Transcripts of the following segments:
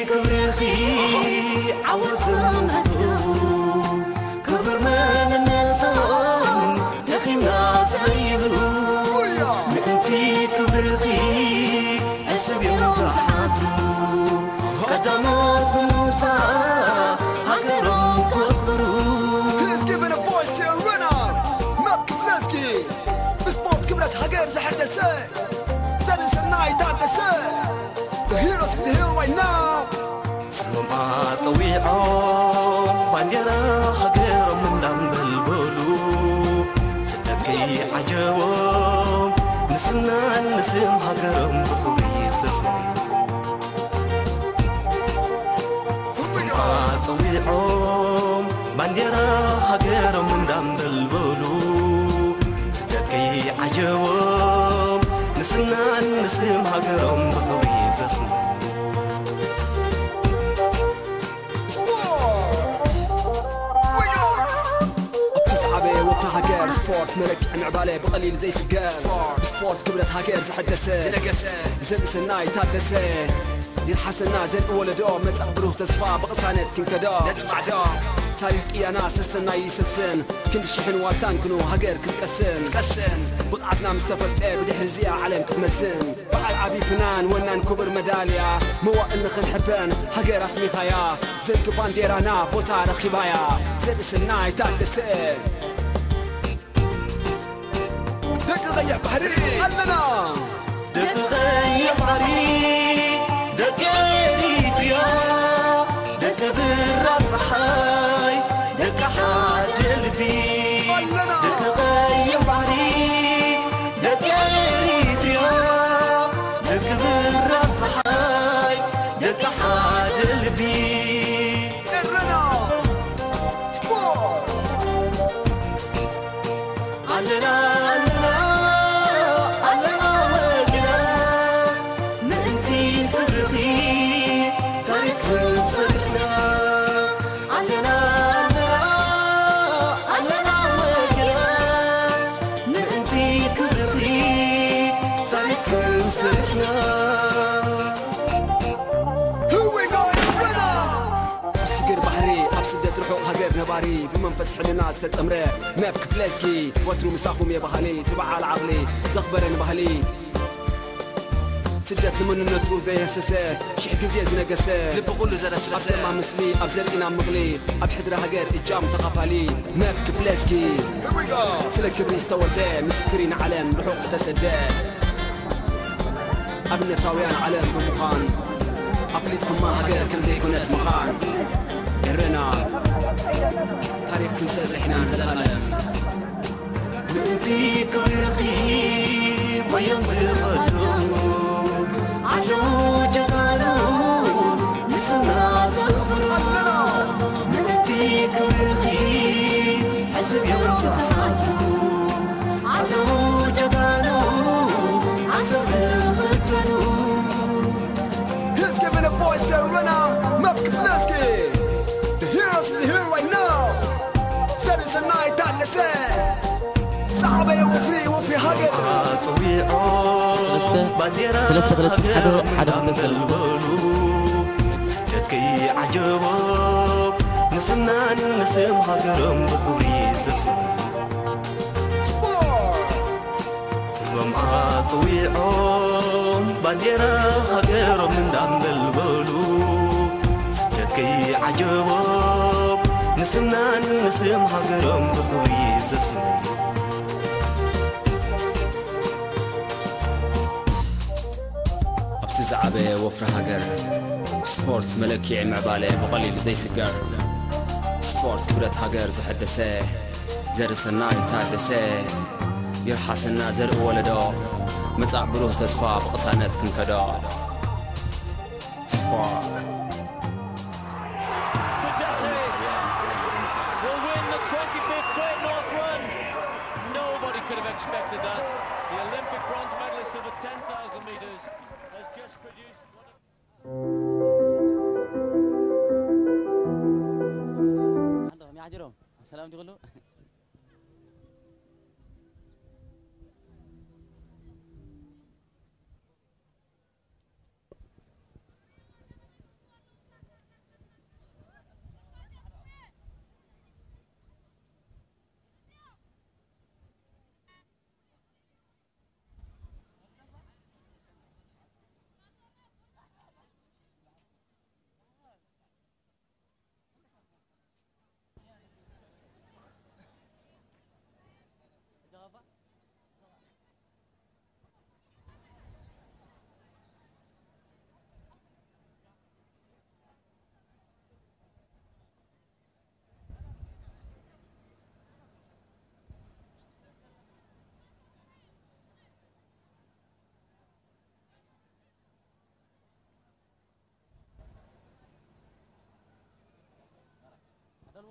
ክብርኺ ዓወት ዘመስክሩ፣ ክብር መንነቶም ደኺምና ዘይብሉ፣ ምእንቲ ክብርኺ ሕስብ እዮም ዝሓድሩ። ቀዳሞት ብምውጻእ ሃገሮም ከኽብሩ። Let's give it a voice to a runner. መብክ ፍለስኪ ብስፖርት ክብረት ሃገር ዘሐደሰ ዘርእሰናይ ታደሰ። The heroes is here right now. ስሞም ኣጸዊዖም ባንዴራ ሃገሮም እንዳንበልበሉ፣ ስደት ከይዓጀቦም ንስምናን ንስም ሃገሮም ብኽብሪ ዘስምዑ። ስሞም ኣጸዊዖም ባንዴራ ሃገሮም እንዳንበልበሉ፣ ስደት ከይዓጀቦም ንስምናን ንስም ሃገሮም ብኽብሪ ዘስምዑ። ስፖርት! ኣብቲ ዝዓበየ ወፍሪ ሃገር ስፖርት መለክዒ ምዕባለ ብቐሊል ዘይስገር። ብስፖርት ክብረት ሃገር ዘሐደሰ ዘርእሰናይ ታደሰ። ይርሓሰና ዘርኢ ወለዶ መጻእ ብሩህ ተስፋ ብቕሳነት ክንከዶ። ነጽባዕዶ ታሪኽ ቅያና ሰሰናይ ይሰስን። ክንዲ ሽሕን ዋልታን ክንው ሃገር ክትቀስን። ቀስን። ብቕዓትና ምስ ተፈልጠ ብድሕሪ እዚኣ ዓለም ክትመዝን። በዓል ዓቢ ፍናን ወናን ክቡር መዳልያ መዋእል ንኽንሕበን ሃገር ኣስሚኻያ። ዘንጊ ባንዴራና ቦታ ረኺባያ። ዘርእሰናይ ታደሰ። ደቂ ቀይሕ ባሕሪ ኣለና። ደቂ ቀይሕ ባሕሪ፣ ደቂ ኤሪትሪያ፣ ደቂ ብራ ጸሓይ፣ ደቂ ሓደ ልቢ ኣለና። ደቂ ቀይሕ ባሕሪ፣ ደቂ ኤሪትሪያ፣ ደቂ ብራ ጸሓይ፣ ደቂ ሓደ ልቢ። ኤረና ስፖርት። ኣለና፣ ኣለና፣ ኣለና ወግና፣ ምእንቲ ክብርኺ ታሪኽ ክንሰርሕና። ኣለና፣ ኣለና፣ ኣለና ወግና፣ ምእንቲ ክብርኺ ታሪኽ ክንሰርሕና። Here we go, ኤረና! ኣብ ስግር ባሕሪ፣ ኣብ ስደት ርሑቕ ሃገር ነባሪ፣ ብመንፈስ ሕልና ዝተጠምረ መብ ክፍለዝጊ፣ ወትሩ ምሳኹም እየ በሃሊ፣ እቲ በዓል ዓቕሊ ዘኽበረ ንባህሊ። ስደት ንመንነቱ ዘየሰሰ፣ ሽሕ ግዜ ዝነገሰ፣ ልቢ ኩሉ ዘረስረሰ። ኣብ ደማ ምስሊ፣ ኣብ ዘርእና ምቕሊ፣ ኣብ ሕድሪ ሃገር እጃም ተኻፋሊ። መብ ክፍለዝጊ፣ Here we go! ስለ ክብሪ ዝተወልደ፣ ምስክሪ ንዓለም ርሑቕ ዝተሰደ። ኣብነታውያን ዓለም ብምዃን ኣፍሊጥኩማ ሃገር ከም ዘይኮነት ምዃን። ኤረና ታሪኽ ክንሰርሕ ኢና ንዘላለም። ምእንቲ ክብርኺ ወዮም ዝቐደሙ ኣለዉ ጀጋኑ ንስና ዘኽብሩ። ኣለና። ምእንቲ ክብርኺ ሕስብ እዮም ዝሓድሩ። ኣለዉ ጀጋኑ ዓሰብ ዝኽተሉ። He's giving a voice to Rena Mapkifleski. The heroes is here right now. ዘርእሰናይ ታደሰ ዝዓበየ ወፍሪ፣ ወፍሪ ሃገር። ኣጽዊዖም ሰለስተ፣ ባንዴራ ሰለስተ፣ ክልተ፣ ሓደ፣ ሃገሮም ሓደ፣ ክልተ፣ ሰለስተ። እንዳንበልበሉ፣ ስደት ከይዓጀቦም ንስምናን ንስም ሃገሮም ብኽብሪ ዘስምዑ። ስፖርት! ስሞም ኣጽዊዖም ባንዴራ ሃገሮም እንዳንበልበሉ፣ ስደት ከይዓጀቦም ንስምናን ንስም ሃገሮም ብኽብሪ ዘስምዑ። ኣብቲ ዝዓበየ ወፍሪ ሃገር፣ ስፖርት መለክዒ ምዕባለ ብቐሊሉ ዘይስገር። ስፖርት ክብረት ሃገር ዘሐደሰ፣ ዘርእሰናይ ታደሰ። ይርሓሰና ዘርኢ ወለዶ፣ መጻእ ብሩህ ተስፋ ብቕሳነት ክንከዶ። ስፖርት። Tadesse will win the twenty-fifth Great North Run. Nobody could have expected that. The Olympic bronze medalist of the ten thousand meters has just produced one of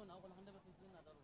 ናብኡ ክንደበት ምስልና ደሩ።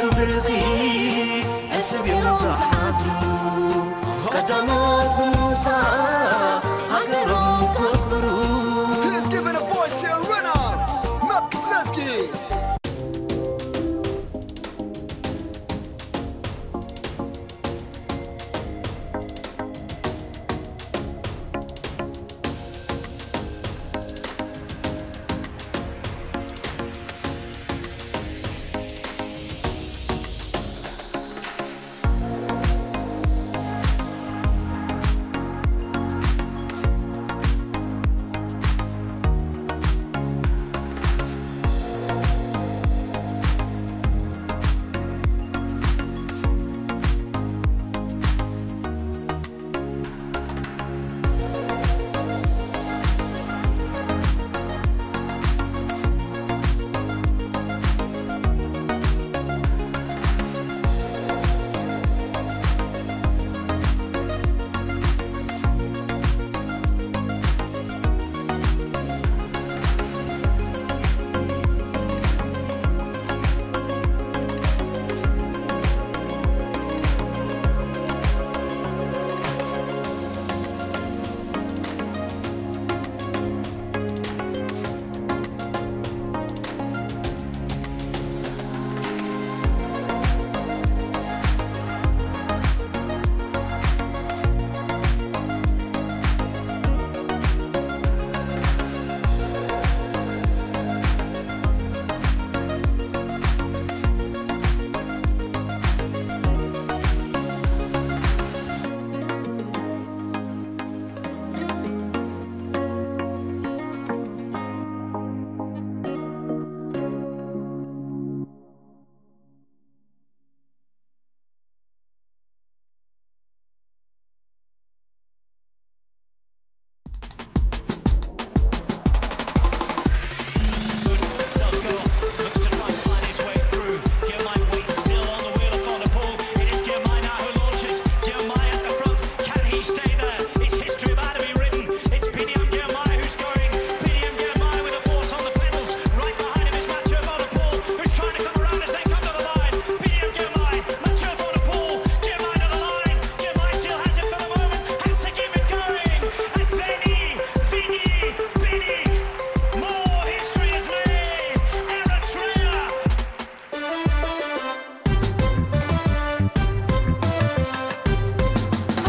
ክብርኺ ሕስብ እዮም ዝሓድሩ። ቀዳሞት ብምውጻእ ሃገሮም ከኽብሩ። Let's give it a voice to Rena. Map Kifleski.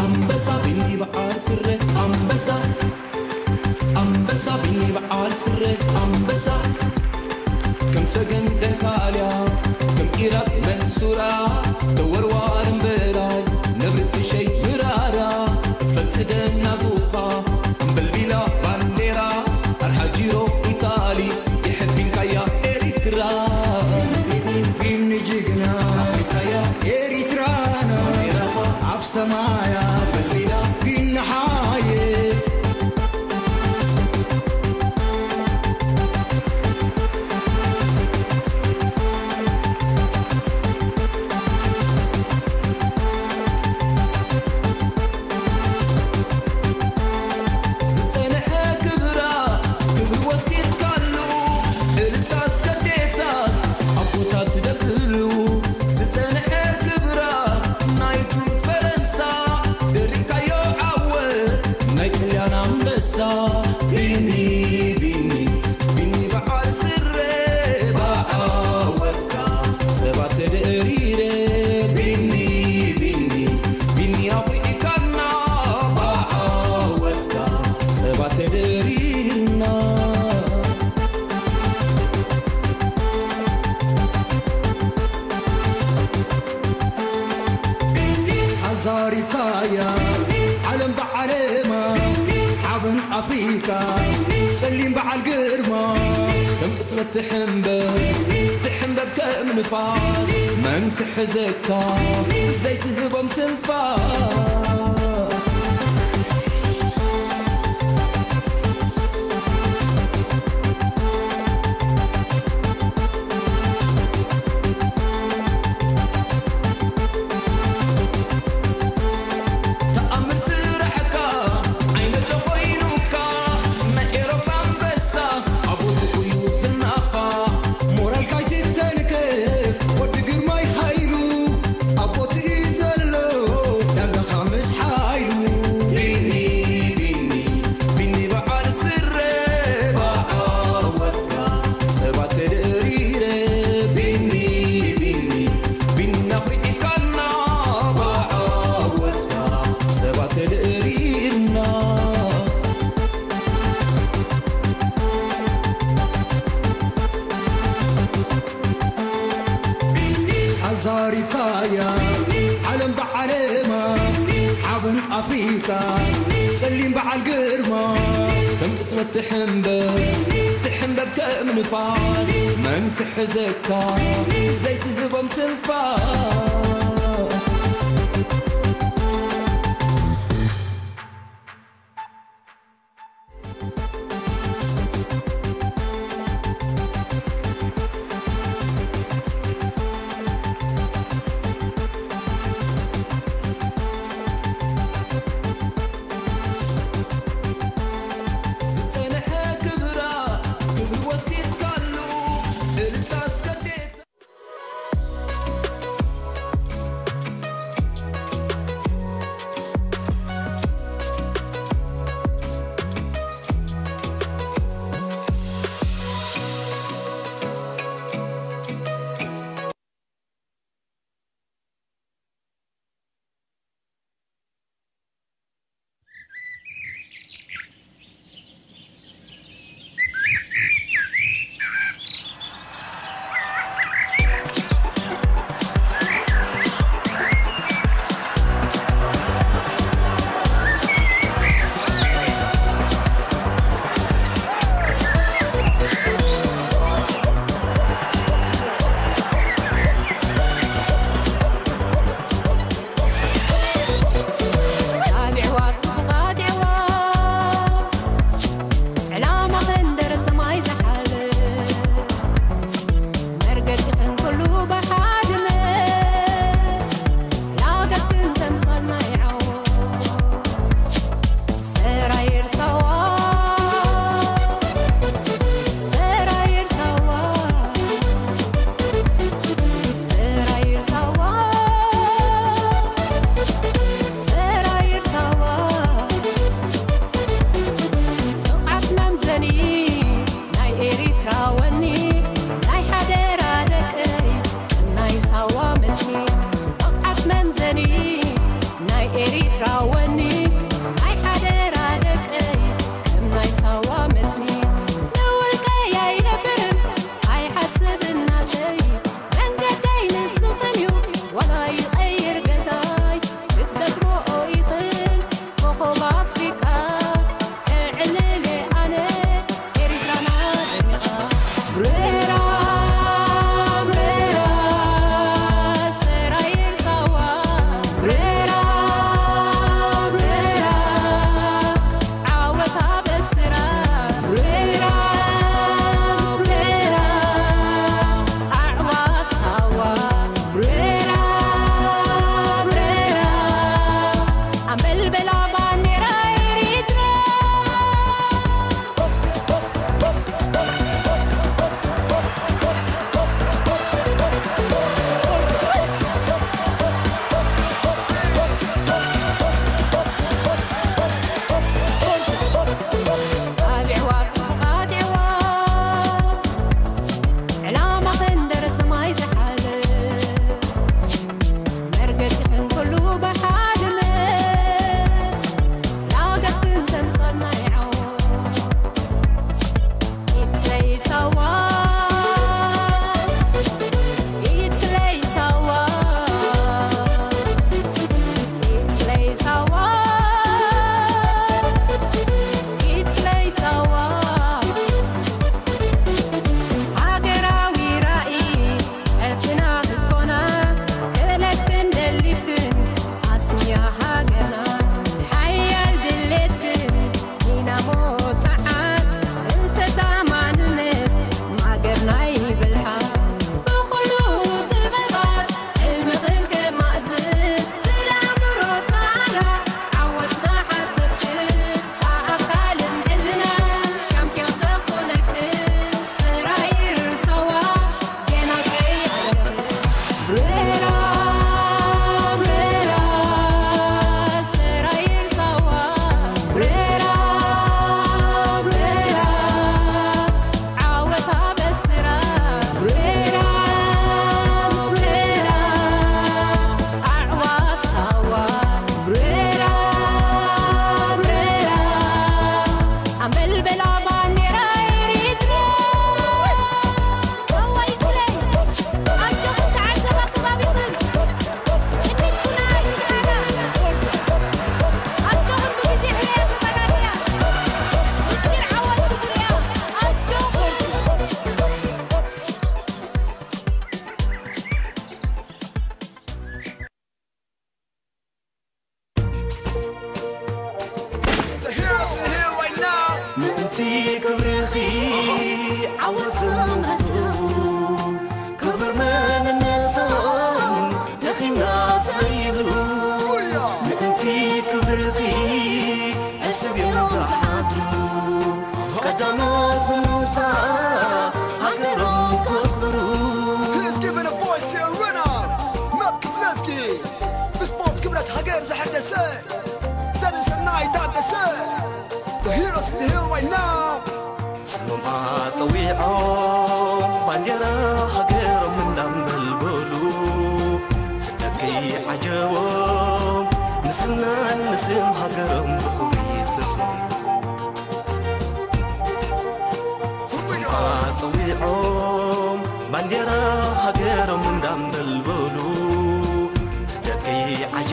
ኣንበሳ ቢኒ በዓል ስረ ኣንበሳ ኣንበሳ ቢኒ በዓል ስረ ኣንበሳ ከም ሰገን ደንካልያ ከም ኢራብ መንሱራ ተወርዋር እምበላል ነብሪ ፍሸይ ምራራ ፈልፂ ደናጉኻ እምበልቢላ ባንዴራ ኣርሓ ጂሮ ኢታሊ የሕቢንካያ ኤሪትራ ቢኒ ጅግና ኤሪትራና ኣብ ሰማያ በልቢላ ቢኒ ሓየ ዝጸንሐ ክብራ ክብሪ ወሲድካሉ እልልታ እስከ ዴታት ኣቦታት ደብሉ ዝጸንሐ ክብራ ናይ ቱር ፈረንሳ ደሪካዮ ዓወት ናይ ጥልያን ኣንበሳ ቢኒ ቢኒ ቢኒ በዓል ስረ ብዓወትካ ጸባ ተደሪረ ቢኒ ቢኒ ቢኒ ኣኹሪዕካና ብዓወትካ ጸባ ተደሪርና ኣዛሪብካያ ዓለም ብዓለማ ሓበን ኣፍሪቃ ጸሊም በዓል ግርማ ከም ቅጽበት ትሕንበብ ትሕንበብ ከም ንፋስ መን ክሕዘካ ዘይትህቦም ትንፋስ ተኣምር ስራሕካ ዓይነት ዶ ኮይኑካ ናይ ኤሮፓ ኣንበሳ ኣቦትኡ እዩ ዝናኻ ሞራልካ ኣይትተንክፍ ወዲ ግርማ ታሪካያ ዓለም ብዓለማ ሓበን ኣፍሪቃ ጸሊም በዓል ግርማ ከም ቅጽበት ትሕንበብ ትሕንበብ ከም ንፋስ መን ክሕዘካ ዘይትህቦም ትንፋስ ዝጸንሐ ክብራ ክብሪ ወሲድካሉ እልልታ እስከ ቤት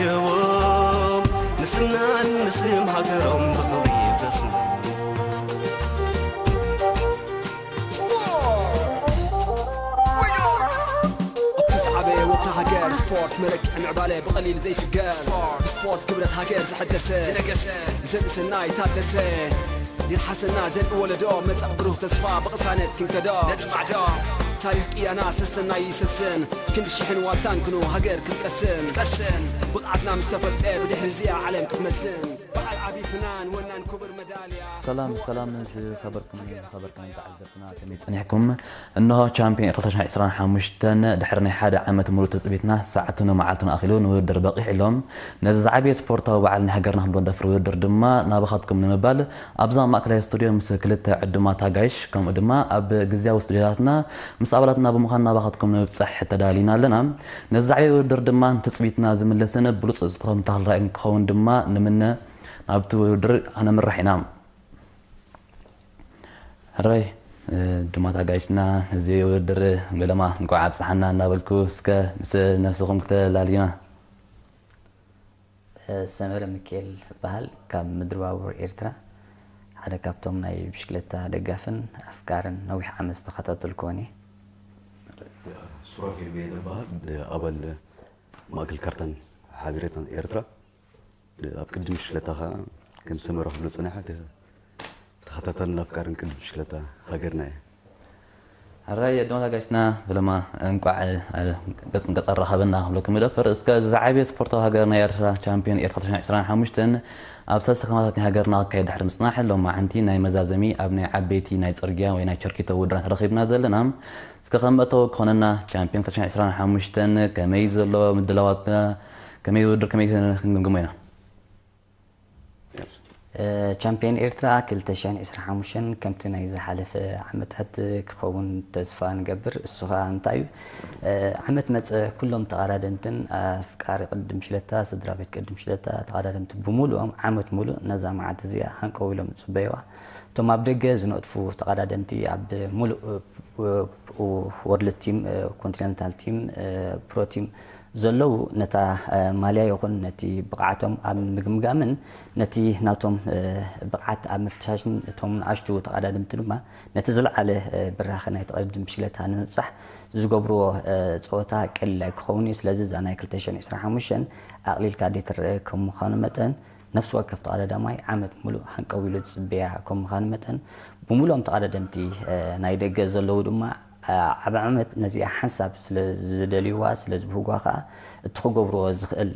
የዎም ንስናን ንስም ሃገሮም ብኽብሪ ዘስንቑ። ኣብቲ ዝዓበየ ወፍሪ ሃገር ስፖርት መለክዒ ምዕባለ ብቐሊል ዘይስገር ብስፖርት ክብረት ሃገር ዘሐደሰ ዘንእሰናይ ታደሰ ይርሓሰና ዘርኢ ወለዶ መጻእ ብሩህ ተስፋ ብቕሳነት ክንከዶ ነጽባዕዶ ታሪኽ ቅያና ሰሰናይ ይሰስን ክንዲ ሽሕን ዋልታን ክንው ሃገር ክትቀስን ቀስን ብቕዓትና ምስ ተፈልጠ ብድሕሪ እዚኣ ዓለም ክትመዝን በዓል ዓቢ ፍናን ወናን ክቡር መዳልያ ሰላም ሰላም ዝኸበርኩም ዝኸበርኩም ተዓዘብትና ከመይ ጸኒሕኩም? እንሆ ቻምፒዮን ክልተ ሽሕን ዕስራን ሓሙሽተን ድሕሪ ናይ ሓደ ዓመት ሙሉእ ትጽቢትና ሰዓቱን መዓልቱን ኣኺሉ ንውድድር በቒዑ ኣሎ። ነዚ ዝዓበየ ስፖርታዊ በዓል ናይ ሃገርና ክንደፍር ውድድር ድማ ናባኻትኩም ንምባል ኣብዛ ማእከላይ ስቱድዮ ምስ ክልተ ዕዱማት ኣጋይሽ ከምኡ ድማ ኣብ ግዝያዊ ስቱድዮታትና ምስ ኣባላትና ብምዃን ናባኻትኩም ንምብጻሕ ተዳሊና ኣለና። ነዚ ዝዓበየ ውድድር ድማ ንትጽቢትና ዝምልስን ብሉጽ ስፖርታዊ ምትኻል ራእይን ክኸውን ድማ ንምነ ናብቲ ውድድር ኣነምራሕ ኢና። ሕራይ ድማ ታጋይሽና እዚ ውድድር በለማ እንኳዕ ኣብፀሓና እናበልኩ እስከ ምስ ነፍስኹም ክተላልዩና። ሰመረ ሚካኤል እበሃል ካብ ምድሪ ባቡር ኤርትራ ሓደ ካብቶም ናይ ብሽክለታ ደጋፍን ኣፍቃርን ነዊሕ ዓመት ዝተኸታተልኩዎን እየ። ሱራፌል በየነ እበሃል ኣባል ማእከል ካርታን ሓበሬታን ኤርትራ ኣብ ቅድሚ ብሽክለታ ከዓ ከም ሰመረ ክብሎ ዝፀንሐ ተኸታታልን ኣፍቃርን ቅድሚ ብሽክለታ ሃገርና እየ። ሕራይ ድማ ታጋይሽና በለማ እንቋዕ ገጽ ንገጽ ኣራኸበና ክብለኩም ይደፍር። እስከ ዝዓበየ ስፖርታዊ ሃገር ናይ ኤርትራ ቻምፒዮን ኤርትራ ክልተ ሽሕን ዕስራን ሓሙሽተን ኣብ ሰለስተ ከተማታት ናይ ሃገርና ክካየድ ድሕሪ ምጽናሕ ሎማዓንቲ ናይ መዛዘሚ ኣብ ናይ ዓበይቲ ናይ ጽርግያ ወይ ናይ ቸርኪቶ ውድድራት ተረኺብና ዘለና። እስከ ከም መእተዊ ክኾነና ቻምፒዮን ክልተ ሽሕን ዕስራን ሓሙሽተን ከመይ ዘሎ ምድላዋት ከመይ ውድድር ከመይ ክንግምግሞ ኢና? ቻምፒዮን ኤርትራ ክልተ ሽሕን ዕስራን ሓሙሽተን ከምቲ ናይ ዝሓለፈ ዓመታት ክኸውን ተስፋ ንገብር። እሱ ኸዓ እንታይ እዩ? ዓመት መጸ ኩሎም ተቐዳደምትን ኣፍቃሪ ቅድም ሽለታ፣ ስድራ ቤት ቅድም ሽለታ፣ ተቐዳደምቲ ብምሉኦም ዓመት ሙሉእ ነዛ መዓልቲ እዚኣ ሃንቀው ኢሎም ዝጽበይዋ። እቶም ኣብ ደገ ዝነጥፉ ተቐዳደምቲ ኣብ ሙሉእ ወርልድ ቲም፣ ኮንቲነንታል ቲም፣ ፕሮ ቲም ዘለዉ ነታ ማልያ ይኹን ነቲ ብቕዓቶም ኣብ ምግምጋምን ነቲ ናቶም ብቕዓት ኣብ ምፍትሻሽን እቶም ንኣሽቱ ተቐዳደምቲ ድማ ነቲ ዝለዓለ ብራኸ ናይ ተቐድድም ብሽክለታ ንምብጻሕ ዝገብርዎ ጸወታ ቀሊል ኣይክኸውን እዩ። ስለዚ እዛ ናይ ክልተ ሽሕን ዕስራን ሓሙሽተን ኣቕሊልካ ዘይትረአ ከም ምዃኑ መጠን ነፍሲ ወከፍ ተቐዳዳማይ ዓመት ሙሉእ ሃንቀው ኢሉ ዝጽበያ ከም ምዃኑ መጠን ብምሉኦም ተቐዳደምቲ ናይ ደገ ዘለዉ ድማ ዓብ ዓመት ነዚኣ ሓንሳብ ስለ ዝደልይዋ ስለ ዝብህጓ ከዓ እቲ ክገብርዎ ዝኽእል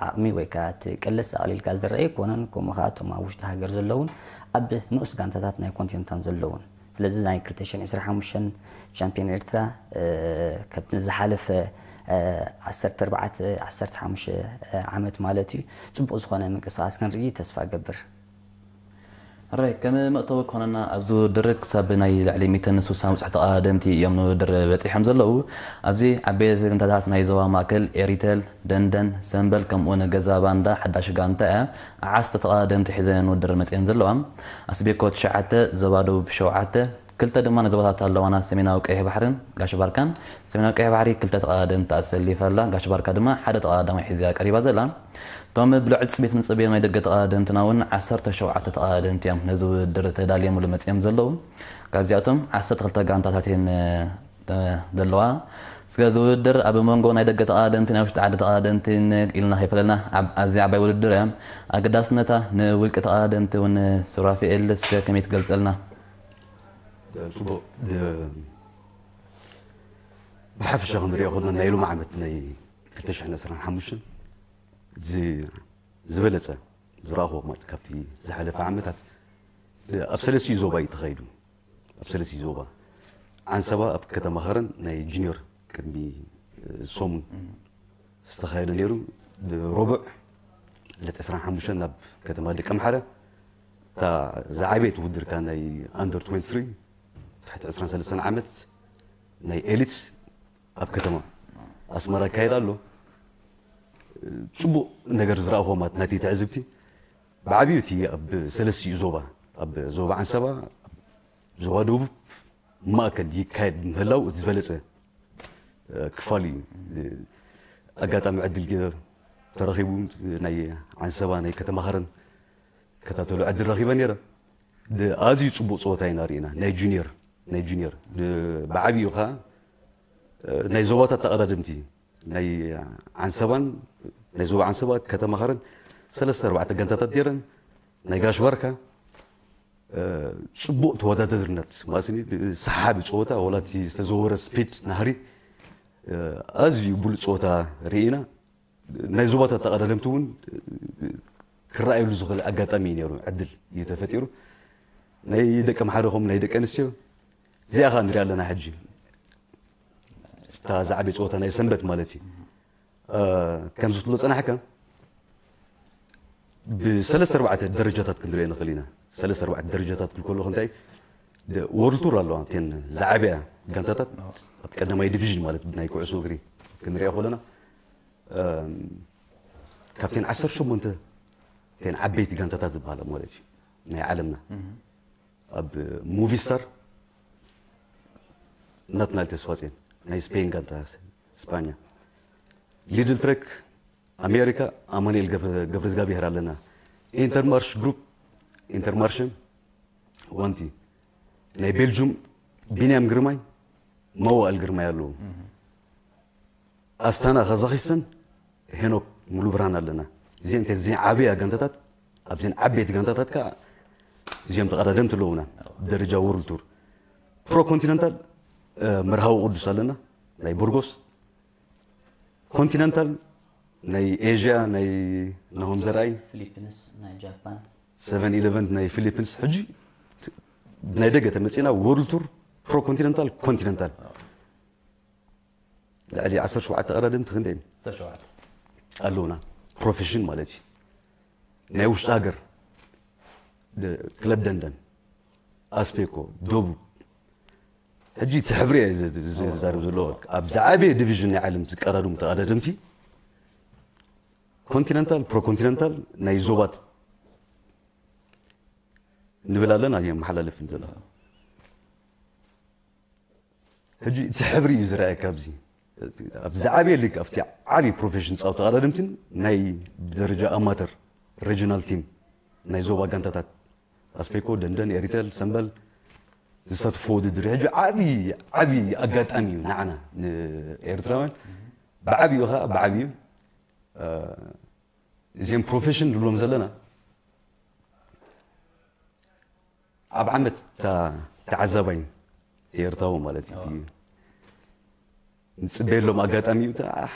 ዓቕሚ ወይ ከዓ እቲ ቅልስ ኣቕሊልካ ዝረአ ኣይኮነን። ከምኡ ከዓ እቶም ኣብ ውሽጢ ሃገር ዘለውን ኣብ ንኡስ ጋንታታት ናይ ኮንቲነንታን ዘለውን ስለዚ ናይ ክልተ ሽሕን ዕስራን ሓሙሽተን ሻምፒዮን ኤርትራ ከም ዝሓለፈ ዓሰርተ ኣርባዕተ ዓሰርተ ሓሙሽተ ዓመት ማለት እዩ ጽቡቕ ዝኾነ ምንቅስቓስ ክንርኢ ተስፋ እገብር። ሕራይ ከም መእተዊ ክኾነና ኣብዚ ውድድር ክሳብ ናይ ልዕሊ ሚእትን ስሳን ብፅሕ ተቐዳደምቲ እዮም ንውድድር በፂሖም ዘለዉ። ኣብዚ ዓበይቲ ጋንታታት ናይ ዞባ ማእከል ኤሪተል፣ ደንደን፣ ሰምበል ከምኡውን ገዛ ባንዳ ሓዳሽ ጋንታ እያ ዓሰርተ ተቐዳደምቲ ሒዘን ንውድድር መፂአን ዘለዋ። ኣስቤኮ ትሽዓተ፣ ዞባ ደቡብ ሸውዓተ፣ ክልተ ድማ ነዞባታት ኣለዋና ሰሜናዊ ቀይሕ ባሕርን ጋሽ ባርካን። ሰሜናዊ ቀይሕ ባሕሪ ክልተ ተቐዳደምቲ ኣሰሊፋ ኣላ፣ ጋሽ ባርካ ድማ ሓደ ተቐዳዳማይ ሒዛ ቀሪባ ዘላ። እቶም ብልዑል ፅቤት ንፅበዮም ናይ ደገ ተቐዳደምትና እውን ዓሰርተ ሸውዓተ ተቐዳደምቲ እዮም ነዚ ውድድር ተዳልዮምሉ መፅዮም ዘለዉ። ካብዚኣቶም ዓሰርተ ክልተ ጋንታታት እየን ዘለዋ። እስከ እዚ ውድድር ኣብ መንጎ ናይ ደገ ተቐዳደምቲ ናይ ውሽጢ ዓዲ ተቐዳደምቲ ኢልና ከይፈለና ኣዝያ ዓባይ ውድድር እያ። ኣገዳስነታ ንውልቂ ተቐዳደምቲ እውን ሱራፊኤል እስከ ከመይ ትገልፀልና? ፅቡቕ ብሓፈሻ ክንሪኦ ከለና ናይ ሎም ዓመት ናይ ክልተ ሽሕን ዕስራን ሓሙሽተን ዝበለፀ ዝረኣኹዎ ማለት ካብቲ ዝሓለፈ ዓመታት ኣብ ሰለስቲኡ ዞባ እዩ ተኻይዱ። ኣብ ሰለስቲኡ ዞባ ዓንሰባ ኣብ ከተማ ኸረን ናይ ጁኒዮር ቅድሚ ሰሙን ዝተኻየደ ነይሩ። ሮቡዕ ዕለት ዕስራን ሓሙሽተን ናብ ከተማ ደቀምሓረ እታ ዝዓበየት ውድድርካ ናይ ኣንደር ትወንቲ ትሪ ትሕቲ ዕስራን ሰለስተን ዓመት ናይ ኤሊት ኣብ ከተማ ኣስመራ ይካየድ ኣሎ። ፅቡቕ ነገር ዝረኣኹዎ ማለት ናተይ ትዕዝብቲ ብዓብዩ እቲ ኣብ ሰለስቲኡ ዞባ ኣብ ዞባ ዓንሰባ ዞባ ደቡብ ማእከል ይካየድ ምህላው እቲ ዝበለፀ ክፋል እዩ። ኣጋጣሚ ዕድል ተረኺቡ ናይ ዓንሰባ ናይ ከተማ ኸረን ከታተሎ ዕድል ረኺበ ነይረ። ኣዝዩ ጽቡቕ ጸወታ ኢና ርኢና። ናይ ጁኒየር ናይ ጁኒየር ብዓብዩ ኸዓ ናይ ዞባታት ተቐዳደምቲ ናይ ዓንሰባን ናይ ዞባ ዓንሰባ ከተማ ኸረን ሰለስተ ኣርባዕተ ጋንታታት ነይረን። ናይ ጋሽ ባርካ ጽቡቕ ተወዳደርነት ማስኒ ሰሓቢ ጸወታ ወላቲ ዝተዘወረ ስፒድ ናህሪ ኣዝዩ ብሉጽ ጸወታ ርኢና። ናይ ዞባታት ተቐዳደምቲ እውን ክረኣየሉ ዝኽእል ኣጋጣሚ እዩ ነይሩ፣ ዕድል እዩ ተፈጢሩ። ናይ ደቂ ኣምሓራኹም ናይ ደቂ ኣንስትዮ እዚኣ ኸኣ ንሪኣ ኣለና። ሕጂ እታ ዝዓበየ ፀወታ ናይ ሰንበት ማለት እዩ። ከም ዝፍሎ ፀናሕካ ብሰለስተ ኣርባዕተ ደረጃታት ክንሪኦ ንኽእል ኢና። ሰለስተ ኣርባዕተ ደረጃታት ክብል ከለኹ እንታይ ወርልድ ቱር ኣለዋ። እተን ዝዓበያ ጋንታታት ኣብ ቀዳማይ ዲቪዥን ማለት ናይ ኩዕሶ እግሪ ክንሪኦ ከለና ካብተን ዓሰርተ ሸሞንተ እተን ዓበይቲ ጋንታታት ዝበሃላ ማለት እዩ ናይ ዓለምና ኣብ ሙቪስታር ናትናኤል ተስፋጽዮን ናይ ስፔን ጋንታ ስፓኛ፣ ሊድል ትሬክ ኣሜሪካ ኣማኑኤል ገብረዝጋብሄር ኣለና፣ ኢንተርማርሽ ግሩፕ ኢንተርማርሽን ዋንቲ ናይ ቤልጁም ቢንያም ግርማይ መዋእል ግርማይ ኣለዉ። ኣስታና ካዛኪስታን ሄኖክ ሙሉብርሃን ኣለና። እዚአን እተን እዚአን ዓብያ ጋንታታት ኣብዘን ዓበይቲ ጋንታታት ከዓ እዚኦም ተቐዳደምቲ ኣለዉና። ደረጃ ወርልድ ቱር ፕሮ ኮንቲነንታል መርሃዊ ቅዱስ ኣለና ናይ ቡርጎስ ኮንቲነንታል ናይ ኤዥያ ናይ ናሆም ዘርኣይ ፊሊፒንስ ናይ ጃፓን ሰቨን ኢለቨን ናይ ፊሊፒንስ ሕጂ ናይ ደገ ተመፂና ወርልድ ቱር ፕሮ ኮንቲነንታል ኮንቲነንታል ልዕሊ ዓሰርተ ሸውዓተ ቀዳድምቲ ክንደይ ሰሸዋት ኣለውና። ፕሮፌሽን ማለት እዩ ናይ ውሽጢ ሃገር ክለብ ደንደን ኣስፔኮ ደቡብ ሕጂ እቲ ሕብሪ እየ ዝ- ዝ- ዝዛረብ ዘለዎ ኣብ ዝዓበየ ዲቪዥን ናይ ዓለም ዝቀዳድሙ ተቐዳደምቲ ኮንቲነንታል ፕሮ ኮንቲነንታል ናይ ዞባት ንብል ኣለና የመሓላልፍን ዘለና ሕጂ እቲ ሕብሪ እዩ ዝረኣየካ ኣብዚ ኣብ ዝዓበየ ሊግ ኣብቲ ዓብዪ ፕሮፌሽን ፃውቲ ቀዳድምትን ናይ ብደረጃ ኣማተር ሬጂናል ቲም ናይ ዞባ ጋንታታት ኣስፔኮ ደንደን ኤሪተል ሰምበል ዝሳትፎ ውድድር ሕጂ ዓብዪ ዓብዪ ኣጋጣሚ እዩ ንዓና ንኤርትራውያን ብዓብዩ ከዓ ብዓብዩ እዚኦም ፕሮፌሽን ንብሎም ዘለና ኣብ ዓመት ተዓዛባይ ኤርትራዊ ማለት እዩ ንፅበየሎም ኣጋጣሚ እዩ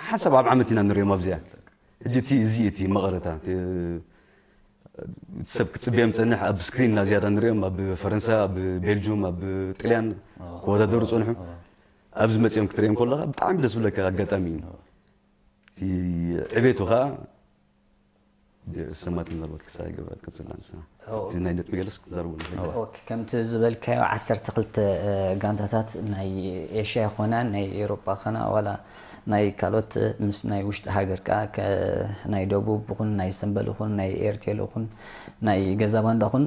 ሓሳብ ኣብ ዓመት ኢና ንሪኦም ኣብዚኣ ሕጂ እቲ እዚ እቲ መቐረታ ሰብ ክፅበዮም ፀንሕ ኣብ ስክሪን እና ዝያዳ ንሪኦም ኣብ ፈረንሳ ኣብ ቤልጅም ኣብ ጥልያን ክወዳደሩ ፀንሑ ኣብዚ መፅኦም ክትሪኦም ከለካ ብጣዕሚ ደስ ብለካ ኣጋጣሚ እዩ እቲ ዕቤቱ ከዓ ሰማት ምናልባት ክሳይ ገብረ ክትፅልና ንስና እቲ ናይ ነጥቢ ገለስ ክዛርቡ ንኽእል ኦኬ፣ ከምቲ ዝበልካዮ ዓሰርተ ክልተ ጋንታታት ናይ ኤሽያ ይኾና ናይ ኤውሮጳ ኸና ዋላ ናይ ካልኦት ምስ ናይ ውሽጢ ሃገር ከዓ ከ- ናይ ደቡብ ይኹን ናይ ሰንበል ይኹን ናይ ኤርቴል ይኹን ናይ ገዛ ባንዳ ይኹን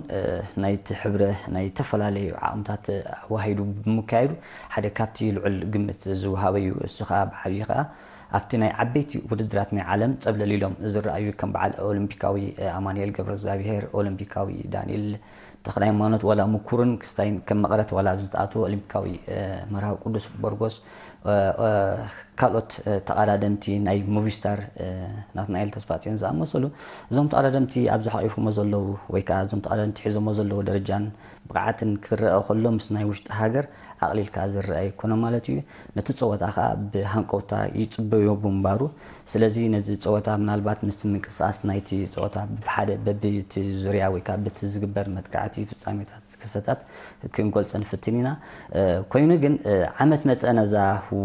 ናይቲ ሕብረ ናይ ዝተፈላለዩ ዓቕምታት ኣዋሂዱ ብምካየዱ ሓደ ካብቲ ልዑል ግምት ዝወሃበ እዩ። እሱ ከዓ ብዓብዪ ከዓ ኣብቲ ናይ ዓበይቲ ውድድራት ናይ ዓለም ፀብለል ኢሎም ዝረኣዩ ከም በዓል ኦሎምፒካዊ ኣማኑኤል ገብረእግዚኣብሄር፣ ኦሎምፒካዊ ዳንኤል ተኽለሃይማኖት ዋላ ምኩርን ክስታይን ከም መቐረት ዋላ ኣብ ዝተኣትዎ ኦሎምፒካዊ መርሃዊ ቅዱስ ቦርጎስ ካልኦት ተቐዳደምቲ ናይ ሙቪስታር ናትናኤል ተስፋፅዮን ዝኣመሰሉ እዞም ተቐዳደምቲ ኣብዚ ሓቂፎሞ ዘለዉ ወይ ከዓ እዞም ተቐዳደምቲ ሒዞሞ ዘለዉ ደረጃን ብቕዓትን ክረአ ከሎ ምስ ናይ ውሽጢ ሃገር ኣቕሊልካ ዝረአ ኣይኮነ ማለት እዩ። ነቲ ፀወታ ከዓ ብሃንቀውታ ይፅበዮ ብምንባሩ ስለዚ ነዚ ፀወታ ምናልባት ምስቲ ምንቅስቃስ ናይቲ ፀወታ ብሓደ በብቲ ዙርያ ወይ ከዓ በቲ ዝግበር መጥቃዕቲ ፍፃሜታት ክስተታት ክንገልፆ ንፍትን ኢና። ኮይኑ ግን ዓመት መፀ ነዛ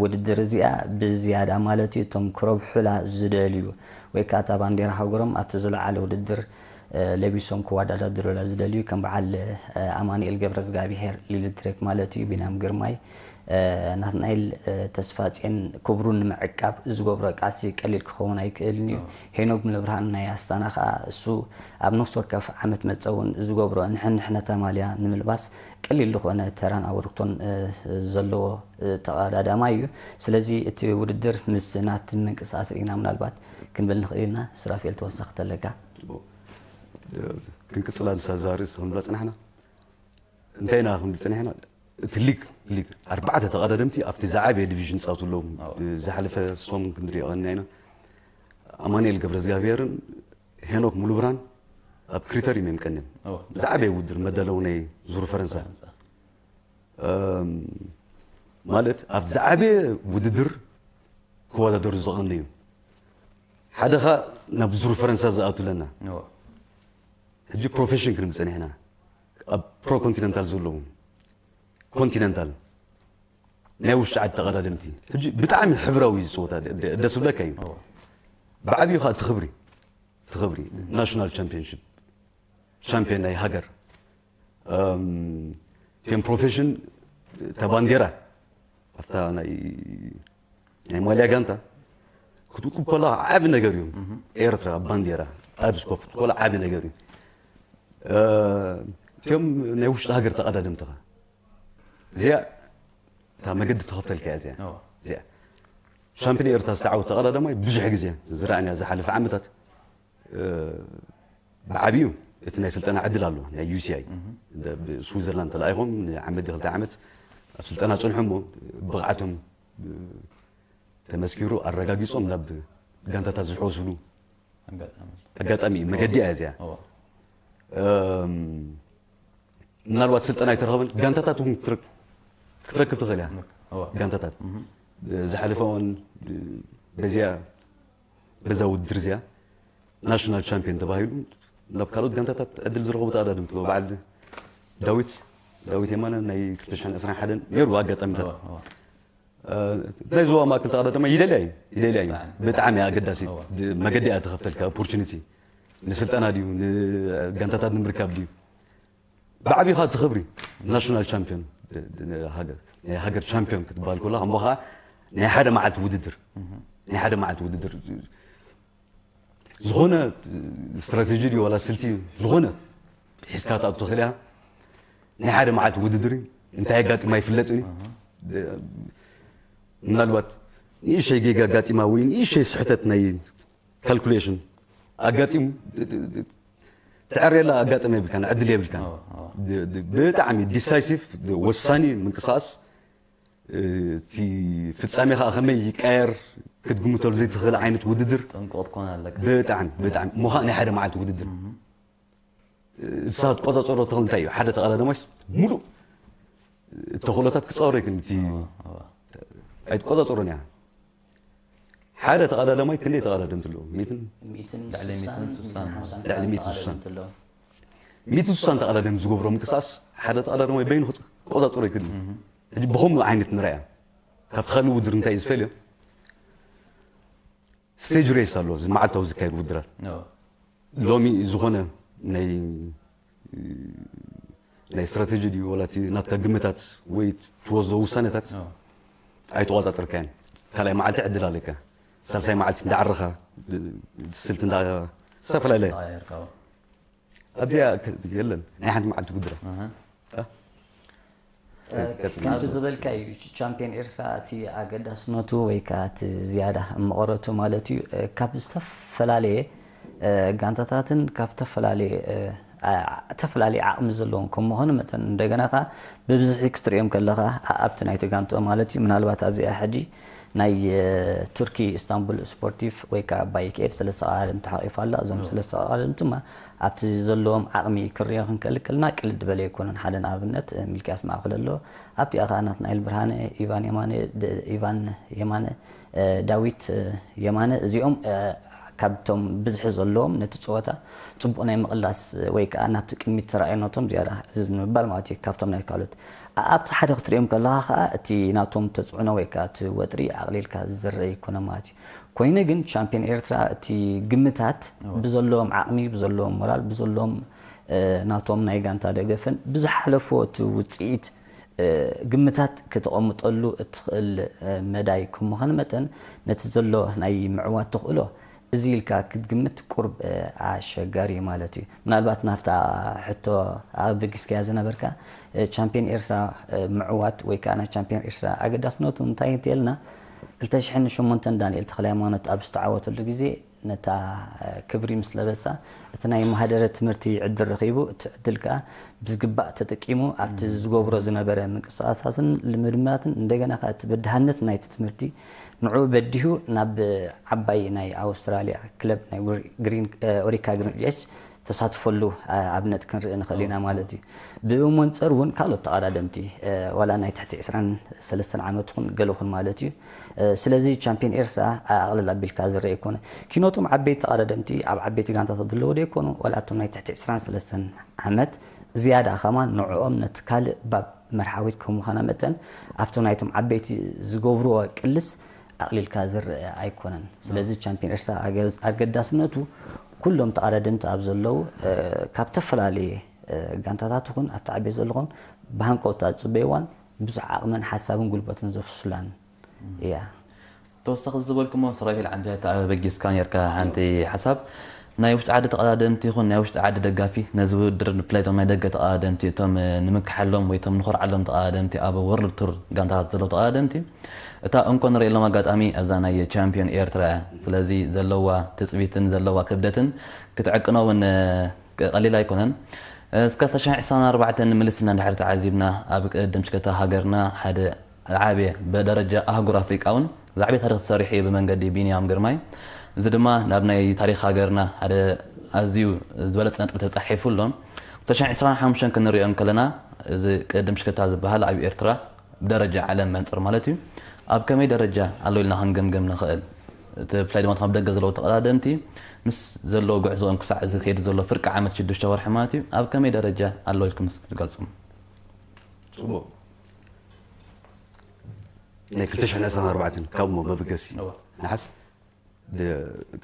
ውድድር እዚኣ ብዝያዳ ማለት እዩ እቶም ክረብሑላ ዝደልዩ ወይ ከዓ እታ ባንዴራ ሃገሮም ኣብቲ ዝለዓለ ውድድር ለቢሶም ክወዳዳድሩላ ዝደልዩ ከም በዓል ኣማኑኤል ገብረዝጋብሄር ሊልትሬክ ማለት እዩ ቢናም ግርማይ ናትናኤል ተስፋጼን ክብሩ ንምዕቃብ ዝገብሮ ቃልሲ ቀሊል ክኸውን ኣይክእልን እዩ። ሄኖግ ምልብርሃን ናይ ኣስታና ከዓ እሱ ኣብ ነፍሲ ወከፍ ዓመት መፀ እውን ዝገብሮ ንሕንሕነተ ማልያ ንምልባስ ቀሊል ዝኾነ ተራን ኣበርክቶን ዘለዎ ተቐዳዳማይ እዩ። ስለዚ እቲ ውድድር ምስ ናቲ ምንቅስቃስ ርኢና ምናልባት ክንብል ንኽእል ኢና። ሱራፌል ተወሰኽቲ ኣለካ? ክንቅፅላ ንሳ ዛርስ ክንብላ ፅናሕና እንታይ ኢና ክንብል ፅናሕና? እቲ ሊግ ሊግ ኣርባዕተ ተቐዳደምቲ ኣብቲ ዝዓበየ ዲቪዥን ፃውቱ ኣለዎም። ዝሓለፈ ሰሙን ክንሪኦ ቀኒና ኢና። ኣማኑኤል ገብረዝጋብሔርን ሄኖክ ሙሉብራን ኣብ ክሪተሪም እዮም ቀኒም። ዝዓበየ ውድድር መዳለዊ ናይ ዙር ፈረንሳ ማለት ኣብ ዝዓበየ ውድድር ክወዳደሩ ዝቐንዩ ሓደ ኻ ናብ ዙር ፈረንሳ ዝኣቱ ኣለና። ሕጂ ፕሮፌሽን ክንብል ፀኒሕና ኣብ ፕሮ ኮንቲነንታል ዘለዉ ኮንቲነንታል ናይ ውሽጢ ዓዲ ተቐዳደምቲ ሕጂ ብጣዕሚ ሕብራዊ ዝፅወታ ደስ ብለካ እዩ። ብዓብዩ ከዓ ትኽብሪ ትኽብሪ ናሽናል ቻምፒዮንሽፕ ቻምፒዮን ናይ ሃገር ቴም ፕሮፌሽን እታ ባንዴራ ኣብታ ናይ ናይ ማልያ ጋንታ ክትውቁብ ከላ ዓቢ ነገር እዩ። ኤርትራ ባንዴራ ኣብ ስፖርት ከላ ዓቢ ነገር እዩ። እም፣ እቲኦም ናይ ውሽጢ ሃገር ተቐዳደምትኻ እዚኣ እታ መገዲ ተኸተልካ እያ እዚኣ እዚኣ ሻምፒዮን ኤርትራ ዝተዓወት ተቐዳዳማይ ብዙሕ ግዜ ዝረኣና ዝሓለፈ ዓመታት ብዓብዩ እቲ ናይ ስልጠና ዕድል ኣሎ ናይ ዩ ሲ ኣይ ስዊዘርላንድ ተለኣይኾም ንዓመት ክልተ ዓመት ኣብ ስልጠና ፀንሖ እሞ ብቕዓቶም ተመስኪሩ ኣረጋጊፆም ናብ ጋንታታት ዝሕወስሉ ኣጋጣሚ እዩ መገዲ እያ እዚኣ ምናልባት ስልጠና ኣይተረኸበን ጋንታታት እውን ክትረክብ ትኽእል እያ ጋንታታት ዝሓለፈ እውን በዚያ በዛ ውድድር እዚኣ ናሽናል ቻምፒዮን ተባሂሉ ናብ ካልኦት ጋንታታት ዕድል ዝረኸቡ ተቐዳደምቲ በዓል ዳዊት ዳዊት የማነ ናይ ክልተ ሽሕን ዕስራን ሓደን ነይሩ ኣጋጣሚታት ናይ ዞባ ማእከል ተቐዳዳማይ ይደልያ እዩ ይደልያ እዩ ብጣዕሚ ኣገዳሲ መገዲ እያ ተኸፍተልካ ኦፖርቹኒቲ ንስልጠና ድዩ ንጋንታታት ንምርካብ ድዩ ብዓቢኻ እቲ ክብሪ ናሽናል ቻምፒዮን ናይ ሃገር ቻምፒዮን ክትበሃል ከሎ ከምኡ ከዓ ናይ ሓደ መዓልቲ ውድድር ናይ ሓደ መዓልቲ ውድድር ዝኾነ ስትራቴጂ ድዩ ዋላ ስልቲ ዝኾነ ሒዝካ ትኣቱ ትኽእል እያ ናይ ሓደ መዓልቲ ውድድር እዩ እንታይ ኣጋጢማ ይፍለጥ እዩ ምናልባት ንእሸይ ጌጋ ኣጋጢማ ወይ ንእሸይ ስሕተት ናይ ካልኩሌሽን ኣጋጢሙ ትዕርየላ ኣጋጠመ የብልካን ዕድል የብልካን ብጣዕሚ ዲሳይሲቭ ወሳኒ ምንቅስቃስ እቲ ፍጻሜ ከዓ ከመይ ይቀየር ክትግምተሉ ዘይትኽእል ዓይነት ውድድር ጥንቁቕ ትኮን ኣለካ ብጣዕሚ ብጣዕሚ ምዃእ ናይ ሓደ መዓልቲ ውድድር እሳ ትቆፃፀሮ ተኽእል እንታይ እዩ ሓደ ተቐዳዳማይስ ሙሉእ ተኽእሎታት ክፃወሮ ይክእል እቲ ኣይትቆፃፀሮን እያ ሓደ ተቐዳዳማይ ክንደይ ተቐዳደምቲ ኣለዎ ሚትን ልዕሊ ሚትን ስሳን ልዕሊ ሚትን ስሳን ሚትን ስሳን ተቐዳደምቲ ዝገብሮ ምንቅስቃስ ሓደ ተቐዳዳማይ በይኑ ክቆፃፀሮ ይክእል ሕጂ ብኸምኡ ዓይነት ንረያ ካብቲ ካልእ ውድድር እንታይ እዩ ዝፈልዮ ስቴጅ ሬስ ኣሎ እዚ መዓልታዊ ዝካየድ ውድድራት ሎሚ ዝኾነ ናይ ናይ ስትራቴጂ ድዩ ወላ እቲ ናትካ ግምታት ወይ ትወስዶ ውሳነታት ኣይተቆፃፀርካያን ካልኣይ መዓልቲ ዕድል ኣለካ ሳልሳይ መዓልቲ እንዳዓረኻ ስልቲ እንዳ ዝተፈላለየ ኣብዚኣ የለን ናይ ሓንቲ መዓልቲ ውድድር ከምቲ ዝበልካ እዩ ቻምፒዮን ኤርትራ እቲ ኣገዳስነቱ ወይ ከዓ እቲ ዝያዳ መቐረቱ ማለት እዩ ካብ ዝተፈላለየ ጋንታታትን ካብ ዝተፈላለየ ተፈላለየ ዓቕሚ ዘለዎም ከም ምዃኑ መጠን እንደገና ከዓ ብብዝሒ ክትሪኦም ከለኻ ኣብቲ ናይቲ ጋንትኦም ማለት እዩ ምናልባት ኣብዚኣ ሕጂ ናይ ቱርኪ ኢስታንቡል ስፖርቲቭ ወይ ከዓ ባይክ ኤድ ሰለስተ ቀዳድም ተሓቂፋ ኣላ እዞም ሰለስተ ቀዳድም ድማ ኣብቲ ዘለዎም ዓቕሚ ክሪኦ ክንከልክልና ቅልድ በለ ኣይኮነን ሓደ ንኣብነት ሚልክያስ ማእከል ኣሎ ኣብቲኣ ከዓ ናትናኤል ብርሃነ ኢቫን የማነ ኢቫን የማነ ዳዊት የማነ እዚኦም ካብቶም ብዝሒ ዘለዎም ነቲ ፀወታ ፅቡቕ ናይ ምቕላስ ወይ ከዓ ናብቲ ቅድሚት ተራእዮነቶም ዝያዳ ዕዝዝ ንምባል ማለት እዩ ካብቶም ናይ ካልኦት ኣብቲ ሓደ ክትሪኦም ከለካ ከዓ እቲ ናቶም ተፅዕኖ ወይ ከዓ እቲ ወጥሪ ኣቕሊልካ ዝረአ ይኮነ ማለት እዩ ኮይኑ ግን ቻምፒዮን ኤርትራ እቲ ግምታት ብዘለዎም ዓቕሚ ብዘለዎም ሞራል ብዘለዎም ናቶም ናይ ጋንታ ደገፍን ብዝሓለፎ እቲ ውፅኢት ግምታት ክተቐምጠሉ እትኽእል መዳይ ከም ምዃኑ መጠን ነቲ ዘሎ ናይ ምዕዋት ተኽእሎ እዚ ኢልካ ክትግምት ቁርብ ኣሸጋሪ እዩ ማለት እዩ። ምናልባት ናብታ ሕቶ ኣበጊስካያ ዝነበርካ ቻምፒዮን ኤርትራ ምዕዋት ወይ ከዓ ናይ ቻምፒዮን ኤርትራ ኣገዳስነቱ እንታይ እንተልና፣ ክልተ ሽሕን ሸሞንተን ዳንኤል ተኽለሃይማኖት ኣብ ዝተዓወተሉ ግዜ ነታ ክብሪ ምስ ለበሳ፣ እቲ ናይ ማህደረ ትምህርቲ ዕድል ረኺቡ፣ እቲ ዕድል ከዓ ብዝግባእ ተጠቂሙ ኣብቲ ዝገብሮ ዝነበረ ምንቅስቃሳትን ልምድማትን እንደገና ከዓ እቲ በድሃነት ናይቲ ትምህርቲ ንዑ በዲሁ ናብ ዓባይ ናይ ኣውስትራሊያ ክለብ ናይ ግሪን ኦሪካ ግሪን ሬስ ተሳትፈሉ ኣብነት ክንርኢ ንኽእል ኢና ማለት እዩ። ብኡ መንፅር እውን ካልኦት ተቐዳደምቲ ዋላ ናይ ትሕቲ ዕስራን ሰለስተን ዓመት ኹን ገለ ኹን ማለት እዩ። ስለዚ ቻምፒዮን ኤርትራ ኣቕልል ኣቢልካ ዝረአ ኣይኮነ። ኪኖቶም ዓበይቲ ተቐዳደምቲ ኣብ ዓበይቲ ጋንታታት ዘለዉ ዶ ይኮኑ ዋላ ኣብቶም ናይ ትሕቲ ዕስራን ሰለስተን ዓመት ዝያዳ ከማን ንዕኦም ነቲ ካልእ ባብ መርሓዊት ከም ምዃና መጠን ኣብቶም ናይቶም ዓበይቲ ዝገብርዎ ቅልስ ኣቕሊልካ ዝረአ ኣይኮነን። ስለዚ ቻምፒዮን ኤርትራ ኣገዳስነቱ ኩሎም ተቐዳደምቲ ኣብ ዘለዉ ካብ ዝተፈላለየ ጋንታታት ይኹን ኣብቲ ዓቤት ዘለኹን ብሃንቀውታ ዝፅበይዋን ብዙሕ ዓቕምን ሓሳብን ጉልበትን ዘፍስሱላን እያ። ተወሳኺ ዝበልኩሞ ሰራዊል ዓንድያታ ኣበጊስካ ነርካ ሓንቲ ሓሳብ ናይ ውሽጢ ዓዲ ተቐዳደምቲ ይኹን ናይ ውሽጢ ዓዲ ደጋፊ ነዚ ውድድር ብፍላይ እቶም ናይ ደገ ተቐዳደምቲ እቶም ንምክሓሎም ወይ እቶም ንኾርዓሎም ተቐዳደምቲ ኣብ ወርልድ ቱር ጋንታታት ዘለዉ ተቐዳደምቲ እታ እንኮ ንርእየሎም ኣጋጣሚ ኣብዛ ናይ ቻምፒዮን ኤርትራ እያ። ስለዚ ዘለዋ ትፅቢትን ዘለዋ ክብደትን ክትዕቅኖ እውን ቀሊል ኣይኮነን። እስከ ክልተ ሽሕን ዕስራን ኣርባዕተን ምልስ ኢልና እንድሕር ተዓዚብና ኣብ ቅድድም ሽክለታ ሃገርና ሓደ ዝዓበየ ብደረጃ ኣህጉር ኣፍሪቃ እውን ዝዓበየ ታሪክ ዝሰርሕ እዩ ብመንገዲ ቢንያም ግርማይ። እዚ ድማ ናብ ናይ ታሪክ ሃገርና ሓደ ኣዝዩ ዝበለፀ ነጥቢ ተፃሒፉ ኣሎ። ክልተ ሽሕን ዕስራን ሓሙሽተን ክንሪኦ እንከለና እዚ ቅድድም ሽክለታ ዝበሃል ኣብ ኤርትራ ብደረጃ ዓለም መንፅር ማለት እዩ ኣብ ከመይ ደረጃ ኣሎ ኢልና ክንግምግም ንኽእል? እቲ ብፍላይ ድማ ካብ ደገ ዘለዉ ተቐዳደምቲ ምስ ዘለዎ ጉዕዞኦም ክሳዕ እዚ ከይዱ ዘሎ ፍርቂ ዓመት ሽዱሽተ ወርሒ ማለት እዩ ኣብ ከመይ ደረጃ ኣሎ ኢልኩም እስኪ ትገልፁ? ፅቡቅ ናይ ክልተ ሽሕን ዕስራን ኣርባዕተን ካብ እሞ መበገሲ ነሓስ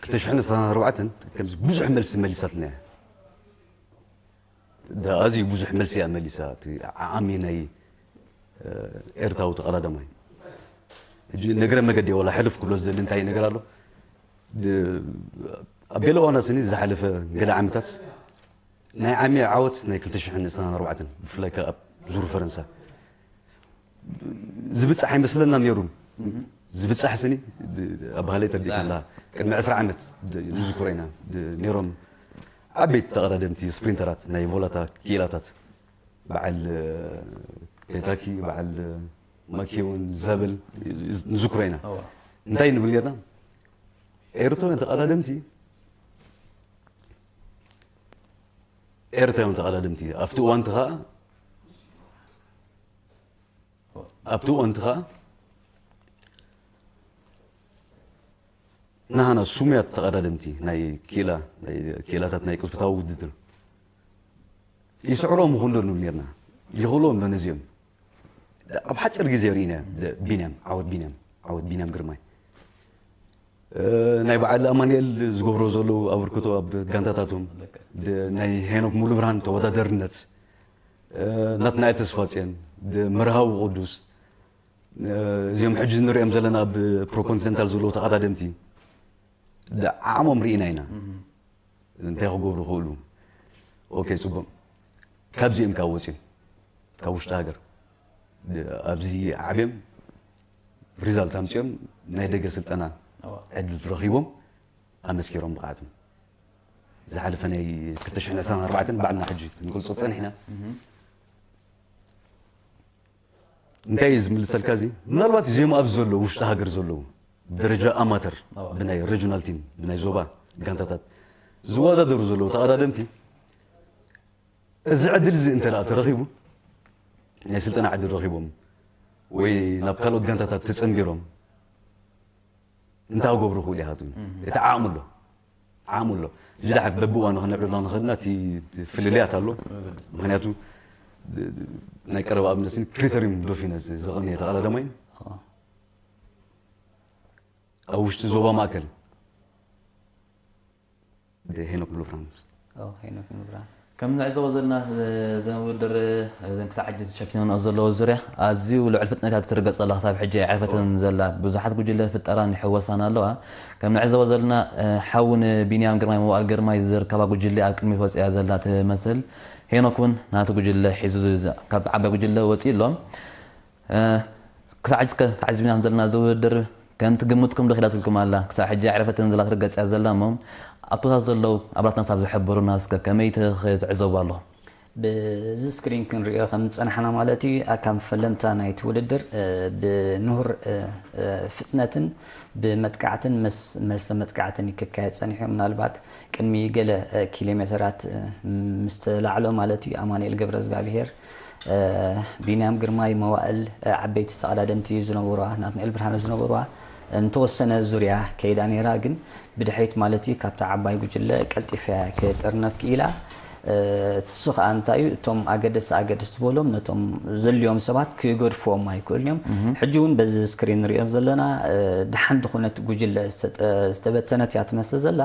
ክልተ ሽሕን ዕስራን ኣርባዕተን ከምዚ ብዙሕ መልሲ መሊሳትና እያ። ኣዝዩ ብዙሕ መልሲ እያ መሊሳ እቲ ዓዓሚ ናይ ኤርትራዊ ተቐዳዳማይ። ሕጂ ነገረ መገዲ ወላ ሕልፍ ክብሎ ዝደሊ እንታይ ነገር ኣሎ? ኣብ ገለ እዋና ስኒ ዝሓለፈ ገለ ዓመታት ናይ ዓሚ ዓወት ናይ ክልተ ሽሕን ዕስራን ኣርባዕተን ብፍላይ ከኣ ኣብ ዙር ፈረንሳ ዝብጻሕ ኣይመስለና ነይሩ። ዝብጻሕ ስኒ ኣብ ባህለይ ተርዲእካ ኣለኻ። ቅድሚ ዕስራ ዓመት ንዝክሮ ኢና ነይሮም ዓበይቲ ተቐዳደምቲ ስፕሪንተራት ናይ ቮላታ ክኢላታት በዓል ፔታኪ በዓል ማኪውን ዘብል ንዝክሮ ኢና። እንታይ ንብል ነርና? ኤርትራውያን ተቐዳደምቲ ኤርትራውያን ተቐዳደምቲ ኣብቲ እዋንቲ ከዓ ኣብቲ እዋንቲ ከዓ ናሃና ሱሙያት ተቐዳደምቲ ናይ ክኢላ ናይ ክኢላታት ናይ ቅጽበታዊ ውድድር ይስዕሮም ይኹን ዶ ንብል ነርና ይኽእልዎም ዶ ነዚኦም ኣብ ሓፂር ግዜ ርኢና ቢንያም ዓወት ቢንያም ዓወት ቢንያም ግርማይ ናይ በዓል ኣማንኤል ዝገብሮ ዘለዉ ኣበርክቶ ኣብ ጋንታታቶም ናይ ሄኖክ ሙሉብርሃን ተወዳደርነት ናትናኤል ተስፋፅዮን መርሃዊ ቅዱስ እዚኦም ሕጂ ንሪኦም ዘለና ኣብ ፕሮኮንቲነንታል ዘለዉ ተቐዳደምቲ ዓቕሞም ርኢና ኢና እንታይ ክገብሩ ክእሉ ኦኬ ፅቡቅ ካብዚኦም ካብ ወፂኦም ካብ ውሽጢ ሃገር ኣብዚ ዓብዮም ሪዛልት ኣምፅኦም ናይ ደገ ስልጠና ዕድል ረኪቦም ኣመስኪሮም ብቕዓቶም ዝሓለፈ ናይ ክልተ ሽሕን ዕስራን ኣርባዕተን ባዕልና ሕጂ ክንገልፆ ፀኒሕና እንታይ እዩ ዝምልሰልካ እዚ ምናልባት እዚኦም ኣብዚ ዘለዉ ውሽጢ ሃገር ዘለዉ ብደረጃ ኣማተር ብናይ ሬጅናል ቲም ብናይ ዞባ ጋንታታት ዝወዳደሩ ዘለዉ ተቐዳደምቲ እዚ ዕድል እዚ እንተ ደኣ ተረኺቡ ናይ ስልጠና ዕድል ረኺቦም ወይ ናብ ካልኦት ጋንታታት ተፀንቢሮም እንታይ ክገብሩ ክእሉ ይሃቱ እቲ ዓቕሚ ኣሎ ዓቕሚ ኣሎ እዚ ደሓር በብእዋኑ ክነዕብሎ ንኽእልና እቲ ፍልልያት ኣሎ ምክንያቱ ናይ ቀረባ ኣብነት ክሪተሪም ዶፊነ ዘቐንየ ተቐዳዳማይ ኣብ ውሽጢ ዞባ ማእከል ሄኖክ ሙሉብርሃን ሄኖክ ሙሉብርሃን ከም ንዕዘቦ ዘለና፣ እዘን ውድድር፣ እዘን ክሳዕ ሕጂ ተሸፊነንኦ ዘለዎ ዙርያ ኣዝዩ ልዑል ፍጥነት እያ ትርገጽ ዘላ። ክሳብ ሕጂ ኣይዕረፈትን ዘላ። ብዙሓት ጉጅለ ፍጠራን ይሕወሳን ኣለዋ። ከም ንዕዘቦ ዘለና፣ ሓው ንቢንያም ግርማይ፣ መዋእል ግርማይ ዝርከባ ጉጅለ ኣብ ቅድሚት ወጺኣ ዘላ ትመስል። ሄኖክ እውን ናቲ ጉጅለ ሒዙ፣ ካብ ዓባይ ጉጅለ ወጺኡ ኣሎ። ክሳዕ ሕጂ እስከ ተዓዚብና ዘለና እዚ ውድድር ከምቲ ግምትኩም ዶ ኺዳትልኩም ኣላ? ክሳዕ ሕጂ ኣዕረፈትን ዘላ ትርገጽ እያ ዘላ እሞ ኣብቶታት ዘለዉ ኣባላትና ሳብ ዝሕብሩና እስከ ከመይ ትዕዘቡ ኣለኹም? ብዚ ስክሪን ክንሪኦ ከም ዝጸናሕና ማለት እዩ። ኣካብ ፈለምታ ናይቲ ውድድር ብንሁር ፍጥነትን ብመጥቃዕትን መሰ መጥቃዕትን ክካየድ ጸኒሑ። ምናልባት ቅድሚ ገለ ኪሎ ሜተራት ምስ ተላዕሎ ማለት እዩ ኣማኑኤል ገብረዝጋብሄር ቢንያም ግርማይ መዋእል ዓበይቲ ተቐዳደምቲ ዝነበሩዋ ናትናኤል ብርሃነ ዝነበሩዋ ንተወሰነ ዙርያ ከይዳ ነይራ፣ ግን ብድሕሪት ማለት እዩ ካብታ ዓባይ ጉጅለ ቀልጢፋ ክጥርነፍ ክኢላ። እሱ ከዓ እንታይ እዩ እቶም ኣገደስቲ ኣገደስቲ ዝበሎም ነቶም ዘልዮም ሰባት ክገድፍዎም ኣይክእሉን እዮም። ሕጂ እውን በዚ ስክሪን ንሪኦም ዘለና ደሓን ዝኾነት ጉጅለ ዝተበተነት እያ ትመስል ዘላ።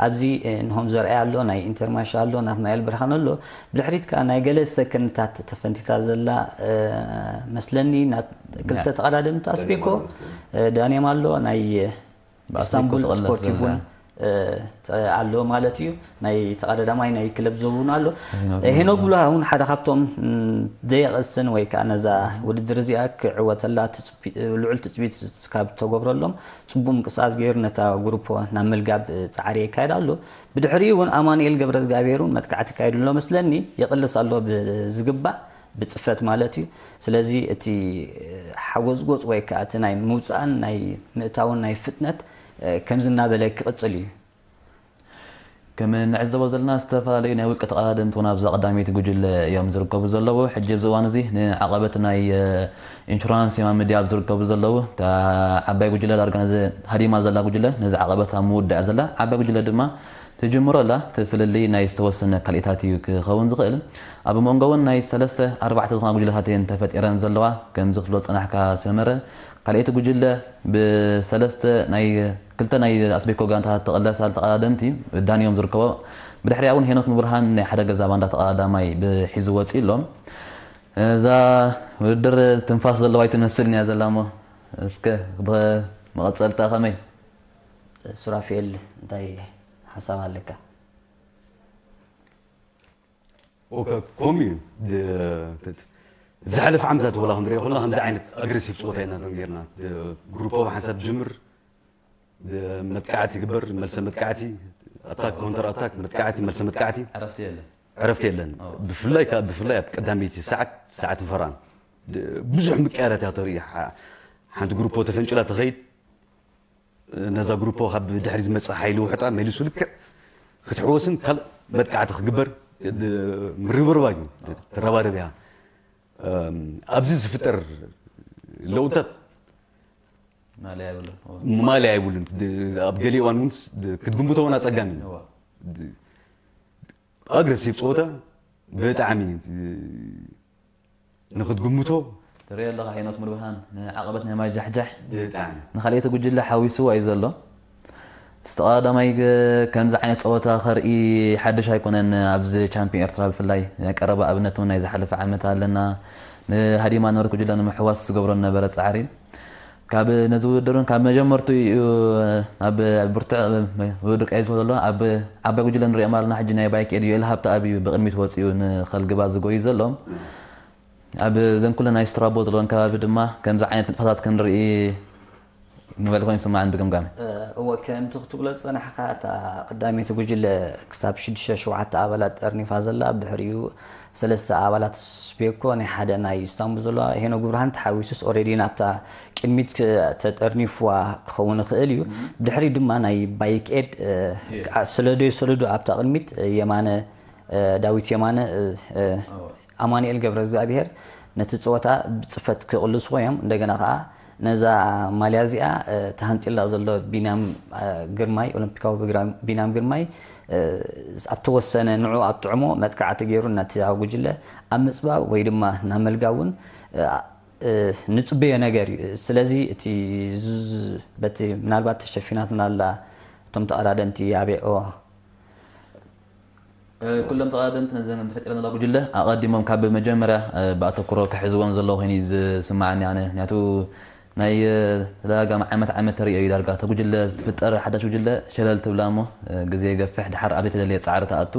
ኣብዚ ንሆም ዘርኣይ ኣሎ፣ ናይ ኢንተርማሽ ኣሎ፣ ናትናኤል ብርሃን ኣሎ። ብድሕሪት ከዓ ናይ ገለ ሰከንድታት ተፈንቲታ ዘላ መስለኒ ክልተ ተቐዳደምቲ ኣስቤኮ ዳንኤም ኣሎ፣ ናይ ኢስታንቡል ስፖርቲቭ እውን ኣሎ ማለት እዩ። ናይ ተቐዳዳማይ ናይ ክለብ ዘውን ኣሎ። ሄኖክ ብሉሃ እውን ሓደ ካብቶም ዘየቐስን ወይ ከዓ ነዛ ውድድር እዚኣ ክዕወተላ ልዑል ትፅቢት ካብ ተገብረሎም ፅቡቅ ምንቅስቃስ ገይሩ ነታ ግሩፖ ናብ ምልጋብ ፃዕሪ የካየድ ኣሎ። ብድሕሪኡ እውን ኣማኑኤል ገብረዝጋብሄር እውን መጥቃዕቲ ይካየድ ኣሎ መስለኒ፣ ይቕልስ ኣሎ ብዝግባእ ብፅፈት ማለት እዩ። ስለዚ እቲ ሓጎፅጎፅ ወይ ከዓ እቲ ናይ ምውፃእን ናይ ምእታውን ናይ ፍጥነት ከምዚ እናበለ ክቕፅል እዩ። ከም ንዕዘቦ ዘለና ዝተፈላለዩ ናይ ውልቀ ተቐዳደምቲ እውን ኣብዛ ቀዳመይቲ ጉጅለ እዮም ዝርከቡ ዘለዉ። ሕጂ ኣብዚ እዋን እዚ ንዓቐበት ናይ ኢንሹራንስ የማን ሚድያ ኣብ ዝርከቡ ዘለዉ እታ ዓባይ ጉጅለ ዳርጋ ነዚ ሃዲማ ዘላ ጉጅለ ነዚ ዓቐበት ኣብ ምውዳእ ዘላ ዓባይ ጉጅለ ድማ ትጅምሮ ኣላ። እቲ ፍልልይ ናይ ዝተወሰነ ካልኢታት እዩ ክኸውን ዝኽእል። ኣብ መንጎ እውን ናይ ሰለስተ ኣርባዕተ ዝኾና ጉጅለታት እየን ተፈጢረን ዘለዋ። ከምዚ ክትብሎ ዝጸናሕካ ሰመረ ካልኣይቲ ጉጅለ ብሰለስተ ናይ ክልተ ናይ ኣስቤኮ ጋንታታት ተቐለሳ ተቐዳደምቲ ዳንዮም ዝርከቦ። ብድሕሪኣ እውን ሄኖክ ምብርሃን ናይ ሓደ ገዛ ባንዳ ተቐዳዳማይ ብሒዙ ወፂኡ ኣሎ። እዛ ውድድር ትንፋስ ዘለዋ ኣይትመስልን እያ ዘላ እሞ እስከ ብመቐፀልታ ከመይ? ሱራፌል እንታይ ሓሳብ ኣለካ? ከምኡ እዩ። ዝሓለፈ ዓመታት ወላ ክንሪኦ ከለና ከምዚ ዓይነት ኣግሬሲቭ ፀወታ ኢና ነቶም ጌርና። ግሩፕ ኦፍ ሓንሳብ ትጅምር መጥቃዕቲ ይግበር፣ መልሰ መጥቃዕቲ፣ ኣታክ ኮንተር ኣታክ፣ መጥቃዕቲ፣ መልሰ መጥቃዕቲ። ዕረፍቲ የለን። ዕረፍቲ የለን። ብፍላይ ከዓ ብፍላይ ኣብ ቀዳመይቲ ሰዓት ሰዓት ንፈራን ብዙሕ ምቅያራት እያ ተርኢ። ሓንቲ ግሩፖ ተፈንጭላ ትኸይድ ነዛ ግሩፖ ካብ ድሕሪ ዝመፅእ ሓይሊ ውሕጣ መሊሱ ልክዕ ክትሕወስን ካልእ መጥቃዕቲ ክግበር ምርብርባግ እዩ። ተረባረብ እያ። ኣብዚ ዝፍጠር ለውጥታት ማለያ የብሉን። ማለያ የብሉን። ኣብ ገሊእ እዋን እውን ክትግምቶ እውን ኣፀጋሚ እዩ። ኣግረሲቭ ፀወታ ብጣዕሚ ንክትግምቶ ትሪኦ ኣለኻ ሄኖክ ምርብሃን ንዓቐበት ናይ ማይ ጃሕጃሕ ብጣዕሚ ንካልኣይቲ ጉጅለ ሓዊስዋ እዩ ዘሎ። እቲ ተቐዳዳማይ ከምዚ ዓይነት ፀወታ ከርኢ ሓድሽ ኣይኮነን። ኣብዚ ቻምፒዮን ኤርትራ ብፍላይ ናይ ቀረባ ኣብነት እውን ናይ ዝሓለፈ ዓመት ኣለና። ንሃዲማ ነበረ ጉጅለ ንምሕዋስ ዝገብሮ ዝነበረ ፃዕሪ ካብ ነዚ ውድድር እውን ካብ መጀመርትኡ እዩ ናብ ብርቱዕ ውድድር ቀይሱ ዘሎ። ኣብ ዓባይ ጉጅለ ንሪኦም ኣለና። ሕጂ ናይ ባይክ ኤድ ዮኤል ሃብተኣብ እዩ ብቕድሚት ወፂኡ ንኸልግባ ዝጎዩ ዘሎ። ኣብ ዘን ኩለን ናይ ስትራቦ ዘለወን ከባቢ ድማ ከምዚ ዓይነት ንጥፈታት ክንርኢ ንበል ኮይኑ ይስማዓኒ ብግምጋም። እወ ከምቲ ክትብሎ ዝጸናሕካ እታ ቀዳመይቲ ጉጅለ ክሳብ ሽዱሽተ ሸውዓተ ኣባላት ጠርኒፋ ዘላ ብድሕሪኡ ሰለስተ ኣባላት ስፔኮ ናይ ሓደ ናይ ኢስታንቡል ዘለዋ ሄኖ ጉብርሃን ተሓዊሱስ ኦሬዲ ናብታ ቅድሚት ተጠርኒፍዋ ክኸውን ይኽእል እዩ። ብድሕሪ ድማ ናይ ባይክ ኤድ ሰለዶ ሰለዶ ኣብታ ቅድሚት የማነ ዳዊት የማነ ኣማኑኤል ገብረእግዚኣብሄር ነቲ ፀወታ ብፅፈት ክቕልስዎ እዮም። እንደገና ከዓ ነዛ ማልያ እዚኣ ተሃንጢላ ዘሎ ቢንያም ግርማይ ኦሎምፒካዊ ቢንያም ግርማይ ኣብ ተወሰነ ንዑ ኣብ ጥዕሞ መጥቃዕቲ ገይሩ ነቲ ኣብ ጉጅለ ኣብ ምፅባብ ወይ ድማ ናብ መልጋብ እውን ንፅበዮ ነገር እዩ። ስለዚ እቲ በቲ ምናልባት ተሸፊናትና ኣላ እቶም ተቐዳደምቲ ኣቤኦ ኩሎም ተቐዳደምቲ ነዘን ተፈጢረን ዘለዋ ጉጅለ ኣቐዲሞም ካብ መጀመርያ ብኣተኩሮ ክሕዝወን ዘለዎ ኮይኑ እዩ ዝስማዓኒ ኣነ። ምክንያቱ ናይ ተደጋጋሚ ዓመት ዓመት ተርእዮ እዩ። ዳርጋ እተ ጉጅለ ትፍጠር ሓዳሽ ጉጅለ ሸለል ትብላ እሞ ግዜ ገፍሕ ድሓር ኣብ ዘይተደለየ ፃዕሪ ትኣቱ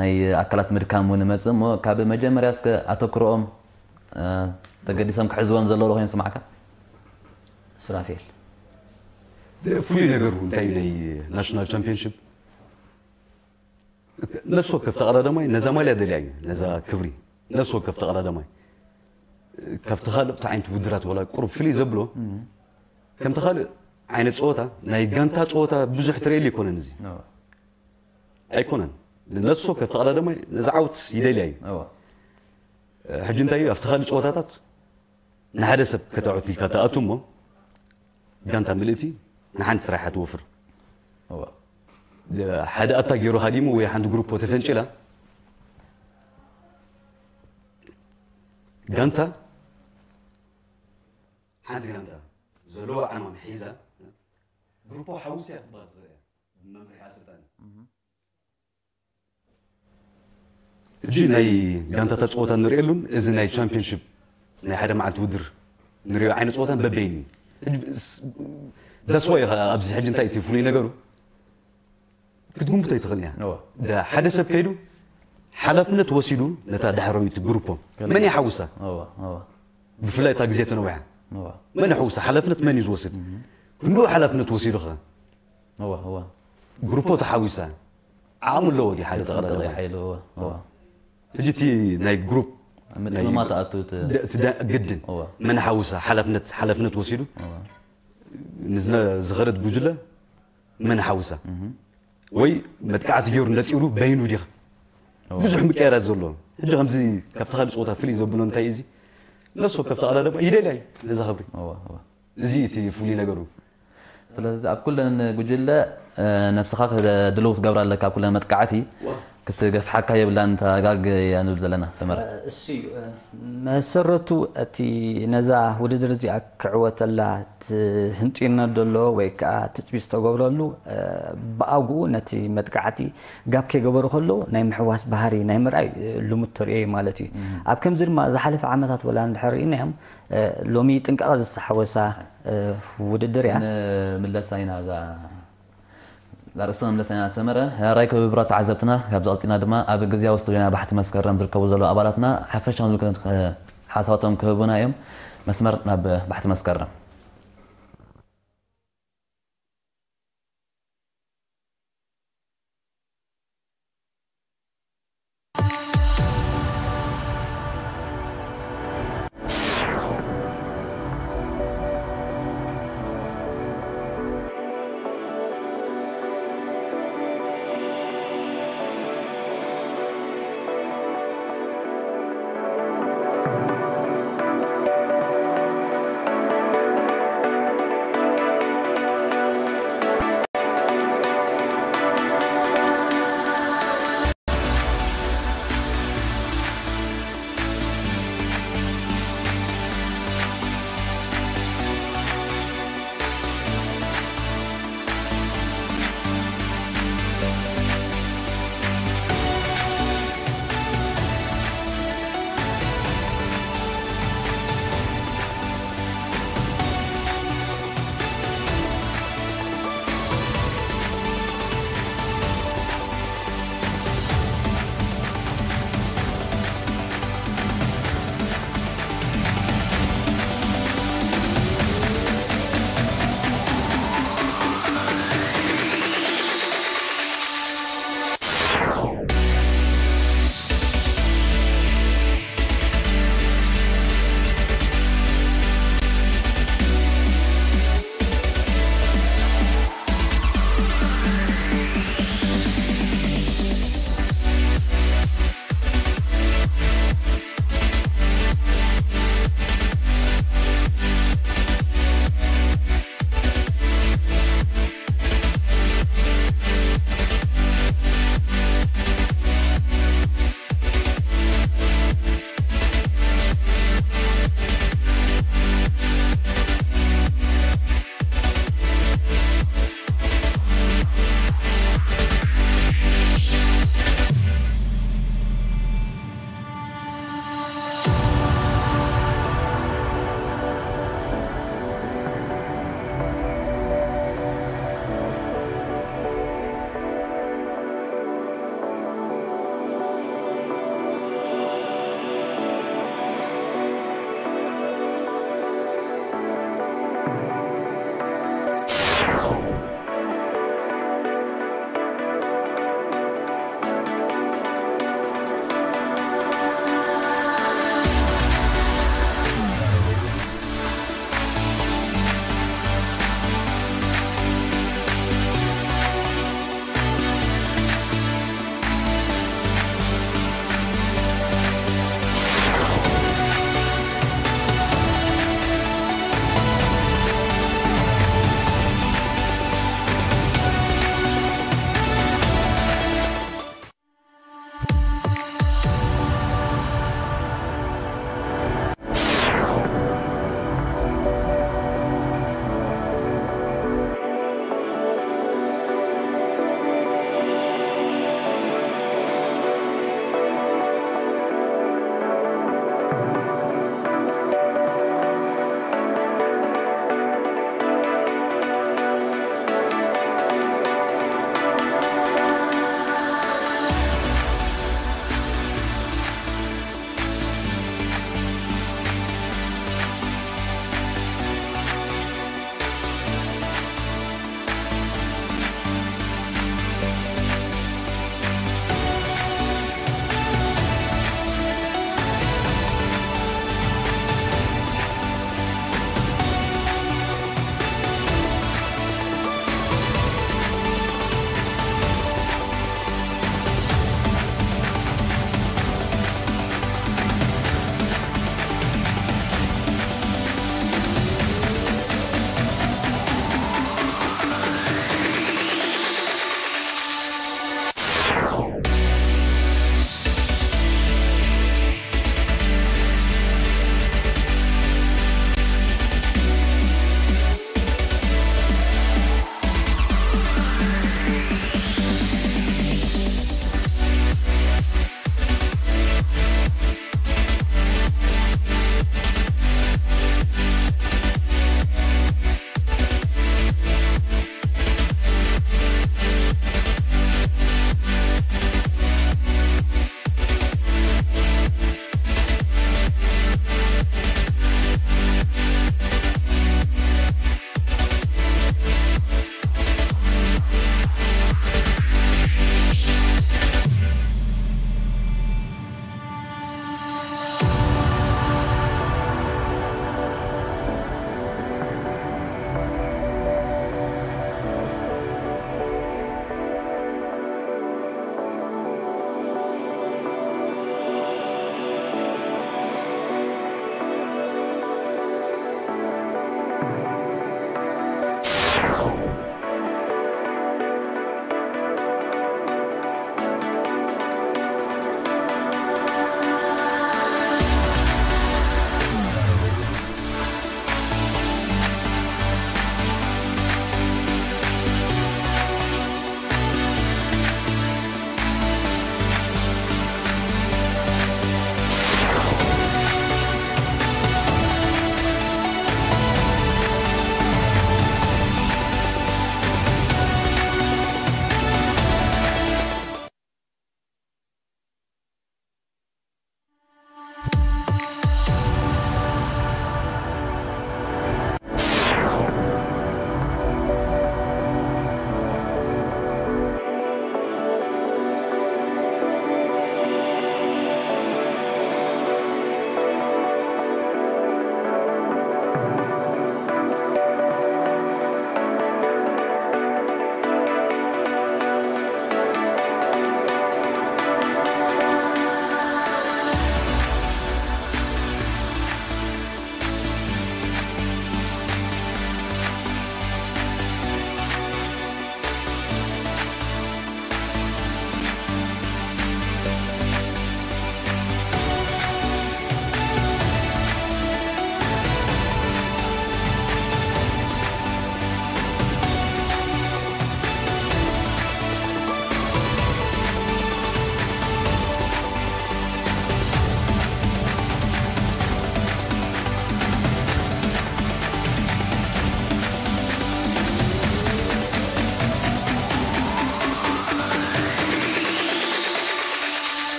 ናይ ኣካላት ምድካም እውን መፅእ እሞ ካብ መጀመርያ እስከ ኣተኩሮኦም ተገዲሶም ክሕዝወን ዘለዎ ኮይኑ ዝስማዓካ? ሱራፌል። ፍሉይ ነገሩ እንታይ ናይ ናሽናል ቻምፒዮንሽፕ ነፍሲ ወከፍ ተቐዳዳማይ ነዛ ማልያ ደልያ እዩ፣ ነዛ ክብሪ ነፍሲ ወከፍ ተቐዳዳማይ ካብቲ ካልእ ብቲ ዓይነት ውድራት ወላ ቁሩብ ፍልይ ዘብሎ ከምቲ ካልእ ዓይነት ፀወታ ናይ ጋንታ ፀወታ ብዙሕ ትርእየሉ ኣይኮነን። እዚ ኣይኮነን። ነፍሲ ወከፍ ተቐዳዳማይ ነዛ ዓወት ይደልያ እዩ። ሕጂ እንታይ እዩ ኣብቲ ካልእ ፀወታታት ንሓደ ሰብ ከተዕውት ኢልካ ትኣቱ እሞ ጋንታ ምልእቲ ንሓንቲ ስራሕ እያ ትወፍር። ሓደ ኣታ ገይሩ ሃዲሙ ወይ ሓንቲ ግሩፖ ተፈንጭላ ጋንታ ሓንቲ ጋንታ ዘለዎ ዓማም ሒዛ ግሩፖ ሓውስ እያ ክትበሃል ትኽእል እያ ብመምርሒ ኣሰልጣኒ። ሕጂ ናይ ጋንታታት ፀወታ ንርእየሉን እዚ ናይ ቻምፒዮንሽፕ ናይ ሓደ መዓልቲ ውድር ንሪኦ ዓይነት ፀወታን በበይኒ። ዳስዋ ኢኻ ኣብዚ ሕጂ እንታይ እቲ ፍሉይ ነገሩ ክትግምቶ ኣይትኽእልን እያ። ሓደ ሰብ ከይዱ ሓላፍነት ወሲዱ ነታ ዳሕረዊት ግሩፖ መን ይሓውሳ? ብፍላይ እታ ግዜ ተነዊሓ መን ይሓውሳ? ሓላፍነት መን እዩ ዝወስድ? ክንድኡ ሓላፍነት ወሲዱ ኸ ግሩፖ ተሓዊሳ ዓቕሚ ኣለዎ ድዩ ሓደ ተቐዳዳማይ? ሕጂ እቲ ናይ ግሩፕ ምጥምማት ኣቱ ግድን መን ሓውሳ ሓላፍነት ሓላፍነት ወሲዱ ንዝኸደት ጉጅለ መን ሓውሳ ወይ መጥቃዕቲ ገይሩ ነጢሩ በይኑ ዲኻ ብዙሕ ምቅያራት ዘሎ ሕጂ ከምዚ ካብቲ ካልእ ፀወታ ፍልይ ዘብሎ እንታይ እዚ ነፍሲ ወከፍ ተቐዳዳማይ ይደልያ እዩ ነዛ ክብሪ እዚ እቲ ፍሉይ ነገሩ። ስለዚ ኣብ ኩለን ጉጅለ ነብስኻ ድልው ክትገብር ኣለካ። ኣብ ኩለን መጥቃዕቲ ክትገፍሓካ የብላን። ተጋግ እያ ንብል ዘለና ሰመረ። እሱ እዩ መሰረቱ እቲ ነዛ ውድድር እዚኣ ክዕወተላ ትህንጢነ ደሎ ወይ ከዓ ትፅቢ ዝተገብረሉ ብኣግኡ ነቲ መጥቃዕቲ ጋብ ከይገበሩ ከለዉ ናይ ምሕዋስ ባህሪ ናይ ምርኣይ ልሙድ ተርእዮ እዩ ማለት እዩ። ኣብ ከምዚ ድማ ዝሓለፈ ዓመታት ወላ እንድሕር ርኢናዮም ሎሚ ጥንቃቐ ዝተሓወሳ ውድድር እያ። ንምለሳ ኢና እዛ ርእስና ምለሳ ኢና ሰመረ። ራይ ክብብራት ተዓዘብትና ካብዚ ቀፂልና ድማ ኣብ ግዝያዊ ስቱዲዮና ባሕቲ መስከረም ዝርከቡ ዘለዉ ኣባላትና ሓፈሻዊ ዝምልከቶም ሓሳባቶም ክህቡና እዮም። መስመር ናብ ባሕቲ መስከረም።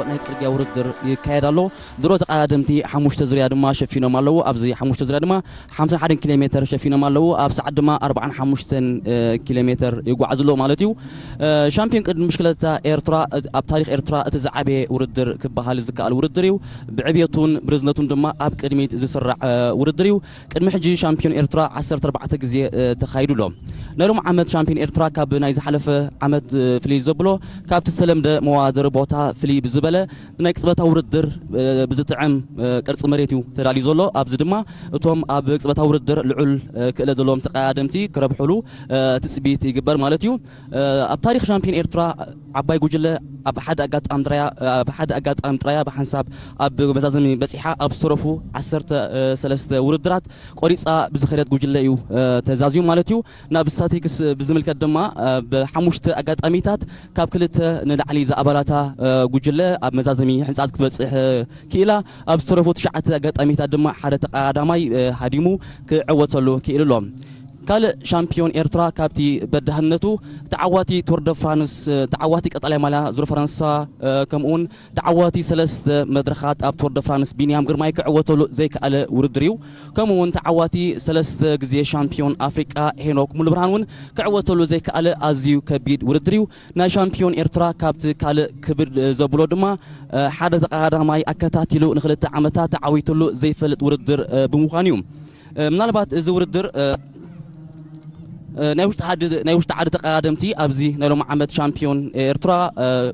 ናይ ጽርግያ ውድድር ይካየድ ኣሎ። ድሮ ተቐዳደምቲ ሓሙሽተ ዙርያ ድማ ሸፊኖም ኣለዉ። ኣብዚ ሓሙሽተ ዙርያ ድማ ሓምሳን ሓደን ኪሎ ሜተር ሸፊኖም ኣለዉ። ኣብ ሰዓት ድማ ኣርባዓን ሓሙሽተን ኪሎ ሜተር ይጓዓዙ ኣለዉ ማለት እዩ። ሻምፒዮን ቅድድም ብሽክለታ ኤርትራ፣ ኣብ ታሪኽ ኤርትራ እቲ ዝዓበየ ውድድር ክበሃል ዝከኣል ውድድር እዩ። ብዕብየቱን ብርዝነቱን ድማ ኣብ ቅድሚት ዝስራዕ ውድድር እዩ። ቅድሚ ሕጂ ሻምፒዮን ኤርትራ ዓሰርተ ኣርባዕተ ግዜ ተኻይዱ ኣሎ። ናይ ሎም ዓመት ሻምፒዮን ኤርትራ ካብ ናይ ዝሓለፈ ዓመት ፍልይ ዘብሎ፣ ካብቲ ዝተለምደ መዋደሪ ቦታ ፍልይ ብዝበለ ናይ ቅጽበታዊ ውድድር ብዝጥዕም ቅርጺ መሬት እዩ ተዳልዩ ዘሎ። ኣብዚ ድማ እቶም ኣብ ቅጽበታዊ ውድድር ልዑል ክእለት ዘለዎም ተቐዳደምቲ ክረብሕሉ ትጽቢት ይግበር ማለት እዩ። ኣብ ታሪኽ ሻምፒዮን ኤርትራ ዓባይ ጉጅለ ኣብ ሓደ ኣጋጣሚ ጥራያ ኣብ ሓደ ኣጋጣሚ ጥራያ ብሓንሳብ ኣብ መዛዘሚ በጺሓ ኣብ ዝተረፉ ዓሰርተ ሰለስተ ውድድራት ቆሪጻ ብዝኸደት ጉጅለ እዩ ተዛዝዩ ማለት እዩ። ናብ ስታቲክስ ብዝምልከት ድማ ብሓሙሽተ ኣጋጣሚታት ካብ ክልተ ንላዕሊ ዝኣባላታ ጉጅለ ኣብ መዛዘሚ ሕንጻት ክትበጽሕ ክኢላ። ኣብ ዝተረፉ ትሽዓተ ኣጋጣሚታት ድማ ሓደ ተቐዳዳማይ ሃዲሙ ክዕወተሉ ክኢሉ ኣሎ። ካልእ ሻምፒዮን ኤርትራ ካብቲ በዳህነቱ ተዓዋቲ ቶር ደ ፍራንስ፣ ተዓዋቲ ቀጠልያ ማልያ ዙር ፈረንሳ፣ ከምኡውን ተዓዋቲ ሰለስተ መድረኻት ኣብ ቶር ደ ፍራንስ ቢንያም ግርማይ ክዕወተሉ ዘይከኣለ ውድድር እዩ። ከምኡውን ተዓዋቲ ሰለስተ ግዜ ሻምፒዮን ኣፍሪቃ ሄኖክ ሙሉብርሃን እውን ክዕወተሉ ዘይከኣለ ኣዝዩ ከቢድ ውድድር እዩ። ናይ ሻምፒዮን ኤርትራ ካብቲ ካልእ ክብድ ዘብሎ ድማ ሓደ ተቐዳዳማይ ኣከታቲሉ ንክልተ ዓመታት ተዓዊትሉ ዘይፈልጥ ውድድር ብምዃኑ እዩ። ምናልባት እዚ ውድድር ናይ ውሽጢ ዓዲ ናይ ውሽጢ ዓዲ ተቐዳደምቲ ኣብዚ ናይ ሎም ዓመት ሻምፒዮን ኤርትራ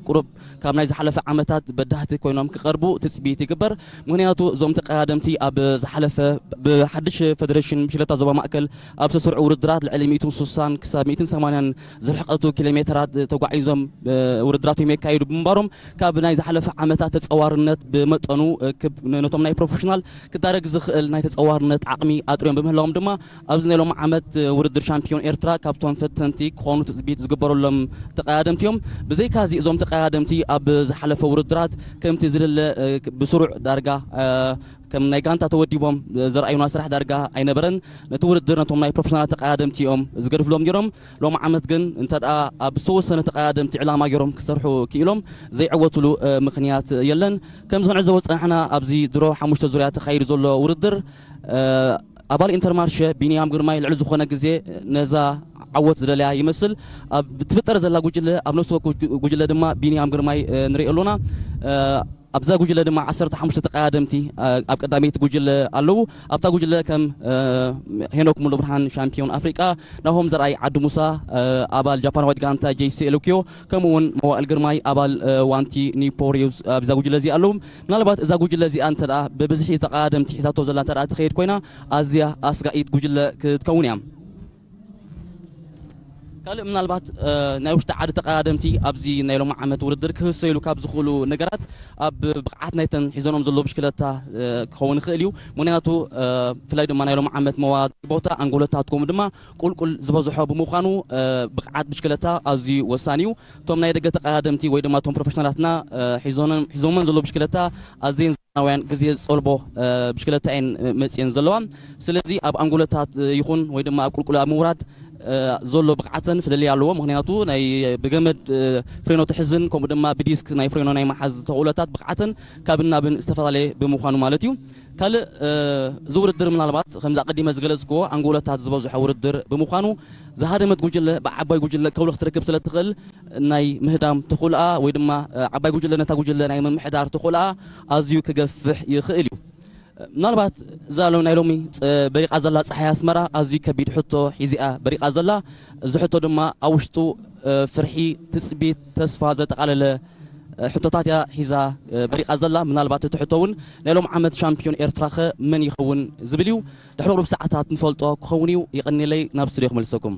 ቁሩብ ካብ ናይ ዝሓለፈ ዓመታት በዳህቲ ኮይኖም ክቐርቡ ትጽቢት ይግበር። ምክንያቱ እዞም ተቐዳደምቲ ኣብ ዝሓለፈ ብሓድሽ ፌደሬሽን ብሽክለታ ዞባ ማእከል ኣብ ዝተሰርዑ ውድድራት ልዕሊ ሚእትን ስሳን ክሳብ ሚእትን ሰማንያን ዝርሕቀቱ ኪሎ ሜተራት ተጓዒዞም ውድድራቶም የካይዱ ብምንባሮም ካብ ናይ ዝሓለፈ ዓመታት ተጸዋርነት ብመጠኑ ክብ ነቶም ናይ ፕሮፌሽናል ክዳረግ ዝኽእል ናይ ተጸዋርነት ዓቕሚ ኣጥርዮም ብምህላዎም ድማ ኣብዚ ናይ ሎም ዓመት ውድድር ሻምፒዮን ኤርትራ ካብቶም ፈተንቲ ክኾኑ ትጽቢት ዝግበረሎም ተቐዳደምቲ እዮም። ብዘይካዚ እዞም ተቐዳደምቲ ኣብ ዝሓለፈ ውድድራት ከምቲ ዝድለ ብስሩዕ ዳርጋ ከም ናይ ጋንታ ተወዲቦም ዘርኣዩና ስራሕ ዳርጋ ኣይነበረን። ነቲ ውድድር ነቶም ናይ ፕሮፌሽናል ተቐዳደምቲ እዮም ዝገድፍሎም ነይሮም። ሎም ዓመት ግን እንተ ደኣ ኣብ ዝተወሰነ ተቐዳደምቲ ዕላማ ገይሮም ክሰርሑ ክኢሎም ዘይዕወትሉ ምኽንያት የለን። ከም ዝንዕዘቦ ዝጸናሕና ኣብዚ ድሮ ሓሙሽተ ዙርያ ተኻይዱ ዘሎ ውድድር ኣባል ኢንተርማርሸ ቢንያም ግርማይ ልዕሊ ዝኾነ ግዜ ነዛ ዓወት ዝደለያ ይመስል። ኣብ ትፍጠር ዘላ ጉጅለ ኣብ ነፍሲ ወከፍ ጉጅለ ድማ ቢንያም ግርማይ ንሪኦ ኣሎና። ኣብዛ ጉጅለ ድማ ዓሰርተ ሓሙሽተ ተቐዳደምቲ ኣብ ቀዳመይቲ ጉጅለ ኣለዉ። ኣብታ ጉጅለ ከም ሄኖክ ሙሉብርሃን ሻምፒዮን ኣፍሪቃ፣ ናሆም ዘርኣይ ዓዲ ሙሳ ኣባል ጃፓናዊት ጋንታ ጄሲ ኤሉኪዮ፣ ከምኡ እውን መዋእል ግርማይ ኣባል ዋንቲ ኒፖ ሪቭስ ኣብዛ ጉጅለ እዚኣ ኣለዉ። ምናልባት እዛ ጉጅለ እዚኣ እንተ ደኣ ብብዝሒ ተቐዳደምቲ ሒዛቶ ዘላ እንተ ደኣ ትኸይድ ኮይና ኣዝያ ኣስጋኢት ጉጅለ ክትከውን እያ። ካልእ ምናልባት ናይ ውሽጢ ዓዲ ተቐዳደምቲ ኣብዚ ናይ ሎም ዓመት ውድድር ክህሰይሉ ካብ ዝኽእሉ ነገራት ኣብ ብቕዓት ናይተን ሒዘኖም ዘለዉ ብሽክለታ ክኸውን ይኽእል እዩ። ምክንያቱ ብፍላይ ድማ ናይ ሎም ዓመት መዋዲ ቦታ ኣንጎለታት ከምኡ ድማ ቁልቁል ዝበዝሖ ብምዃኑ ብቕዓት ብሽክለታ ኣዝዩ ወሳኒ እዩ። እቶም ናይ ደገ ተቐዳደምቲ ወይ ድማ እቶም ፕሮፌሽናላትና ሒዞመን ዘለዉ ብሽክለታ ኣዝየን ዘመናውያን ግዜ ዝጸልቦ ብሽክለታ እየን መጽየን ዘለዋ። ስለዚ ኣብ ኣንጎለታት ይኹን ወይ ድማ ኣብ ቁልቁል ኣብ ምውራድ ዘሎ ብቕዓተን ፍልልይ ኣለዎ። ምክንያቱ ናይ ብገመድ ፍሬኖ ትሕዝን ከምኡ ድማ ብዲስክ ናይ ፍሬኖ ናይ መሓዝ ተኽእሎታት ብቕዓተን ካብን ናብን ዝተፈላለየ ብምዃኑ ማለት እዩ። ካልእ እዚ ውድድር ምናልባት ከምዚ ኣቐዲመ ዝገለጽክዎ ኣንጎለታት ዝበዝሖ ውድድር ብምዃኑ ዝሃደመት ጉጅለ ብዓባይ ጉጅለ ከብሎ ክትረክብ ስለ ትኽእል ናይ ምህዳም ተኽእሎኣ ወይ ድማ ዓባይ ጉጅለ ነታ ጉጅለ ናይ ምምሕዳር ተኽእሎኣ ኣዝዩ ክገፍሕ ይኽእል እዩ። ምናልባት እዛ ሎ- ናይ ሎሚ በሪቓ ዘላ ፀሓይ ኣስመራ ኣዝዩ ከቢድ ሕቶ ሒዚኣ በሪቓ ዘላ። እዚ ሕቶ ድማ ኣብ ውሽጡ ፍርሒ፣ ትፅቢት፣ ተስፋ ዘጠቓለለ ሕቶታት እያ ሒዛ በሪቓ ዘላ። ምናልባት እቲ ሕቶ እውን ናይ ሎም ዓመት ሻምፒዮን ኤርትራ ኸ መን ይኸውን ዝብል እዩ። ድሕሪ ቁሩብ ሰዓታት ንፈልጦ ክኸውን እዩ። ይቐኒለይ፣ ናብ ስቱድዮ ክመልሰኩም።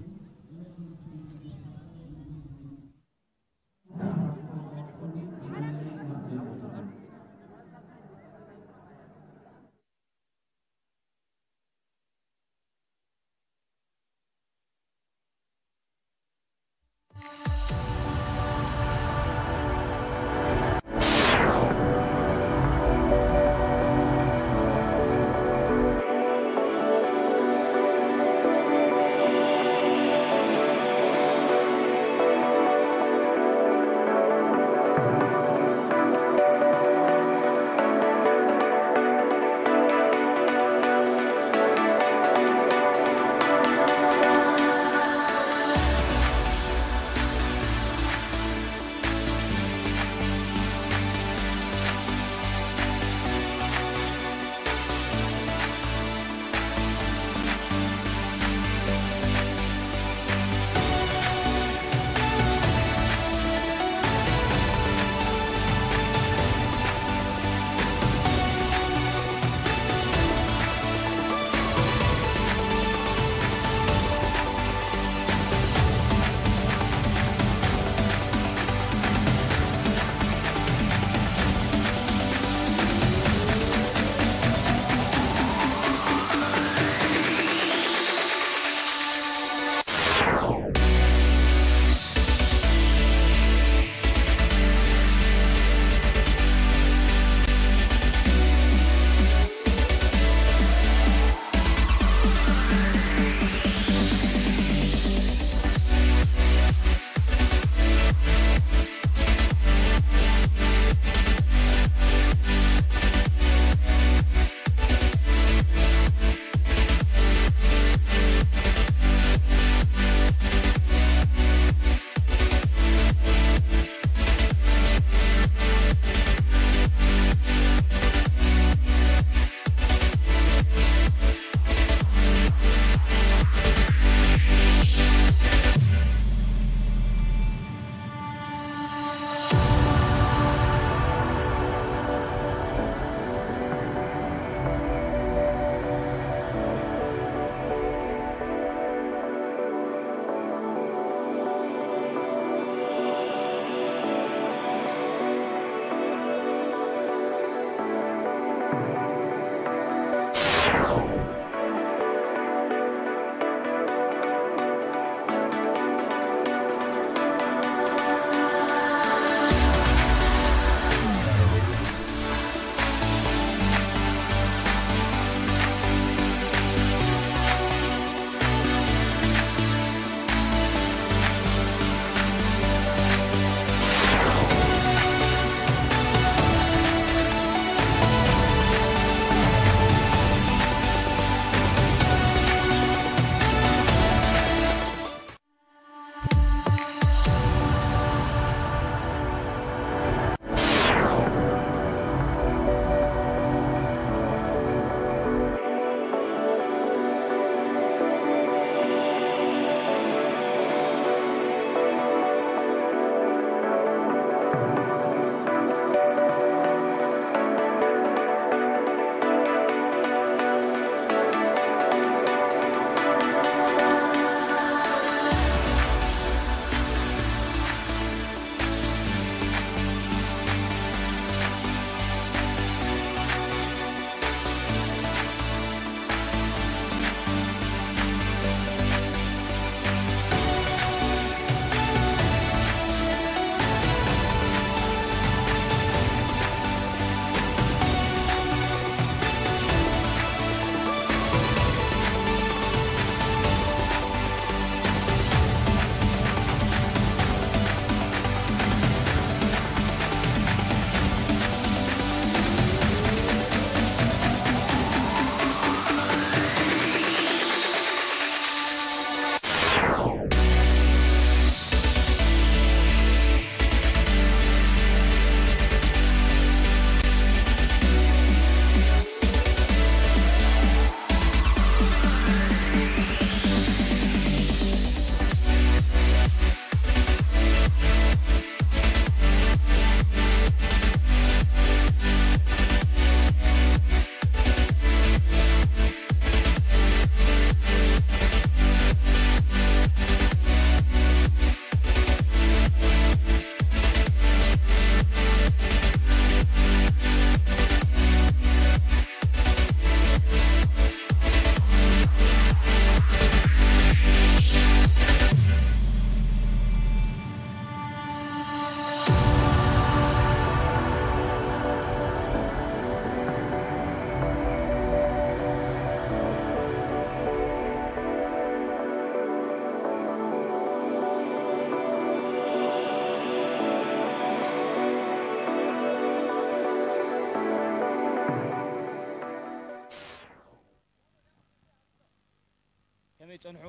ከመይ ጸንሑ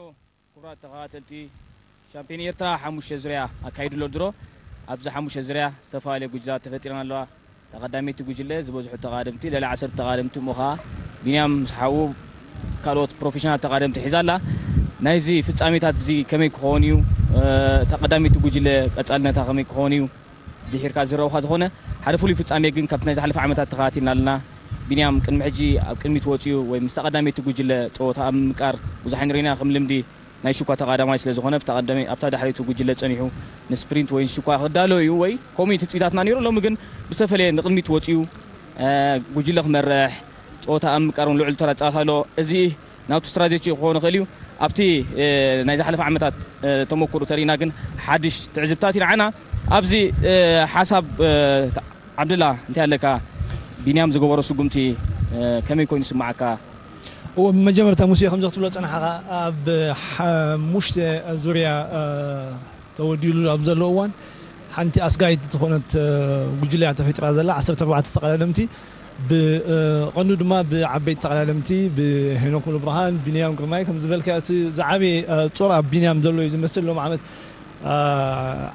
ክቡራት ተኸታተልቲ ሻምፒዮን ኤርትራ ሓሙሽተ ዙርያ ኣካይዱ ኣሎ ድሮ። ኣብዚ ሓሙሽተ ዙርያ ዝተፈላለየ ጉጅላት ተፈጢረን ኣለዋ። ተቐዳመይቲ ጉጅለ ዝበዝሑ ተቓደምቲ፣ ልዕሊ ዓሰርተ ተቓደምቲ እሞ ኸኣ ቢንያም ምስ ሓዉ ካልኦት ፕሮፌሽናል ተቓደምቲ ሒዛ ኣላ። ናይዚ ፍጻሜታት እዚ ከመይ ክኸውን እዩ? እ፣ ተቐዳመይቲ ጉጅለ ቀጻልነታ ከመይ ክኸውን እዩ? ድሒርካ ዝረእኻ ዝኾነ ሓደ ፍሉይ ፍጻሜ ግን ካብቲ ናይ ዝሓለፈ ዓመታት ተኸታቲልና ኣለና። ቢንያም ቅድሚ ሕጂ ኣብ ቅድሚት ወጺኡ ወይ ምስ ተቐዳመይቲ ጉጅለ ጸወታ ኣብ ምምቃር ብዙሕ ኣይንርኢና። ከም ልምዲ ናይ ሽኳ ተቐዳማይ ስለ ዝኾነ ኣብታ ቀዳመይ-፣ ኣብታ ዳሕረይቲ ጉጅለ ጸኒሑ ንስፕሪንት ወይ ንሽኳ ክዳሎ እዩ ወይ ከምኡ እዩ ትጽቢታትና ነይሩ። ሎሚ ግን ብዝተፈለየ ንቕድሚት ወጺኡ፣ እ፣ ጉጅለ ክመርሕ ጸወታ ኣብ ምምቃር እውን ልዑል ተራ ይጻወት ኣሎ። እዚ ናቱ ስትራቴጂ ክኸውን ይኽእል እዩ። ኣብቲ፣ እ፣ ናይ ዝሓለፈ ዓመታት፣ እ፣ ተመኩሮ ተሪእና ግን ሓድሽ ትዕዝብታት ይርዓና። ኣብዚ፣ እ፣ ሓሳብ፣ እ፣ ዓብድላ እንታይ ኣለካ? ቢንያም ዝገበሮ ስጉምቲ፣ እ፣ ከመይ ኮይኑ ይስምዓካ? እዎ፣ ብመጀመርታ ሙሴ፣ ከምዚ ክትብሎ ጸናሕኻ፣ ኣብ ሓሙሽተ ዙርያ ተወዲሉ ኣብ ዘሎ እዋን ሓንቲ ኣስጋይት ዝኾነት ጉጅለ እያ ተፈጢራ ዘላ። ዓሰርተ ኣርባዕተ ተቐዳደምቲ፣ ብቐንዱ ድማ ብዓበይቲ ተቐዳደምቲ፣ ብሄኖክ ሙሉብርሃን፣ ቢንያም ግርማይ፣ ከም ዝበልካ፣ እቲ ዝዓበየ ጾር ኣብ ቢንያም ዘሎ እዩ ዝመስል። ሎም ዓመት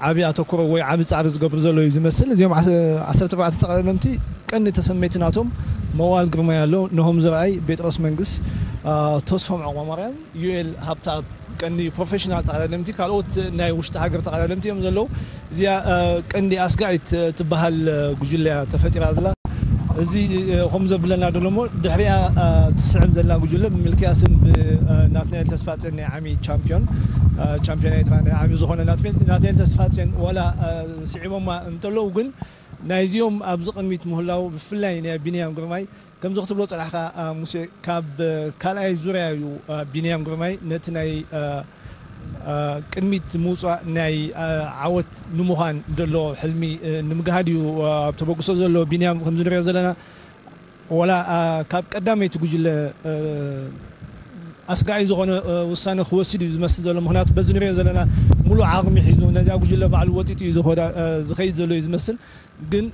ዓቢ ኣተኩሮ ወይ ዓቢ ጻዕሪ ዝገብሩ ዘሎ እዩ ዝመስል። እዚኦም ዓሰርተ ኣርባዕተ ተቐዳደምቲ ቀንዲ ተሰመይቲ ናቶም መዋል ግርማይ ኣሎ፣ ነሆም ዘርኣይ፣ ቤጥሮስ መንግስ፣ ተስፎም ዕቕባማርያም፣ ዩኤል ሃብተኣብ፣ ቀንዲ ፕሮፌሽናል ተቐዳደምቲ። ካልኦት ናይ ውሽጢ ሃገር ተቐዳደምቲ እዮም ዘለዉ። እዚኣ ቀንዲ ኣስጋኢት ትበሃል ጉጅለ እያ ተፈጢራ ዘላ። እዚ ከም ዘብለና ደሎ እሞ፣ ድሕሪኣ ትስዕብ ዘላ ጉጅለ ብሚልክያስን ብናትናኤል ተስፋጼን፣ ናይ ዓሚ ቻምፒዮን፣ ቻምፒዮን ኤርትራ ናይ ዓሚ ዝኾነ ናትናኤል ተስፋጼን ዋላ ስዒቦማ እንተለዉ፣ ግን ናይዚኦም ኣብዚ ቅድሚት ምህላው፣ ብፍላይ ናይ ቢንያም ግርማይ፣ ከምዚ ክትብሎ ጸናሕካ፣ ሙሴ፣ ካብ ካልኣይ ዙርያ እዩ ቢንያም ግርማይ ነቲ ናይ ቅድሚት ምውጻእ ናይ ዓወት ንምዃን ዘሎ ሕልሚ ንምግሃድ እዩ ኣብ ተበግሶ ዘሎ። ቢንያም፣ ከምዚ ንሪኦ ዘለና፣ ወላ ካብ ቀዳመይቲ ጉጅለ ኣስጋኢ ዝኾነ ውሳነ ክወስድ እዩ ዝመስል ዘሎ። ምኽንያቱ፣ በዚ ንሪኦ ዘለና፣ ሙሉእ ዓቕሚ ሒዙ ነዚኣ ጉጅለ ባዕሉ ወጢጡ እዩ ዝኸይድ ዘሎ እዩ ዝመስል። ግን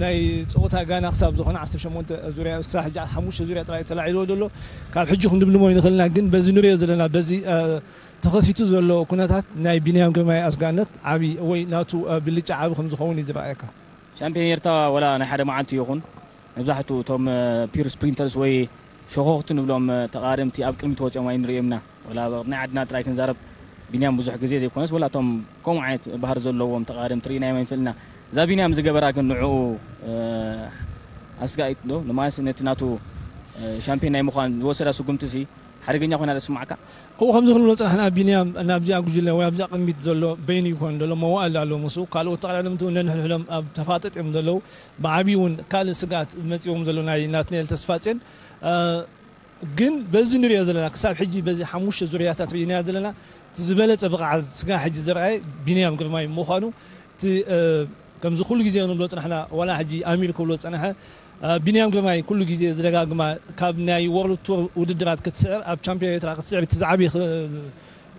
ናይ ጸወታ ጋና ክሳብ ዝኾነ ዓሰርተ ሸሞንተ ዙርያ፣ ክሳብ ሕጂ ሓሙሽተ ዙርያ ጥራይ ተላዒልዎ ዘሎ። ካብ ሕጂ ክንድምድሞ ይንኽእል ኢና። ግን በዚ ንሪኦ ዘለና፣ በዚ ተኸሲቱ ዘሎ ኩነታት፣ ናይ ቢንያም ግርማይ ኣስጋነት ዓቢ ወይ ናቱ ብልጫ ዓቢ ከም ዝኸውን እዩ ዝረኣየካ። ቻምፒዮን ኤርትራ ዋላ ናይ ሓደ መዓልቲ ይኹን፣ መብዛሕትኡ እቶም ፒር ስፕሪንተርስ ወይ ሸኾኽቲ ንብሎም ተቓደምቲ ኣብ ቅድሚት ወፂኦም ኣይንርእዮም ኢና። ወላ ናይ ዓድና ጥራይ ክንዛረብ፣ ቢንያም ብዙሕ ግዜ ዘይኮነስ፣ ወላ እቶም ከምኡ ዓይነት ባህሪ ዘለዎም ተቓደምቲ ርኢናዮም ኣይንፈልጥና። እዛ ቢንያም ዝገበራ ግን ንዕኡ ኣስጋኢት ዶ ንማስ ነቲ ናቱ ሻምፒዮን ናይ ምዃን ዝወሰዳ ስጉምቲ ሲ ሓደገኛ ኮይና ዶ ትስማዓካ? እው፣ ከምዚ ክንብሎ ጸናሕና፣ ቢንያም ናብዚኣ ጉጅለ ወይ ኣብዚኣ ቅድሚት ዘሎ በይኑ ይኮን ዘሎ፣ መዋእል ኣሎ ምስኡ። ካልኦት ተቐዳደምቲ እውን ነንሕድሕዶም ኣብ ተፋጠጥ እዮም ዘለዉ። ብዓብዪ እውን ካልእ ስግኣት መጺዎም ዘሎ ናይ ናትናኤል ተስፋጼን። እ፣ ግን በዚ ንሪኦ ዘለና፣ ክሳብ ሕጂ በዚ ሓሙሽተ ዙርያታት ርኢናዮ ዘለና፣ እቲ ዝበለጸ ብቕዓት ስጋብ ሕጂ ዝረኣየ ቢንያም ግርማይ ምዃኑ፣ እቲ፣ እ፣ ከምዚ ኩሉ ግዜ ንብሎ ጽናሕና፣ ዋላ ሕጂ ኣሚር ክብሎ ዝጸንሐ፣ እ፣ ቢንያም ግርማይ ኩሉ ግዜ ዝደጋግማ፣ ካብ ናይ ወርልድ ቱር ውድድራት ክትስዕር፣ ኣብ ቻምፒዮን ኤርትራ ክትስዕር፣ እቲ ዝዓበየ ኽ-፣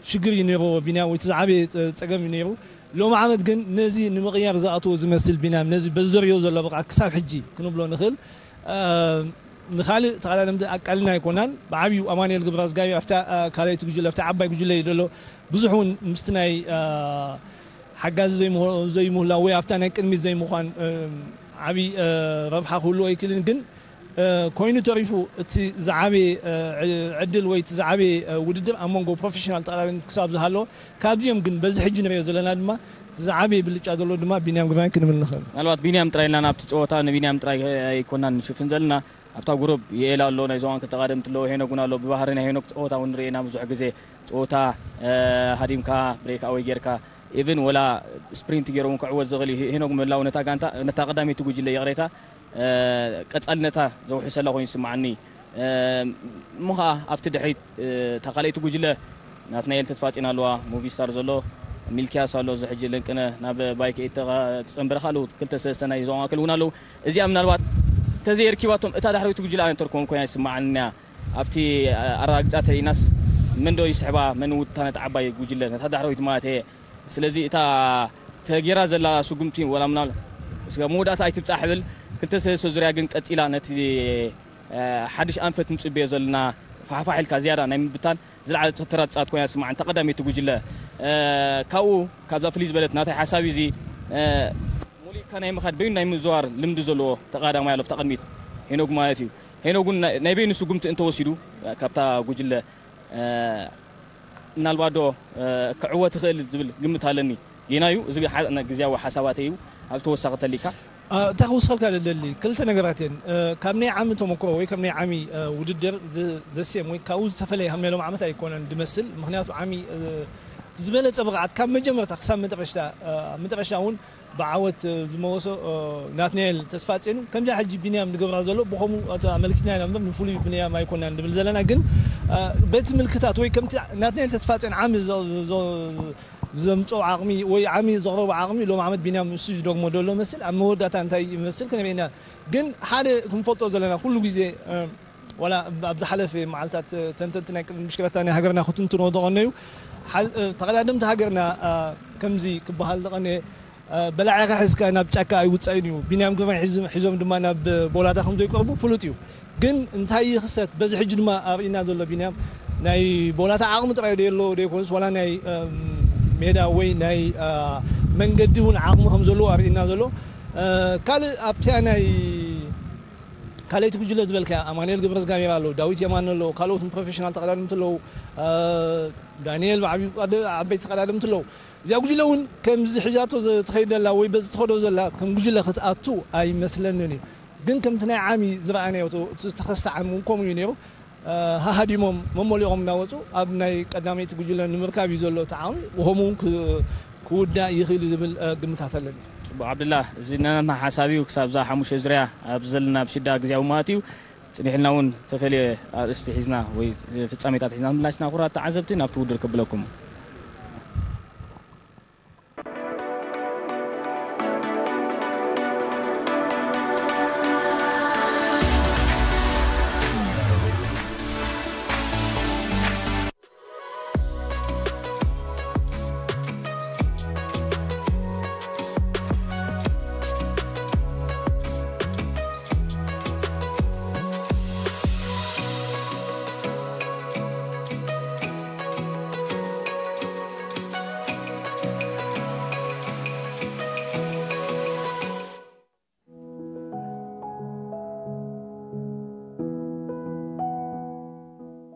ሽግር እዩ ነይርዎ ቢንያም፣ ወይ እቲ ዝዓበየ ጸ-፣ ጸገም እዩ ነይሩ። ሎም ዓመት ግን ነዚ ንምቕያር ዝኣትዎ ዝመስል ቢንያም፣ ነዚ በዚ ዘርእዮ ዘሎ ብቕዓት ክሳብ ሕጂ ክንብሎ ንኽእል። እ፣ ንኻልእ ተቐዳደምቲ ኣቃሊልና ኣይኮናን። ብዓብዩ ኣማኑኤል ገብረዝጋቢ ኣብታ፣ እ፣ ካልኣይቲ ጉጅለ፣ ኣብታ ዓባይ ጉጅለ እዩ ዘሎ። ብዙሕ እውን ምስቲ ናይ፣ እ፣ ሓጋዚ ዘይምሆ-፣ ዘይምህላው ወይ ኣብታ ናይ ቅድሚት ዘይምዃን፣ እ፣ ዓብዪ፣ እ፣ ረብሓ ክህልዎ ኣይክእልን። ግን፣ እ፣ ኮይኑ ተሪፉ እቲ ዝዓበየ፣ እ፣ ዕ-፣ ዕድል ወይ እቲ ዝዓበየ፣ እ፣ ውድድር ኣብ መንጎ ፕሮፌሽናል ተቐዳደምቲ ክሳብ ዝሃለወ፣ ካብዚኦም ግን በዚ ሕጂ ንሪኦ ዘለና ድማ እቲ ዝዓበየ ብልጫ ዘሎ ድማ ቢንያም ግርማይ ክንብል ንኽእል። ምናልባት ቢንያም ጥራይ ኢልና ናብቲ ጸወታ ንቢንያም ጥራይ ኣይኮናን ንሽፍን ዘለና። ኣብታ ጉሩብ ዩኤል ኣሎ፣ ናይ ዞባን ክልተ ቀደምቲ ኣሎ፣ ሄኖግ እውን ኣሎ። ብባህሪ ናይ ሄኖግ ጸወታ እውን ርኢና ብዙሕ ግዜ ጸወታ፣ እ፣ ሃዲምካ ብሬክ ኣወይ ጌርካ፣ ኢቭን ወላ ስፕሪንት ገይሩ እውን ክዕወት ዝኽእል እዩ። ሄኖግ ምህላው ነታ ጋንታ፣ ነታ ቀዳመይቲ ጉጅለ፣ ይቕሬታ፣ እ፣ ቀጻልነታ ዘውሕሰላ ኮይኑ ይስምዓኒ። እ፣ እሞ ኸኣ ኣብቲ ድሕሪት፣ እ፣ እታ ካልኣይቲ ጉጅለ ናትናኤል ተስፋጼን ኣለዋ፣ ሙቪስታር ዘሎ፣ ሚልኪያስ ኣሎ፣ እዚ ሕጂ ልንቅነ ናብ ባይክ ኤት ተቐ-፣ ትጸንበረ ካልኦት ክልተ ሰለስተ ናይ ዞባ ማእከል እውን ኣለዉ። እዚኣ ምናልባት ተዘይርኪባቶም እታ ዳሕረወይቲ ጉጅለ ኣነ ተርኮም ኮይና ይስምዓኒ እያ። ኣብቲ ኣረጋግጻ ተሪኢናስ መን ዶ ይስሕባ፣ መን ውታ ነታ ዓባይ ጉጅለ፣ ነታ ዳሕረወይቲ ማለት እየ። ስለዚ እታ ተጌራ ዘላ ስጉምቲ ወላ ምናል-፣ ስጋ መወዳእታ ኣይትብጻሕ እብል፣ ክልተ ሰለስተ ዙርያ ግን ቀጺላ ነቲ፣ እ፣ ሓድሽ ኣንፈት ንጽበዮ ዘለና ፋሕፋሕ ኢልካ ዝያዳ ናይ ምብታን ዝለዓለ ተራ ትጻወት ኮይና ትስምዓኒ፣ እታ ቀዳመይቲ ጉጅለ። እ፣ ካብኡ፣ ካብዛ ፍልይ ዝበለት ናተይ ሓሳብ እዩ እዚ፣ እ፣ ሙሉእካ ናይ ምኻድ በይኑ ናይ ምዝዋር ልምዲ ዘለዎ ተቐዳማይ ኣሎ፣ ኣብታ ቅድሚት ሄኖግ ማለት እዩ። ሄኖግ እውን ናይ፣ ናይ በይኑ ስጉምቲ እንተወሲዱ፣ እ፣ ካብታ ጉጅለ፣ እ፣ ምናልባት ዶ፣ እ፣ ክዕወት ይኽእል ዝብል ግምት ኣለኒ። ጌና እዩ፣ እዚ ሓ-፣ ግዝያዊ ሓሳባተይ እዩ። ኣብ ተወሳኺ ተሊካ? እ፣ እንታይ ክውስኸልካ ደሊ? ክልተ ነገራት እየን። እ፣ ካብ ናይ ዓሚ ተመክሮ ወይ ካብ ናይ ዓሚ፣ እ፣ ውድድር ዝ-፣ ዘስየም ወይ ካብኡ ዝተፈለየ ካብ ናይ ሎም ዓመት ኣይኮነን ድመስል። ምኽንያቱ ዓሚ፣ እ፣ እቲ ዝበለጸ ብቕዓት ካብ መጀመርታ ክሳብ መጠረሽታ፣ እ፣ ኣብ መጠረሽታ እውን ብዓወት፣ እ፣ ዝመወሶ፣ እ፣ ናትናኤል ተስፋጼን እዩ። ከምዚኣ ሕጂ ቢንያም ዝገብራ ዘሎ ብኸምኡ፣ እቲ ኣመልኪትና ኢና እምበር ንፍሉይ ቢንያም ኣይኮናን ንብል ዘለና። ግን፣ እ፣ በቲ ምልክታት ወይ ከምቲ ናትናኤል ተስፋጼን ዓሚ ዘ-፣ ዘ-፣ ዘምጽኦ ዓቕሚ ወይ ዓሚ ዘቕረቦ ዓቕሚ ሎም ዓመት ቢንያም ንሱ እዩ ዝደግሞ ዘሎ መስል። ኣብ መወዳእታ እንታይ ይመስል ክንርኢ ኢና። ግን ሓደ ክንፈልጦ ዘለና ኩሉ ግዜ፣ እ፣ ዋላ ኣብ ዝሓለፈ መዓልታት ተንተንቲ ናይ ቅድድም ብሽክለታ ናይ ሃገርና ክትንትኖ ዝቐነዩ፣ ተቐዳደምቲ ሃገርና ከምዚ ክበሃል ዝቐነየ፣ በላዕኻ ሒዝካ ናብ ጫካ ኣይውፃእን እዩ። ቢንያም ግርማይ ሒዞም ድማ ናብ ቦላታ ከም ዘይቀርቡ ፍሉጥ እዩ። ግን እንታይ ይኽሰት? በዚ ሕጂ ድማ ኣርእና ዘሎ ቢንያም ናይ ቦላታ ዓቕሚ ጥራይ ዶ የለዎ ዶ ይኮንስ ዋላ ናይ ሜዳ ወይ ናይ መንገዲ እውን ዓቕሚ ከም ዘለዎ ኣርእና ዘሎ። ካልእ ኣብቲያ ናይ ካልኣይቲ ጉጅለ ዝበልካያ ኣማኑኤል ገብረዝጋብሔር ኣለዉ፣ ዳዊት የማነ ኣለዉ፣ ካልኦት ፕሮፌሽናል ተቐዳደምቲ ኣለዉ፣ ዳንኤል ብዓብዩ ዓበይቲ ተቐዳደምቲ ኣለዉ። እዚኣ ጉጅለ እውን ከምዚ ሒዛቶ ትኸይድ ዘላ ወይ በዚ ትኸዶ ዘላ ከም ጉጅለ ክትኣቱ ኣይመስለንን እዩ። ግን ከምቲ ናይ ዓሚ ዝረኣናዮ እቲ ዝተኸስተ ዓሚ እውን ከምኡ እዩ ነይሩ። ሃሃዲሞም መሞሊቖም እናወፁ ኣብ ናይ ቀዳመይቲ ጉጅለ ንምርካብ እዩ ዘሎ እቲ ዓቕሚ። ብኸምኡ እውን ክውዳእ ይኽእል እዩ ዝብል ግምታት ኣለኒ። ፅቡቕ ዓብድላ፣ እዚ ናትና ሓሳብ እዩ። ክሳብ እዛ ሓሙሽተ ዙርያ ኣብ ዘለና ኣብ ሽዳ ግዜያዊ ማለት እዩ። ፅኒሕልና እውን ተፈልየ ኣርእስቲ ሒዝና ወይ ፍፃሜታት ሒዝና ምላሽና ኩራት ተዓዘብቲ ናብቲ ውድድር ከብለኩም።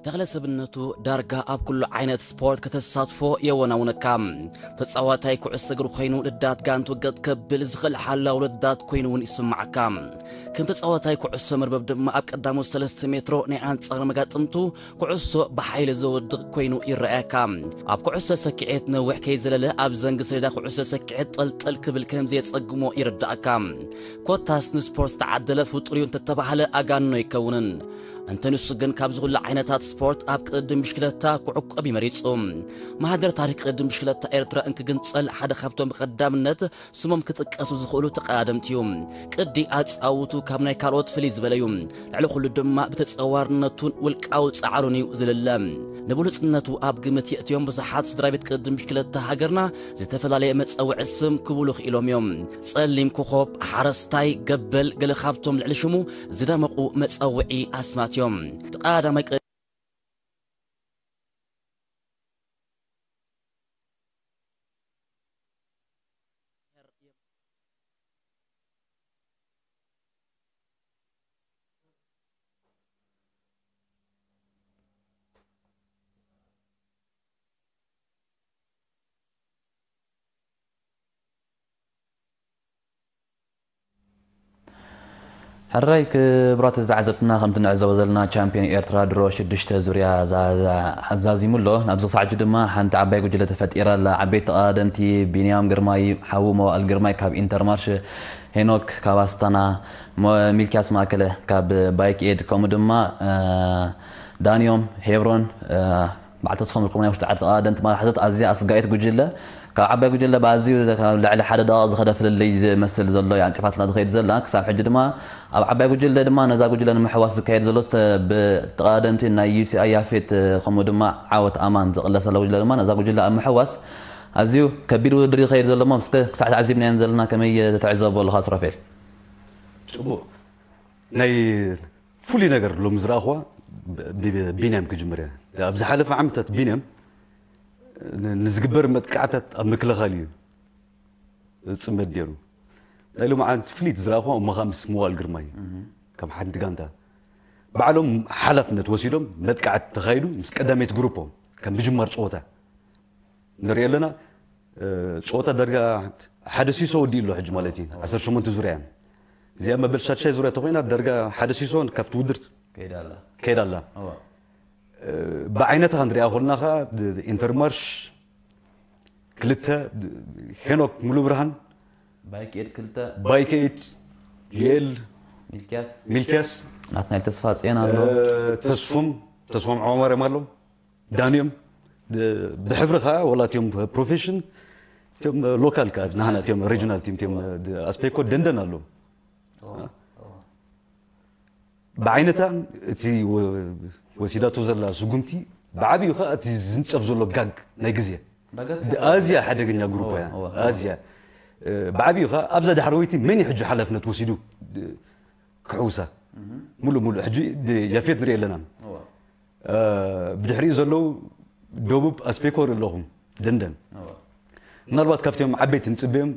ተኽለ ሰብነቱ ዳርጋ ኣብ ኩሉ ዓይነት ስፖርት ከተሳትፎ የወናውነካ። ተጻዋታይ ኩዕሶ እግሪ ኮይኑ ልዳት ጋንቱ ገጥ ከብል ዝኽእል ሓላው ልዳት ኮይኑ እውን ይስምዓካ። ከም ተጻዋታይ ኩዕሶ መርበብ ድማ ኣብ ቀዳሞት ሰለስተ ሜትሮ ናይ ኣንጻር መጋጥምቱ ኩዕሶ ብሓይሊ ዘወድቕ ኮይኑ ይረኣየካ። ኣብ ኩዕሶ ሰኪዔት ነዊሕ ከይዘለለ ኣብ ዘንጊ ሰሌዳ ኩዕሶ ሰኪዔት ጠልጠል ክብል ከም ዘየጸግሞ ይርዳእካ። ኮታስ ንስፖርት ዝተዓደለ ፍጡር እዩ እንተተባህለ ኣጋንኖ ኣይከውንን። እንተ ንሱ ግን ካብዚ ኩሉ ዓይነታት ስፖርት ኣብ ቅድድም ብሽክለታ ክዕቆብ እዩ መሪጹ። ማህደር ታሪኽ ቅድድም ብሽክለታ ኤርትራ እንክግንጸል ሓደ ካብቶም ብቐዳምነት ስሞም ክጥቀሱ ዝኽእሉ ተቐዳደምቲ እዩ። ቅዲ ኣጻውቱ ካብ ናይ ካልኦት ፍልይ ዝበለ እዩ። ልዕሊ ኩሉ ድማ ብተጸዋርነቱን ውልቃዊ ጻዕሩን እዩ ዝልለ። ንብሉጽነቱ ኣብ ግምት የእትዮም ብዙሓት ስድራ ቤት ቅድድም ብሽክለታ ሃገርና ዝተፈላለየ መጸውዒ ስም ክብሉ ክኢሎም እዮም። ጸሊም ኮኾብ፣ ሓረስታይ፣ ገበል ገለ ካብቶም ልዕሊ ሽሙ ዝደመቑ መጸውዒ ኣስማት እዮም። እቲ ቀዳማይ ቅድድም ሕራይ ክብራት ተዓዘብትና፣ ከምቲ ንዕዘቦ ዘለና ቻምፒዮን ኤርትራ ድሮ ሽዱሽተ ዙርያ ዛ- ዛ- ኣዛዚሙ ኣሎ። ናብዚ ክሳዕ ሕጂ ድማ ሓንቲ ዓባይ ጉጅለ ተፈጢራ ኣላ። ዓበይቲ ተቐዳደምቲ ቢንያም ግርማይ፣ ሓዉ መዋእል ግርማይ ካብ ኢንተርማርሽ፣ ሄኖክ ካብ ኣስታና፣ ሞ- ሚልኪያስ ማእከለ ካብ ባይክ ኤድ፣ ከምኡ ድማ እ፣ ዳንዮም ሄብሮን እ፣ በዓል ተስፎም ዝርከቡ ናይ ውሽጢ ዓዲ ተቐዳደምቲ ማለት ሓዘት ኣዝያ ኣስጋኢት ጉጅለ። ካብ ዓባይ ጉጅለ ብኣዝዩ ካብ ልዕሊ ሓደ ደቂቕ ዝኸደ ፍልልይ ዝመስል ዘሎ እዩ ኣንጺፋትና ዝኸይድ ዘላ። ክሳብ ሕጂ ድማ ኣብ ዓባይ ጉጅለ ድማ ነዛ ጉጅለ ንምሕዋስ ዝካየድ ዘሎ ዝተ- ብተቐዳደምቲ ናይ ዩ ሲ ኣይ ያፌት ከምኡ ድማ ዓወት ኣማን ዝቕለስ ዘላ ጉጅለ ድማ ነዛ ጉጅለ ኣብ ምሕዋስ ኣዝዩ ከቢድ ውድድር ይኸይድ ዘሎ እሞ እስከ ክሳዕ ተዓዚብናየን ዘለና ከመይ ትዕዘቦ ኣለኻ ሱራፌል? ፅቡቕ ናይ ፍሉይ ነገር ሎም ዝረኣኽዋ ብ- ብ- ቢንያም ክጅምር እያ። ኣብ ዝሓለፈ ዓመታት ቢንያም ን- ንዝግበር መጥቃዕታት ኣብ ምክልኻል እዩ ዝፅመድ ነይሩ። ናይ ሎምዓንቲ ፍልይቲ ዝረኣኽዋ እሞኻ ምስ ምዋል ግርማይ እዩ። ከም ሓንቲ ጋንታ ባዕሎም ሓላፍነት ወሲዶም መጥቃዕቲ ተኻይዱ ምስ ቀዳመይቲ ግሩፖም ከም ምጅማር ፀወታ ንርኢ ኣለና። እ፣ ፀወታ ዳርጋ ሓደ ሲሶ ወዲኡ ኣሎ ሕጂ ማለት እዩ። ዓሰርተ ሸሞንተ ዙርያ እዮም። እዚኣ መበል ሻድሻይ ዙርያ ተኮይና ዳርጋ ሓደ ሲሶ ካብቲ ውድድር ከይዳ ኣላ። ከይዳ ኣላ። እዋ። እ፣ ብዓይነትኻ ንሪኣ ኮልና ኸዓ ኢንተርማርሽ ክልተ፣ ሄኖክ ሙሉ ብርሃን ባይክ ኤድ ክልተ ባይክ ኤድ፣ ዩኤል ሚልኪያስ ሚልኪያስ፣ ናትናኤል ተስፋ ጽዮን ኣሎ። እ፣ ተስፉም ተስፎም ዖማርያም ኣሎ። ዳንዮም ብሕብሪ ከዓ ወላ እቲኦም ፕሮፌሽን እቲኦም ሎካል ከዓ ናህና እቲኦም ሪጅናል ቲም እቲኦም ኣስፔኮ ደንደን ኣለዉ። ብዓይነታ እቲ ወሲዳቶ ዘላ ስጉምቲ ብዓብዩ ከዓ እቲ ዝንፀፍ ዘሎ ጋግ ናይ ግዜ ኣዝያ ሓደገኛ ግሩፕ እያ። ኣዝያ ብዓብዩ ከዓ ኣብዛ ዳሕረወይቲ መን እዩ ሕጂ ሓላፍነት ወሲዱ ክሕውሳ? ሙሉእ ሙሉእ ሕጂ ያፌት ንሪኢ ኣለና። ብድሕሪኡ ዘለዉ ደቡብ ኣስፔኮ ኣለኹም ደንደን ምናልባት ካብቲኦም ዓበይቲ ንፅበዮም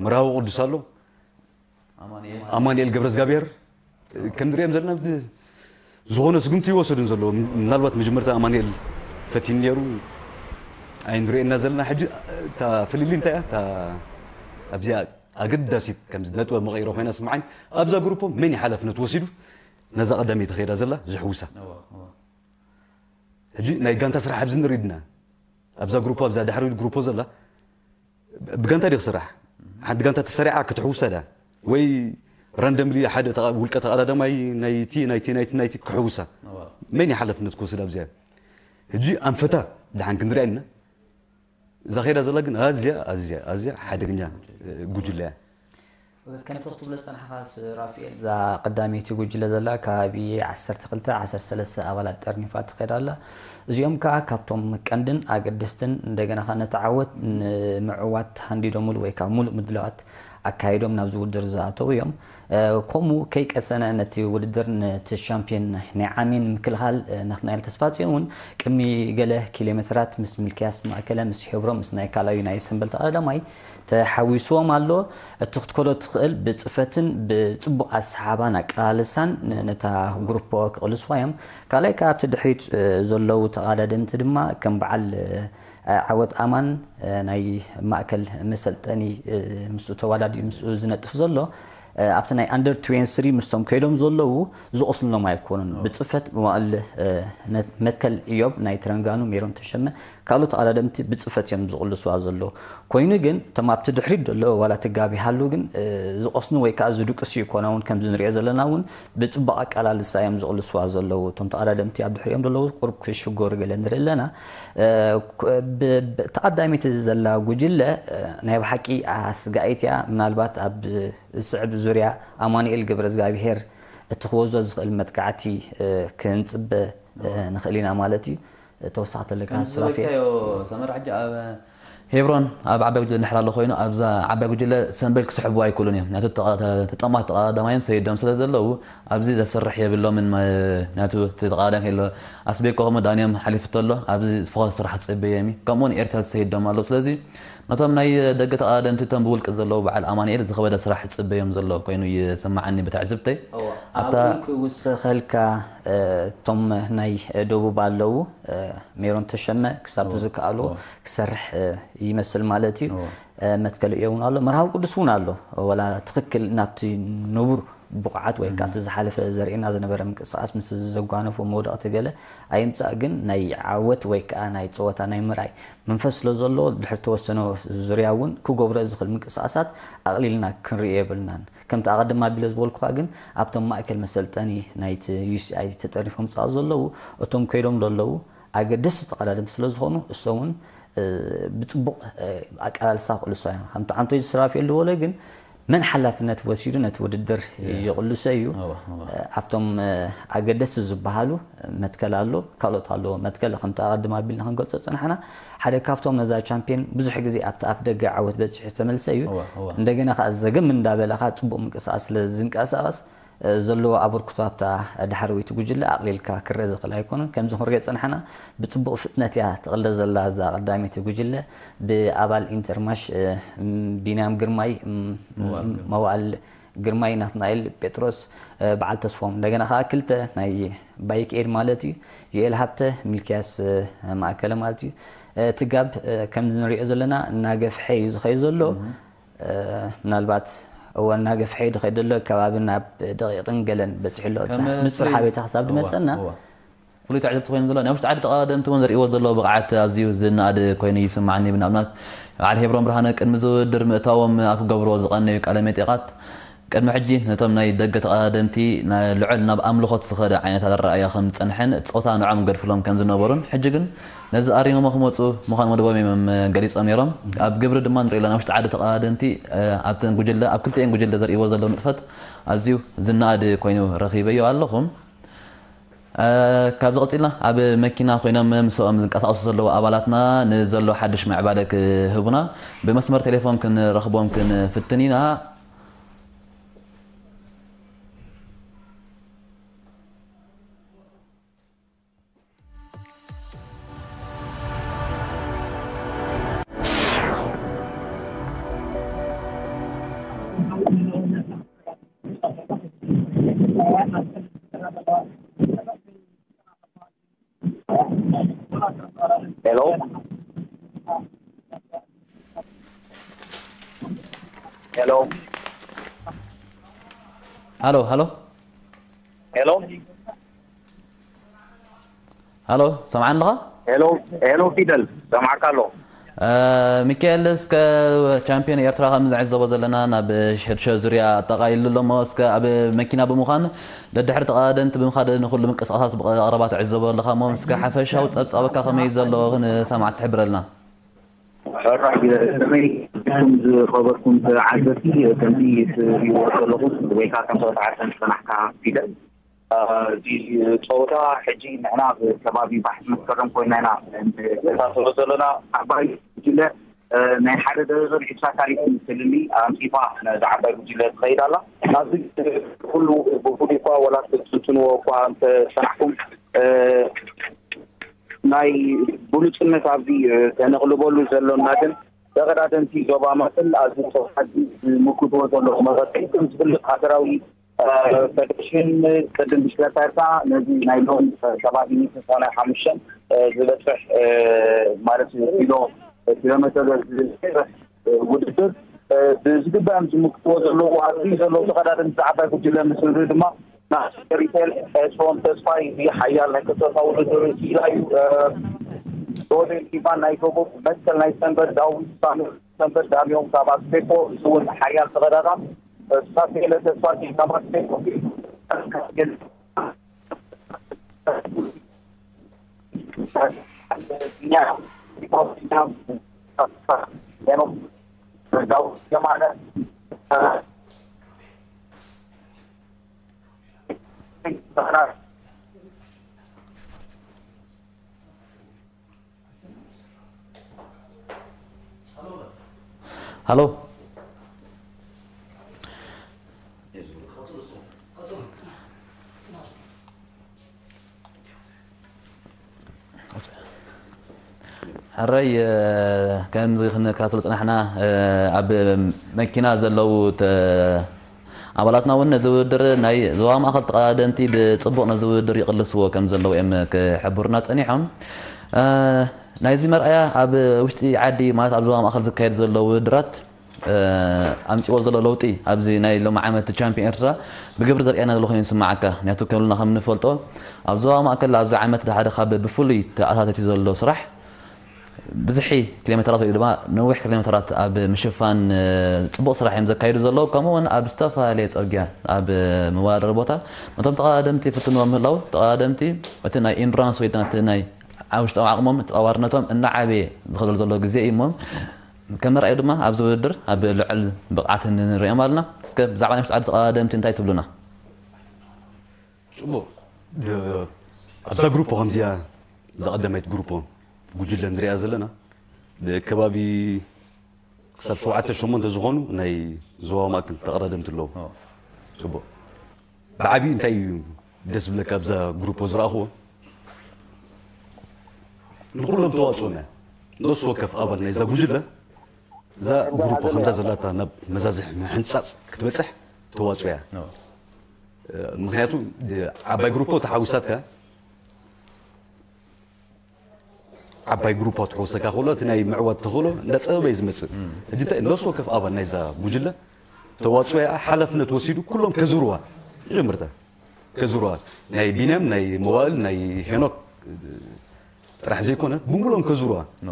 መርሃዊ ቅዱስ ኣሎ ኣማንኤል ገብረዝጋብሔር ከም ንሪኦም ዘለና ዝኾነ ስጉምቲ ይወሰዱን ዘለዉ ምናልባት መጀመርታ ኣማንኤል ፈቲኑ ነይሩ ኣይንሪኤና ዘለና ሕጂ እታ ፍልሊ እንታይ እያ ኣብዚኣ ኣገዳሲት ከም ነጥበ መቐይሮ ኮይና ስምዓኒ ኣብዛ ግሩፖ መን ሓላፍነት ወሲዱ ነዛ ቀዳመይቲ ከይዳ ዘላ ዝሕውሳ ሕጂ ናይ ጋንታ ስራሕ ኣብዚ ንሪድና ኣብዛ ግሩፖ ኣብዛ ዳሕሪ ግሩፖ ዘላ ብጋንታ ዲ ክስራሕ ሓንቲ ጋንታ ተሰሪዓ ክትሕውሳ ዳ ወይ ራንደምሊ ሓደ ውልቀ ተቐዳዳማይ ናይቲ ናይቲ ናይቲ ናይቲ ክሕውሳ መን ሓላፍነት ክወስድ ኣብዚኣ ሕጂ ኣንፈታ ድሓን ክንሪኣ ኢና እዛ ከይዳ ዘላ ግን ኣዝያ ኣዝያ ኣዝያ ሓደገኛ ጉጅለ እያ ከምቲ ክትብሎ ዝፀናሕካ ራፍኤል እዛ ቀዳመይቲ ጉጅለ ዘላ ከባቢ ዓሰርተ ክልተ ዓሰርተ ሰለስተ ኣባላት ጠርኒፋ ትኸይድ ኣላ እዚኦም ከዓ ካብቶም ቀንድን ኣገደስትን እንደገና ከዓ ነቲ ዓወት ንምዕዋት ሃንዲዶምሉ ወይ ከዓ ሙሉእ ምድላዋት ኣካይዶም ናብዚ ውድድር ዝኣተው እዮም ከምኡ ከይቀሰነ ነቲ ውድድር ነቲ ሻምፒዮን ናይ ዓሜን ምክልኻል ናትናኤል ተስፋፅዮን እውን ቅድሚ ገለ ኪሎ ሜትራት ምስ ሚልክያስ ማእከለ ምስ ሄብሮ ምስ ናይ ካልኣዊ ናይ ሰንበል ተቐዳዳማይ ተሓዊስዎም ኣሎ እቲ ክትከዶ ትኽእል ብፅፈትን ብፅቡቕ ኣሰሓባን ኣቀላልሳን ነታ ግሩፖ ክቕልስዋ እዮም ካልኣይ ከዓ ኣብቲ ድሕሪት ዘለዉ ተቐዳደምቲ ድማ ከም በዓል ዓወት ኣማን ናይ ማእከል መሰልጠኒ ምስኡ ተዋዳዲ ምስኡ ዝነጥፍ ዘሎ ኣብቲ ናይ ኣንደር ትዌንቲ ምስቶም ከይዶም ዘለዉ ዝቆስልሎም ኣይኮኑን ብፅፈት መዋእል መትከል እዮብ ናይ ትረንጋኑ ሜሮን ተሸመ ካልኦት ተቐዳደምቲ ብፅፈት እዮም ዝቕልስዋ ዘለዉ ኮይኑ ግን እቶም ኣብቲ ድሕሪት ዘለዉ ዋላ ትጋብ ይሃሉ ግን ዝቆስኑ ወይ ከዓ ዝድቅሱ ይኮና እውን ከምዚ ንሪኦ ዘለና እውን ብፅቡቕ ኣቀላልሳ እዮም ዝቕልስዋ ዘለዉ እቶም ተቐዳደምቲ ኣብ ድሕሪኦም ዘለዉ ቁርብ ክሽጎሩ ገለ ንርኢ ኣለና ተቐዳሚት ዘላ ጉጅለ ናይ ብሓቂ ኣስጋኢት እያ ምናልባት ኣብ ዝስዕብ ዙርያ ኣማኑኤል ገብረ እግዚኣብሄር እቲ ክወዞ ዝኽእል መጥቃዕቲ ክንፅበ ንኽእል ኢና ማለት እዩ ተወሳኺ ተለካ ሱራፌል ሰመር ሕጂ ኣብ ሄብሮን ኣብ ዓባይ ጉጅለ እንድሕር ኣሎ ኮይኑ ኣብዛ ዓባይ ጉጅለ ሰንበል ክስሕቡ ኣይክእሉን እዮም ናቱ ተጠማት ተቐዳማዮም ሰይዶም ስለ ዘለዉ ኣብዚ ዘስርሕ የብሎምን ናቱ ተቐዳዳም ከሎ ኣስቤኮ ከምኡ ዳንዮም ሓሊፍቶ ኣሎ ኣብዚ ዝፈኸ ስራሕ ክፅበዮም እዩ ከምኡውን ኤርትራ ዝሰይዶም ኣለዉ ስለዚ ነቶም ናይ ደገ ተቐዳደምቲ እቶም ብውልቂ ዘለዉ በዓል ኣማንኤል ዝኸበደ ስራሕ ክፅበዮም ዘሎ ኮይኑ ይስማዓኒ ብትዕዝብተይ ኣብታ ክውሰኸልካ እቶም ናይ ደቡብ ኣለዉ ሜሮን ተሸመ ክሳብ ዝከኣሉ ክሰርሕ ይመስል ማለት እዩ መትከል እዮ እውን ኣሎ መርሃዊ ቅዱስ እውን ኣሎ ወላ ትኽክል ናብቲ ንቡር ብቑዓት ወይ ከዓ ዝሓለፈ ዘርእና ዝነበረ ምንቅስቃስ ምስ ዘጓነፎ መውደቕቲ ገለ ኣይምፃእ ግን ናይ ዓወት ወይ ከዓ ናይ ፀወታ ናይ ምርኣይ መንፈስ ስለ ዘሎ ድሕሪ ተወሰነ ዙርያ እውን ክገብሮ ዝኽእል ምንቅስቃሳት ኣቕሊልና ክንርኢ የብልናን ከምቲ ኣቐድም ኣቢለ ዝበልኩኻ ግን ኣብቶም ማእከል መሰልጠኒ ናይቲ ዩሲኣይ ተጠሪፎም ዝፃወቱ ዘለዉ እቶም ከይዶም ዘለዉ ኣገደስቲ ተቐዳደምቲ ስለ ዝኾኑ እሶም እውን ብፅቡቕ ኣቀላልሳ ክቕልሶ እዮም ከምቲ ዓንቶይ ዝስራፊ ዝበሎ ግን መን ሓላፍነት ወሲዱ ነቲ ውድድር ይቕልሶ እዩ ኣብቶም ኣገደስቲ ዝበሃሉ መትከል ኣሎ ካልኦት ኣለዎ መትከል ከምቲ ኣቐድም ኣቢልና ክንገልፆ ዝፀናሕና ሓደ ካብቶም ነዛ ቻምፒዮን ብዙሕ ግዜ ኣብቲ ኣፍ ደገ ዓወት በፂሑ ዝተመልሰ እዩ እንደገና ከዓ ዘገም እንዳበለ ከዓ ፅቡቕ ምንቅስቃስ ስለ ዝንቀሳቀስ ዘለዎ ኣበርክቶ ኣብታ ዳሕረወይቲ ጉጅለ ኣቕሊልካ ክረአ ዝኽእል ኣይኮነን። ከምዚ ክንሪኦ ዝጸናሕና ብጽቡቕ ፍጥነት እያ ትቕለ ዘላ እዛ ቀዳመይቲ ጉጅለ ብኣባል ኢንተርማሽ ቢንያም ግርማይ፣ መዋእል ግርማይ፣ ናትናኤል ጴጥሮስ፣ በዓል ተስፎም እንደገና ከኣ ክልተ ናይ ባይክ ኤድ ማለት እዩ ዩኤል ሃብተ፣ ሚልክያስ ማእከለ ማለት እዩ። እቲ ጋብ ከምዚ ንሪኦ ዘለና እናገፍሐ እዩ ዝኸይ ዘሎ። ምናልባት እወ እናገፍሐ እዩ ዝኸይድ ዘሎ ከባቢ ናብ ደቂቕን ገለን በፂሑ ኣሎ ንፁር ሓቤታ ክሳብ ዝመፀና ፍሉይ ትዕዝብቲ ኮይኑ ዘሎ ናይ ውሽጢ ዓዲ ተቐዳደምቲ እውን ዘርእዎ ዘለዉ ብቕዓት ኣዝዩ ዝነኣድ ኮይኑ ይስማዓኒ ብንኣብነት በዓል ሄብሮም ብርሃነ ቅድሚ ዝውድድር ምእታዎም ኣብ ክገብርዎ ዝቐነዩ ቃለ መጠይቓት ቅድሚ ሕጂ ነቶም ናይ ደገ ተቐዳደምቲ ናይ ልዑል ናብ ኣምልኾት ዝኸደ ዓይነት ኣረኣእያ ከም ዝጸንሐን ጾታ ንዖም ገድፍሎም ከም ዝነበሩን፣ ሕጂ ግን ነዚ ኣሪሞሞ ክመጹ ምዃን መደቦም እዮም ገሊጾም ነይሮም። ኣብ ግብሪ ድማ ንሪኦ ኣለና፣ ውሽጢ ዓዲ ተቐዳደምቲ፣ እ፣ ኣብተን ጉጅለ፣ ኣብ ክልቲኤን ጉጅለ ዘርእይዎ ዘለዉ ንጥፈት ኣዝዩ ዝነኣድ ኮይኑ ረኺበዮ ኣለኹ። እ፣ ካብዚ ቀጺልና ኣብ መኪና ኮይኖም ምስኦም ዝንቀሳቐሱ ዘለዉ ኣባላትና ንዘሎ ሓድሽ ምዕባለ ክህቡና ብመስመር ቴሌፎን ክንረኽቦም ክንፍትን ኢና። Hello? Hello? ሃሎ፣ ሃሎ፣ ሄሎ? ሃሎ፣ ሰምዓኒ ኣለኻ? ሄሎ? ሄሎ ፊደል፣ ሰማዕካ ኣሎ። እ፣ ሚካኤል፣ እስከ ቻምፒዮን ኤርትራ ከም ንዕዘቦ ዘለና ናብ ሽዱሽተ ዙርያ ኣጠቓሊሉ ኣሎ እሞ፣ እስከ ኣብ መኪና ብምዃን ደድሕሪ ተቐዳደምቲ ብምኻድ ንኹሉ ምንቅስቓሳት ብቐረባ ትዕዘቦ ኣለኻ እሞ፣ እስከ ሓፈሻዊ ጸብጻብካ ከመይ ዘሎ ንሰማዕቲ ትሕብረልና? ሕራይ፣ ከመይ ኢኹም ዝኸበርኩም ተዓዘብቲ? ከምቲ ትሪእዎ ዘለኹም ወይ ከዓ ከም ተወሳዓተን ዝጸናሕካ ፊደል፣ እ፣ እዚ ጸወታ ሕጂ ንሕና ኣብ ከባቢ ባሕቲ መስከረም ኮይና ኢና ንከታተሎ ዘለና። ዓባይ ጉጅለ፣ እ፣ ናይ ሓደ ደቂቕ ዒስራ ካልኢት ፍልልይ ኣንጺፋ ነዛ ዓባይ ጉጅለ ትኸይድ ኣላ። ናብዚ ኩሉ ብፍሉይ እኳ ወላ ክትትንትንዎ እኳ እንተጸናሕኩም፣ እ፣ ናይ ብሉጽነት ኣብዚ፣ እ፣ ከነቕልበሉ ዘሎና ግን ተቐዳደምቲ ዞባ ማእከል ኣብዚ ጸወታ እዚ ዝምክትዎ ዘለዉ መቐጸሊ ከም ዝፍለጥ ሃገራዊ፣ እ፣ ፈደሬሽን ቅድም ብሽክለታ ኤርትራ ነዚ ናይ ሎሚ ከባቢ ሚእቲ ሰማንያ ሓሙሽተ፣ እ፣ ዝበጽሕ፣ እ፣ ማለት ኪሎ ኪሎ ሜተር ዝስራሕ ውድድር፣ እ፣ ብዝግባእ ዝምክትዎ ዘለዉ ኣብዚ ዘለዉ ተቐዳደምቲ ዓባይ ጉጅለ ምስ ንርኢ ድማ ናስር ሪቴል፣ ኤስሮን ተስፋይ፣ እዚ ሓያል ናይ ክልተታ ውድድር ክኢላ እዩ። እ፣ ሮቤል ኢቫን ናይ ደቡብ፣ መሰል ናይ ሰንበት፣ ዳዊት ሳሙኤል ሰንበት፣ ዳንዮም ካብ ኣስቤኮ፣ እዚ እውን ሓያል ተቐዳዳም፣ እ፣ ሳሙኤል ተስፋ ካብ ኣስቤኮ፣ ዳዊት የማነ፣ ሃሎ፣ ሕራይ፣ እ፣ ከምዚ ክንከታተሎ ጽናሕና፣ እ፣ ኣብ መኪና ዘለዉ ተ-፣ ኣባላትና እውን ነዚ ውድድር ናይ ዞባ ማእከል ተቐዳደምቲ ብጽቡቕ ነዚ ውድድር ይቕልስዎ ከም ዘለዉ እዮም ክሕብሩና ጸኒሖም። እ፣ ናይዚ መርኣያ ኣብ ውሽጢ ዓዲ፣ ማለት ኣብ ዞባ ማእከል ዝካየድ ዘሎ ውድድራት፣ እ፣ ኣምጺዎ ዘሎ ለውጢ ኣብዚ ናይ ሎሚ ዓመት ቻምፒዮን ኤርትራ ብግብሪ ዘርእየና ዘሎ ኮይኑ ይስምዓካ? ምክንያቱ ከምልና ከም ንፈልጦ ኣብ ዞባ ማእከል ኣብዚ ዓመት ሓደ ካብ ብፍሉይ ተኣታተቲ ዘሎ ስራሕ ብዝሒ ኪሎ ሜተራት ወይ ድማ ነዊሕ ኪሎ ሜተራት ኣብ ምሽፋን፣ እ፣ ጽቡቕ ስራሕ እዮም ዘካይዱ ዘለዉ። ከምኡ እውን ኣብ ዝተፈላለየ ጽርግያ ኣብ መወዳደሪ ቦታ ነቶም ተቐዳደምቲ ይፍትንዎም ምህላው፣ ተቐዳደምቲ እቲ ናይ ኢንዱራንስ ወይ ድማ እቲ ናይ ውሽጣዊ ዓቕሞም፣ ተጻዋርነቶም እናዓበየ ዝኸደሉ ዘሎ ግዜ እዩ እሞ፣ ከም መርኣዩ ድማ ኣብዚ ውድድር ኣብ ልዑል ብቕዓት ንሪኦም ኣለና። እስከ ብዛዕባ ናይ ውሽጢ ዓዲ ተቐዳደምቲ እንታይ ትብሉና? ጽቡቕ። ደ-፣ ኣብዛ ግሩፖ ከምዚኣ፣ እዛ ቀዳማይት ግሩፖ ጉጅለ ንሪኣ ዘለና፣ ደ-፣ ከባቢ ክሳብ ሸውዓተ ሸሞንተ ዝኾኑ ናይ ዞባ ማእከል ተቐዳደምቲ ኣለዉ። ኦ። ጽቡቕ። ብዓብዩ እንታይ እዩ ደስ ዝብለካ ኣብዛ ግሩፖ ዝረኣኽዎ? ንኹሎም ተዋጽኦና ነፍሲ ወከፍ ኣባል ናይዛ ጉጅለ እዛ ግሩፖ ከምዛ ዘላታ ናብ መዛዝሕ ምሕንጻጽ ክትበጽሕ ተዋጽኦ እያ። ኖ። ምክንያቱ ዓባይ ግሩፖ ተሓዊሳትካ ዓባይ ግሩፖ ትሕውሰካ ከሎ እቲ ናይ ምዕዋት ተኽእሎ እንዳጸበበ እዩ ዝመጽእ። ሕጂ እንታይ ነፍሲ ወከፍ ኣባል ናይዛ ጉጅለ ተዋጽኦ እያ ሓላፍነት ወሲዱ ኩሎም ከዝርዋ ይጀምርታ ከዝርዋ ናይ ቢንያም ናይ መዋእል ናይ ሄኖክ ጥራሕ ዘይኮነ ብምሎም ከዝርዋ ኖ።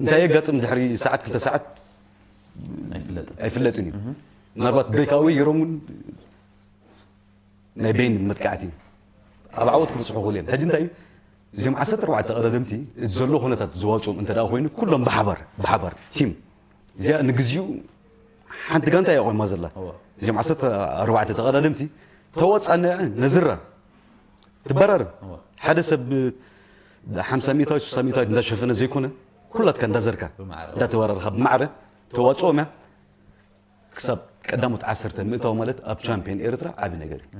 እንታይ የጋጥም ድሕሪ ሰዓት ክልተ ሰዓት ኣይፍለጥን። ኣይፍለጥን እዩ። ምናልባት ብሬካዊ ገይሮም እውን ናይ በይን መጥቃዕቲ ኣብ ዓወት ክብፅሑ ክኽእሉ እዮም። ሕጂ እንታይ እዩ? እዚኦም ዓሰርተ ኣርባዕተ ቀዳደምቲ እቲ ዘሎ ኩነታት ዝዋፅኦም እንተ ደኣ ኮይኑ ኩሎም ብሓባር ብሓባር ቲም እዚኣ ንግዚኡ ሓንቲ ጋንታ እያ ቆይማ ዘላ። እዚኦም ዓሰርተ ኣርባዕተ ተቐዳደምቲ ተዋፃና ነዝራ ትበራርብ። ሓደ ሰብ ሓምሳ ሚእታዊት ስሳ ሚእታዊት እንዳሸፈነ ዘይኮነ ኩላትካ እንዳዘርካ እንዳተበራርካ ብማዕረ ተዋፅኦም እያ። ክሳብ ቀዳሞት ዓሰርተ ምእታው ማለት ኣብ ቻምፒዮን ኤርትራ ዓቢ ነገር እዩ።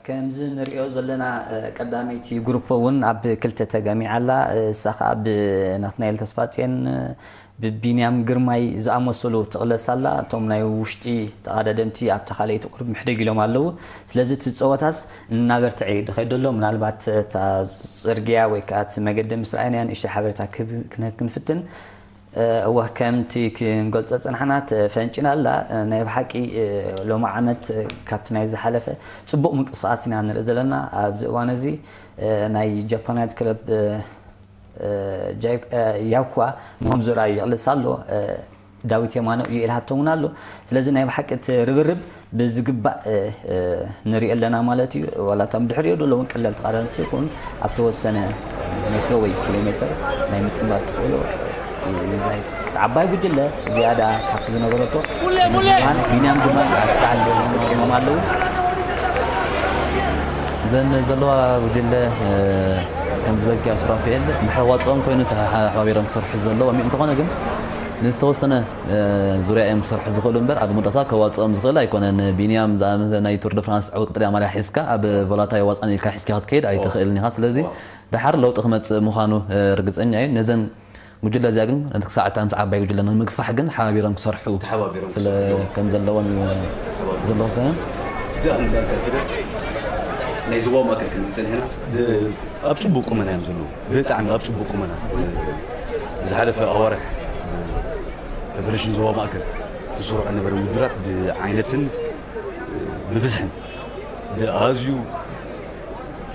ከምዚ ንሪኦ ዘለና ቀዳመይቲ ግሩፕ እውን ኣብ ክልተ ተገሚዓ ኣላ። እሳ ከዓ ብናትናኤል ተስፋፅዮን ብቢንያም ግርማይ ዝኣመሰሉ ትቕለስ ኣላ። እቶም ናይ ውሽጢ ተቓዳደምቲ ኣብታ ካልኣይቲ ቁሩብ ምሕደግ ኢሎም ኣለዉ። ስለዚ እቲ ፀወታስ እናበርትዐ እዩ ዝኸይድ ዘሎ። ምናልባት እታ ፅርግያ ወይ ከዓ እቲ መገዲ ምስ ረኣይናዮ ንእሽተይ ሓበሬታ ክህብ ክንህብ ክንፍትን። እወ ከምቲ ክንገልጾ ዝጸናሕና ተፈንጭና ኣላ። ናይ ብሓቂ ሎሚ ዓመት ካብቲ ናይ ዝሓለፈ ጽቡቕ ምንቅስቓስ ኢና ንርኢ ዘለና። ኣብዚ እዋን እዚ ናይ ጃፓናዊት ክለብ ያኳ ምህም ዙራ ይቕልስ ኣሎ። ዳዊት የማነ ዩኤል ሃብቶም እውን ኣሎ። ስለዚ ናይ ብሓቂ እቲ ርብርብ ብዝግባእ ንሪኦ ኣለና ማለት እዩ። ዋላ እቶም ድሕሪኡ ዘለዉ እውን ቀለልቲ ቀዳድምቲ ይኹን ኣብ ተወሰነ ሜትሮ ወይ ኪሎ ሜትር ናይ ምጽንባር ተኽእሎ ይዛይድ። ዓባይ ጉጅለ ዝያዳ ሃብቲ ዝነበረቶ ቢንያም ግርማይ ኣብ በዓል ፈጺሞም ኣለዉ። እዘን ዘለዋ ጉጅለ ከም ዝበልክያ ሱራፌል ንሕዋፅኦም ኮይኑ ተሓባቢሮም ክሰርሑ ዘለዎም እዩ። እንተኾነ ግን ንዝተወሰነ ዙርያ እዮም ክሰርሑ ዝኽእሉ እምበር ኣብ መወዳእታ ከዋፅኦም ዝኽእል ኣይኮነን። ቢንያም ዝኣመሰለ ናይ ቱር ደ ፍራንስ ዕውት ቀጠልያ ማልያ ሒዝካ ኣብ ቮላታይ ዋፃን ኢልካ ሒዝካ ክትከይድ ኣይትኽእልን ኢኻ። ስለዚ ደሓር ለውጢ ክመፅእ ምዃኑ ርግፀኛ እዩ። ነዘን ጉጅለ እዚኣ ግን እቲ ክሳዕ እታ ምስ ዓባይ ጉጅለ ንምግፋሕ ግን ሓባቢሮም ክሰርሑ ስለ ከም ዘለዎም እዩ ዘለኹ ሰነ ናይ ዞባ ማእከል ክንብል ፀኒሕና ኣብ ፅቡቅ ቁመና እዮም ዘለዉ። ብጣዕሚ ኣብ ፅቡቅ ቁመና ዝሓለፈ ኣዋርሕ ፌደሬሽን ዞባ ማእከል ዝስርሑ ነበረ ውድድራት ብዓይነትን ብብዝሕን ኣዝዩ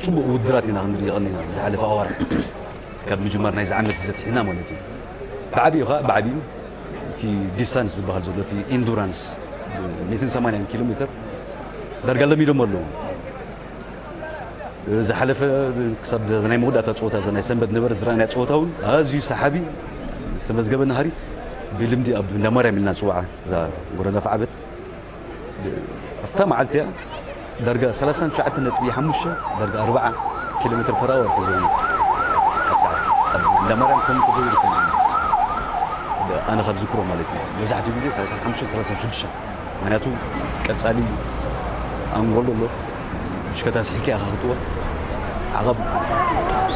ፅቡቅ ውድድራት ኢና ክንርኢ ቀኒና ዝሓለፈ ኣዋርሕ ካብ ምጅማር ናይዚ ዓመት እዚ ኣትሒዝና ማለት እዩ። ብዓቢኡ ከዓ ብዓቢኡ እቲ ዲስታንስ ዝበሃል ዘሎ እቲ ኢንዱራንስ ሚእትን ሰማንያን ኪሎ ሜትር ዳርጋ ለሚዶም ኣለዉ። ዝሓለፈ ክሳብ ናይ መወዳእታ ፀወታ ናይ ሰንበት ነበረ ዝረኣናያ ፀወታ እውን ኣዝዩ ሰሓቢ ዝተመዝገበ ናህሪ ብልምዲ ኣብ እንዳማርያም ኢልና ንፅውዓ እዛ ጎረና ፍዓበት ኣብታ መዓልቲ እያ ዳርጋ ሰላሳን ትሽዓተን ነጥቢ ሓሙሽተ ዳርጋ ኣርባዓ ኪሎ ሜትር ፐር ኣወር ተዘውዩ ኣብ ሰዓት ኣብ እንዳማርያም ከም ተዘውዩ ከም ኣነ ካብ ዝክሮ ማለት እዩ። መብዛሕትኡ ግዜ ሰላሳን ሓሙሽተን ሰላሳን ሽዱሽተን ምክንያቱ ቀፃሊ ኣንጎሎ ኣሎ ሽከታ ስሒልካ ኢኻ ክትወ ዓቐብ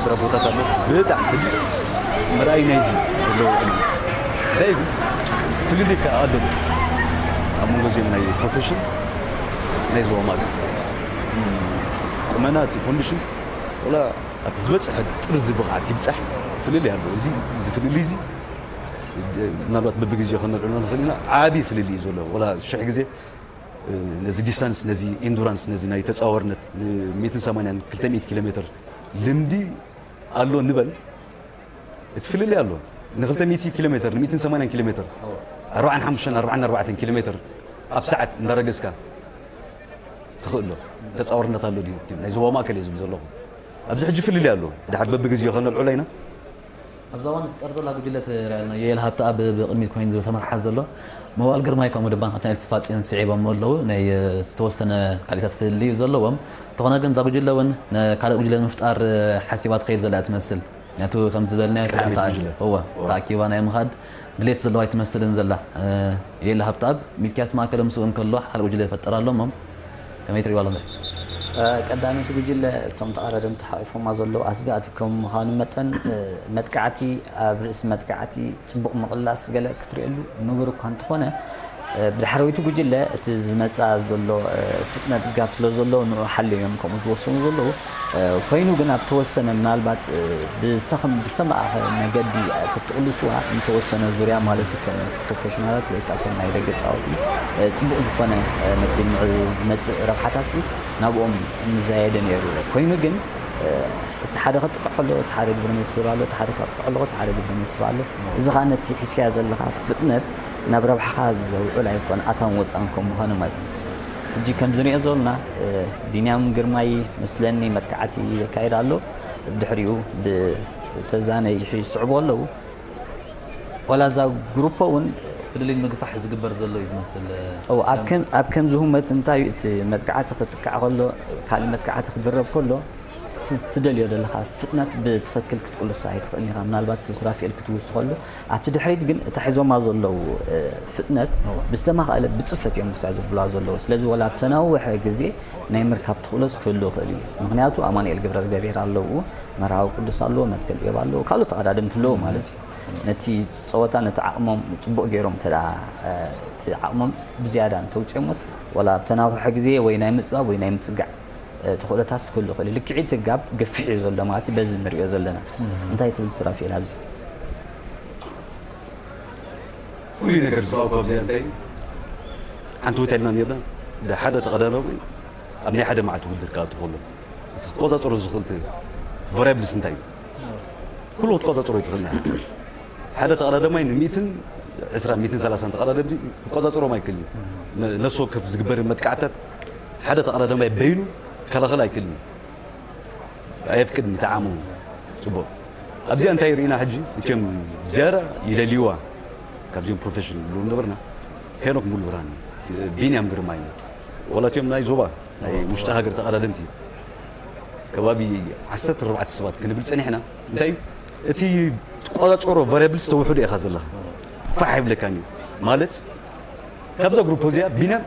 ስረ ቦታት ኣሎ ብጣዕሚ ሕጂ መርኣይ ናይዚ ዘለዎ ዕድል እንታይ ይብል ፍልልይ ከኣ ኣለዎ ኣብ መንጎ እዚኦም ናይ ፕሮፌሽን ናይ ዞባ ማእከል እቲ ቁመና እቲ ኮንዲሽን ወላ ኣብቲ ዝበፅሐ ጥርዚ ብቕዓት ይብፃሕ ፍልልይ ኣለዎ እዚ እዚ ፍልልይ እዚ ምናልባት በብግዜኡ ከነልዕሎ ንኽእል ኢና ዓብዪ ፍልልይ እዩ ዘሎ ወላ ሽሕ ግዜ ነዚ ዲስታንስ ነዚ ኢንዱራንስ ነዚ ናይ ተፃዋርነት ሚእትን ሰማንያን ክልተ ሚእቲ ኪሎ ሜትር ልምዲ ኣሎ ንበል እቲ ፍልልይ ኣሎ ን ክልተ ሚእቲ ኪሎ ሜትር ን ሚእትን ሰማንያን ኪሎ ሜትር ኣርባዓን ሓሙሽተን ኣርባዓን ኣርባዕተን ኪሎ ሜትር ኣብ ሰዓት እንዳረገዝካ ትኽእሎ ተፃዋርነት ኣሎ ድዩ ናይ ዞባ ማእከል እየ ዝብል ዘለኹ ኣብዚ ሕጂ ፍልልይ ኣሎ ድሓር በብግዜኡ ከነልዕሎ ኢና ኣብዛ እዋን ትፍጠር ዘላ ጉጅለ ትሪኣ ኣለና። ዮኤል ሃብተኣብ ብቕድሚት ኮይኑ ዝተመርሓ ዘሎ መዋእል ግርማይ ከምኡ ድማ ናትናኤል ተስፋጽዮን ስዒቦም ኣለዉ። ናይ ዝተወሰነ ካልኢታት ፍልልይ እዩ ዘለዎም። እንተኾነ ግን እዛ ጉጅለ እውን ካልእ ጉጅለ ንምፍጣር ሓሲባ ትኸይድ ዘላ እያ ትመስል። ምክንያቱ ከም ዝበልናዮ እወ ተኣኪባ ናይ ምኻድ ድሌት ዘለዋ ኣይትመስልን ዘላ። ዮኤል ሃብተኣብ ሚልክያስ ማእከለ ምስኡ እንከሎ ሓደ ጉጅለ ይፈጥር ኣሎ እሞ ከመይ ትሪእዋ ኣለኹም? ቀዳመይቲ ጉጅለ እቶም ተቐዳደምቲ ሓቒፎማ ዘለዉ ኣስጋእቲ ከም ምዃኑ መጠን መጥቃዕቲ ኣብ ርእሲ መጥቃዕቲ ጽቡቕ ምቕላስ ገለ ክትሪኤሉ ንቡር እኳ እንተኾነ ብድሕረይቲ ጉጅለ እቲ ዝመጽኣ ዘሎ ፍጥነት ጋብ ስለ ዘሎ ንኡ ሓልዮም እዮም ከምኡ ዝወሰኑ ዘለዉ ኮይኑ ግን ኣብ ተወሰነ ምናልባት ብዝተኸም ብዝተመኣኸ መገዲ ክትቕልስዋ ንተወሰነ ዙርያ ማለት እዩ እቶም ፕሮፌሽናላት ወይ ከዓ እቶም ናይ ደገ ፃወቲ ፅቡቕ ዝኾነ ነቲ ዝመፅእ ረብሓታት ሲ ናብኦም ምዘየደ ነይሩ ኮይኑ ግን እቲ ሓደ ከጥቅዕ ከሎ እቲ ሓደ ግብረ መልሲ ይህብ ኣሎ እቲ ሓደ ከጥቅዕ ኣለኹ እቲ ሓደ ግብረ መልሲ ይህብ ኣሎ እዚ ከዓ ነቲ ሒዝካዮ ዘለካ ፍጥነት ናብ ረብሓኻ ዘውዕል ኣይኮን ኣታን ወፃን ከም ምዃኑ መጠን። ሕጂ ከምዚ ንሪኦ ዘለና እ፣ ቢንያም ግርማይ መስለኒ መጥቃዕቲ የካይድ ኣሎ። ድሕሪኡ ብተዛነ ይስዕቡ ኣለዉ። ዋላ እዛ ግሩፖ እውን ፍልልይ ምግፋሕ ዝግበር ዘሎ እዩ ዝመስል። ኣብ ከም ኣብ ከምዚ ህመት እንታይ እዩ እቲ መጥቃዕቲ ክጥቃዕ ከሎ ካልእ መጥቃዕቲ ክድረብ ከሎ እቲ ትደልዮ ዘለኻ ፍጥነት ብትኽክል ክትቅልሶ ኣይትኽእልን ኢኻ። ምናልባት ሱራፊኤል ክትውስኸሉ ኣብቲ ድሕሪት ግን እታ ሒዞማ ዘለዉ ፍጥነት ብዝተማኽኣለ ብፅፈት እዮም ክሳዕ ዘብሉዋ ዘለዉ። ስለዚ ወላ ኣብ ተናውሐ ግዜ ናይ ምርካብ ትኽእሎስ ክህሉ ይኽእል እዩ። ምክንያቱ ኣማኑኤል ገብረእግዚኣብሔር ኣለዉ፣ መርሃዊ ቅዱስ ኣለዎ፣ መትከል እዮብ ኣለዎ፣ ካልኦት ተቐዳደምቲ ኣለዉ ማለት እዩ። ነቲ ፀወታ ነቲ ዓቕሞም ፅቡቕ ገይሮም እንተ እቲ ዓቕሞም ብዝያዳ እንተውፅኦምስ ወላ ኣብ ተናውሐ ግዜ ወይ ናይ ምፅባብ ወይ ናይ ምፅጋዕ ተኽእሎታት ክህሉ ይኽእል እዩ። ልክዒት ጋብ ገፊሕ እዩ ዘሎ ማለት እዩ። በዚ ንሪኦ ዘለና እንታይ ትብል ሱራፊኤል ኣብዚ? ፍሉይ ነገር ዝረኣኹ ካብዚኣ እንታይ ሓንቲ ሆቴልና ነርና ሓደ ተቐዳዳማይ ኣብ ናይ ሓደ መዓልቲ ውድድር ክኣቱ ከሎ እቲ ክቆፃፀሮ ዝኽእል እቲ ቫሪያብልስ እንታይ እዩ? ኩሉ ክትቆፃፀሮ ይትኽእል ሓደ ተቐዳዳማይ ን ሚእትን ዕስራን ሚእትን ሰላሳን ተቐዳደምቲ ክቆፃፀሮም ኣይክእልን እዩ። ነፍሲ ወከፍ ዝግበር መጥቃዕታት ሓደ ተቐዳዳማይ በይኑ ክከላኸል ኣይክእልን እዩ። ኣየፍቅድን እቲ ዓቕሙ። ፅቡቕ ኣብዚኣ እንታይ ርኢና ሕጂ እቲኦም ዝያዳ ይደልይዋ ካብዚኦም ፕሮፌሽን ንብሎም ነበርና ሄኖክ ሙሉብርሃን ቢንያም ግርማይ ዋላ እቲኦም ናይ ዞባ ናይ ውሽጢ ሃገር ተቐዳደምቲ ከባቢ ዓሰርተ ኣርባዕተ ሰባት ክንብል ፀኒሕና እንታይ እዩ እቲ ትቆፃፀሮ ቫሪያብልስ ተውሕዶ ኢኻ ዘለኻ ፋሕ ይብለካን እዩ ማለት ካብዛ ግሩፕ እዚኣ ቢንያም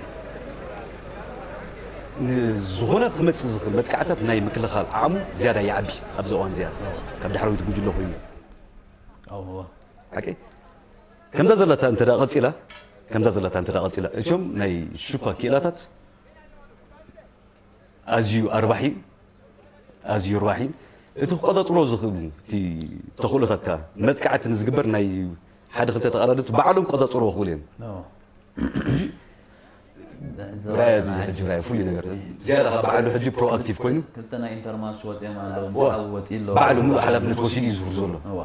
ዝኾነ ክመፅእ ዝኽእል መጥቃዕታት ናይ ምክልኻል ዓቕሙ ዝያዳ ይዓቢ ኣብዚ እዋን እዚኣ ካብ ዳሕረዊት ጉጅለ ኮይኑ ሓቂ ከምዛ ዘለታ እንተ ቀፂላ ከምዛ ዘለታ እንተ ቀፂላ እቶም ናይ ሹፓ ክኢላታት ኣዝዩ ኣርባሒ ኣዝዩ ኣርባሒ እቲ ክቆፃፅሮ ዝኽእሉ እቲ ተኽእሎታት ከዓ መጥቃዕቲ ንዝግበር ናይ ሓደ ክልተ ተቐዳደምቲ ባዕሎም ክቆፃፅርዎ ክኽእሉ እዮም ራያ እዚ ሕጂ ራያ ፍሉይ ነገር ዝያዳ ካብ ባዕሉ ሕጂ ፕሮኣክቲቭ ኮይኑ ክልተ ናይ ኢንተርማሽ ወፂኦም ኣለዉ ምስሓዊ ወፂ ኣለዉ ባዕሉ ሙሉእ ሓላፍነት ወሲዱ እዩ ዝህር ዘሎ እዋ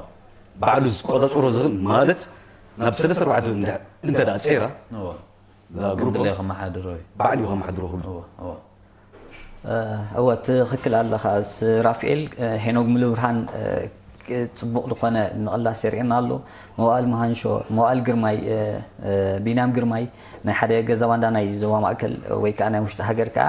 ባዕሉ ዝቆፃፀሮ ዝኽእል ማለት ናብ ሰለስተ ኣርባዕተ እንተ- እንተ ደኣ ፀይራ እዋ እዛ ግሩፕ ክንድለ ከመሓድሮ እዩ ባዕሉ እዩ ከመሓድሮ ኩሉ እዋ እዋ እወ ትኽክል ኣለኻ ራፍኤል ሄኖግ ምሉብርሃን ፅቡቕ ዝኾነ ምቕላስ የርእየና ኣሎ መዋእል መሃንሾ መዋእል ግርማይ ቢንያም ግርማይ ናይ ሓደ ገዛ ባንዳ ናይ ዞባ ማእከል ወይ ከዓ ናይ ውሽጢ ሃገር ከዓ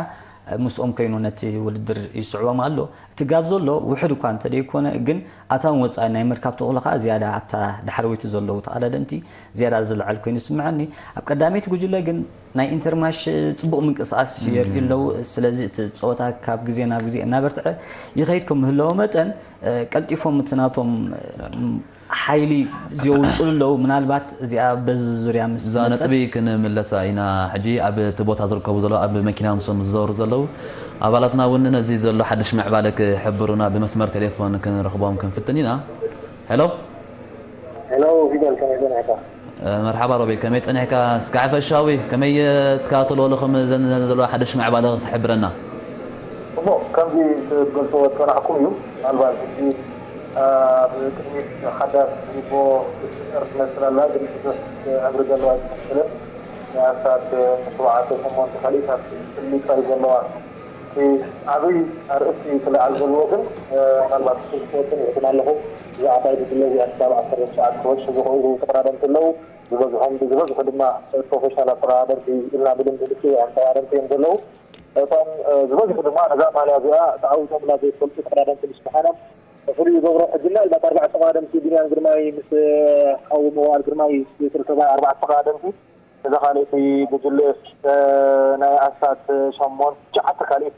ምስኦም ኮይኑ ነቲ ውድድር ይስዕቦም ኣሎ እቲ ጋብ ዘሎ ውሕድ እኳ እንተደይኮነ ግን ኣታውን ወፃኢ ናይ ምርካብ ተኽእሎ ከዓ ዝያዳ ኣብታ ዳሕረወይቲ ዘለዉ ተቐዳደምቲ ዝያዳ ዝለዓል ኮይኑ ይስምዐኒ ኣብ ቀዳመይቲ ጉጅለ ግን ናይ ኢንተርማሽ ፅቡቕ ምንቅስቃስ የርእዩ ኣለዉ ስለዚ እቲ ፀወታ ካብ ግዜ ናብ ግዜ እናበርትዐ ይኸይድ ከም ምህለዎ መጠን ቀልጢፎም እቲ ናቶም ሓይሊ ዘውፅሉ ኣለዉ ምናልባት እዚኣ በዚ ዙርያ ምስ እዛ ነጥቢ ክንምለሳ ኢና ሕጂ ኣብ እቲ ቦታ ዝርከቡ ዘለዉ ኣብ መኪና ምስም ዝዘሩ ዘለዉ ኣባላትና እውን ነዚ ዘሎ ሓድሽ ምዕባለ ክሕብሩና ብመስመር ቴሌፎን ክንረኽቦም ክንፍትን ኢና ሄሎ ሄሎ ፊደል ከመይ ጸኒሕካ መርሓባ ሮቤል ከመይ ጸኒሕካ እስካዕ ፈሻዊ ከመይ ትከታተሎ ኣለኹም ዘን ዘለዋ ሓድሽ ምዕባለ ክትሕብረና እሞ ከምዚ ትገልጽዎ ዝጸናሕኩም እዩ ምናልባት ሕጂ ኣብ ቅድሚት ሓዳስ ሪቦ ትፍጠር ትመስል ኣላ ግን ብዙሕ ዕምሪ ዘለዋ ኣይትመስልን ናይ ኣስታት ሸውዓተ ሸሞንተ ካልኢታት ስሊት እዩ ዘለዋ እቲ ዓብይ ኣርእስቲ ክልዓል ዘለዎ ግን ምናልባት ክወስን ይሕትን ኣለኹ እዛ ዓባይ ጉጅለ እዚኣ ክሳብ ዓሰርተ ትሽዓተ ክበጽሑ ዝኽእሉ ተቐዳደምቲ ኣለዉ ዝበዝሖም ብዝበዝሑ ድማ ፕሮፌሽናል ኣተቐዳደምቲ ኢልና ብልምዲ ንፅውዖም ተቐዳደምቲ እዮም ዘለዉ እቶም ዝበዝሑ ድማ ነዛ ማልያ እዚኣ ተዓዊቶምላ ዘይፈልጡ ተቐዳደምቲ ምስ ምዃኖም ፍሉይ ይገብሮ ሕጂ ምናልባት ኣርባዕተ ተቐዳደምቲ ቢንያም ግርማይ ምስ ሓዉ መዋል ግርማይ ዝርከባ ኣርባዕተ ተቐዳደምቲ እዛ ካልእቲ ጉጅለ ናይ ኣስታት ሸሞንተ ትሽዓተ ካልኢት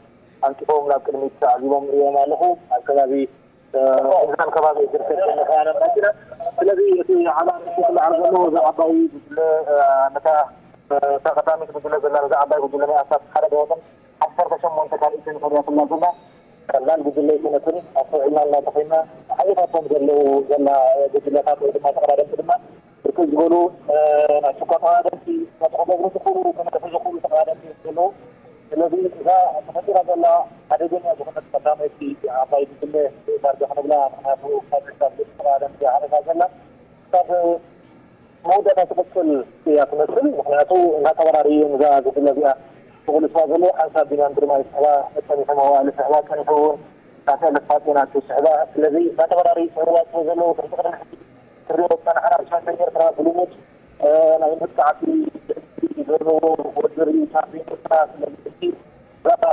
ኣንቂፎም ናብ ቅድሚት ተዓዚቦም ርእዮም ኣለኹ ኣብ ከባቢ እዛን ከባቢ ዝርከብ ዘሎ ከያነ ማኪና ስለዚ እቲ ዓላ ክልዓል ዘለዎ እዛ ዓባይ ጉጅለ ነታ እታ ቀዳሚት ጉጅለ ዘላ ነዛ ዓባይ ጉጅለ ናይ ኣስታት ሓደ ደወትን ዓሰርተ ሸሞንተ ካልኢትን ፈርያትላ ዘላ ቀላል ጉጅለ ኣይኮነትን ኣስተውዒልና እናተኸይና ዓሌታቶም ዘለዉ ዘላ ጉጅለታት ወይ ድማ ተቐዳደምቲ ድማ ብርክት ዝበሉ ናይ ሱኳ ተቐዳደምቲ ነቲ ክገብሩ ዝኽእሉ ክነጥፉ ዝኽእሉ ተቐዳደምቲ እዮም ዘለዉ ስለዚ እዛ ተፈጢራ ዘላ ሓደገኛ ዝኾነት ቀዳመይቲ ዓባይ ጉጅለ ዳርጋ ክንብላ ምክንያቱ ካብ ዕስራ ተቐዳደምቲ ዓሌታ ዘላ ክሳብ መወዳእታ ትቕጽል እያ ትመስል። ምኽንያቱ እናተበራረዩ እዛ ጉጅለ እዚኣ ክቕልስዋ ዘለዉ ሓንሳብ ቢንያም ግርማይ ስሕባ ጸኒሑ፣ መዋእለ ስሕባ ጸኒሑ እውን ካሰ ለፋጤና ስሕባ። ስለዚ እናተበራረዩ ክህርዋ ስለ ዘለዉ፣ ቅድሚ ቅድሚ ሕጂ ክሪኦ ዝጸናሕና ሻምፒዮን ኤርትራ ብልሙድ፣ እ፣ ናይ መጥቃዕቲ ዘለዎ ውድድር እዩ ሻምፒዮን ኤርትራ። ስለዚ ሕጂ እዛ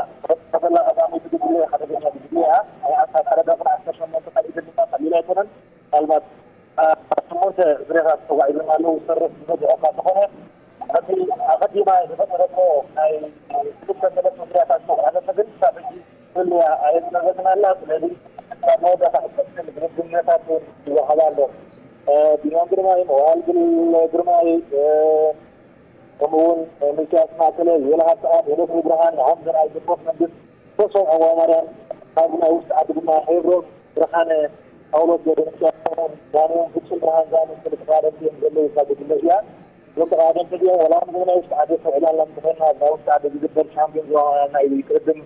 ተበላ ቀዳመይቲ ጉጅለ ሓደገኛ ጉጅለ እያ። ናይ ኣስታት ሓደ ደቂቕ ዓሰርተ ሸሞንተ ካልእ ድማ ቀሊል ኣይኮነን። ምናልባት ኣብ ሽሞንተ ዙርያታት ተጓዒዞም ኣለዉ። ዝተረፉ ዝበዝሑ እኳ እንተኾነ፣ እቲ ኣቐዲማ ዝፈጠረቶ ናይ ክልተ ሰለስተ ዙርያታት መጉዓዘቲ ግን ክሳብ ሕጂ ፍልልያ ኣየጽለለትን ኣላ። ስለዚ ኣብ መወዳእታ ክትቀጽል ዝብል ግምታት እውን ይወሃብ ኣሎ። እ፣ ቢንያም ግርማይ፣ መዋል ግል-፣ ግርማይ፣ እ፣ ከምኡ እውን ሚልክያስ ማእከለ፣ ዮላ ሃብተኣብ፣ ሄኖክ ብርሃን፣ ናሆም ዘርኣይ፣ ጆርጅ መንግስት፣ ተስፋ ኣበባማርያም፣ ካብ ናይ ውሽጢ ዓዲ ድማ ሄብሮን ብርሃነ፣ ፓውሎስ ገብረሚካኤል፣ ከምኡውን ዳንኤል ፍጹም ብርሃን ዝኣመሰሉ ተቐዳደምቲ እዮም ዘለዉ እዛ ጉጅለ እዚኣ። እዞም ተቐዳደምቲ እዚኦም ዋላ እውን ናይ ውሽጢ ዓዲ ኣስተውዒላና እንተኾይንና፣ ኣብ ናይ ውሽጢ ዓዲ ዝግበር ሻምፒዮን ዞባ ናይ ቅድድም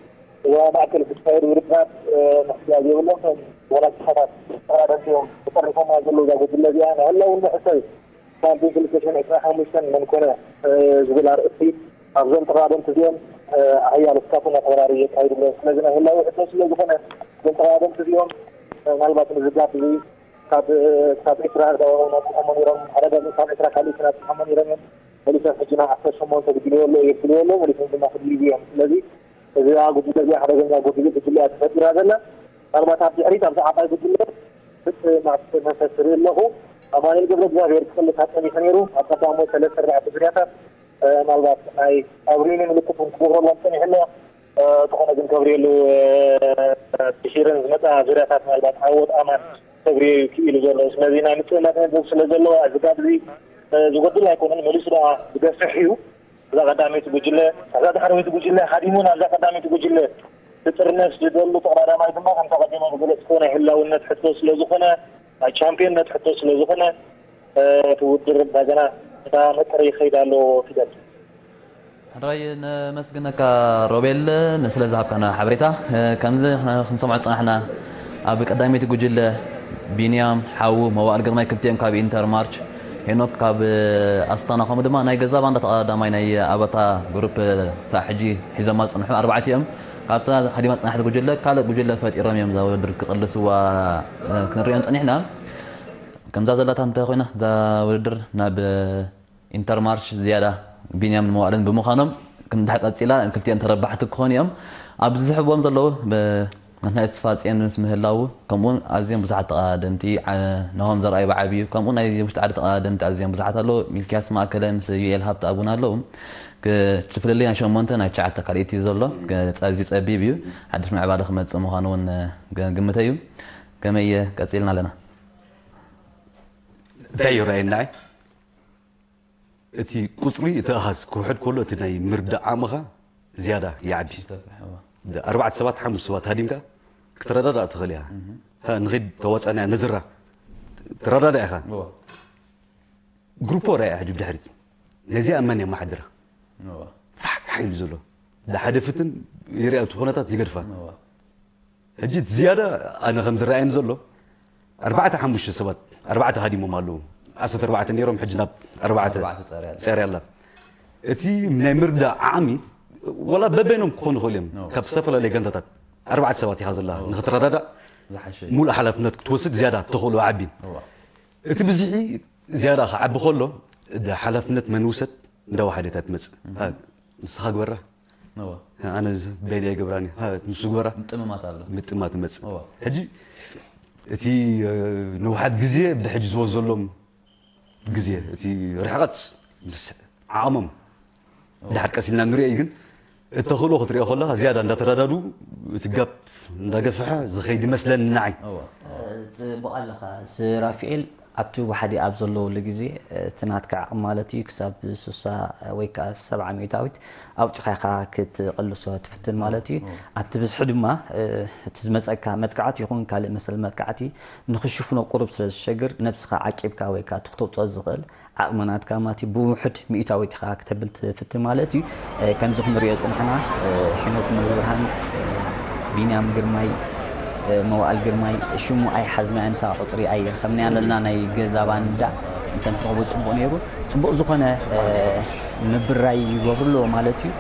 ዞባ ማእከል ዝካየዱ ውድድራት፣ እ፣ ምሕጋዝ የብሎም። እቶም ዋላ ሽሓታት ተቐዳደምቲ እዮም ተጠሪፎማ ዘለዉ እዛ ጉጅለ እዚኣ። ናይ ህላው ንሕሰብ ሻምፒዮን ክልተ ሽሕን ዕስራን ሓሙሽተን መን ኮነ፣ እ፣ ዝብል ኣርእስቲ ኣብዞም ተቐዳደምቲ እዚኦም፣ እ፣ ሓያሎ ስካፎ እናተወራረዩ የካይዱ ኣለዉ። ስለዚ ናይ ህላዊ ሕቶ ስለ ዝኾነ እዞም ተቐዳደምቲ እዚኦም፣ እ፣ ምናልባት ንዝጋብ እዚ ካብ፣ እ፣ ካብ ኤርትራ ናብጽሖሞ ነይሮም፣ ሓደ ካብ ካብ ኤርትራ ካልእ ናብጽሖሞ ነይሮም እዮም። መሊሶም ሕጂ ናብ ዓሰርተ ሸሞንተ ክድልዎ ኣለዉ፣ የብልዎ ኣለዉ፣ መሊሶም ድማ ክድልዩ እዮም። ስለዚ እዚኣ ጉጅለ እዚኣ ሓደገኛ ጉጅለ፣ ጉጅለ እያ ተፈጢራ ዘላ። ምናልባት ኣብ ድሕሪት ኣብዛ ዓባይ ጉጅለ ፍጽ-፣ ናብ መሰስሪ ኣለኹ። ኣማኑኤል ገብረ እግዚኣብሔር ክቕልስ ኣጸኒሑ ነይሩ። ኣብ ቀዳሞት ሰለስተ ኣርባዕተ ዙርያታት፣ እ፣ ምናልባት ናይ ኣብ ሪኒ ምልክት እውን ክገብረሎም ጸኒሑ ኣሎ። እ፣ እንተኾነ ግን ከብርየሉ፣ እ፣ ብሽርን ዝመጻ ዙርያታት ምናልባት ዓወት ኣማን ከብርዮ እዩ ክኢሉ ዘሎ። ስለዚ ናይ ምጽእናት መድብ ስለ ዘለዎ ኣብዚ ጋብ እዚ፣ እ፣ ዝጎድል ኣይኮነን። መሊሱ ደኣ ዝገፍሕ እዩ። እዛ ቀዳመይቲ ጉጅለ፣ እዛ ዳሕረወይቲ ጉጅለ ሃዲሙ ናብዛ ቀዳመይቲ ጉጅለ ክጥርነፍ ዝደሉ ተቐዳዳማይ ድማ ከምቲ ቀዲመ ዝገለጽኩዎ ናይ ህላውነት ሕቶ ስለ ዝኾነ፣ ናይ ቻምፒዮንነት ሕቶ ስለ ዝኾነ፣ እ፣ እቲ ውድድር እንደገና እንዳመቀረ ይኸይድ ኣሎ ፊደል። ሕራይ ነመስግነካ ሮቤል ንስለ ዝሃብካና ሓበሬታ። እ፣ ከምዚ ክንሰምዖ ዝጸናሕና ኣብ ቀዳመይቲ ጉጅለ ቢንያም ሓዉ መዋእል ግርማይ ክልቲኦም ካብ ኢንተር ማርች፣ ሄኖክ ካብ ኣስታና ከምኡ ድማ ናይ ገዛ ባንዳ ተቐዳዳማይ ናይ ኣበታ ግሩፕ ሳዕ ሕጂ ሒዞማ ዝጸንሑ ኣርባዕተ እዮም። ካብታ ሃዲማ ዝጸናሕቲ ጉጅለ ካልእ ጉጅለ ፈጢሮም እዮም እዛ ውድድር ክቕልስዋ፣ እ፣ ክንሪኦም ጸኒሕና። ከምዛ ዘላታ እንተ ኮይና እዛ ውድድር ናብ ኢንተርማርሽ ዝያዳ ቢንያምን መዋእልን ብምዃኖም ክንድሕር ቀጺላ ክልቲኦም ተረባሕቲ ክኾኑ እዮም። ኣብዚ ዝሕብዎም ዘለዉ ብ-፣ ናይ ተስፋጽዮን ምስ ምህላዉ ከምኡውን ኣዝዮም ብዙሓት ተቐዳደምቲ ዓ-፣ ናሆም ዘርኣይ ብዓብዩ ከምኡ ናይ ውሽጢ ዓዲ ተቐዳደምቲ ኣዝዮም ብዙሓት ኣለዉ። ሚልክያስ ማእከለ ምስ ዩኤል ሃብተኣብ እውን ኣለዉ። ክ-፣ እቲ ፍልልይ ናይ ሸሞንተ ናይ ትሽዓተ ካልኢት እዩ ዘሎ። ክ-፣ ኣዝዩ ጸቢብ እዩ። ሓድሽ ምዕባለ ክመጽእ ምዃኑ እውን ግ-፣ ግምተ እዩ። ከመይ ቀጺልና ኣለና? እንታይ እዩ ረኣየናይ? እቲ ቁጽሪ፣ እቲ ኣሃዝ ክውሕድ ከሎ፣ እቲ ናይ ምርዳእ ዓቕምኻ ዝያዳ ይዓቢ። ይሰፍሕ፣ እወ። ደ-፣ ኣርባዕተ ሰባት፣ ሓሙሽተ ሰባት ሃዲምካ ክትረዳዳእ ትኽእል ኢኻ። እህ። ሃ፣ ንኺድ ተዋጻእና ነዝራ። ትረዳዳእ ኢኻ። እወ። ግሩፖ ርኣያ ሕጂ ብድሕሪት። ነዚኣ መን የመሓድራ? እወ። ፋሕ ፋሕ ኢሉ ዘሎ። ብሓደ ፍትን ይርኣ፣ እቲ ኩነታት ይገድፋ። እወ። ሕጂ እቲ ዝያዳ ኣነ ከም ዝረኣየኒ ዘሎ፣ ኣርባዕተ ሓሙሽተ ሰባት፣ ኣርባዕተ ሃዲሞም ኣለዉ። ዓሰርተ ኣርባዕተ ነይሮም፣ ሕጂ ናብ ኣርባዕተ ኣርባዕተ ጸርያ ኣላ። ጸርያ ኣላ። እቲ ናይ ምርዳእ ዓቕሚ፣ ወላ በበይኖም ክኾኑ ይኽእሉ እዮም። ኖ። ካብ ዝተፈላለየ ጋንታታት ኣርባዕተ ሰባት ኢኻ ዘላ። ኖ። ንኽትረዳዳእ ዝሓሸ እዩ። ሙሉእ ሓላፍነት ክትወስድ ዝያዳ ተኽእሎ ዓቢ። እዋ። እቲ ብዝሒ ዝያዳ ክዓቢ ከሎ፣ እዳ ሓላፍነት መን ውሰድ እንዳወሓደት እያ ትመጽእ። እህ። ሃ፣ ንስኻ ግበራ። እዋ። ኣነ እዚ በይነይ ኣይገብራን እየ። ሃ፣ ንሱ ግበራ። ምጥምማት ኣሎ። ምጥማት ይመጽእ። እዋ። ሕጂ እቲ፣ እ፣ ንውሓት ግዜ ብሕጂ ዝወዘሎም ግዜ፣ እቲ ርሕቐት ምስ ዓቕሞም ድሓር ቀስ ኢልና ንሪኦ እዩ፣ ግን እቲ ተኽእሎ ክትሪኦ ከለኻ ዝያዳ እንዳተረዳዱ እቲ ጋፕ እንዳገፍሐ ዝኸይድ ይመስለኒ ንዓይ። እዋ። ጽቡቕ ኣለኻ። ራፊኤል ኣብቲ ወሓዲ ኣብ ዘለወሉ ግዜ፣ እቲ ናትካ ዓቕሚ ማለት እዩ፣ ክሳብ ስሳ ወይ ከኣ ሰብዓ ሚእታዊት ኣውጺኻ ኢኻ ክትቕልሶ ትፍትን ማለት እዩ። እም። ኣብቲ ብዝሒ ድማ፣ እቲ ዝመጸካ መጥቃዕቲ ይኹን ካልእ መሰል መጥቃዕቲ ንኽሽፍኖ ቁሩብ ስለ ዝሸግር፣ ነብስኻ ዓቂብካ ወይ ከኣ እቲ ክተውጽኦ ዝኽእል ዓቕሚ ናትካ ማለት እዩ፣ ብውሑድ ሚእታዊት ኢኻ ክተብል ትፍትን ማለት እዩ። ከምዚ ክንሪኦ ጽንሕና፣ ሄኖክ ሙሉብርሃን፣ ቢንያም ግርማይ፣ መዋእል ግርማይ፣ ሽሙ ኣይሓዝናዮን፣ እታ ቁጽሪ ኣይረኸብናያን ዘለና፣ ናይ ገዛ ባንዳ እንተንረኽቦ ጽቡቕ ነይሩ። ጽቡቕ ዝኾነ፣ እ፣ ምብራይ ይገብሩ ኣለዎ ማለት እዩ።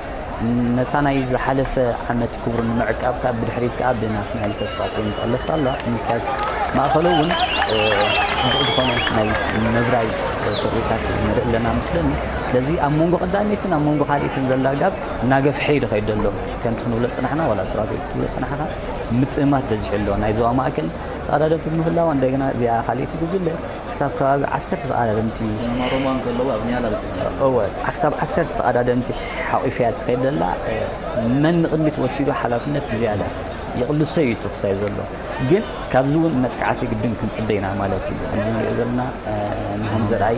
ነታ ናይ ዝሓለፈ ዓመት ክብሩ ንምዕቃብ ካብ ብድሕሪት ከኣ ብናትናኤል ተስፋጽዮን ትቕለስ ኣላ። ሚልክያስ ማእከሎ እውን፣ እ፣ ጽቡቕ ዝኾነ ናይ ምብራይ ፍቕሪታት ንርኢ ኣለና መስለኒ። ስለዚ ኣብ መንጎ ቀዳመይትን ኣብ መንጎ ካልኣይትን ዘላ ጋብ እናገፍሐ እዩ ዝኸይድ ዘሎ። ከምቲ ክንብሎ ጽናሕና፣ ዋላ ሱራፌል ክትብሎ ጽናሕካ፣ ምጥእማት በዚሑ ኣሎ። ናይ ዞባ ማእከል ተቐዳደምቲ ብምህላዋ፣ እንደገና እዚኣ ካልኣይቲ ጉጅለ ክሳብ ከባቢ ዓሰርተ ተቐዳደምቲ፣ ሲነማ ሮማ እንከለዉ ኣብ ኒያላ በጺሕና። እወ፣ ክሳብ ዓሰርተ ተቐዳደምቲ ሓቒፋ እያ ትኸይድ ዘላ። መን ንቕድሚት ወሲዱ ሓላፍነት ብዝያዳ ይቕልሶ እዩ ትኹሳይ ዘሎ። ግን ካብዚ እውን መጥቃዕቲ ግድን ክንጽበ ኢና ማለት እዩ። ከምዚ ንሪኦ ዘለና፣ እ፣ ናሆም ዘርኣይ፣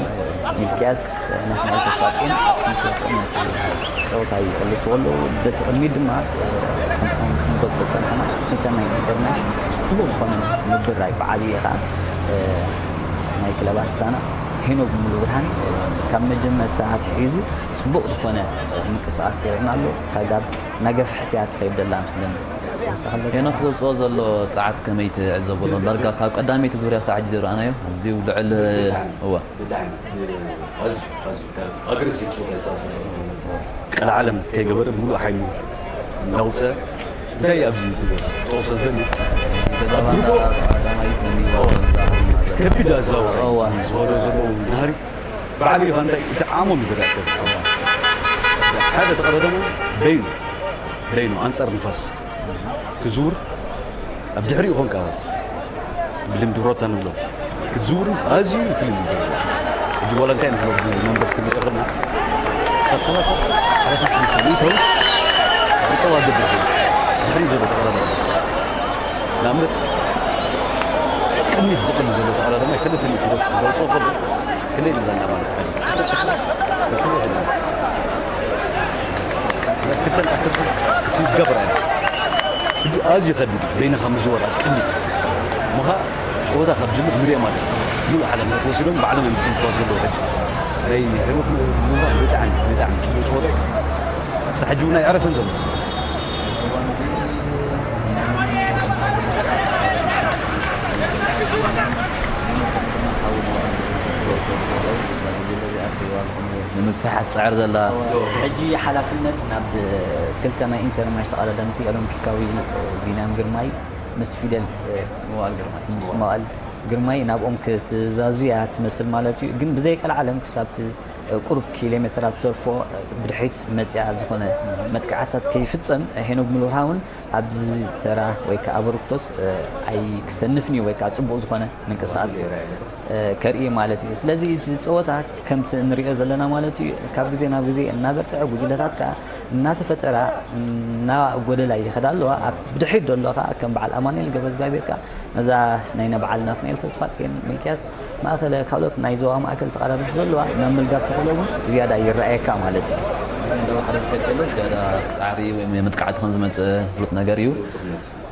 ሚልክያስ፣ እ፣ ናትናኤል ተስፋጽዮን ኣብ ቅድሚት ወጺኦም ነቲ ጸወታ ይቕልስዎ ኣለዉ። በቲ ቅድሚት ድማ፣ እ፣ ከምቲ ክንገልጾ ዝጸናሕና፣ ክልተ ናይ ኢንተርናሽናል ጽቡቕ ዝኾነ ምብራይ ብዓብዪ ኸኣ፣ እ፣ ናይ ክለብ ኣስታና ሄኖክ ሙሉብርሃን፣ እ፣ ካብ መጀመርታ ኣትሒዙ ጽቡቕ ዝኾነ፣ እ፣ ምንቅስቓስ ይረአና ኣሎ። ካብ ጋብ እናገፍሐት እያ ትኸይድ ዘላ ምስለኒ። ሄኖክ ዘውፅኦ ዘሎ ፃዓት ከመይ ትዕዘቦ ኣሎ? ዳርጋ ካብ ቀዳመይቲ ዙርያ ሳዕ ጅዲ ረኣናዮ፣ ኣዝዩ ልዕል። እወ። ብጣዕሚ ኣዝዩ ኣዝዩ ካብ ኣግሬሲቭ ፀወታ ይፃወት ዘሎ። ቀልዓ ዓለም ከይገበረ ብሙሉእ ሓይሉ እናውፀ እንታይ ኣብዚ ትገብር? ጠቕሶ ዘንድ ገዛ ባንዳ ቀዳማይ ነሚዋ። ከቢድ ኣዛዋሪ እዋ። ዝኸዶ ዘለዉ ናህሪ ብዓብዪ ኸኣ እንታይ እቲ ዓሞም ዝረአ ሓደ ተቐዳዳማይ በይኑ በይኑ ኣንጻር ንፋስ ክዝውር ኣብ ድሕሪኡ ኾንካ ብልምዲ ሮታ ንብሎ ክትዝውር ኣዝዩ ፍልልይ እዩ ዘለዎ። ሕጂ ዋላ እንታይ ንብሎ ብመንበርስ ክንሪኦ ከለና ክሳብ ሰላሳ ሰላሳ ሓሙሽተ ሚእታዊት ቁጠባ ገብር ኮይኑ ድሕሪኡ ዘሎ ተቐዳዳሪ ንኣብነት ቅድሚት ዝቕል ዘሎ ተቐዳዳማይ ሰለስተ ሚእቲ ሮት ዘውፅኦ ከሎ ክንደይ ንብለና ማለት እዩ። ክልተን ዓሰርተ እቲ ይገብር ኣለ። ሕጂ ኣዝዩ ከቢድ እዩ። በይንኻ ምዝወር ኣብ ቅድሚት። ምኻ ጸወታ ካብ ዝጅምር ንሪኦ ማለት እዩ። ሙሉእ ሓላፍነት ወሲዶም ባዕሎም እዮም ዝሕልፍዋ ዘለዉ ሕጂ። ናይ ሄኖክ ምንባር ብጣዕሚ፣ ብጣዕሚ ጽቡቕ ጸወታ እዩ። ክሳብ ሕጂ እውን ኣይዕረፈን ዘሎ። ንምግፋሕ ትጽዕር ዘላ። ሕጂ ሓላፍነት ናብ ክልተ ናይ ኢንተርማሽ ተቐዳደምቲ ኦሎምፒካዊ ቢንያም ግርማይ ምስ ፊደል፣ እ፣ መዋእል ግርማይ። ምስ መዋእል ግርማይ ናብኦም ክትዛዙ እያ ትመስል ማለት እዩ። ግን ብዘይ ቀልዓለም ክሳብ እቲ ቁሩብ ኪሎ ሜተራት ዝተርፎ ብድሕሪት መጽያ ዝኾነ መጥቃዕታት ከይፍጸም ሄኖክ ሙሉብርሃን እውን ኣብዚ ተራ ወይ ከኣ ኣበርክቶስ፣ እ፣ ኣይክሰንፍን እዩ ወይ ከኣ ጽቡቕ ዝኾነ ምንቅስቓስ፣ እ፣ ከርኢ ማለት እዩ። ስለዚ እቲ ጸወታ ከምቲ ንሪኦ ዘለና ማለት እዩ፣ ካብ ግዜ ናብ ግዜ እናበርትዐ፣ ጉጅለታት ከኣ እናተፈጠራ እናጎደላ ይኸዳ ኣለዋ። ኣብ ብድሕሪት ዘሎ ከኣ ከም በዓል ኣማኑኤል ገብረእዝጋብሄር ከኣ ነዛ ናይ በዓል ናትናኤል ተስፋጽዮን፣ ሚልክያስ ማእከለ፣ ካልኦት ናይ ዞባ ማእከል ተቐዳደምቲ ዘለዋ ናብ ምልጋብ ተኽእሎ እውን ዝያዳ ይረኣየካ ማለት እዩ። እንደው ሓደ ዝፈልጠሉ ዝያዳ ጻዕሪ ወይ መጥቃዕቲ ከም ዝመጽእ ፍሉጥ ነገር እዩ።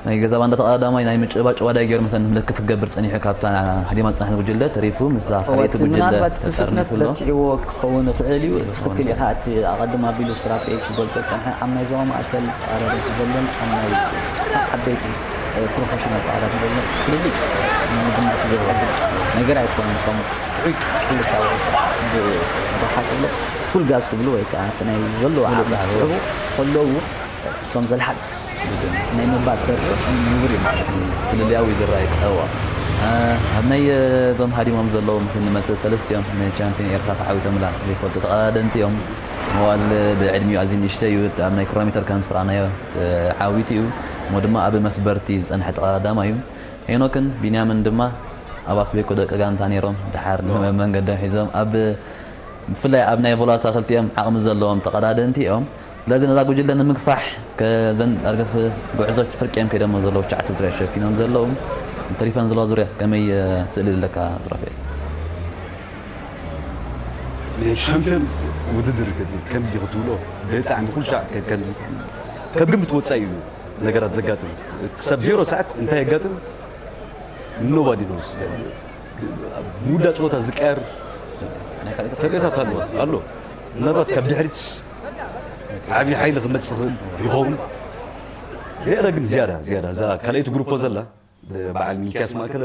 ናይ ገዛ ባንዳ ተቐዳዳማይ ናይ ምጭባጭ ዋዳ ገይሩ መሰለኒ ምልክት ክገብር ጸኒሑ፣ ካብታ ሃዲማ ዝጸንሐት ጉጅለ ተሪፉ ምስዛ እወ፣ ካልኣይቲ እቲ ጉጅለ ምናልባት እቲ ፍጥነት ተጠርኒፉ ኣሎ። በርቲዕዎ ክኸውን ይኽእል እዩ። ትኽክል ኢኻ። እቲ ኣቐድም ኣቢሉ ሱራፌል ክገልጾ ዝጸንሐ ኣብ ናይ ዞባ ማእከል ተቐዳደምቲ ዘሎን ኣብ ናይ ዓበይቲ፣ እ፣ ፕሮፌሽናል ተቐዳደምቲ ዘሎ ፍልልይ ንምግማት ዘጸግም ነገር ኣይኮነን። ከም ጥዑይ ክልሳ ወይ ብርሓት ኣሎ ፉል ጋዝ ክብሉ ወይ ከኣ እቲ ናይ ዘለዎ ዓቕሚ ክስዕቡ ከለዉ እሶም ዘልሓት ናይ ምባል ተርእዮ ንቡር እዩ ማለት እዩ። ፍልልያዊ ዝረኣይ። እዋ። እ፣ ኣብ ናይ፣ እ፣ እዞም ሃዲሞም ዘለዉ ምስ እንመጽእ ሰለስቲኦም ንቻምፒዮን ኤርትራ ተዓዊቶምላ ዘይፈልጡ ተቐዳደምቲ እዮም። መዋል ብዕድሚኡ ኣዝዩ ንእሽቶ እዩ። ኣብ ናይ ክሮሜተር ከም ዝረኣናዮ፣ እ፣ ዓዊቱ እዩ። እሞ ድማ ኣብ መስበርቲ ዝጸንሐ ተቐዳዳማይ እዩ። ሄኖክን ቢንያምን ድማ ኣብ ኣስቤኮ ደቂ ጋንታ ነይሮም። ድሓር ንመንገዶም ሒዞም ኣብ ብፍላይ ኣብ ናይ ቮላታ ክልቲኦም ዓቕሚ ዘለዎም ተቐዳደምቲ እዮም። ስለዚ ነዛ ጉጅለ ንምግፋሕ ከዘን ዳርገት ጉዕዞ ፍርቂኦም ከይዶም ዘለዉ ትሽዓተ ዙርያ ሸፊኖም ዘለዉ ተሪፈን ዘለዋ ዙርያ ከመይ፣ እ፣ ስእሊ ኣለካ ሱራፌል? ናይ ሻምፒዮን ውድድር ከ-፣ ከምዚ ክትብሎ ብጣዕሚ ኩሉ ሻዕ ከ-፣ ከምዚ ካብ ግምት ወጻኢ እዩ ነገራት ዘጋጥም። ክሳብ ዜሮ ሰዓት እንታይ የጋጥም? Nobody knows። ምውዳእ ጸወታ ዝቀየር ተርእዮታት ኣሎ፣ ኣሎ። ምናልባት ካብ ድሕሪት ዓብዪ ሓይሊ ክመጽእ ይኽእል ይኸውን። ገለ ግን ዝያዳ፣ ዝያዳ እዛ ካልኣይቲ ግሩፖ ዘላ በዓል ሚልክያስ ማእከለ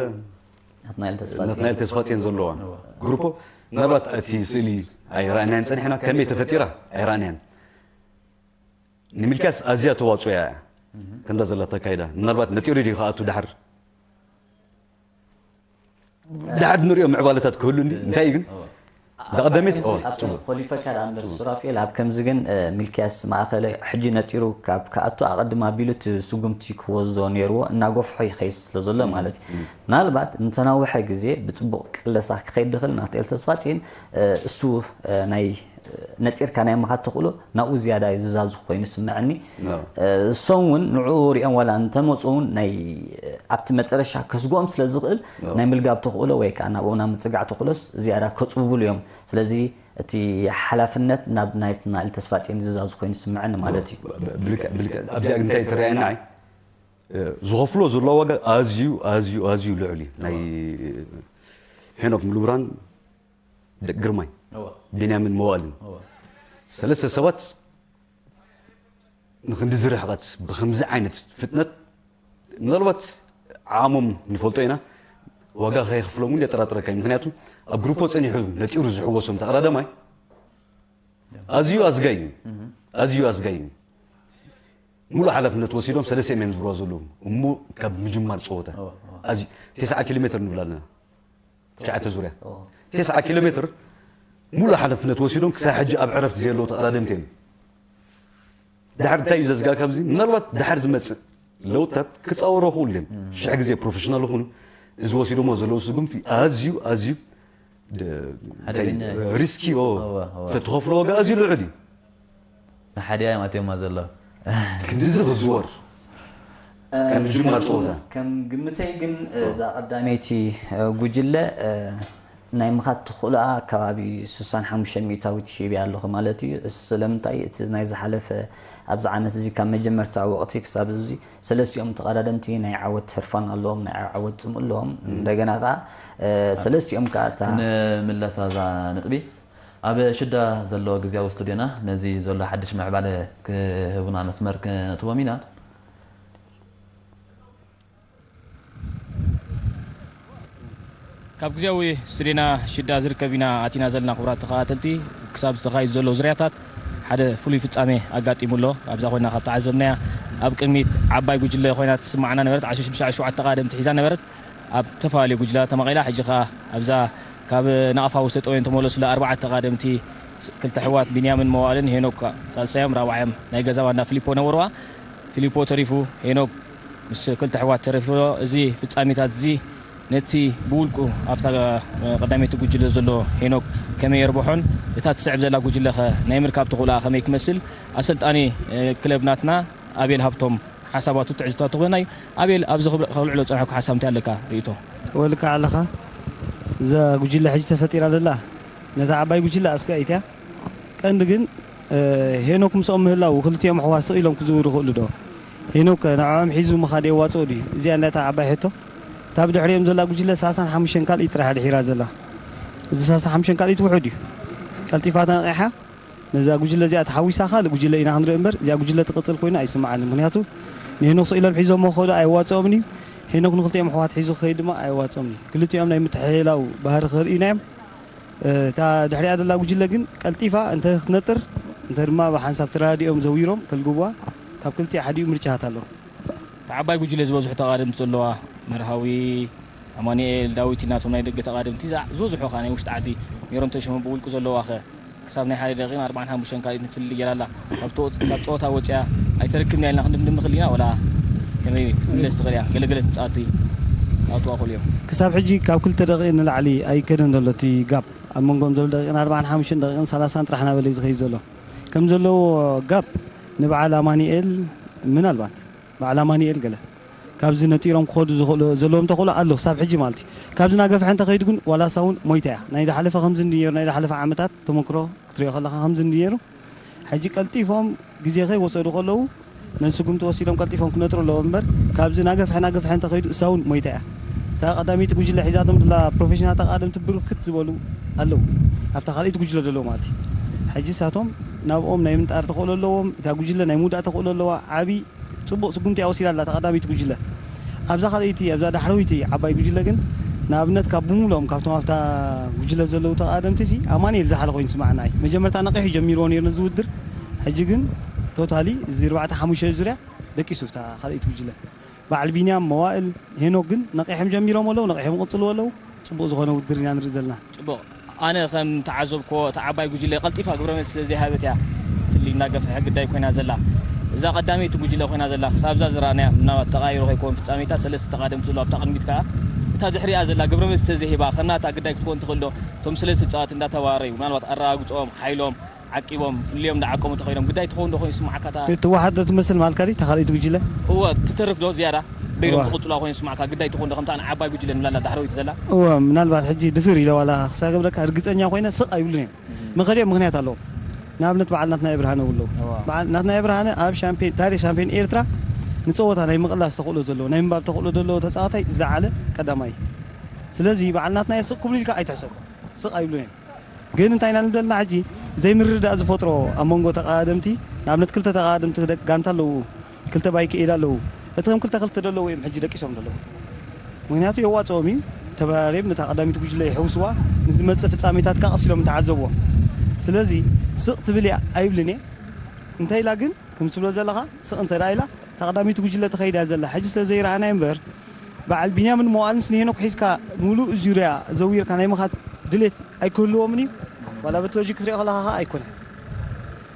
ናትናኤል ተስፋ ናትናኤል ተስፋ ጽዮን ዘለዋ ግሩፖ ምናልባት እቲ ስእሊ ኣይረኣናያን ጸኒሕና፣ ከመይ ተፈጢራ ኣይረኣናያን። ንምልክያስ ኣዝያ ተዋጽኦ እያ ከምዛ ዘለታ ኣካይዳ። ምናልባት ነጢሩ ድዩ ክኣቱ ድሓር ድሓር ንሪኦ ምዕባለታት ክህሉ እንዲ እንታይ እዩ ግን እዛ ቀዳመት ኮሊፈካ ዳኣ እምበር ሱራፌል ኣብ ከምዚ ግን ሚልክያስ ማእኸለ ሕጂ ነጢሩ ካብ ክኣቱ ኣቐድም ኣቢሉ እቲ ስጉምቲ ክወስዶ ነይርዎ እናጎፍሖ ይኸይድ ስለ ዘሎ ማለት እዩ። ምናልባት እንተናውሐ ግዜ ብፅቡቕ ቅለሳ ክኸይድ ድኽእል ናትኤል ተስፋፅን እሱ ናይ ነጢርካ ናይ ምኻድ ተኽእሎ ናብኡ ዝያዳ እዩ ዝዛዙ ኮይኑ ስምዐኒ። እሶም እውን ንዕኡ ሪኦም ዋላ እንተመፁ እውን ናይ ኣብቲ መጠረሻ ከስግኦም ስለ ዝኽእል ናይ ምልጋብ ተኽእሎ ወይ ከዓ ናብኡ ናብ ምፅጋዕ ተኽእሎስ ዝያዳ ከፅውብሉ እዮም። ስለዚ እቲ ሓላፍነት ናብ ናይ ናትናኤል ተስፋፅን ዝዛዙ ኮይኑ ስምዐኒ ማለት እዩ። ኣብዚኣ እንታይ ትረኣየና ኣይ ዝኸፍሎ ዘሎ ዋጋ ኣዝዩ ኣዝዩ ኣዝዩ ልዑል እዩ። ናይ ሄኖክ ምሉብራን ደቂ ግርማይ ቢንያምን መዋእልን ሰለስተ ሰባት ንክንድዚ ርሕቐት ብከምዚ ዓይነት ፍጥነት ምናልባት ዓሞም ንፈልጦ ኢና ዋጋ ከይክፍሎም እውን የጠራጥረካ እዩ። ምክንያቱ ኣብ ግሩፖ ፀኒሑ ነጢሩ ዝሕወሶም ተቐዳዳማይ ኣዝዩ ኣዝጋይ እዩ። ኣዝዩ ኣዝጋይ እዩ። ሙሉእ ሓላፍነት ወሲዶም ሰለስተ እዮም ዝብርዋ ዘለዉ እሞ ካብ ምጅማር ፀወታ ኣዝዩ ተስዓ ኪሎ ሜትር ንብል ኣለና ትሽዓተ ዙርያ ተስዓ ኪሎ ሜትር ሙሉእ ሓላፍነት ወሲዶም ክሳብ ሕጂ ኣብ ዕረፍቲ ዘየለዉ ተቐዳደምቲ እዮም። ድሓር እንታይ እዩ ዘዝጋ ካብዚ ምናልባት ድሓር ዝመፅእ ለውጥታት ክፃወሮ ክእሉ እዮም። ሽሕ ግዜ ፕሮፌሽናል ይኹኑ እዚ ወሲዶሞ ዘለዉ ስጉምቲ ኣዝዩ ኣዝዩ ሪስኪ ተትኸፍሎ ዋጋ ኣዝዩ ልዑል እዩ። ንሓዲያ እዮም ኣትዮማ ዘሎ ክንድዚ ክዝወር ከም ምጅማር ፀወታ ከም ግምተይ ግን እዛ ቀዳመይቲ ጉጅለ ናይ ምኻድ ተኽእሎኣ ከባቢ ስሳን ሓሙሽተን ሚእታዊት ሂበያ ኣለኹ ማለት እዩ። ስለምንታይ እቲ ናይ ዝሓለፈ ኣብዚ ዓመት እዚ ካብ መጀመርታ ወቕቲ ክሳብ እዚ ሰለስቲኦም ተቐዳደምቲ ናይ ዓወት ህርፋን ኣለዎም፣ ናይ ዓወት ፅምእ ኣለዎም። እንደገና ከዓ ሰለስቲኦም ከዓ እታ ክንምለሳ እዛ ነጥቢ ኣብ ሽዳ ዘሎ ግዝያዊ ስቱድዮና ነዚ ዘሎ ሓድሽ ምዕባለ ክህቡና መስመር ክነእትዎም ኢና። ካብ ግዜያዊ ስቱድዮና ሽዳ ዝርከብ ኢና ኣቲና ዘለና። ክቡራት ተኸታተልቲ፣ ክሳብ ተኻይዱ ዘሎ ዙርያታት ሓደ ፍሉይ ፍጻሜ ኣጋጢሙ ኣሎ። ኣብዛ ኮይና ካብ ተዓዘብናያ፣ ኣብ ቅድሚት ዓባይ ጉጅለ ኮይና ትስማዓና ነበረት። ዓሰርተ ሽዱሽተ ዓሰርተ ሸውዓተ ተቓደምቲ ሒዛ ነበረት። ኣብ ተፈላለዩ ጉጅለታት ተመቒላ፣ ሕጂ ኸኣ ኣብዛ ካብ ናቕፋ ዝተጠወዩ ዝተመለሱላ ኣርባዕተ ተቓደምቲ፣ ክልተ ኣሕዋት ቢንያምን መዋእልን ሄኖክ ሳልሳዮም፣ ራብዓዮም ናይ ገዛ ባንዳ ፊሊፖ ነበርዋ። ፊሊፖ ተሪፉ፣ ሄኖክ ምስ ክልተ ኣሕዋት ተረፊ ኣሎ። እዚ ፍጻሜታት እዚ ነቲ ብውልቁ ኣብታ ቀዳመይቲ ጉጅለ ዘሎ ሄኖክ ከመይ የርብሖን እታ ትስዕብ ዘላ ጉጅለኸ ናይ ምርካብ ተኽእሎኣ ከመይ ክመስል ኣሰልጣኒ ክለብ ናትና ኣቤል ሃብቶም ሓሳባቱ ትዕዝብታቱ ክህበና እዩ። ኣቤል፣ ኣብዚ ከልዕሎ ዝጸንሐኩ ሓሳብ እንታይ ኣለካ ርእይቶ? ወልካ ኣለኻ እዛ ጉጅለ ሕጂ ተፈጢራ ዘላ ነታ ዓባይ ጉጅለ ኣስጋኢት እያ። ቀንዲ ግን ሄኖክ ምስኦም ምህላው ክልቲኦም ኣሕዋት ስቕ ኢሎም ክዝውሩ ይኽእሉ ዶ? ሄኖክ ንዕኦም ሒዙ ምኻድ የዋፅኦ ድዩ? እዚኣ እንዳ እታ ዓባይ ሕቶ። እታ ብድሕሪኦም ዘላ ጉጅለ ሰላሳን ሓሙሽተን ካልኢት ጥራሕ ድሒራ ዘላ። እዚ ሰላሳን ሓሙሽተን ካልኢት ውሑድ እዩ። ቀልጢፋ ተነቒሓ ነዛ ጉጅለ እዚኣ ተሓዊሳ ካልእ ጉጅለ ኢና ክንርኢ እምበር እዚኣ ጉጅለ ትቕፅል ኮይና ኣይስምዓንን። ምክንያቱ ንሄኖክ ስቕ ኢሎም ሒዞሞ ክኸዱ ኣየዋፅኦምን እዩ። ሄኖክ ንክልቲኦም ኣሕዋት ሒዙ ክኸይድ ድማ ኣየዋፅኦምን እዩ። ክልቲኦም ናይ ምትሕልላው ባህሪ ክርእዩና እዮም። እታ ድሕሪኣ ዘላ ጉጅለ ግን ቀልጢፋ እንተ ክትነጥር እንተ ድማ ብሓንሳብ ተረዳዲኦም ዘዊሮም ከልግብዋ ካብ ክልቲኣ ሓዲኡ ምርጫታት ኣለዉ። እታ ዓባይ ጉጅለ ዝበዝሑ ተቓደምቲ ዘለዋ መርሃዊ፣ ኣማኑኤል፣ ዳዊት ኢልናቶም ናይ ደገ ተቓደምቲ ዝበዝሑ ከኣ ናይ ውሽጢ ዓዲ ሜሮን ተሾመ ብውልቁ ዘለዋ ኸ ክሳብ ናይ ሓደ ደቂቕን ኣርባዓን ሓሙሽተን ካልኢት ንፍልልይ ገይራ ኣላ። ካብ ጸወታ ወጺኣ ኣይተርክብን እያ ኢልና ክንድምድም ንኽእል ኢና ወላ ከመይ ክትምለስ ትኽእል እያ? ገለገለ ተጻወትቲ ክኣትዋ ይኽእሉ እዮም። ክሳብ ሕጂ ካብ ክልተ ደቂቕ ንላዕሊ ኣይከደን ዘሎ እቲ ጋፕ ኣብ መንጎኦም ዘሎ ደቂቕን ኣርባዓን ሓሙሽተን ደቂቕን ሰላሳን ጥራሕ እናበለ እዩ ዝኸይድ ዘሎ። ከም ዘለዎ ጋፕ ንበዓል ኣማኒኤል ምናልባት በዓል ኣማኒኤል ገለ ካብዚ ነጢሮም ክኸዱ ዝኽእሉ ዘለዎም ተኽእሎ ኣሎ ክሳብ ሕጂ ማለት እዩ። ካብዚ ናገፍሐ እንተኸይዱ ግን ዋላሳ እውን ሞይታ እያ። ናይ ዝሓለፈ ከምዚ እንዲ ነይሩ ናይ ዝሓለፈ ዓመታት ተመክሮ ክትሪኦ ከለኻ ከምዚ እንዲ ነይሩ ሕጂ ቀልጢፎም ግዜ ከይወሰዱ ከለዉ ነዚ ስጉምቲ ወሲዶም ቀልጢፎም ክነጥሩ ኣለዎም እምበር ካብዚ ናገፍሐ ናገፍሐ እንተኸይዱ እሳ እውን ሞይታ እያ። እታ ቀዳመይቲ ጉጅለ ሒዛቶም ዘላ ፕሮፌሽናል ተቓደምቲ ብርክት ዝበሉ ኣለዉ ኣብታ ካልኣይቲ ጉጅለ ዘለዉ ማለት እዩ። ሕጂ እሳቶም ናብኦም ናይ ምንጣር ተኽእሎ ኣለዎም። እታ ጉጅለ ናይ ምውዳእ ተኽእሎ ኣለዋ። ዓብዪ ፅቡቕ ስጉምቲ እያ ወሲዳ ኣላ ተቐዳሚት ጉጅለ። ኣብዛ ካልኣይቲ ኣብዛ ዳሕረወይቲ ዓባይ ጉጅለ ግን ንኣብነት ካብ ብምሉኦም ካብቶም ኣብታ ጉጅለ ዘለዉ ተቓደምቲ ሲ ኣማኑኤል ዝሓለ ኮይኑ ስማዕና እዩ። መጀመርታ ነቒሑ ጀሚርዎ ነይሩ ነዚ ውድድር። ሕጂ ግን ቶታሊ እዚ ኣርባዕተ ሓሙሽተ ዙርያ ደቂሱ እታ ካልኣይቲ ጉጅለ። በዓል ቢንያም፣ መዋእል፣ ሄኖክ ግን ነቒሖም ጀሚሮም ኣለዉ፣ ነቒሖም ይቕጽልዎ ኣለዉ። ጽቡቕ ዝኾነ ውድድር ኢና ንርኢ ዘለና። ጽቡቕ። ኣነ ከም ተዓዘብክዎ እታ ዓባይ ጉጅለ ቀልጢፋ ግብረ መልሲ ስለ ዘይሃበት እያ ፍልልይ እናገፍሐ ግዳይ ኮይና ዘላ። እዛ ቀዳመይቲ ጉጅለ ኮይና ዘላ ክሳብ እዛ ዝረኣናያ ምናልባት ተቓይሮ ከይከውን ፍጻሜታ ሰለስተ ተቓደምቲ ዘለዋ ኣብታ ቅድሚት ከኣ እታ ድሕሪኣ ዘላ ግብረ መልሲ ስለ ዘይሂባ ከም ናታ ግዳይ ክትከውን ትኽእል ዶ? እቶም ሰለስተ ተጻወትቲ እንዳተባረዩ ምናልባት ኣረጋግጾም፣ ሓይሎም፣ ዓቂቦም ፍልልዮም እንዳዓቀሙ ተኸይዶም ግዳይ ትኸውን ዶ ኮይኑ ይስምዓካ እታ? ትወሓድ ዶ ትመስል ማልካ ድዩ እታ ካልኣይቲ ጉጅለ? እወ ትተርፍ ዶ ዝያዳ? በይኖም እወ። ዝቕጽሉ ኮይኑ ይስምዓካ ግዳይ ትኸውን ዶ ከምታ ዓባይ ጉጅለ ንብላ ኣላ ዳሕረወይቲ ዘላ? እወ ምናልባት ሕጂ ድፍር ኢለ ዋላ ክሳገብረካ ርግጸኛ ኮይነ ስቕ ኣይብሉን እዮም። መኸዲኦም ምኽንያት ኣለዎም። ንኣብነት በዓል ናትና የብርሃነ እውን ኣለዉ። እዋ። በዓል ናትና የብርሃነ ኣብ ሻምፒዮን ታሪኽ ሻምፒዮን ኤርትራ ንጸወታ ናይ ምቕላስ ተኽእሎ ዘለዎ ናይ ምንባብ ተኽእሎ ዘለዎ ተጻዋታይ ዝለዓለ ቀዳማይ። ስለዚ በዓል ናትና ስቕ ክብሉ ኢልካ ኣይትሕሰብ። ስቕ ኣይብሉን እዮም። ግን እንታይ ኢና ንብል ዘለና ሕጂ ዘይምርድዳእ ዝፈጥሮ ኣብ መንጎ ተቓደምቲ ንኣብነት ክልተ ተቓደምቲ ደቂ ጋንታ ኣለዉ። ክልተ ባይክ ኤል ኣለዉ። እቶም ክልተ ክልተ ዘለዉ እዮም ሕጂ ደቂሶም ዘለዉ። ምክንያቱ የዋፅኦም እዩ። ተበራሪም ነታ ቀዳሚት ጉጅለ ይሕውስዋ፣ ንዝመፅእ ፍፃሜታት ከዓ ቀስ ኢሎም ይተዓዘብዎ። ስለዚ ስቕ ትብል እያ ኣይብልን እየ። እንተ ኢላ ግን ከም ትብሎ ዘለኻ ስቕ እንተ ደኣ ኢላ እታ ቀዳሚት ጉጅለ ተኸይዳ እያ ዘላ። ሕጂ ስለ ዘይረኣናዮ እምበር በዓል ቢንያምን መዋእልንስ ንሄኖክ ሒዝካ ሙሉእ ዙርያ ዘዊርካ ናይ ምኻድ ድሌት ኣይክህልዎምን እዩ። ዋላ በቲ ሎጂክ ክትሪኦ ከለኻ ከዓ ኣይኮነን።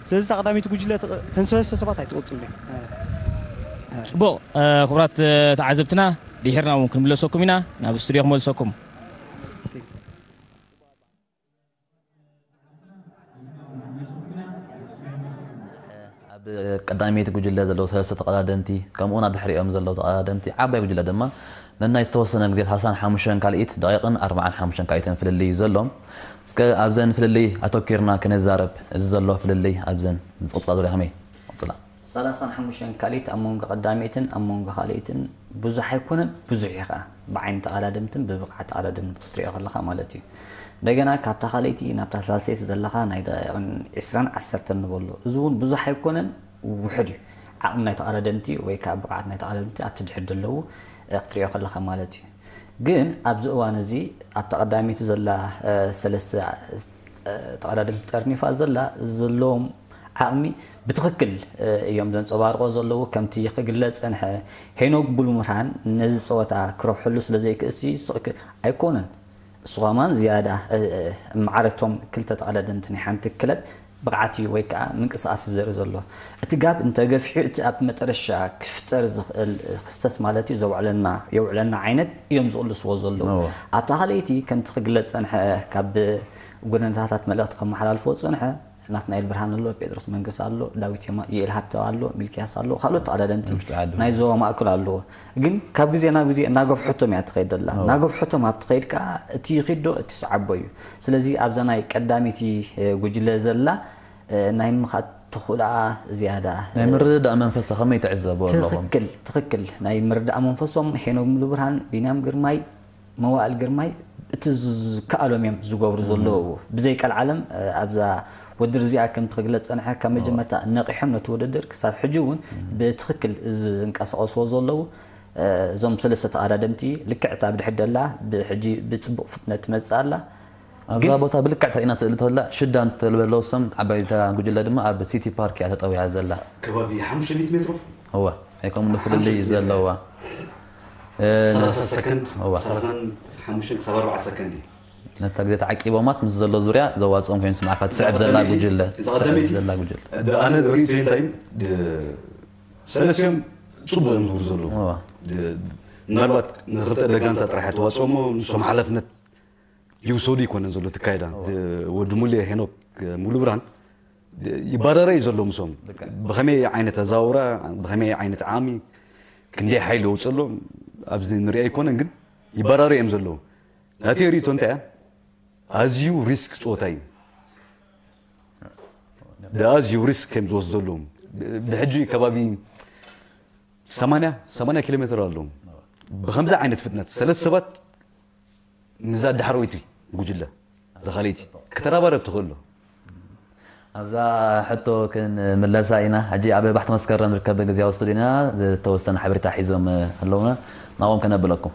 ስለዚ እታ ቀዳሚት ጉጅለ ተንሰበሰ ሰባት ኣይትቕፅሉ። ፅቡቕ። ክቡራት ተዓዘብትና ድሒርና እውን ክንምለሰኩም ኢና ናብ ስቱድዮ ክመልሰኩም። ኣብ ቀዳመይቲ ጉጅለ ዘለዉ ሰለስተ ተቐዳደምቲ ከምኡውን ኣብ ድሕሪኦም ዘለዉ ተቐዳደምቲ ዓባይ ጉጅለ ድማ ነናይ ዝተወሰነ ግዜ ሰላሳን ሓሙሽተን ካልኢት ደቂቕን ኣርባዓን ሓሙሽተን ካልኢትን ፍልልይ እዩ ዘሎ። እስከ ኣብዘን ፍልልይ ኣተኪርና ክንዛረብ፣ እዚ ዘሎ ፍልልይ ኣብዘን ዝቕፅላ ዙርያ ከመይ ይቕፅላ? ሰላሳን ሓሙሽተን ካልኢት ኣብ መንጎ ቀዳመይትን ኣብ መንጎ ካልኢትን ብዙሕ ኣይኮነን፣ ብዙሕ እዩ ኸዓ ብዓይኒ ተቐዳደምትን ብብቕዓት ተቐዳደምትን ክትሪኦ ከለኻ ማለት እዩ። እንደገና ካብታ ካልኣይቲ ናብታ ሳልሰይቲ ዘለኻ ናይ ደቂቕን ዒስራን ዓሰርተን ንበሎ፣ እዚ እውን ብዙሕ ኣይኮነን፣ ውሑድ እዩ። ዓቕሚ ናይ ተቐዳደምቲ ወይ ከዓ ብቕዓት ናይ ተቐዳደምቲ ኣብቲ ድሕር ዘለዉ ክትሪኦ ከለኻ ማለት እዩ። ግን ኣብዚ እዋን እዚ ኣብታ ቀዳመይቲ ዘላ ሰለስተ ተቐዳደምቲ ጠርኒፋ ዘላ ዘለዎም ዓቕሚ ብትኽክል እዮም ዘንፀባርቆ ዘለዉ። ከምቲ ክግለፅ ፀንሐ ሄኖክ ቡሉምርሃን ነዚ ፀወታ ክረብሐሉ ስለ ዘይክእሲ ስቕ ኣይኮነን። እሱ ከማን ዝያዳ ማዕረቶም ክልተ ተቐዳደምቲ ናይ ሓንቲ ክለብ ብቕዓት እዩ ወይ ከዓ ምንቅስቃስ እዩ ዘርኢ ዘሎ። እቲ ጋብ እንተገፊሑ እቲ ኣብ መጠረሻ ክፍጠር ዝኽእል ክስተት ማለት እዩ ዘውዕለና የውዕለና ዓይነት እዮም ዝቕልስዎ ዘለዉ። ኣብታ ካልኣይቲ ከምቲ ክግለፅ ፀንሐ ካብ ጎደናታት መልእኽቲ ከመሓላልፍዎ ዝፀንሐ ናትናኤል ብርሃን ኣሎ፣ ጴጥሮስ መንግስ ኣሎ፣ ዳዊት የማ፣ ዩኤል ሃብተው ኣሎ፣ ሚልኪያስ ኣሎ፣ ካልኦት ተቐዳደምቲ ናይ ዞባ ማእከል ኣለዎ። ግን ካብ ግዜ ናብ ግዜ እናገፍሐቶም እያ ትኸይድ ዘላ። እናገፍሐቶም ኣብ ትኸይድ ከዓ እቲ ይኺድ ዶ እቲ ሰዓቦ እዩ። ስለዚ ኣብዛ ናይ ቀዳመይቲ ጉጅለ ዘላ ናይ ምኻድ ተኽእሎኣ ዝያዳ ናይ ምርድዳእ መንፈሳ ከመይ ትዕዘቦ ኣለኹም? ትኽክል ትኽክል ናይ ምርዳእ መንፈሶም ሄኖክ ሙሉብርሃን፣ ቢንያም ግርማይ፣ መዋእል ግርማይ እቲ ዝከኣሎም እዮም ዝገብሩ ዘለዉ። ብዘይ ቀልዓለም ኣብዛ ውድድር እዚኣ ከምቲ ክግለፅ ፀንሐ ካብ መጀመርታ ነቒሖም ነቲ ውድድር ክሳብ ሕጂ እውን ብትኽክል ዝንቀሳቐስዎ ዘለዉ እዞም ሰለስተ ተቐዳደምቲ ልክዕ እታ ብድሕር ደላ ብሕጂ ብፅቡቕ ፍጥነት ትመፅእ ኣላ። ኣብዛ ቦታ ብልክዕ ተሪእና ስእሊ ተላ ሽዳ እንትልበለውሶም ዓባይታ ጉጅለ ድማ ኣብ ሲቲ ፓርክ እያ ተጠዊያ ዘላ። ከባቢ ሓሙሽተ ሚእቲ ሜትሮ እወ ኣይከም ንፍልልይ ዘለዋ ሰላሳ ሰከንድ እወ ሰላሳን ሓሙሽተን ክሳብ ኣርባዓ ሰከንድ እዩ። ነታ ግዜ ተዓቂቦማት ምስ ዘሎ ዙርያ ዘዋፅኦም ኮይኑ ስማዕካ ትስዕብ ዘላ ጉጅለ እዛ ትስዕብ ቀዳመይቲ ዘላ ጉጅለ ኣነ ርእይቶይ እንታይ እዩ ሰለስቲኦም ፅቡቅ እዮም ዝብሉ ዘለዉ እወ ምናልባት ንክልተ ደጋንታ ጥራሕ ተዋፅኦሞ ንሶም ሓላፍነት ይውሰዱ ይኮነን ዘሎ ትካየዳ ወዲ ሙሌ ሄኖክ ሙሉ ብርሃን ይባረረ እዩ ዘሎ ምሶም ብከመይ ዓይነት ኣዛውራ ብከመይ ዓይነት ዓሚ ክንደይ ሓይሊ የውፅእ ኣሎ ኣብዚ ንሪኦ ኣይኮነን ግን ይባረሩ እዮም ዘለዉ ናተይ ሪእቶ እንታይ እያ ኣዝዩ ሪስክ ፀወታ እዩ ኣዝዩ ሪስክ ከም ዝወስዱ ዘለዉ ብሕጂ ከባቢ ሰማንያ ሰማንያ ኪሎ ሜትር ኣለዉ ብከምዚ ዓይነት ፍጥነት ሰለስተ ሰባት ንዛ ዳሕረወይቲ ጉጅለ እዛ ካልኣይቲ ከተራባረብ ትኽእል ዶ? ኣብዛ ሕቶ ክንምለሳ ኢና። ሕጂ ኣብ ባሕቲ መስከረም ዝርከብ ግዝያዊ ስቱድዮና ዝተወሰነ ሓበሬታ ሒዞም ኣለውና። ናብኦም ከነብለኩም።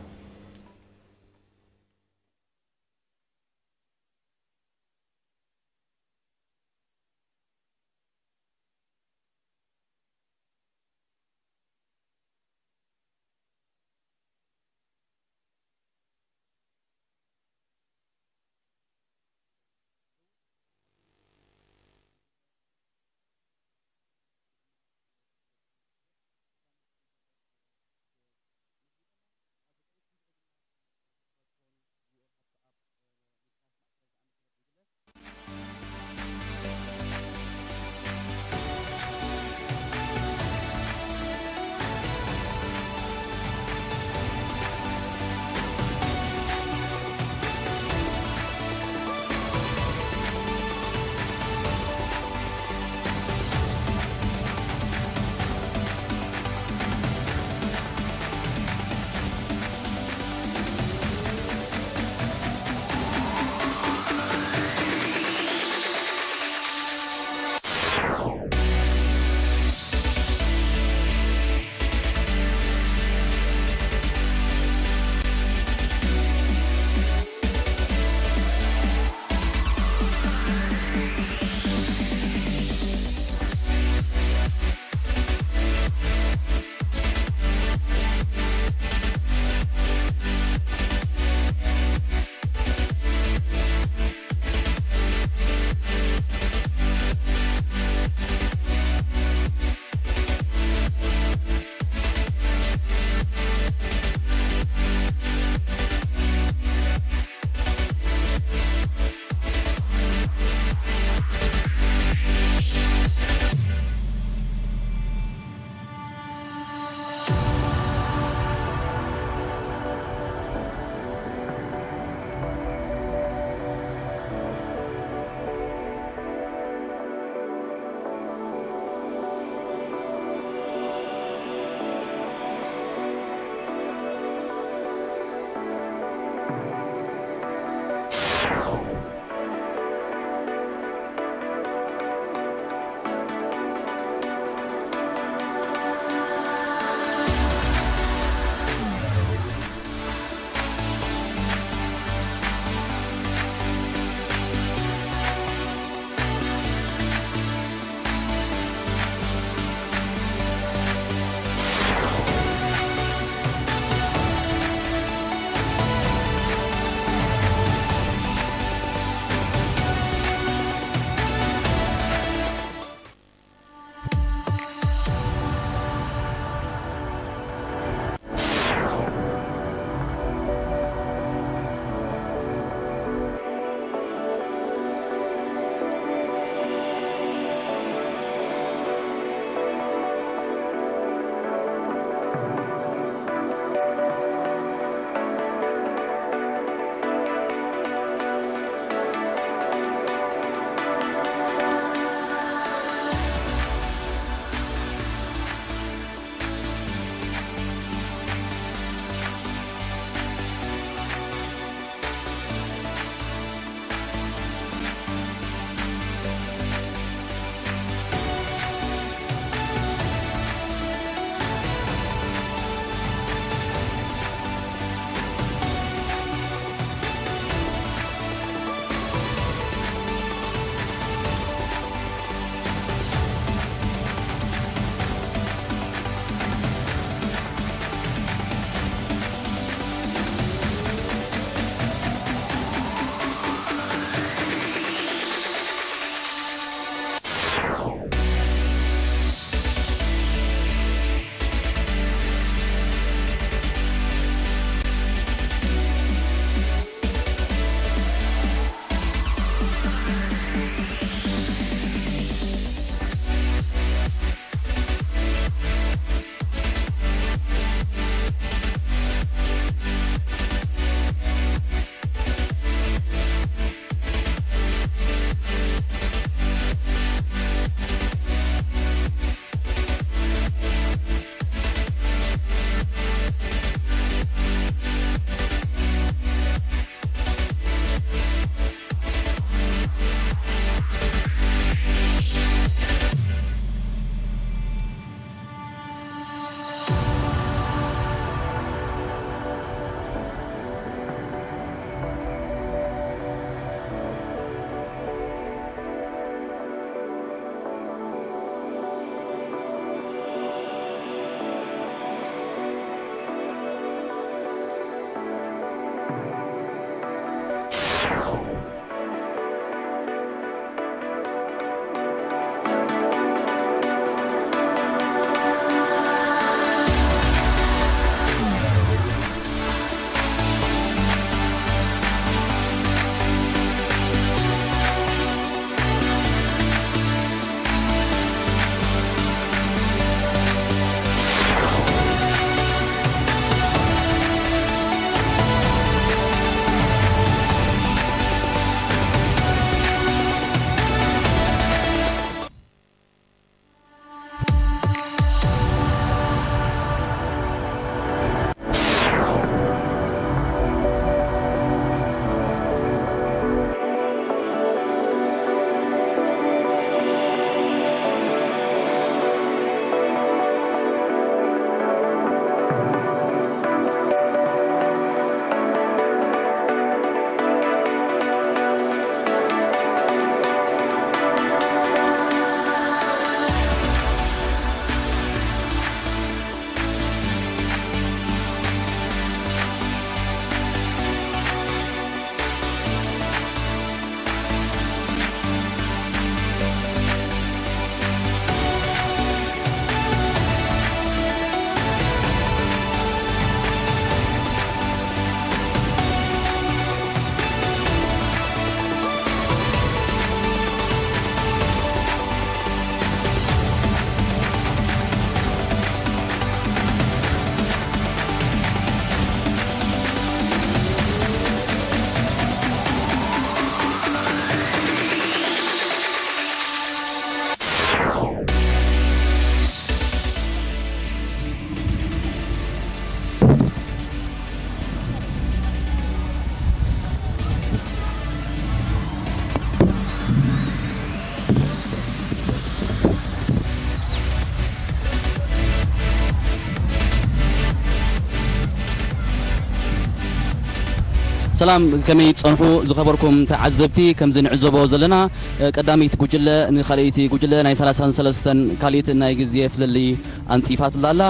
ሰላም፣ ከመይ ጸንሑ ዝኸበርኩም ተዓዘብቲ? ከምዚ ንዕዘቦ ዘለና፣ እ፣ ቀዳመይቲ ጉጅለ ንኻልኣይቲ ጉጅለ ናይ ሰላሳን ሰለስተን ካልኢት ናይ ግዜ ፍልልይ ኣንጺፋትላ ኣላ።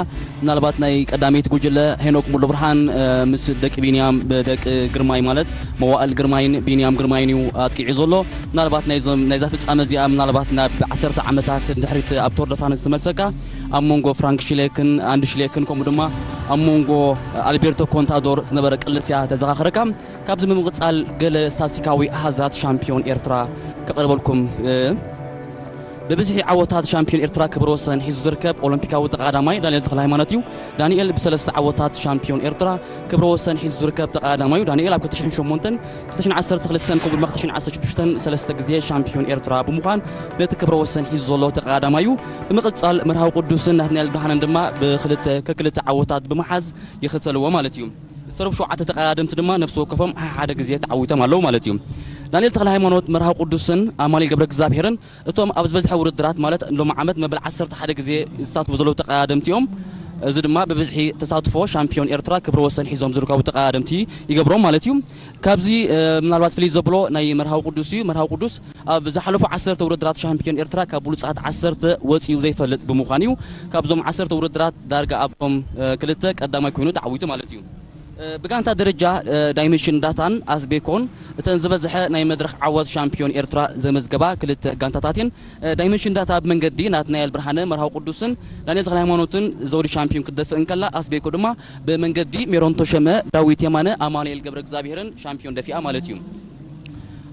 ምናልባት ናይ ቀዳመይቲ ጉጅለ ሄኖክ ሙሉ ብርሃን፣ እ፣ ምስ ደቂ ቢንያም፣ ደቂ ግርማይ ማለት መዋእል ግርማይን ቢንያም ግርማይን እዩ ኣጥቂዑ ዘሎ። ምናልባት ናይዞም፣ ናይዛ ፍጻመ እዚኣ ምናልባት ናብ ዓሰርተ ዓመታት ንድሕሪት ኣብ ቶር ደ ፍራንስ ትመልሰካ። ኣብ መንጎ ፍራንክ ሽሌክን ኣንዲ ሽሌክን ከምኡ ድማ ኣብ መንጎ ኣልቤርቶ ኮንታዶር ዝነበረ ቅልስ እያ ተዘኻኽረካ። ካብዚ ብምቕጻል ገለ ስታስቲካዊ ኣሃዛት ሻምፒዮን ኤርትራ ከቕርበልኩም። እ፣ ብብዝሒ ዓወታት ሻምፒዮን ኤርትራ ክብረ ወሰን ሒዙ ዝርከብ ኦሎምፒካዊ ተቐዳዳማይ ዳንኤል ተኽለሃይማኖት እዩ። ዳንኤል ብሰለስተ ዓወታት ሻምፒዮን ኤርትራ ክብረ ወሰን ሒዙ ዝርከብ ተቐዳዳማይ እዩ። ዳንኤል ኣብ ክልተ ሽሕን ሸሞንተን፣ ክልተ ሽሕን ዓሰርተ ክልተን ከምኡ ድማ ክልተ ሽሕን ዓሰርተ ሽዱሽተን ሰለስተ ግዜ ሻምፒዮን ኤርትራ ብምዃን ነቲ ክብረ ወሰን ሒዙ ዘሎ ተቐዳዳማይ እዩ። ብምቕጻል መርሃዊ ቅዱስን ናትናኤል ብርሃነን ድማ ብክልተ ከክልተ ዓወታት ብምሓዝ ይኽተልዎ ማለት እዩ። ዝተረፉ ሸውዓተ ተቐዳደምቲ ድማ ነፍሲ ወከፎም ሓደ ግዜ ተዓዊቶም ኣለዉ ማለት እዩ። ዳንኤል ተኽለ ሃይማኖት፣ መርሃዊ ቅዱስን ኣማኑኤል ገብረ እግዚኣብሄርን እቶም ኣብ ዝበዝሐ ውድድራት ማለት ሎም ዓመት መበል ዓሰርተ ሓደ ግዜ ዝሳትፉ ዘለዉ ተቐዳደምቲ እዮም። እዚ ድማ ብብዝሒ ተሳትፎ ሻምፒዮን ኤርትራ ክብረ ወሰን ሒዞም ዝርከቡ ተቐዳደምቲ ይገብሮም ማለት እዩ። ካብዚ፣ እ፣ ምናልባት ፍልይ ዘብሎ ናይ መርሃዊ ቅዱስ እዩ። መርሃዊ ቅዱስ ኣብ ዝሓለፉ ዓሰርተ ውድድራት ሻምፒዮን ኤርትራ ካብ ብሉጻት ዓሰርተ ወጺኡ ዘይፈልጥ ብምዃኑ እዩ። ካብዞም ዓሰርተ ውድድራት ዳርጋ ኣብቶም፣ እ፣ ክልተ ቀዳማይ ኮይኑ ተዓዊቱ ማለት እዩ። እ፣ ብጋንታ ደረጃ፣ እ፣ ዳይሜንሽን ዳታን ኣስቤኮን እተን ዝበዝሐ ናይ መድረኽ ዓወት ሻምፒዮን ኤርትራ ዘመዝገባ ክልተ ጋንታታት እየን። እ፣ ዳይሜንሽን ዳታ ብመንገዲ ናትናኤል ብርሃነ፣ መርሃዊ ቅዱስን ዳንኤል ተኽለ ሃይማኖትን ዘውዲ ሻምፒዮን ክትደፍእ እንከላ፣ ኣስቤኮ ድማ ብመንገዲ ሜሮን ተሸመ፣ ዳዊት የማነ፣ ኣማኑኤል ገብረ እግዚኣብሄርን ሻምፒዮን ደፊኣ ማለት እዩ።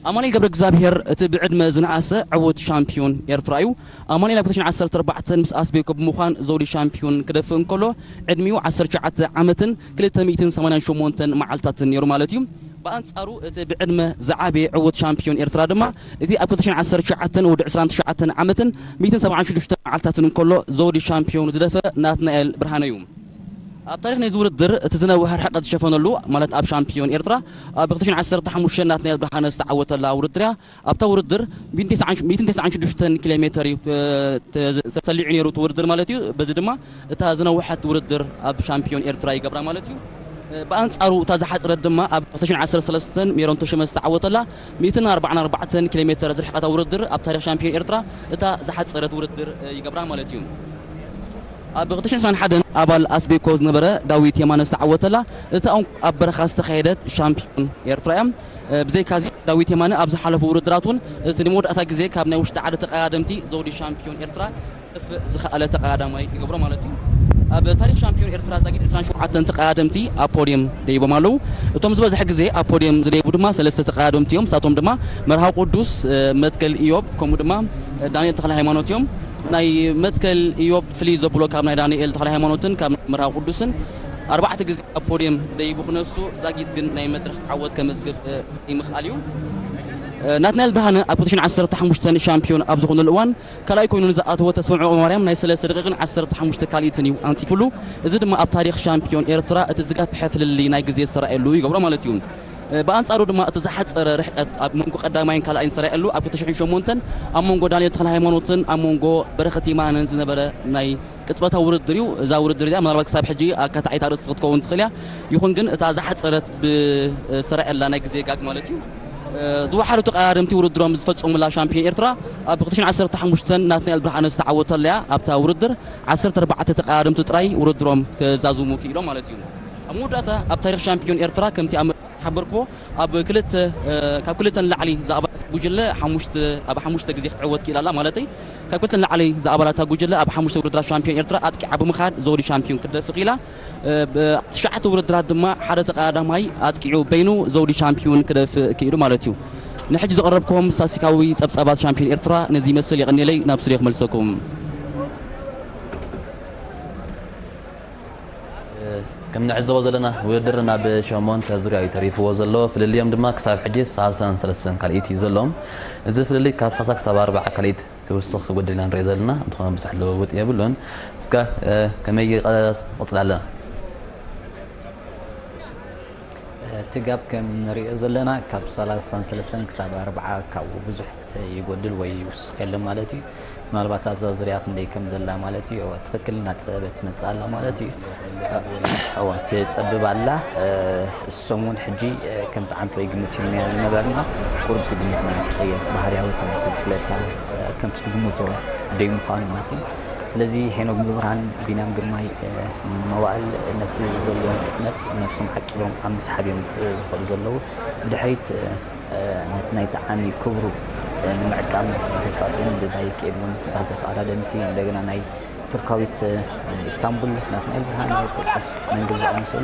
ኣማኑኤል ገብረ እግዚኣብሄር እቲ ብዕድመ ዝነኣሰ ዕዉት ሻምፒዮን ኤርትራ እዩ። ኣማኑኤል ኣብ ክልተ ሽሕን ዓሰርተ ኣርባዕተን ምስ ኣስቤኮ ብምዃን ዘውዲ ሻምፒዮን ክደፍእ እንከሎ፣ ዕድሚኡ ዓሰርተ ትሽዓተ ዓመትን ክልተ ሚእትን ሰማንያን ሸሞንተን መዓልታትን ነይሩ ማለት እዩ። ብኣንጻሩ እቲ ብዕድመ ዝዓበየ ዕዉት ሻምፒዮን ኤርትራ ድማ እቲ ኣብ ክልተ ሽሕን ዓሰርተ ትሽዓተን ወዲ ዕስራን ትሽዓተን ዓመትን ሚእትን ሰብዓን ሽዱሽተን መዓልታትን እንከሎ ዘውዲ ሻምፒዮን ዝደፈ ናትናኤል ብርሃነ እዩ። ኣብ ታሪኽ ናይዚ ውድድር እቲ ዝነውሐ ርሕቀት ዝሸፈነሉ ማለት ኣብ ሻምፒዮን ኤርትራ ኣብ ክልተ ሽሕን ዓሰርተ ሓሙሽተ ናትናኤል ብርሃነ ዝተዓወተላ ውድድር እያ። ኣብታ ውድድር ሚእትን ተስዓን ሽዱሽተን ኪሎ ሜተር እዩ፣ እ፣ ተ-፣ ተሰሊዑ ነይሩ እቲ ውድድር ማለት እዩ። በዚ ድማ እታ ዝነውሐት ውድድር ኣብ ሻምፒዮን ኤርትራ ይገብራ ማለት እዩ። እ፣ ብኣንጻሩ እታ ዝሓጸረት ድማ ኣብ ክልተ ሽሕን ዓሰርተ ሰለስተን ሜሮን ተሾመ ዝተዓወተላ ሚእትን ኣርባዓን ኣርባዕተን ኪሎ ሜተር ዝርሕቀታ ውድድር ኣብ ታሪኽ ሻምፒዮን ኤርትራ እታ ዝሓጸረት ውድድር፣ እ፣ ይገብራ ማለት እዩ። ኣብ ክልተ ሽሕን ዕስራን ሓደን ኣባል ኣስቤኮ ዝነበረ ዳዊት የማነ ዝተዓወተላ እታ ኣብ በረኻ ዝተኻየደት ሻምፒዮን ኤርትራ እያ። እ፣ ብዘይካዚ ዳዊት የማነ ኣብ ዝሓለፉ ውድድራት እውን እቲ ንመወዳእታ ግዜ ካብ ናይ ውሽጢ ዓዲ ተቐዳደምቲ ዘውዲ ሻምፒዮን ኤርትራ ክደፍእ ዝኸኣለ ተቐዳዳማይ ይገብሮ ማለት እዩ። ኣብ ታሪኽ ሻምፒዮን ኤርትራ ዛጊት ዕስራን ሸውዓተን ተቐዳደምቲ ኣብ ፖድየም ደይቦም ኣለዉ። እቶም ዝበዝሐ ግዜ ኣብ ፖድየም ዝደይቡ ድማ ሰለስተ ተቐዳደምቲ እዮም። ንሳቶም ድማ መርሃዊ ቅዱስ፣ እ፣ መትከል ኢዮብ ከምኡ ድማ፣ እ፣ ዳንኤል ተኽለ ሃይማኖት እዮም። ናይ መትከል ኢዮብ ፍልይ ዘብሎ ካብ ናይ ዳንኤል ተኽለ ሃይማኖትን ካብ ናይ መርሃዊ ቅዱስን ኣርባዕተ ግዜ ኣብ ፖድየም ደይቡ ክነሱ ዛጊት ግን ናይ መድረኽ ዓወት ከመዝግብ፣ እ፣ ዘይምኽኣል እዩ። እ፣ ናትናኤል ብርሃነ ኣብ ክልተ ሽሕን ዓሰርተ ሓሙሽተን ሻምፒዮን ኣብ ዝኾነሉ እዋን ካልኣይ ኮይኑ ንዝኣተወ ተስፋ ዕቑብ ማርያም ናይ ሰለስተ ደቂቕን ዓሰርተ ሓሙሽተ ካልኢትን እዩ ኣንጺፉሉ። እዚ ድማ ኣብ ታሪኽ ሻምፒዮን ኤርትራ እቲ ዝገፍሐ ፍልልይ ናይ ግዜ ዝተራእየሉ ይገብሮ ማለት እዩ። እ፣ ብኣንጻሩ ድማ እቲ ዝሓጸረ ርሕቀት ኣብ መንጎ ቀዳማይን ካልኣይን ዝተራእየሉ ኣብ ክልተ ሽሕን ሸሞንተን ኣብ መንጎ ዳንኤል ተኽለ ሃይማኖትን ኣብ መንጎ በረኸት የማነን ዝነበረ ናይ ቅጽበታዊ ውድድር እዩ። እዛ ውድድር እዚኣ ምናልባት ክሳብ ሕጂ ኣካታዒት ኣርእስቲ ክትከውን ትኽእል እያ። ይኹን ግን እታ ዝሓጸረት ብ-፣ ዝተራእየላ ናይ ግዜ ጋግ ማለት እዩ። እ፣ ዝወሓዱ ተቐዳደምቲ ውድድሮም ዝፈጸሙላ ሻምፒዮን ኤርትራ ኣብ ክልተ ሽሕን ዓሰርተ ሓሙሽተን ናትናኤል ብርሃነ ዝተዓወተላ እያ። ኣብታ ውድድር ዓሰርተ ኣርባዕተ ተቐዳደምቲ ጥራይ ውድድሮም ክዛዝሙ ክኢሎም ማለት እዩ። ኣብ መወዳእታ ኣብ ታሪኽ ሻምፒዮን ኤርትራ ከምቲ ኣብ ሓበርክዎ ኣብ ክልተ፣ እ፣ ካብ ክልተ ንላዕሊ ዝኣባላታ ጉጅለ ሓሙሽተ፣ ኣብ ሓሙሽተ ግዜ ክትዕወት ክኢላ ኣላ ማለተይ። ካብ ክልተ ንላዕሊ ዝኣባላታ ጉጅለ ኣብ ሓሙሽተ ውድድራት ሻምፒዮን ኤርትራ ኣጥቂዓ ብምኻድ ዘውዲ ሻምፒዮን ክትደፍእ ክኢላ። እ፣ ብ-፣ ኣብ ትሽዓተ ውድድራት ድማ ሓደ ተቐዳዳማይ ኣጥቂዑ በይኑ ዘውዲ ሻምፒዮን ክደፍእ ክኢሉ ማለት እዩ። ንሕጂ ዘቕረብኩም ስታስቲካዊ ጸብጻባት ሻምፒዮን ኤርትራ ነዚ ይመስል። የቐንየለይ፣ ናብ ስቱድዮ ክመልሰኩም። ከም ንዕዘቦ ዘለና ውድድር ናብ ሸሞንተ ዙርያ እዩ ተሪፍዎ ዘሎ። ፍልልዮም ድማ ክሳብ ሕጂ ሰላሳን ሰለስተን ካልኢት እዩ ዘለዎም። እዚ ፍልልይ ካብ ሰላሳ ክሳብ ኣርባዓ ካልኢት ክውስኽ ክጎድል ኢና ንሪኦ ዘለና። እንተኾነ ብዙሕ ልውውጥ የብሉን። እስከ፣ እ፣ ከመይ ይቐ-፣ ይቕጽል ኣለና? እቲ እቲ ጋብ ከም ንሪኦ ዘለና ካብ ሰላሳ ሰለስተ ክሳብ ኣርብዓ ካብኡ ብዙሕ ይጎድል ወይ ይውስኽ የለን ማለት እዩ። ምናልባት ኣብዛ ዙርያ ክንደይ ከም ዘላ ማለት እዩ። እዋ፣ ትኽክል እናጸበበት ትመጽእ ኣላ ማለት እዩ። እዋ፣ ትጸብብ ኣላ። እሶም እውን ሕጂ ከምቲ ዓንቶ ይግምት ይምንያ ዝነበርና ቁርብ ግምትና ክቕየር ባህርያዊ ትምህርቲ ዝፍለታ ከምቲ ትግምቶ ደይ ምዃኑ ማለት እዩ። ስለዚ ሄኖክ ምብርሃን፣ ቢንያም ግርማይ መዋእል ነቲ ዘለዎም ፍጥነት ነብሶም ዓቂቦም ኣብ ምስሓብ እዮም ዝኸዱ ዘለዉ። ድሕሪት ነቲ ናይቲ ዓሚ ክብሩ ንምዕቃብ ተስፋጽዮን ብማይክ ኤድሞን ባህልታት ተቐዳደምቲ እንደገና ናይ ቱርካዊት ኢስታንቡል ናትናኤል ብርሃን ናይ ጴጥሮስ መንግስት ዝኣመሰሉ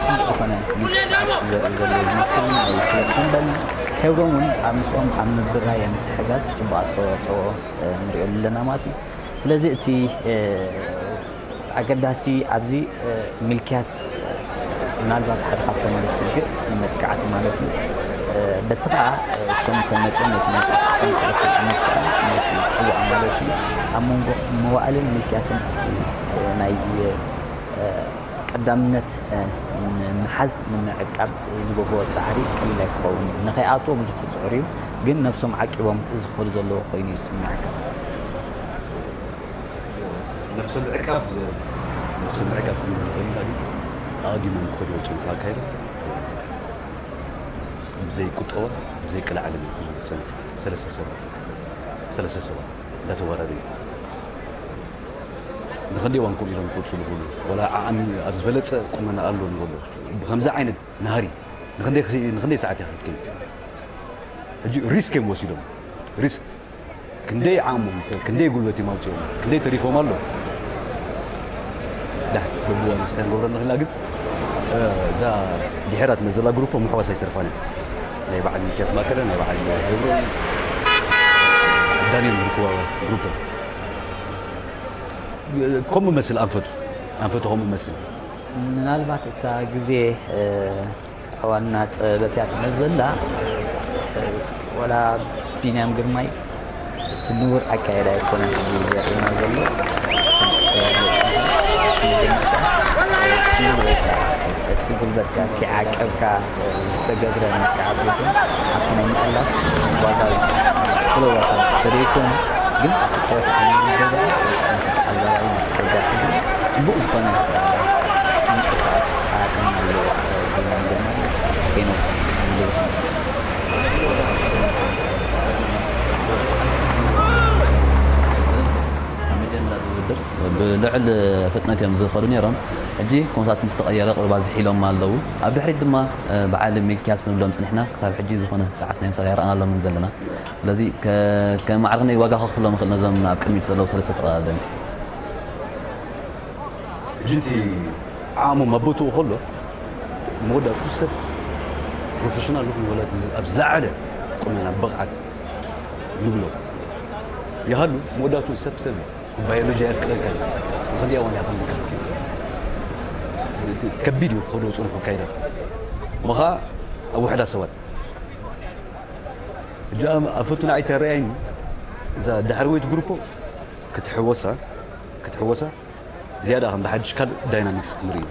ጽቡቕ ዝኾነ ምንቅስቃስ ዘርኢ ዘሎ ዝመስል ናይ ክለብ ሰንበል። ሄብሮን እውን ኣብ ምስኦም ኣብ ምብራይ ምትሕጋዝ ጽቡቕ ኣስተዋፅኦ ንሪኦ ኣለና ማለት እዩ። ስለዚ እቲ ኣገዳሲ ኣብዚ ሚልኪያስ ምናልባት ሓደ ካብቶም ዘስግእ ንመጥቃዕቲ ማለት እዩ። በቲ ከዓ እሶም ከም መፅኦም ነቲ ናይ ቅድስን ሰለስተ ዓመት ከዓ ነቲ ፅዋዕ ማለት እዩ ኣብ መንጎ መዋእልን ሚልኪያስን እቲ ናይ ቀዳምነት ንምሓዝ ንምዕቃብ ዝገብርዎ ፃዕሪ ቀሊል ኣይክኸውን እዩ። ንኸይኣትዎ ብዙሕ ክፅዕሩ እዩ፣ ግን ነብሶም ዓቂቦም ዝኸዱ ዘለዎ ኮይኑ ይስምዐካ። ነብሰ ምዕቃብ ነብሰ ምዕቃብ ክንብል ንኽእል ኢና፣ ግን ኣቐዲሞም ክኸዱ ዝፅንሑ ኣካይዳ ብዘይ ቁጠባ ብዘይ ቅልዓለም እዩ ክዝሉ ዝፀንሑ። ሰለስተ ሰባት ሰለስተ ሰባት እንዳተወራረዩ ንክንደይ እዋን ከምኡ ኢሎም ክቕፅሉ ይኽእሉ? ዋላ ዓዓሚ ኣብ ዝበለፀ ቁመና ኣሎ ንበሎ። ብከምዚ ዓይነት ናህሪ ንክንደይ ክሲ- ንክንደይ ሰዓት እያ ክትከይድ? ሕጂ ሪስክ እዮም ወሲዶም። ሪስክ ክንደይ ዓቕሞም፣ ክንደይ ጉልበት እዮም ኣውፂኦም፣ ክንደይ ተሪፎም ኣሎ። ዳሕ በብዋን ክስቲያን ገብረ ንኽላ ግን እዛ ድሕራት መዘላ ግሩፖ ምሕዋስ ኣይተርፋን እዩ። ናይ በዓል ሚኪያስ ማእከለ ናይ በዓል ገብረ ዳንኤል ዝርከባ ግሩፖ ከምኡ መስል ኣንፈቱ ኣንፈቱ ከምኡ መስል ምናልባት እታ ግዜ ዋና ጥበብ እያ ትመስል ዘላ። ወላ ቢንያም ግርማይ እቲ ንቡር ኣካየዳ ኣይኮነን ሕጂ ዘርእየና ዘሎ። እቲ ጉልበትካ ኪዓቀብካ ዝተገብረ መጥቃዕቲ ይኹን ኣብቲ ናይ ምቕላስ ዋጋ ስለዋታ ተደይኮነ ግን ኣብቲ ጨወታ ዓለም ገዛ ኣዛራቢ ተጋፊ ጽቡቕ ዝኾነ ምንቅስቃስ ኣያትን ኣለዎ። ዜና ግርማ ሄኖክ ይልብሃል። ብልዕል ፍጥነት እዮም ዝኸዱ ነይሮም። ሕጂ ኩነታት ምስ ተቐየረ ቁሩብ ኣዝሒሎም ኣለዉ። ኣብ ድሕሪት ድማ በዓል ሚልኪያስ ክንብሎም ጸኒሕና። ክሳብ ሕጂ ዝኾነ ጸዓት ናይ ምሳል ኣይረኣናሎምን ዘለና። ስለዚ ከማዕርኽኒ ዋጋ ከኽፍሎም ይኽእል ነዞም ኣብ ቅድሚት ዘለዉ ሰለስተ ተቐዳደምቲ። ሕጂ እቲ ዓቕሞም ኣብ ቦትኡ ከሎ መወዳእቱ ሰብ ፕሮፌሽናል ይኹን ወላ ኣብ ዝለዓለ ቁመና ብቕዓት ንብሎ ይሃሉ መወዳእቱ ሰብ ሰብ እዩ። ባዮሎጂ ኣየፍቅረልካ እዩ። ንክንደይ እዋን እያ ከምዚ ከቢድ እዩ ክኸዶ ዝፅንሑ ኣካይዳ ምኻ ኣብ ውሕዳት ሰባት ሕጂ ኣፈቱ ንዓይ ተረኣይኒ እዛ ዳሕረወይቲ ግሩፖ ክትሕወሳ ክትሕወሳ ዝያዳ ከም ብሓድሽ ካልእ ዳይናሚክስ ክንርኢ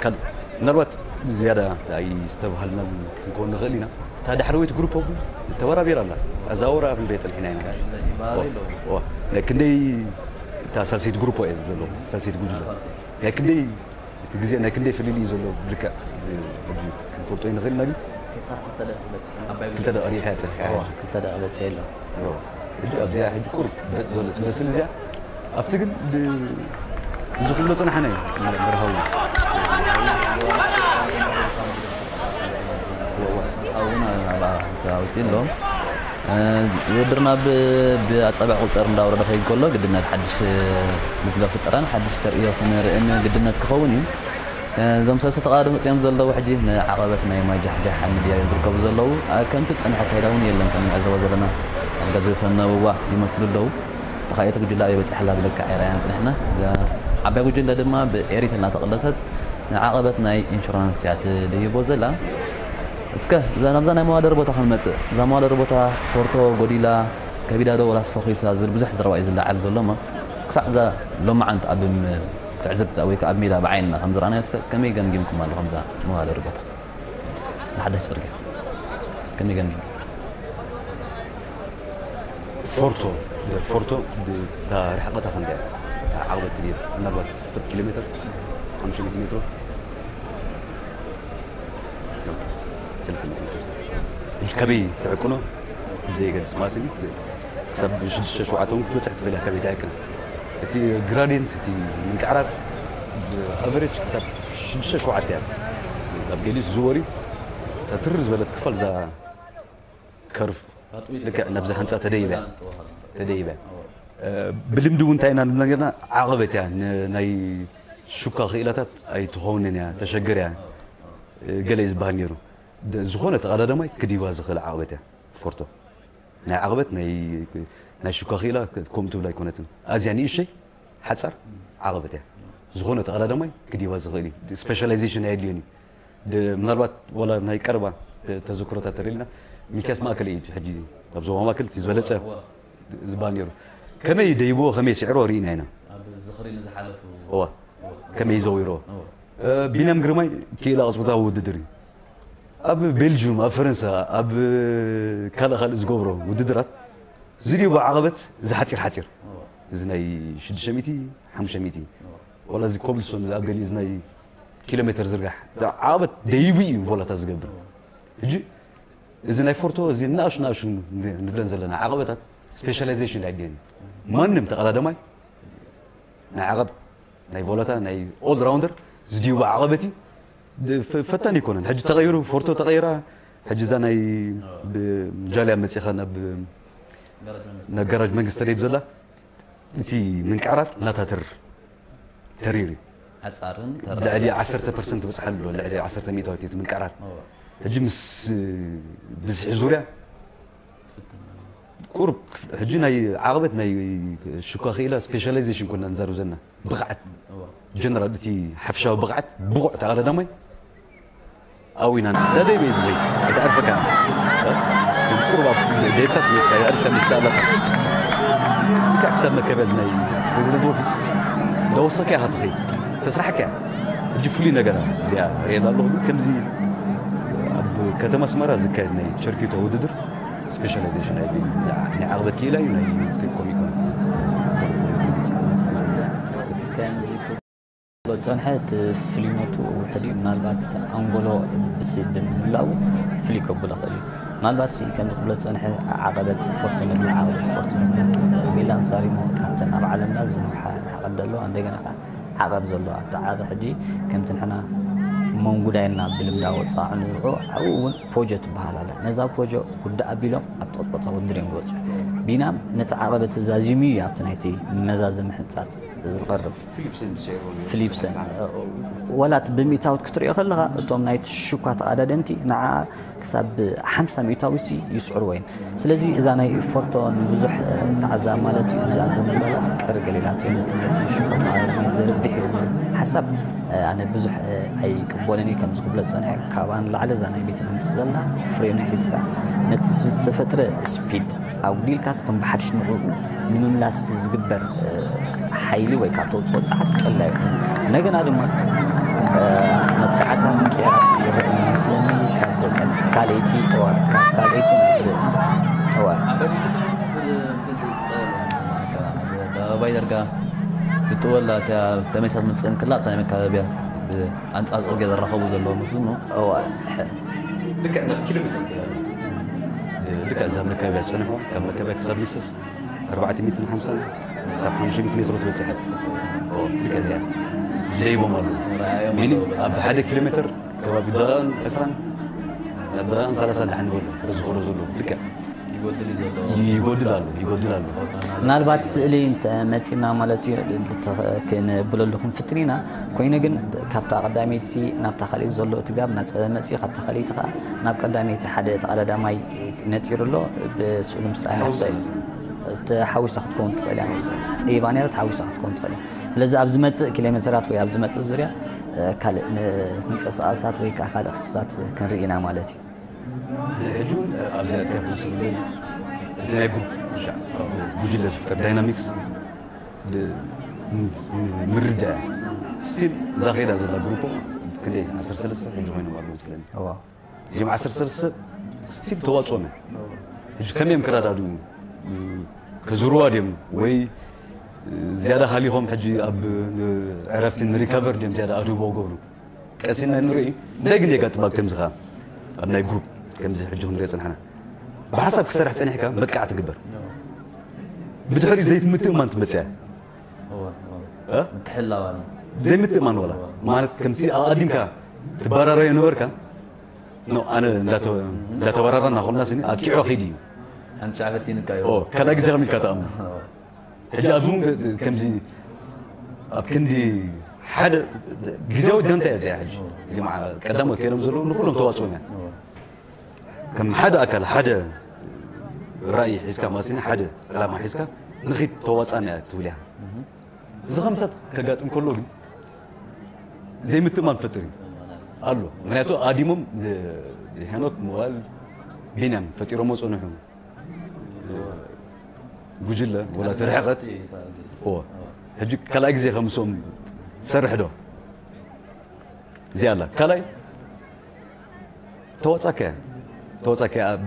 ካልእ ምናልባት ዝያዳ ኣይዝተባሃልናሉ ክንከውን ንኽእል ኢና። እታ ዳሕረወይቲ ግሩፕ እውን ተበራቢራ ኣላ። ኣዛወራ ክንሪኦ ፀኒሕና ኢና። ናይ ክንደይ እታ ሳልሰይቲ ግሩፕ እየ ዝብል ዘለኹ ሳልሰይቲ ጉጅለ ናይ ክንደይ እቲ ግዜ ናይ ክንደይ ፍልልይ እዩ ዘሎ ብልክዕ ሕጂ ክንፈልጦ ይንኽእል ኢና ግን ክልተ ደቂ በፂሐ እያ ፀኒሓ። ክልተ ደቂ በፂሐ ኣሎ። ሕጂ ኣብዚኣ ሕጂ ቁሩብ በጥ ዝበለ ትመስል እዚኣ ኣብቲ ግን እዚ ክብሎ ፅናሕና እዩ መርሃዊ እውን ኣብኣ ሰራዊት የለዎም። ውድድርና ብኣፀብዕ ቁፅር እንዳወረደ ከይድ ከሎ ግድነት ሓድሽ ጉጅለ ፍጠራን ሓድሽ ተርእዮ ክንርእን ግድነት ክኸውን እዩ። እዞም ሰለስተ ተቓደምቲ እዮም ዘለዉ ሕጂ ንዓቐበት ናይ ማይ ጃሕጃሕ ኣብ ምድያብ እዮም ዝርከቡ ዘለዉ። ከምቲ ዝፀንሐ ኣካይዳ እውን የለን ከም ንዕዘቦ ዘለና ገዝፈነውዋ ይመስሉ ኣለዉ። ተኻየቲ ጉጅለ ኣበይ በፂሓ ኣላ ብልክዕ ኣይረኣያን ፅኒሕና። እዛ ዓባይ ጉጅለ ድማ ብኤሪት እናተቐለሰት ንዓቐበት ናይ ኢንሹራንስ እያ ትድይቦ ዘላ። እስከ እዛ ናብዛ ናይ መዋደር ቦታ ክንመፅእ እዛ መዋደር ቦታ ፎርቶ ጎዲላ ከቢዳ ዶ ወላስ ፈኺሳ ዝብል ብዙሕ ዘረባ እዩ ዝለዓል ዘሎ እሞ ክሳዕ እዛ ሎማዓንቲ ኣብ ትዕዝብቲ ወይ ከዓ ኣብ ሜዳ ብዓይንና ከም ዝረኣናዮ እስከ ከመይ ገምጊምኩም ኣሎ ከምዛ መዋደር ቦታ? ሓዳሽ ጽርግያ ከመይ ገምግም? ፎርቶ ፎርቶ እታ ርሕቐታ ክንደያ? እታ ዓቕበት ድዩ? ምናልባት ፍርቂ ኪሎ ሜትር ሓሙሽተ ሚእቲ ሜትሮ፣ ሰለስተ ሚእቲ ሓምሳ። ሕጂ ከመይ ትዕቅኖ ብዘየገድስ ማስኒ ክሳብ ሽዱሽተ ሸውዓተ እውን ክትበፅሕ ትኽእል እያ። ከመይ ትዕቅን እቲ ግራዲንት እቲ ምንቅዕራር ኣቨሬጅ ክሳብ ሽዱሽተ ሸውዓተ እያ። ኣብ ገሊኡ ዝወር እዩ። እታ ትርር ዝበለት ክፋል እዛ ከርፍ ልክዕ ናብዛ ህንፃ ተደይበ ተደይበ። ብልምዲ እውን እንታይ ኢና ንብላ ነርና? ዓቐበት እያ፣ ናይ ሹካ ክኢላታት ኣይትኸውንን እያ፣ ተሸግር እያ፣ ገለ እዩ ዝበሃል ነይሩ። ዝኾነ ተቐዳዳማይ ክድይባ ዝኽእል ዓቐበት እያ ፎርቶ። ናይ ዓቐበት ናይ ሹካ ክኢላ ከምኡ ትብል ኣይኮነትን። ኣዝያ ንእሸይ ሓፃር ዓቐበት እያ። ዝኾነ ተቐዳዳማይ ክድይባ ዝኽእል እዩ። ስፔሻላይዜሽን ኣየድልዮን እዩ። ምናልባት ዋላ ናይ ቀረባ ተዘክሮታት ተሪልና፣ ሚኪያስ ማእከል እዩ ሕጂ ኣብ ዞባ ማእከል እቲ ዝበለፀ ዝበሃል ነይሩ። ከመይ ደይብዎ ከመይ ስዕሮ ርኢና ኢና። ኣብ ዝኽሪ ንዝሓለፉ እዋ ከመይ ዘዊርዎ። ቢንያም ግርማይ ክኢላ ቅፅበታዊ ውድድር እዩ። ኣብ ቤልጅዩም፣ ኣብ ፈረንሳ፣ ኣብ ካልእ ካልእ ዝገብሮ ውድድራት ዝድይቦ ዓቐበት እዚ ሓፂር ሓፂር፣ እዚ ናይ ሽዱሽተ ሚእቲ፣ ሓሙሽተ ሚእቲ፣ ዋላ እዚ ኮብልስቶን ኣብ ገሊኡ እዚ ናይ ኪሎ ሜትር ዝርጋሕ ዓቐበት ደይቡ እዩ ቮላታ ዝገብር። ሕጂ እዚ ናይ ፎርቶ እዚ ንኣሹ ንኣሹ ንብለን ዘለና ዓቐበታት ስፔሻላይዜሽን ኣይድልየን። ማንም ተቐዳደማይ ናይ ዓቐብ ናይ ቮላታ ናይ ኦል ራውንደር ዝድይቦ ዓቐበት እዩ። ፈታኒ ኣይኮነን። ሕጂ ተቐይሩ፣ ፎርቶ ተቐይራ። ሕጂ እዛ ናይ ጃልያ መፂኻ ናብ ጋራጅ መንግስቲ ተደይብ ዘላ እቲ ምንቅዕራር እናታተር ተሪር እዩ። ሓፃርን ልዕሊ ዓሰርተ ፐርሰንት በፅሓሉ ኣሎ። ልዕሊ ዓሰርተ ሚእታዊት እቲ ምንቅዕራር። ሕጂ ምስ ብዝሒ ዙርያ ቁሩብ ሕጂ ናይ ዓቐበት ናይ ሽኳ ክኢላ ስፔሻላይዜሽን ኮና ንዛረብ ዘለና ብቕዓት ጀነራል እቲ ሓፈሻዊ ብቕዓት ብቑዕ ተቐዳዳማይ ኣብና ዳደይ በይ ዝኸይ ኣይተዕርፈካ ቁሩብ ደብካስ መስካ የዕርፍካ መስካ ኣለካ። ክሳብ መከበዝ ናይ ፕሬዚደንት ኦፊስ እንዳወሰካ ኢኻ ትኸይ ተስራሕካ እያ። ሕጂ ፍሉይ ነገር እዚኣ ርእየላ ኣለኹ። ከምዚ ኣብ ከተማ ኣስመራ ዝካየድ ናይ ቸርኪቶ ውድድር ስፔሻላይዜሽን ናይ ናይ ዓቕበት ክኢላ እዩ ናይ ኮሚኮን ጸንሐ እቲ ፍልይነቱ ውሕድ እዩ። ምናልባት እቲ ኣንጎሎ ብስ ብምህላው ፍልይ ከብሎ ይኽእል እዩ። ምናልባት ሲ ከምዚ ክብሎ ዝጸንሐ ዓቐበት ፎርቶ ንብል ዓቐበት ፎርቶ ንብል ሜላን ሳሪሞ ካብተን ኣብ ዓለምና ዝነውሓ ዓቐብ ዘለዎ እንደገና ከዓ ዓቐብ ዘለዎ ኣብቲ ዓቐ ሕጂ ከምቲ ንሕና መንጉዳይና ብልምዳ ወፃዕ ንብልዑ ኣብኡ እውን ፖጆ ትበሃል ኣላ። ነዛ ፖጆ ጉዳእ ኣቢሎም ኣብ ጠጥቆታ ውድር እዮም ዝበፅሑ። ቢናም ነቲ ዓቐበት ዛዚሙ እዩ ኣብቲ ናይቲ መዛዘሚ ሕንፃፅ ዝቐርብ። ፊሊፕሰን ወላት ብምእታውት ክትሪኦ ከለኻ እቶም ናይ ሽኳ ተቐዳደምቲ ንዓ ክሳብ ሓምሳ ሚእታዊ ሲ ይስዕርዎ እዮም። ስለዚ እዛ ናይ ፎርቶን ብዙሕ ተዓዛብ ማለት እዩ እዛ ቦምባላስ ቅር ገሊላቶ ነቲ ናይቲ ሽኳ ተቐዳዳማይ ዘርብሕ እዩ ዝብል ሓሳብ ኣነ ብዙሕ ኣይቅበልን እየ። ከምዚ ክብሎ ዝፀንሐ ካብኣ ንላዕሊ እዛ ናይ ቤተ መንግስቲ ዘላ ፍሬኑ ሒዝካ ነቲ ዝተፈጥረ ስፒድ ኣጉዲልካስ ከም ብሓድሽ ንዕኡ ንምምላስ ዝግበር ሓይሊ ወይ ካብ ተውፅኦ ፀዓት ቀላ ይኹን። እንደገና ድማ መጥቃዕታ ምቅያራት ይረእ መስለኒ ካብ ካልኣይቲ እዋን ካብ ካልኣይቲ እዋን ኣባይ ደርጋ ብጥወላ ተመሳት ምፅእን ክላ ኣብታ ናይ መካበቢያ ኣንፃር ፅርግያ ዘራኸቡ ዘለዎ መስሉ ነው። ልክዕ እዛ መካበቢያ ዝፀንሖ ካብ መካበቢያ ክሳብ ንስስ ኣርባዕተ ሚእትን ሓምሳን ክሳብ ሓሙሽተ ሚእቲ ሜትሮ ትበፅሕ። ልክዕ እዚኣ ደይቦም ኣሉ። ሚኒም ኣብ ሓደ ኪሎ ሜትር ከባቢ ደቂቕን ዕስራን ናብ ደቂቕን ሰላሳን ደሓን ይበሉ ዝኸዶ ዘሎ ልክዕ ይጎድል ኣሎ ይጎድል ኣሎ። ምናልባት ስእሊ እንተመፂና ማለት እዩ ክነብለሉ ክንፍትን ኢና። ኮይኑ ግን ካብታ ቀዳመይቲ ናብታ ካልኣይቲ ዘሎ እቲ ጋብ እናፀበ መፅኡ ካብታ ካልኣይቲ ከዓ ናብ ቀዳመይቲ ሓደ ተቐዳዳማይ ነፂሩ ኣሎ። ብስእሉ ምስ ረኣና ተሓዊሳ ክትከውን ትኽእል እያ። ፀይባ ነራ ተሓዊሳ ክትከውን ትኽእል እያ። ስለዚ ኣብ ዝመፅእ ኪሎ ሜትራት ወይ ኣብ ዝመፅእ ዙርያ ካልእ ምንቅስቃሳት ወይ ከዓ ካልእ ክስታት ክንርኢ ኢና ማለት እዩ። ሕጂ እውን ኣብዚ ኣትያ ብዙሕ ዝብል እቲ ናይ ግሩፕ ሻዕ ጉጅለ ዝፍጠር ዳይናሚክስ ምርዳእ ስቲል እዛ ከይዳ ዘላ ግሩፖ ክንደይ ዓሰርተ ሰለስተ ሕጂ ኮይኖም ኣለዉ መስለኒ። እዚኦም ዓሰርተ ሰለስተ ሰብ ስቲል ተዋፅኦም እዮም። ሕጂ ከመይ እዮም ክረዳድኡ? ከዝርዋ ድዮም ወይ ዝያዳ ሃሊኾም ሕጂ ኣብ ዕረፍቲ ንሪካቨር ድዮም ዝያዳ ኣድህቦ ገብሩ? ቀሲና ንርኢ። እንታይ ግን የጋጥማ ከምዚ ኸዓ ኣብ ናይ ግሩፕ ከምዚ ሕጂ ክንሪኦ ፅናሕና ብሓሳብ ክሰርሕ ፀኒሕካ መጥቃዕቲ ትግበር። ብድሕሪኡ ዘይምትእማን ትመፅያ። እወ፣ እወ። እ? ምትሕላው ኣሎ። ዘይምትእማን ዋላ ማለት ከምቲ ኣቐዲምካ ትባራረዮ ነበርካ ኖ ኣነ እንዳተ- እንዳተባራራና ኮልና ስኒ ኣጥቂዖ ከይዲ እዩ። ሓንቲ ሻዕ ፈቲንካ እዩ። ኦ ካልኣይ ግዜ ከሚልካ ተኣምር። ሕጂ ኣብዚ እውን ከምዚ ኣብ ክንዲ ሓደ ግዜያዊት ጋንታ እያ እዚኣ። ሕጂ እዚኦም ዓ- ቀዳሞት ከይዶም ዘለዉ ንኩሎም ተዋፅኦም እያ። ከም ሓደ ኣካል ሓደ ራእይ ሒዝካ ማለት ስኒ ሓደ ዕላማ ሒዝካ ንኺድ ተዋፃና እያ ትብል እያ። እዚ ከምሳት ከጋጥም ከሎ ግን ዘይምትእማን ፈጥር እዩ ኣሎ። ምክንያቱ ኣዲሞም ሄኖክ መዋል ቢንያም ፈጢሮሞ ፀንሑ ጉጅለ ወላ ተርሕቀት እዎ። ሕጂ ካልኣይ ግዜ ከምሶም ትሰርሕ ዶ እዚኣ ኣላ ካልኣይ ተዋፃካያ ተዋፃካያ ኣብ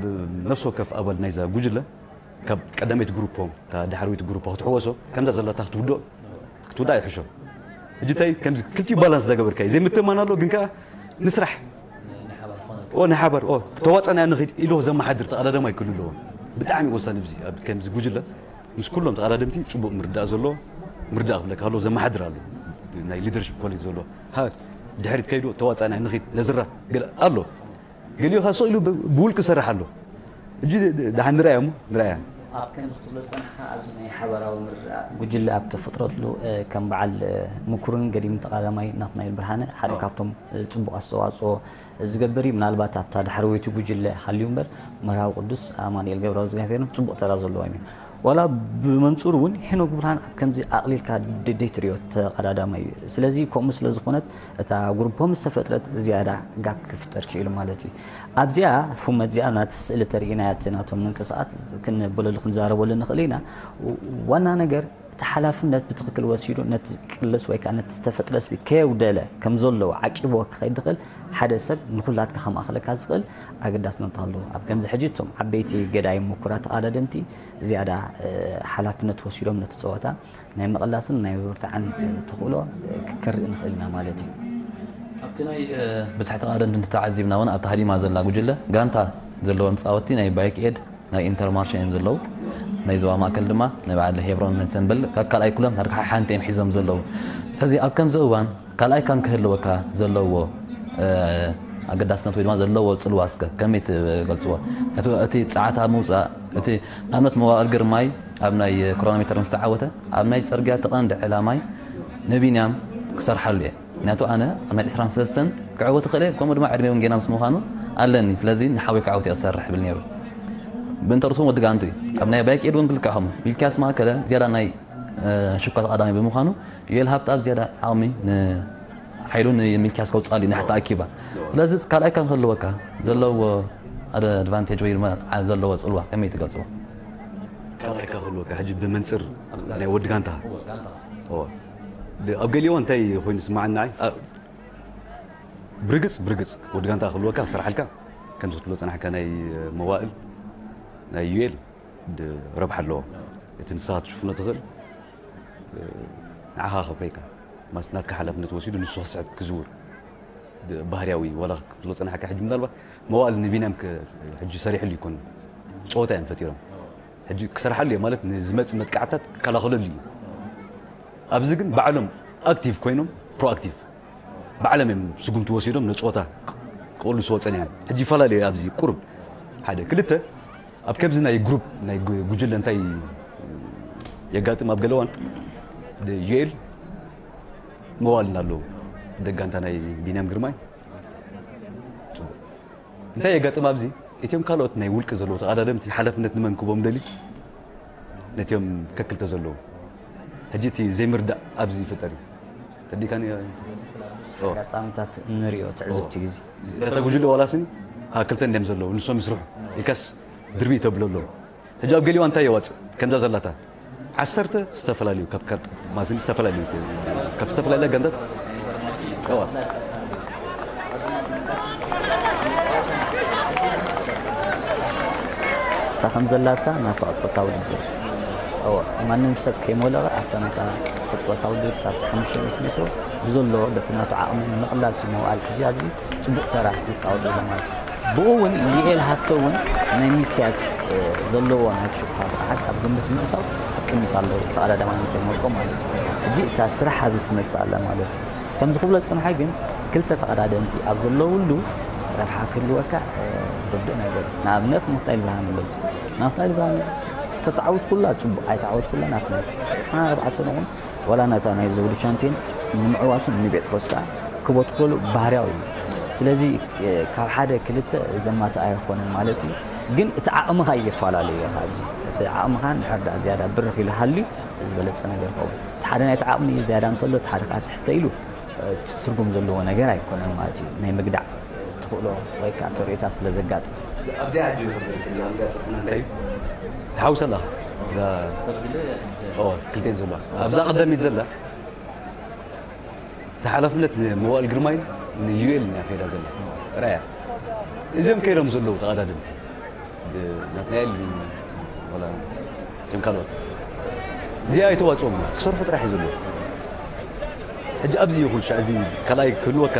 ነፍሲ ወከፍ ኣባል ናይዛ ጉጅለ ካብ ቀዳመይቲ ግሩፖ እታ ዳሕረወይቲ ግሩፖ ክትሕወሶ ከምዛ ዘለታ ክትውድኦ ክትውዳ ይሕሾ። ሕጂ እንታይ ከምዚ ክልቲኡ ባላንስ ዳገበርካ እዩ ዘይምትእማን ኣሎ ግን ከዓ ንስራሕ ኦ ንሓበር ኦ ተዋፀና ንኽድ ኢሉ ዘመሓድር ተቐዳደማይ ክህሉ ኣለዎ። ብጣዕሚ ወሳኒ ብዚ ኣብ ከምዚ ጉጅለ ምስ ኩሎም ተቐዳደምቲ ፅቡቅ ምርዳእ ዘሎ ምርዳእ ክብለካ ከሎ ዘመሓድር ኣሎ። ናይ ሊደርሽፕ ኮሌጅ ዘሎ ሃ ድሕሪት ከይዱ ተዋፀና ንኽድ ነዝራ ገለ ኣሎ። ገሊኡ ካ ስቕ ኢሉ ብ- ብውልቂ ይሰርሕ ኣሎ። ሕጂ ደሓን ንርኣያ እሞ ንርኣያ። ኣብ ከምዚ ክትብሎ ዝጸናሕካ ኣብዚ ናይ ሓበራዊ ምርድዳእ ጉጅለ ኣብ ተፈጥረትሉ እ፣ ከም በዓል እ፣ ምኩርን ገዲም ተቓዳማይ ናትናኤል ብርሃነ ሓደ ኣዎ። ካብቶም እ፣ ጽቡቕ ኣስተዋጽኦ ዝገብር እዩ። ምናልባት ኣብታ ዳሕረወይቲ ጉጅለ ሃልዩ እምበር መርሃዊ ቅዱስ ኣማኑኤል ገብረዝጋብሄርን ጽቡቕ ተራ ዘለዎም እዩ። ዋላ ብመንጽሩ እውን ሄኖክ ብርሃን ኣብ ከምዚ ኣቕሊልካ ደደይ ትሪኦ ተቐዳዳማይ እዩ። ስለዚ ከምኡ ስለ ዝኾነት እታ ግሩፖ ምስ ተፈጥረት ዝያዳ ጋፕ ክፍጠር ክኢሉ ማለት እዩ። ኣብዚኣ ፉመት እዚኣ ናት ስእሊ ተርእናያ እቲ ናቶም ምንቅስቃት ክንብለሉ ክንዛረበሉ ንኽእል ኢና። ዋና ነገር እቲ ሓላፍነት ብትኽክል ወሲዱ ነቲ ቅልስ ወይ ከዓ ነቲ ዝተፈጥረ ስፒድ ከየጉደለ ከም ዘለዎ ዓቂብዎ ክኸይድ ዝኽእል ሓደ ሰብ ንኹላትካ ከማእኽለካ ዝኽእል ኣገዳስነት ኣለዎ። ኣብ ከምዚ ሕጂ እቶም ዓበይቲ ገዳይም ምኩራት ተቓዳደምቲ ዝያዳ ሓላፍነት ወሲዶም ነቲ ፀወታ ናይ ምቕላስን ናይ ምብርታዕን ተኽእሎ ክከርእ ንኽእል ኢና ማለት እዩ። ኣብቲ ናይ ብትሕቲ ቀደምቲ እንተተዓዚብና እውን ኣብቲ ሃዲማ ዘላ ጉጅለ ጋንታ ዘለዎም ተፃወትቲ ናይ ባይክ ኤድ ናይ ኢንተርማርሽ እዮም ዘለዉ። ናይ ዞባ ማእከል ድማ ናይ በዓል ሄብሮን መሰንበል ካብ ካልኣይ ኩሎም ዳርጋ ሓንቲ እዮም ሒዞም ዘለዉ። ስለዚ ኣብ ከምዚ እዋን ካልኣይ ካን ክህልወካ ዘለዎ ኣገዳስነት ወይ ድማ ዘለዎ ፅልዋ እስከ ከመይ ትገልፅዎ? እቲ ፃዕታ ምውፃእ እቲ ንኣብነት መዋእል ግርማይ ኣብ ናይ ክሮኖሜተር ምስ ተዓወተ ኣብ ናይ ፅርግያ እቲ ቀንዲ ዕላማይ ንቢንያም ክሰርሓሉ እየ። ምክንያቱ ኣነ ኣብ ናይ ዕስራን ሰለስተን ክዕወት እኽእል እየ፣ ከምኡ ድማ ዕድመ እውን ጌና ምስ ምዃኑ ኣለኒ። ስለዚ ንሓወይ ክዓወት እየ ክሰርሕ ይብል ነይሩ። ብእንተ ርእሱ ወዲ ጋንቱ እዩ። ኣብ ናይ ባይክ ኤድ እውን ብልክዕ ከምኡ። ሚልክያስ ማእከለ ዝያዳ ናይ ሽኳ ተቐዳሚ ብምዃኑ ዩኤል ሃብተኣብ ዝያዳ ዓቕሚ ሓይሉ ንሚልክያስ ከውፅኣሉ እዩ ንሕታ ኣኪባ። ስለዚ ካልኣይ ካብ ክህልወካ ዘለዎ ኣድቫንቴጅ ወይ ድማ ዘለዎ ፅልዋ ከመይ ትገልፅዎ? ካልኣይ ካብ ክህልወካ ሕጂ ብመንፅር ናይ ወዲ ጋንታ እዎ። ኣብ ገሊኡ እንታይ ኮይኑ ስማዓኒ ንዓይ ብርግፅ ብርግፅ ወዲ ጋንታ ክህልወካ ክሰርሓልካ ከምዚ ክትብሎ ፀናሕካ ናይ መዋእል ናይ ዩኤል ረብሓ ኣለዎ። እቲ ንስኻ ክትሽፍኖ ትኽእል ንዓኻ ከፍረይካ ማለት ናትካ ሓላፍነት ወሲዱ ንሱ ክስዕብ ክዝውር ባህርያዊ ዋላ ክትብሎ ፀናሕካ ሕጂ ምናልባት መዋእል ንቢንያም ሕጂ ሰሪሕሉ ይኮን ጨወታ እዮም ፈጢሮም ሕጂ ክሰርሓሉ እየ ማለት ንዝመፅ መጥቃዕታት ክከላኸለሉ እዩ። ኣብዚ ግን ባዕሎም ኣክቲቭ ኮይኖም ፕሮኣክቲቭ ባዕሎም እዮም ስጉምቲ ወሲዶም ነፀወታ ክቕልስዎ ፀኒሖም። ሕጂ ይፈላለዩ ኣብዚ ቁሩብ ሓደ ክልተ ኣብ ከምዚ ናይ ግሩፕ ናይ ጉጅለ እንታይ የጋጥም ኣብ ገለዋን ዩኤል መዋልና ኣለዉ ደጋንታ ናይ ቢንያም ግርማይ እንታይ የጋጥም ኣብዚ እቲኦም ካልኦት ናይ ውልቂ ዘለዉ ተቐዳደምቲ ሓላፍነት ንመን ክቦም ደሊ ነቲኦም ከክልተ ዘለዉ ሕጂ እቲ ዘይምርዳእ ኣብዚ ይፍጠር እዩ ተዲካኒ ኣጋጣሚታት ንሪኦ ትዕዝብቲ ግዜ እታ ጉጅለ ዋላ ስኒ ሃ ክልተ እንዲም ዘለዉ ንሶም ይስርሑ ኢልካስ ድርቢ ተብሎ ኣለዉ ሕጂ ኣብ ገሊዋ እንታይ የዋፅእ ከምዛ ዘላታ ዓሰርተ ዝተፈላለዩ ካብ ማስሊ ዝተፈላለዩ ካብ ዝተፈላለዩ ገንዘብ ከም ዘላታ ናብታ ቅጽበታ ውድድር እወ፣ ማንም ሰብ ከይሞለቐ ኣብታ ናታ ቅጽበታ ውድድር ክሳብ ሓሙሽተ ሚእቲ ሜትሮ ብዘለዎ በቲ ናቱ ዓቕሚ ንምቕላስ እዩ መዋእል። ሕጂ ኣብዚ ጽቡቕ ተራ ዝጻወት ዘሎ ማለት እዩ። ብኡ እውን ሊኤል ሃብተ እውን ናይ ሚልክያስ፣ እ፣ ዘለዎ ናይ ተሽኩኻት ብቕዓት ኣብ ግምት ምእታው ኣብ ቅድሚት ኣለዉ፣ ተቐዳዳማይ ንኸይመርቆ ማለት እዩ። ሕጂ እታ ስራሕ ኣብዚ ትመጽእ ኣላ ማለት እዩ። ከምዚ ክብሎ ዝጸንሐ ግን ክልተ ተቐዳደምቲ ኣብ ዘለውሉ ረብሓ ክህልወካ፣ እ፣ ርዱእ ነገር እዩ። ንኣብነት ናትናኤል ብርሃነ ንገልጾ። ናትናኤል ብርሃነ ተተዓወትኩላ ጽቡቕ፣ ኣይተዓወትኩላ ናትና። ዕስራን ኣርባዕተን እውን ዋላ ናታ ናይ ዘውዲ ቻምፒዮን ንምዕዋቱ ንቤጥሮስ ከኣ ክቦትኮሉ ባህርያዊ እዩ። ስለዚ፣ እ፣ ካብ ሓደ ክልተ ዘማትእ ኣይኮነን ማለት እዩ። ግን እቲ ዓቕምኻ እዩ የፈላለዩ ኣብዚ። እቲ ዓቕምኻ እንድሕር ደኣ ዝያዳ ብርኽ ኢሉ ሃልዩ ዝበለጸ ነገር ይኸውን። እቲ ሓደ ናይቲ ዓቕሚ ዝያዳ እንተሎ፣ እቲ ሓደ ከኣ ትሕተ ኢሉ፣ እ፣ ትርጉም ዘለዎ ነገር ኣይኮነን ማለት እዩ። ናይ ምግዳዕ ትኽእሎ ወይ ከኣ ተርእዮታት ስለ ዘጋጥም። ኣብዚኣ ሕጂ ዘጋጥመና እንታይ እዩ? ትሓውስ ኣለኻ? እዛ ኦ፣ ክልቴን ዘላ። ኣብዛ ቀዳሚት ዘላ፣ እቲ ሓላፍነት ንመዋእል ግርማይን ንዩኤልን እያ ከይዳ ዘላ። ራያ። እዚኦም ከይዶም ዘለዉ ተቐዳደምቲ። ድ-፣ ናትናኤል ወላ እቶም ካልኦት። እዚኣ ኣይተዋጽኦም፣ ክሰርሑ ጥራሕ እዩ ዘለዎ። ሕጂ ኣብዚ ይኹን ሻዕ እዚ ካልኣይ ክህልወካ፣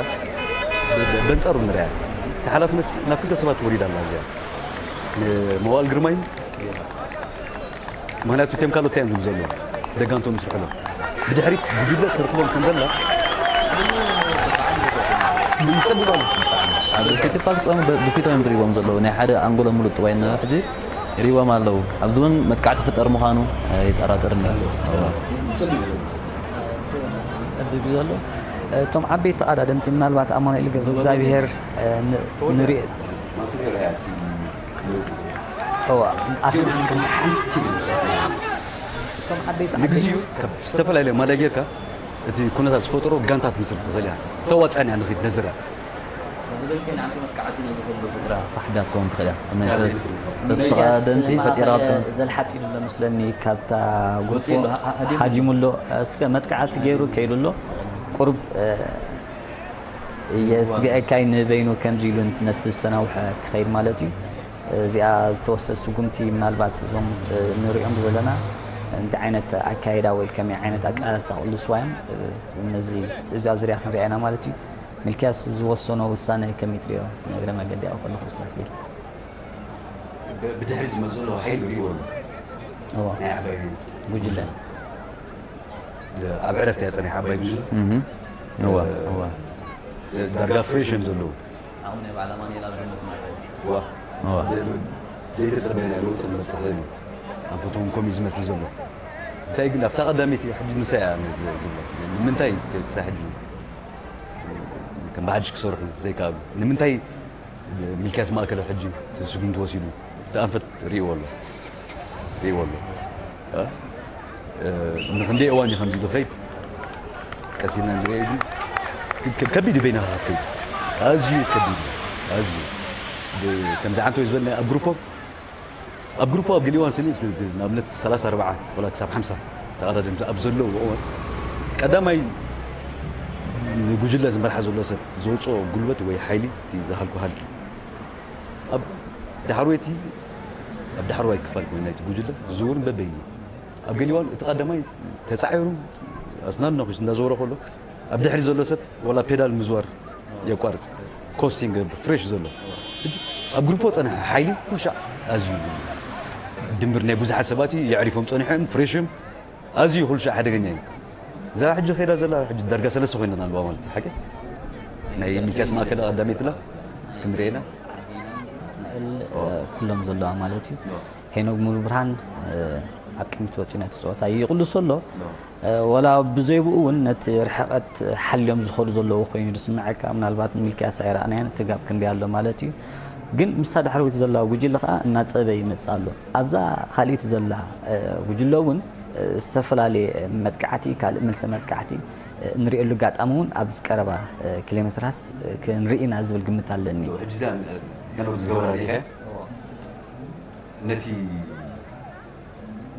ብ-፣ ብ-፣ በንጻሩ ንርኣያ። እቲ ሓላፍነት ናብ ክልተ ሰባት ወሪዳ ኣላ እዚኣ። ንመዋእል ግርማይ፣ ምኽንያቱ እቶም ካልኦት እንታይ እዮም ዝብሉ ዘለዉ? ደጋንቶም ይስርሑ ኣለዉ። ብድሕሪት ጉጅለ ተርክቦም ከም ዘላ ንጸብብ ኣሎ። ኣብ ሴቲ ፓርክ ጾም ብ-፣ ብፊቶም እዮም ዝሪእዎም ዘለዉ። ናይ ሓደ ኣንጎሎ ሙሉእ ጥዋይ እኒሀ ሕጂ ይሪእዎም ኣለዉ። ኣብዚ እውን መጥቃዕቲ ፍጠር ምዃኑ፣ እ፣ የጠራጥርኒ። ጸቢብ እዩ ዘሎ። እቶም ዓበይቲ ተቐዳደምቲ ምናልባት ኣማኑኤል ገብረ እግዚኣብሔር፣ እ፣ ን-፣ ንሪኦ። እዋ፣ ኣት-፣ እቶም ዓበይቲ ንግዚኡ ካብ ዝተፈላለየ ማዳ ጌርካ እቲ ኩነታት ዝፈጠሮ ጋንታት ምስርቲ ትኽእል እያ። ተዋጻእን እያ ንኽድ ነዝራ። እዚ ግን ከይንዓንተ መጥቃዕቲ ነዚ ኩሉ ፍጥራ ታሕዳት ከውን ትኽእል እያ። ኣብ ናይ ተስፋ ደንቲ ፈጢራ ከም ዘልሓጥ ኢሉ ኣሎ መስለኒ፣ ካብታ ወፂኡ ጉፎ ኣሎ፣ ሃ-፣ ሃዲሙ ሃዲሙ ኣሎ። እስከ መጥቃዕቲ ገይሩ ከይዱ ኣሎ። ቁሩብ፣ እ፣ የስግአካይ ንበይኑ ከምዚ ኢሉ ነቲ ዝተናውሐ ክኸይድ ማለት እዩ። እዚኣ ዝተወሰደ ስጉምቲ ምናልባት እዞም፣ እ፣ ንሪኦም ዘለና እንታይ ዓይነት ኣካይዳ ወይ ከመይ ዓይነት ኣቃላልሳ ክቕልስዋ እዮም፣ እ፣ ነዚ፣ እዚ ኣብ ዝርያ ክንሪኣ ኢና ማለት እዩ። ሚልክያስ ዝወሰኖ ውሳነ ከመይ ትሪኦ? ንእግረ መገዲ ኣብኡ ከለኹ ስለ ክብል። ብ-፣ ብድሕሪ ዝመጽእ ዘሎ ሓይሊ ሪእዎ ኣሎ። እዎ። ናይ ዓባይ ጉጅለ። ኣብ ዕረፍቲ እያ ጸኒሓ ዓባይ ጉጅለ። እህ። እዎ፣ እ፣ እዎ። ዳርጋ ፍሬሽ እዮም ዘለዉ። ኣብኡ ናይ በዓል ኣማኑኤል ኣብ ግምት ማለት እዩ። ዋ። እዎ። ዘ-፣ ዘይተጸበየናዮ ለውጢ ክመጽእ ይኽእል እዩ። ኣንፈቶም ኮም እዩ ዝመስል ዘሎ። እንታይ ግን ኣብታ ቀዳመይቲ ሕጂ ንሳ እያ ዝ-፣ ዝብሎ። ንምንታይ ክሳብ ሕጂ ከም ብሓድሽ ክሰርሑ ዘይከኣሉ? ንምንታይ ሚልክያስ ማእከለ ሕጂ እቲ ስጉምቲ ወሲዱ እቲ ኣንፈት ርእይዎ ኣሎ፣ ርእይዎ ኣሎ። እ? እ፣ ንኽንደይ እዋን እዩ ከምዚ ዝኸይድ? ቀስ ኢልና ንርእዮ ግን ከ-፣ ከቢድ እዩ በይንኻ ክትከይድ። ኣዝዩ ከቢድ እዩ። ኣዝዩ። ብ-፣ ከምዚ ዓንተወይ ዝበልና ኣብ ግሩፖም ኣብ ግሩፕ ኣብ ገሊኡ እዋን ስኒ፣ ት-፣ ት-፣ ንኣብነት ሰላሳ ኣርባዓ ወላ ክሳብ ሓምሳ ተቐዳደምቲ ኣብ ዘለዉ እዋን፣ ቀዳማይ ንጉጅለ ዝመርሓ ዘሎ ሰብ ዘውፅኦ ጉልበት ወይ ሓይሊ፣ እቲ ዝሃልኩ ሃልኪ፣ ኣብ ዳሕረወይቲ፣ ኣብ ዳሕረዋይ ክፋል ኮይኑ ናይቲ ጉጅለ ዝዝውርን በበይኑ። ኣብ ገሊኡ እዋን እቲ ቀዳማይ ተፃዒሩ፣ ኣስናን ነኺሱ እንዳዘወረ ከሎ፣ ኣብ ድሕሪ ዘሎ ሰብ ዋላ ፔዳል ምዝዋር የቋርጽ። ኮስቲንግ ፍሬሽ ዘሎ። ሕጂ ኣብ ግሩፖ ጸንሐ ሓይሊ ኩሉ ሻዕ ኣዝዩ ድምር ናይ ብዙሓት ሰባት እዩ። የዕሪፎም ጸኒሖም ፍሬሽ እዮም። ኣዝዩ ኩሉ ሻዕ ሓደገኛ እዩ። እዛ ሕጂ ከይዳ ዘላ ሕጂ ዳርጋ ሰለስተ ኮይና ኣለዋ ማለት እዩ። ሓቂ ናይ ሚልክያስ ማእከል ቀዳመይትላ ክንርኢ ኢና። ኩሎም ዘለዋ ማለት እዩ። ሄኖግ ሙሉብርሃን፣ እ፣ ኣብ ቅድሚት ወጺኡ ነቲ ጸወታ ይቕልሶ ኣሎ። እ፣ ወላ ብዘይብኡ እውን ነቲ ርሕቐት ሓልዮም ዝኸዱ ዘለዉ ኮይኑ ዝስምዓካ፣ ምናልባት ሚልክያስ ኣይረኣናዮን፣ እቲ ጋፕ ክንደይ ኣሎ ማለት እዩ። ግን ምስታ ዳሕረወይቲ ዘላ ጉጅለ ከኣ እናጸበ ይመጽእ ኣሎ። ኣብዛ ካልኣይቲ ዘላ፣ እ፣ ጉጅለ እውን፣ እ፣ ዝተፈላለየ መጥቃዕቲ፣ ካልእ መልሰ መጥቃዕቲ፣ እ፣ እንርእየሉ ኣጋጣሚ እውን ኣብዚ ቀረባ፣ እ፣ ኪሎ ሜትራት፣ እ፣ ክንርኢ ኢና ዝብል ግምት ኣለኒ። ሕጂ እዛ፣ እ፣ ገና ዝገበራ ርኢኻያ? ነቲ፣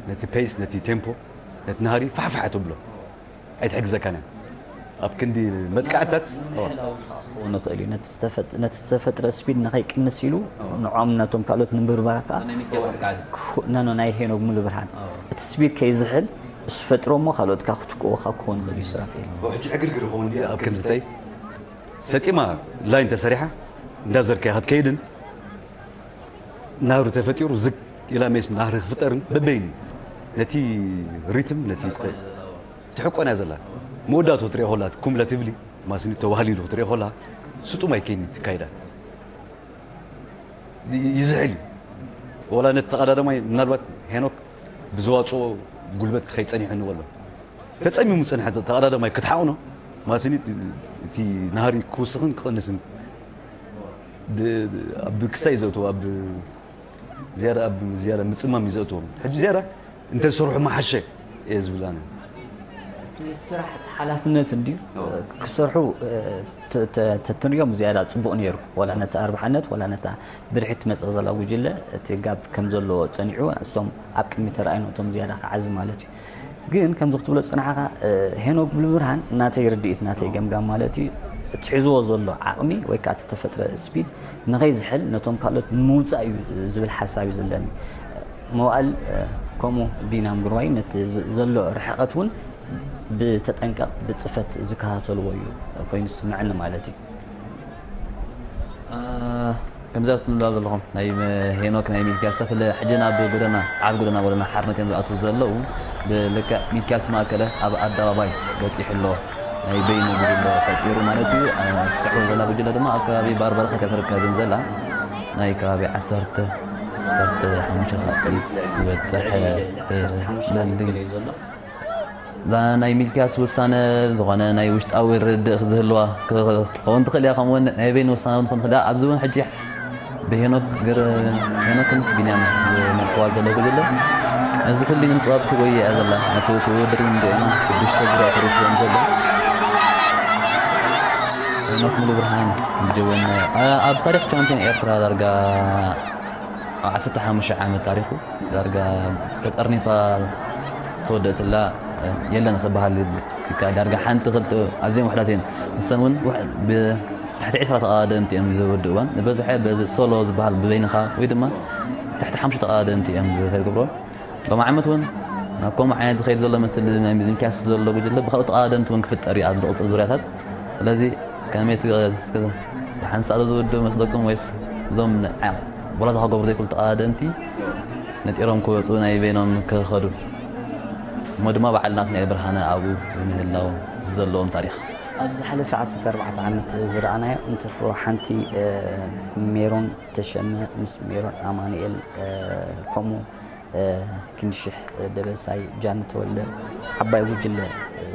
ነቲ ፔስ፣ ነቲ ቴምፖ፣ ነቲ ናህሪ ፋሕፋሕ ተብሎ። ኣይትሕግዘካን እያ። ኣብ ክንዲ መጥቃዕትታት፣ ኦ፣ ንኽእል እዩ። ነቲ ዝተፈጥረ ስፒድ ንኸይቅንስ ኢሉ ንዖም ነቶም ካልኦት ንምብርባር ከዓ ነኖ ናይ ሄኖግ ሙሉ ብርሃን እቲ ስፒድ ከይዝሕል እሱ ፈጥሮ እሞ ካልኦትካ ክትክኦካ ክኾን ይኽእል እዩ። ስራፌል ሕጂ ዕግርግር ይኸውን ድያ ኣብ ከምዚ እንታይ ሰጢማ ላይን ተሰሪሓ እንዳዘርካያ ክትከይድን ናህሪ ተፈጢሩ ዝግ ኢላ ሜስ ናህሪ ክፍጠርን በበይኑ ነቲ ሪትም ነቲ ትሕቆን እያ ዘላ። መወዳእትኡ ክትሪኦ ከላ እቲ ኩሙላቲቭሊ ማስኒት ተዋህሊሉ ክትሪኦ ከላ ስጡም ኣይከይን ትካይዳ ይዝሕል እዩ። ወላ ነቲ ተቐዳዳማይ ምናልባት ሄኖክ ብዝዋፅኦ ጉልበት ክኸይድ ጸኒሑ ንበሎ ተጸሚሙ ዝጸንሐ ተቐዳዳማይ ክትሓቕኖ ማስኒት እቲ ናህሪ ክውስኽን ክቕንስን ኣብ ክስታይ ዘእትዎ ኣብ ዝያዳ ኣብ ዝያዳ ምጽማም እዩ ዘእትዎም። ሕጂ ዝያዳ እንተዝሰርሑ መሓሸ እየ ዝብል ኣነ። እቲ ስራሕ እቲ ሓላፍነት እንድዩ ክሰርሑ ተትንሪኦም ዝያዳ ጽቡቕ ነይሩ። ወላ ነቲ ኣርባሓነት ወላ ነታ ብድሕሪት ትመጽእ ዘላ ጉጅለ እቲ ጋብ ከም ዘለዎ ጸኒዑ እሶም ኣብ ቅድሚ ተረኣዩ ነቶም ዝያዳ ክዓዚ ማለት እዩ። ግን ከምዚ ክትብሎ ዝጸናሕካ ሄኖክ ሙሉብርሃን ናተይ ርድኢት ናተይ ገምጋም ማለት እዩ እቲ ሒዝዎ ዘሎ ዓቕሚ ወይ ከዓ እቲ ተፈጥረ ስፒድ ንኸይዝሕል ነቶም ካልኦት ንምውፃእ እዩ ዝብል ሓሳብ እዩ ዘለኒ። መዋእል ከምኡ ቢናም ግርማይ ነቲ ዘሎ ርሕቐት እውን ብተጠንቀቕ ብፅፈት ዝከታተልዎ እዩ ኮይኑ ዝስምዐኒ ማለት እዩ። ከምዚኣ ትብላ ዘለኹም ናይ ሄኖክ ናይ ሚልኪያስ ተፍለ ሕጂ ናብ ጎደና ዓብ ጎደና ጎደና ሓርነት እዮም ዝኣትዉ ዘለዉ ብልክዕ ሚልኪያስ ማእከለ ኣብ ኣደባባይ በፂሑ ኣሎ ናይ በይኑ ጉጅለ ፈጢሩ ማለት እዩ ትስዕቦ ዘላ ጉጅለ ድማ ኣብ ከባቢ ባርበረኸት እያ ትርከብን ዘላ ናይ ከባቢ ዓሰርተ ዓሰርተ ሓሙሽተ ዝበፅሐ ዘሎ እዛ ናይ ሚልክያስ ውሳነ ዝኾነ ናይ ውሽጣዊ ርድእ ዝህልዋ ክኸውን ትኽእል እያ ከምኡውን ናይ በይን ውሳነ እውን ትኸውን ትኽእል ኣብዚ እውን ሕጂ ብሄኖክ ሄኖክን ቢንያም ዝመርክዋ ዘሎ ጉጅለ ነዚ ክሊ ንምፅባብ ትጎይ እያ ዘላ ነቲ ውድድር እውን ዲኦና ሽዱሽተ ዙርያ ተሪፍዎም ዘሎ ሄኖክ ሙሉ ብርሃን ጀወና ኣብ ታሪክ ቻምፒዮን ኤርትራ ዳርጋ ኣብ ዓሰርተ ሓሙሽተ ዓመት ታሪኹ ዳርጋ ተጠርኒፋ ዝተወደእትላ የለን ክበሃል ይከኣል። ዳርጋ ሓንቲ ክልተ ኣዝየን ውሕዳት እየን። ንሰን እውን ብትሕቲ ዕስራ ተቐዳደምቲ እዮም ዝውድእወን። ዝበዝሐ በዚ ሶሎ ዝበሃል ብበይንኻ ወይ ድማ ትሕቲ ሓሙሽተ ተቐዳደምቲ እዮም ዝተገብሮ። ሎም ዓመት እውን ናብ ከምኡ ዓይነት ዝኸይድ ዘሎ መስል ናይ ሚልኪያስ ዘሎ ጉጅለ ብካልኦት ተቐዳደምቲ እውን ክፍጠር እዩ ኣብዚ ዝቕፅል ዙርያታት። ስለዚ ከመይ ብሓንሳእ ዶ ዝውድኡ መስለኩም ወይስ እዞም ንዓ ቦላታ ክገብሩ ዘይክእሉ ተቐዳደምቲ ነጢሮም ክወፁ ናይ በይኖም ክኸዱ እሞ ድማ በዓል ናትናኤል ብርሃነ ኣብኡ ብምህላው ዘለዎም ታሪኽ ኣብ ዝሓለፈ ዓሰርተ ኣርባዕተ ዓመት ዝረኣናዮ እንትርፎ ሓንቲ ሜሮን ተሸመ ምስ ሜሮን ኣማኑኤል ከምኡ ክንድሽሕ ደበሳይ ጃን ተወልደ ዓባይ ጉጅለ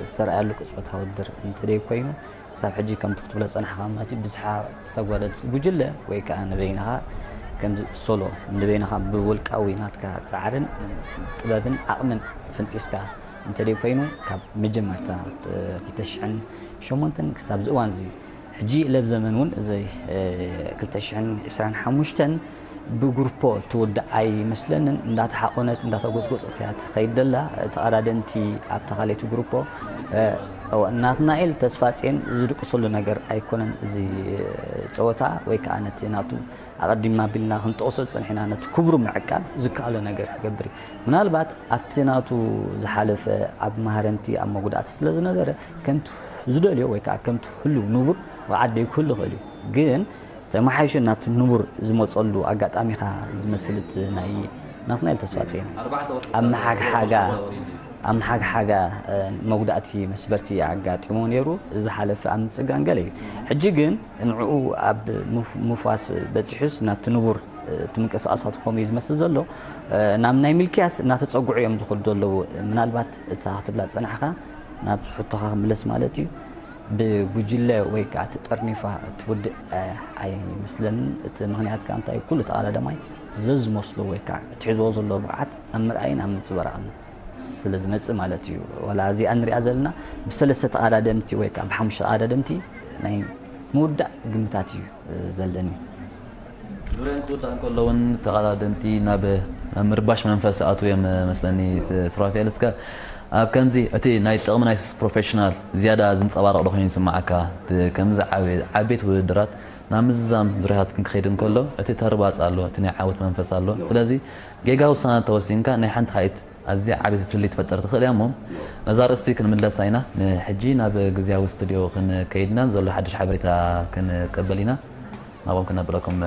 ዝተረኣየሉ ቅጽበታዊ ውድድር እንተደይ ኮይኑ ክሳብ ሕጂ ከምቲ ክትብሎ ዝጸናሕካ ማለት እዩ ብዝሓ ዝተጓደለት ጉጅለ ወይ ከዓ ንበይንኻ ከምዚ ሶሎ ንበይንኻ ብውልቃዊ ናትካ ጻዕርን ጥበብን ዓቕምን ፈንጢስካ እንተደይ ኮይኑ ካብ መጀመርታ ክልተ ሽሕን ሸሞንተን ክሳብ ዝእዋን እዚ ሕጂ ለብ ዘመን እውን እዚ ክልተ ሽሕን ዕስራን ሓሙሽተን ብጉርፖ ትውዳእ ኣይመስለንን እንዳተሓቆነት እንዳተጎፅጎፀት እያ ትኸይድ ደላ ተቐዳደምቲ ኣብታ ካልኣይቲ ጉርፖ ናትናኤል ተስፋፅየን ዝድቅሰሉ ነገር ኣይኮነን እዚ ፀወታ ወይ ከዓ ነቲ ናቱ ኣቐዲምና ቢልና ክንጠቕሶ ዝፀንሕና ነቲ ክብሩ ምዕቃብ ዝከኣሎ ነገር ክገብር እዩ ምናልባት ኣብቲ ናቱ ዝሓለፈ ኣብ ማህረምቲ ኣብ መጉዳእቲ ስለ ዝነበረ ከምቲ ዝደልዮ ወይ ከዓ ከምቲ ህልው ንቡር ወዓዲ ክህሉ ይኽእል እዩ ግን ተመሓይሹ ናብቲ ንቡር ዝመፀሉ ኣጋጣሚኻ ዝመስል እቲ ናይ ናትናኤል ተስፋፅየን ኣብ መሓግሓጋ ኣብ መሓግሓጋ መጉዳእቲ መስበርቲ ኣጋጢሞ ነይሩ ዝሓለፈ ኣብ ምፅጋን ገለ እዩ ሕጂ ግን ንዕኡ ኣብ ምፍዋስ በፂሑስ ናብቲ ንቡር እቲ ምንቅስቃሳት ከምኡ እዩ ዝመስል ዘሎ ናብ ናይ ሚልክያስ እናተፀጉዑ እዮም ዝኸዱ ዘለዉ ምናልባት እታ ክትብላ ዝፀናሕካ ናብ ሕቶኻ ክምለስ ማለት እዩ ብጉጅለ ወይ ከዓ ተጠርኒፋ እትውድእ ኣይመስለንን እቲ ምክንያት ከዓ እንታይ ኩሉ ተቐዳዳማይ ዘዝመስሎ ወይ ከዓ እትሕዝዎ ዘሎ ብቕዓት ኣብ ምርኣይን ኣብ ምንፅበራቕን ስለ ዝመፅእ ማለት እዩ ዋላ እዚኣ ንሪኣ ዘለና ብሰለስተ ተቐዳደምቲ ወይ ከዓ ብሓሙሽተ ተቐዳደምቲ ናይ ምውዳእ ግምታት እዩ ዘለኒ ዙርያን ክውዳእ እንከሎ እውን ተቐዳደምቲ ናብ ምርባሽ መንፈስ ኣትዉ እዮም መስለኒ ስራፌል እስከ ኣብ ከምዚ እቲ ናይ ጥቕሚ ናይ ፕሮፌሽናል ዝያዳ ዝንጸባረቕ ዶ ኮይኑ ይስምዓካ? እቲ ከምዚ ዓበ-፣ ዓበይቲ ውድድራት ናብ ምዝዛም ዙርያታት ክንክኸይድ እንከሎ፣ እቲ ተርባጽ ኣሎ፣ እቲ ናይ ዓወት መንፈስ ኣሎ። ስለዚ ጌጋ ውሳነ ተወሲንካ ናይ ሓንቲ ካልኢት ኣዝያ ዓቢ ፍልልይ ትፈጥር ትኽእል እያ እሞ፣ ነዛ ኣርእስቲ ክንምለሳ ኢና። ንሕጂ ናብ ግዝያዊ ስቱድዮ ክንከይድ ኢና፣ ዘሎ ሓድሽ ሓበሬታ ክንቀበል ኢና። ናብኦም ክነብረኩም።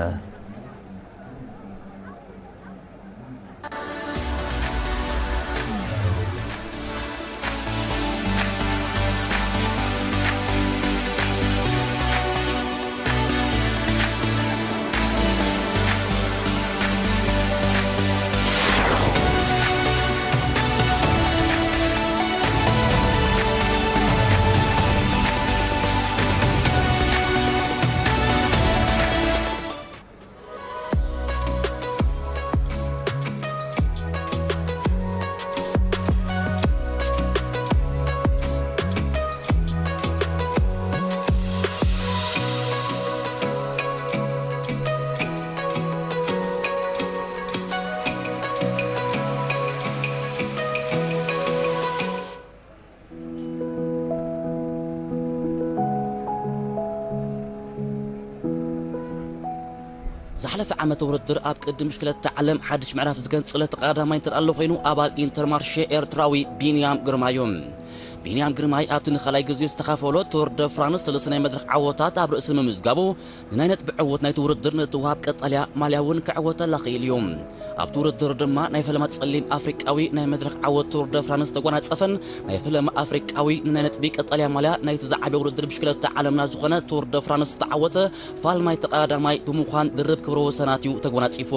ዝሓለፈ ዓመት ውድድር ኣብ ቅድም ሽክለታ ዓለም ሓድሽ ምዕራፍ ዝገንጸለ ተቐዳዳማይ እንተ ኣሎ ኮይኑ፣ ኣባል ኢንተርማርሼ ኤርትራዊ ቢንያም ግርማይ እዩ። ቢንያም ግርማይ ኣብቲ ንኻልኣይ ግዜ ዝተኻፈሎ ቱር ደ ፍራንስ ሰለስተ ናይ መድረኽ ዓወታት ኣብ ርእሲ ምምዝጋቡ፣ ንናይ ነጥቢ ዕውት ናይቲ ውድድር ንእትወሃብ ቀጠልያ ማልያ እውን ክዕወተላ ክኢሉ እዩ። ኣብቲ ውድድር ድማ ናይ ፈለማ ጸሊም ኣፍሪቃዊ ናይ መድረኽ ዓወት ቱር ደ ፍራንስ ተጓናጸፈን ናይ ፈለማ ኣፍሪቃዊ ንናይ ነጥቢ ቀጠልያ ማልያ ናይቲ ዝዓበየ ውድድር ብሽክለታ ዓለምና ዝኾነ ቱር ደ ፍራንስ ዝተዓወተ ፋልማይ ተቐዳዳማይ ብምዃን ድርብ ክብረ ወሰናት እዩ ተጎናጺፉ።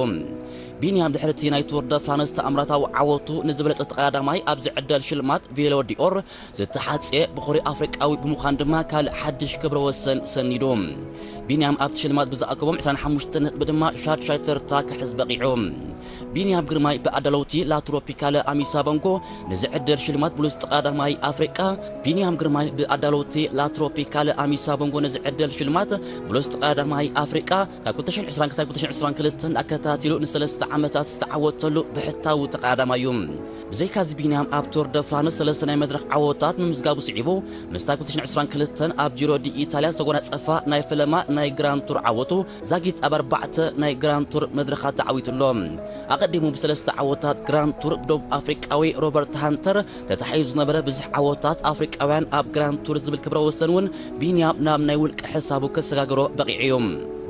ቢንያም ድሕሪ እቲ ናይ ቱር ደ ፍራንስ ተኣምራታዊ ዓወቱ ንዝበለጸ ተቐዳዳማይ ኣብ ዝዕደል ሽልማት ቬሎ ዲኦር ዝተሓጽየ ብኹሪ ኣፍሪቃዊ ብምዃን ድማ ካልእ ሓድሽ ክብረ ወሰን ሰኒዱ። ቢንያም ኣብቲ ሽልማት ብዝኣከቦም ዕስራን ሓሙሽተን ነጥቢ ድማ ሻድሻይ ተርታ ክሕዝ በቒዑ። ቢንያም ግርማይ ብኣዳለውቲ ላትሮፒካለ ኣሚሳ ቦንጎ ንዝዕደል ሽልማት ብሉጽ ተቐዳዳማይ ኣፍሪቃ። ቢንያም ግርማይ ብኣዳለውቲ ላትሮፒካለ ኣሚሳ ቦንጎ ንዝዕደል ሽልማት ብሉጽ ተቐዳዳማይ ኣፍሪቃ ካብ ክልተ ሽሕን ዕስራን ክሳብ ክልተ ሽሕን ዕስራን ክልተን ኣከታቲሉ ንሰለስተ ዓመታት ዝተዓወተሉ ብሕታዊ ተቐዳዳማይ እዩ። ብዘይካዚ ቢንያም ኣብ ቱር ደ ፍራንስ ሰለስተ ናይ መድረኽ ዓወታት ምምዝጋቡ ስዒቡ፣ ምስታ ክልተ ሽሕን ዕስራን ክልተን ኣብ ጂሮ ዲ ኢታልያ ዝተጎናጸፋ ናይ ፈለማ ናይ ግራንድ ቱር ዓወቱ ዛጊት ኣብ ኣርባዕተ ናይ ግራንድ ቱር መድረኻት ተዓዊቱ ኣሎ። ኣቐዲሙ ብሰለስተ ዓወታት ግራንድ ቱር ብደቡብ ኣፍሪቃዊ ሮበርት ሃንተር ተታሒዙ ዝነበረ ብዙሕ ዓወታት ኣፍሪቃውያን ኣብ ግራንድ ቱር ዝብል ክብረ ወሰን እውን ቢንያም ናብ ናይ ውልቂ ሕሳቡ ከሰጋግሮ በቒዑ እዩ።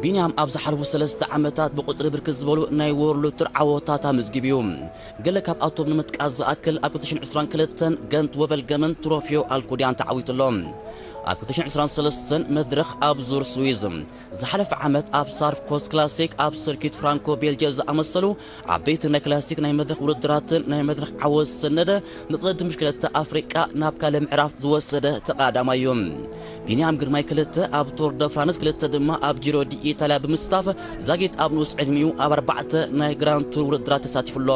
ቢንያም ኣብ ዝሓለፉ ሰለስተ ዓመታት ብቁጽሪ ብርክት ዝበሉ ናይ ወርልድ ቱር ዓወታት ኣመዝጊቡ እዩ። ገለ ካብኣቶም ንምጥቃስ ዝኣክል፣ ኣብ ክልተ ሽሕን ዕስራን ክልተን ገንት ወቨልገምን ትሮፊዮ ኣልኩድያን ተዓዊቱ ኣሎ። ኣብ ክልተ ሽሕን ዕስራን ሰለስተን መድረኽ ኣብ ዙር ስዊዝ፣ ዝሓለፈ ዓመት ኣብ ሳርፍ ኮስት ክላሲክ ኣብ ሰርኪት ፍራንኮ ቤልጅየም ዝኣመሰሉ ዓበይቲ ናይ ክላሲክ ናይ መድረኽ ውድድራትን ናይ መድረኽ ዓወት ዝሰነደ፣ ንቕድድም ብሽክለታ ኣፍሪቃ ናብ ካልእ ምዕራፍ ዝወሰደ ተቐዳዳማይ እዩ። ቢንያም ግርማይ ክልተ ኣብ ቱር ደ ፍራንስ፣ ክልተ ድማ ኣብ ጂሮ ዲ ኢታልያ ብምስታፍ፣ ዛጊት ኣብ ንኡስ ዕድሚኡ ኣብ ኣርባዕተ ናይ ግራንድ ቱር ውድድራት ተሳቲፉ ኣሎ።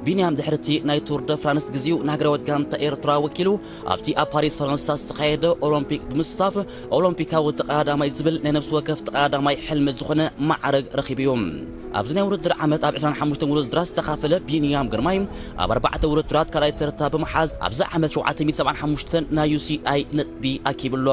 ቢንያም ድሕርቲ ናይ ቱር ደ ፍራንስ ግዜኡ ንሃገራዊት ጋንታ ኤርትራ ወኪሉ ኣብቲ ኣብ ፓሪስ ፈረንሳ ዝተኻየደ ኦሎምፒክ ብምስታፍ ኦሎምፒካዊ ተቐዳዳማይ ዝብል ናይ ነፍሲ ወከፍ ተቐዳዳማይ ሕልሚ ዝኾነ ማዕረግ ረኺቡ እዩ። ኣብዚ ናይ ውድድር ዓመት ኣብ ዕስራን ሓሙሽተን ውድድራት ዝተኻፈለ ቢንያም ግርማይ ኣብ ኣርባዕተ ውድድራት ካልኣይ ተርታ ብምሓዝ ኣብዚ ዓመት ሸውዓተ ሚእቲ ሰብዓን ሓሙሽተን ናይ ዩ ሲ ኣይ ነጥቢ ኣኪቡ ኣሎ።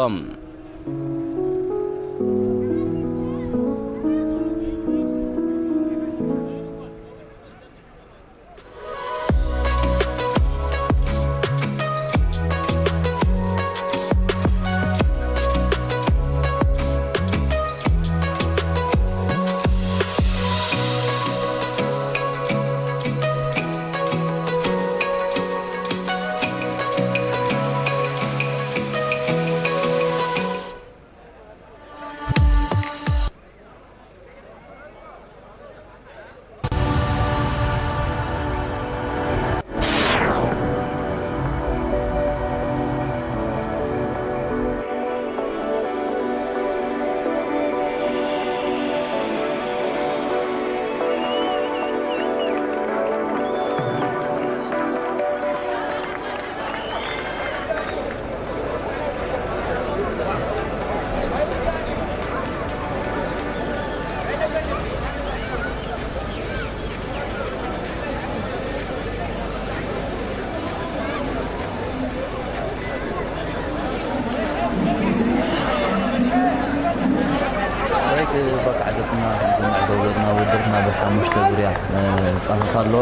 ኣሎ።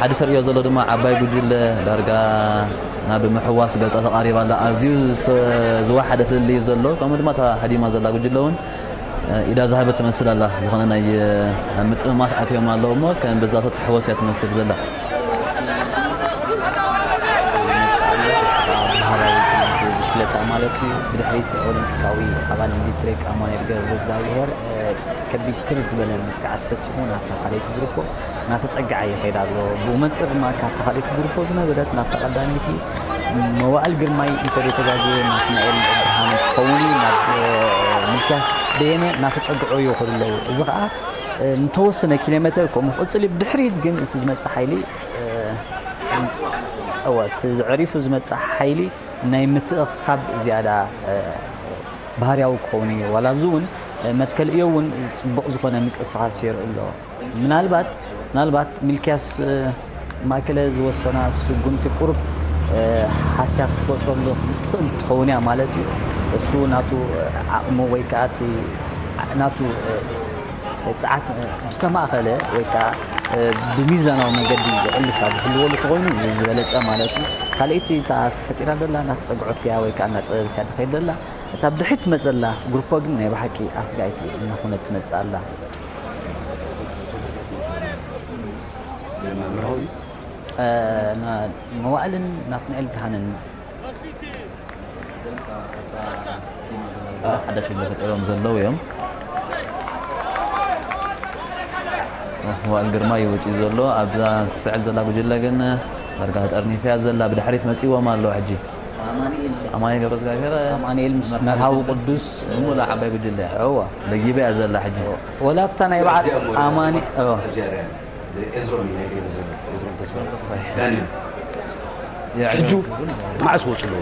ሓድሽ ተርእዮ ዘሎ ድማ ዓባይ ጉጅለ ዳርጋ ናብ ምሕዋስ ገጻ ተቓሪባ ኣላ። ኣዝዩ ዝተ- ዝወሓደ ፍልልይ እዩ ዘሎ። ከምኡ ድማ እታ ሃዲማ ዘላ ጉጅለ እውን ኢዳ ዝሃበት ትመስል ኣላ። ዝኾነ ናይ ኣብ ምጥምማት ኣትዮም ኣለዉ እሞ ከም በዛ ተትሕወስ እያ ትመስል ዘላ። ዝመጽእ ኣሎ። እሱ ከዓ ባህላዊ ብሽክለታ ማለት እዩ። ብድሕሪት ኦሎምፒካዊ ኣባል ሚኒስትሪ ኣማኑኤል ገብረእግዚኣብሔር ከቢድ ትርር ዝበለ መጥቃዕቲ ፈጺሙ ናብታ ካልኣይቲ ግሩፖ እናተጸግዐ ይኸይድ ኣሎ። ብኡ መንጽር ድማ ካብታ ካልኣይቲ ግሩፖ ዝነበረት ናብታ ቀዳመይቲ መዋእል ግርማይ እንተደይተጋግየ ናትናኤል ብርሃኑ ክኸውን እዩ። ናብ ምልክያስ በየነ እናተጸግዑ ይኸዱ ኣለዉ። እዚ ከዓ ንተወሰነ ኪሎ ሜትር ከምኡ ክቕጽል እዩ። ብድሕሪት ግን እቲ ዝመጽእ ሓይሊ እወ እቲ ዘዕሪፉ ዝመጽእ ሓይሊ ናይ ምትእኻብ ዝያዳ ባህርያዊ ክኸውን እዩ። ዋላ ኣብዚ እውን መትከል እዮ እውን ጽቡቕ ዝኾነ ምንቅስቓስ የርኢ ኣሎ። ምናልባት ምናልባት ሚልክያስ ማእከለ ዝወሰና ስጉምቲ ቁሩብ ሃስያ ክትፈጥረሉ ትኽእል ትኸውን እያ ማለት እዩ። እሱ ናቱ ዓቕሙ ወይ ከዓ እቲ ናቱ ጸዓት ብዝተማእኸለ ወይ ከዓ ብሚዛናዊ መገዲ ዝቕልስ ኣብ ዝህልወሉ ተኾይኑ ዝበለጸ ማለት እዩ። ካልኣይቲ እታ ተፈጢራ ዘላ እናተጸግዖት እያ ወይ ከዓ እናጸበበት እያ ትኸይድ ዘላ። እታ ብድሕሪት ትመጽእ ዘላ ግሩፖ ግን ናይ ብሓቂ ኣስጋኢት እናኾነት ትመጽእ ኣላ። መዋእልን ናትናኤል ብርሃንን ሓዳሽ ኢለ ፈጢሮም ዘለዉ እዮም። መዋእል ግርማ እዩ ወፂኡ ዘሎ። ኣብዛ ትስዕብ ዘላ ጉጅለ ግን ዳርጋ ተጠርኒፍያ ዘላ ብድሕሪት መፂዎም ኣለዉ። ሕጂ ኣማኑኤል ገብረዝጋብሔር ኣማኑኤል ምስ መርሃዊ ቅዱስ ሙላ ዓባይ ጉጅለ እያ። እዋ ለጊበ እያ ዘላ ሕጂ። ወላ ኣብታ ናይ በዓል ኣማኒ እዋ ሕጂ መዓስ ወፁ ኣለዎ?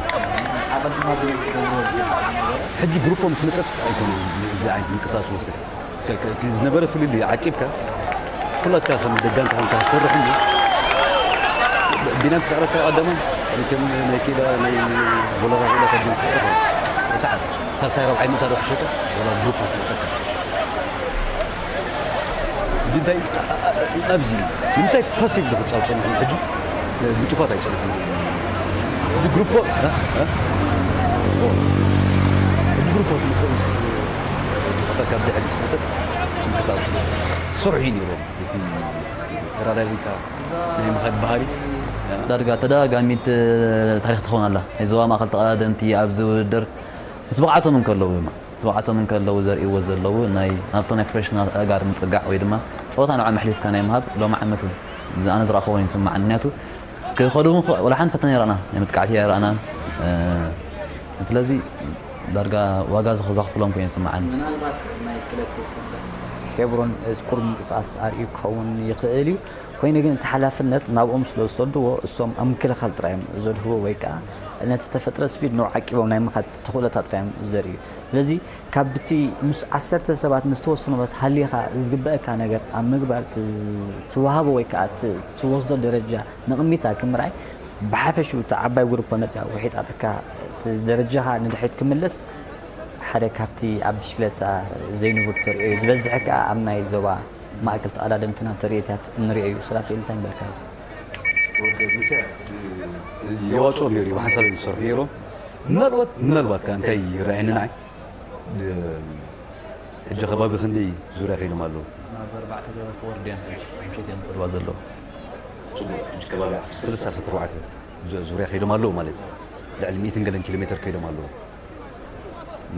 ሕጂ ግሩፖ ምስ መፀት ኣይኮነ እዚ ዓይነት ምንቅስቃስ ወስድ እቲ ዝነበረ ፍልልይ ዓቂብካ ኩላትካ ከም ደጋንካ ኮንካ ክትሰርሕ እንዲ ቢናም ክስዕረካ ቀደማ ከም ናይ ኬዳ ናይ ቦለራ ኬዳ ከድም ክስዕረካ ሰዓት ሳልሳይ ረብዓይ ምእታ ዶ ክሸጠ ወላ ግሩፕ ክሸጠካ ሕጂ እንታይ ኣብዚ ንምንታይ ፓሲቭ ዶ ክጻወት ጸኒሑ ሕጂ ብጥፋት ኣይጸንሕን ሕጂ ግሩፖ ሕጂ ግሩፖ ትመጽእ ምስ ተፈጠር ካብ ድሕሪ ዝመጽእ ምንቅስቃስ ክሰርሑ እዩ ነይሮም እቲ ተራዳሪካ ናይ ምኻድ ባህሪ ዳርጋ ተደጋጋሚት ታሪክ ትኸውን ኣላ ናይ ዞባ ማእከል ተቐዳደምቲ ኣብዚ ውድድር ምስ ብቕዓቶም እንከለዉ ድማ ምስ ብቕዓቶም እንከለዉ ዘርእይዎ ዘለዉ ናይ ናብቶም ናይ ፕሮፌሽናል ኣእጋር ምጽጋዕ ወይ ድማ ጸወታ ንዕኦም ኣሕሊፍካ ናይ ምሃብ ሎሚ ዓመት እውን ኣነ ዝረኣኽዎ ይስምዓኒ ምክንያቱ ክኸዱ እውን ወላ ሓንቲ ፈተነ ይረኣና ናይ መጥቃዕቲ ይረኣና ስለዚ ዳርጋ ዋጋ ዘኽፍሎም ኮይኑ ይስምዓኒ። ምናልባት ናይ ክለብ ቤተሰብ ሄብሮን እዚ ቁሩብ ምንቅስቃስ ኣርእዩ ክኸውን ይኽእል እዩ። ኮይኑ ግን እቲ ሓላፍነት ናብኦም ስለ ዝሰድዎ እሶም ኣብ ምክልኻል ጥራይ እዮም ዘድህቡ ወይ ከዓ ነቲ ተፈጥረ ስፒድ ንዑ ዓቂቦም ናይ ምኻድ ተኽእሎታት ጥራይ እዮም ዘርእዩ። ስለዚ ካብቲ ምስ ዓሰርተ ሰባት ምስ ተወሰኑ ሰባት ሃሊኻ ዝግበአካ ነገር ኣብ ምግባር ትወሃቦ ወይ ከዓ ትወስዶ ደረጃ ንቕሚታ ክምርኣይ ብሓፈሽኡ እታ ዓባይ ጉሩፖ መፅያ ውሒጣትካ እቲ ደረጃኻ ንድሕሪት ክምለስ ሓደ ካብቲ ኣብ ብሽክለታ ዘይንቡር ተርእዮ እዩ። ዝበዝሐ ከዓ ኣብ ናይ ዞባ ማእከል ተቐዳደምትና ተርእዮታት እንሪኦ እዩ። ስራፊኤል እንታይ ንበልካ ኣብዚ? የዋፅኦም ነይሩ ብሓንሳብ እዮም ዝሰርሑ ነይሮም። ምናልባት ምናልባት ከዓ እንታይ ይረኣየኒ ንዓይ ሕጂ ከባቢ ክንደይ ዙርያ ከይዶም ኣለዉ? ናብ ኣርባዕተ ዜሮ ፎር ድዮም ምሸት እዮም ዝኸድዋ ዘለዉ። ጽቡቕ ሕጂ ከባቢ ዓሰርተ ሰለስተ ዓሰርተ ኣርባዕተ ዙርያ ከይዶም ኣለዉ ማለት እዩ። ልዕሊ ሚእትን ገለን ኪሎ ሜትር ከይዶም ኣለዉ።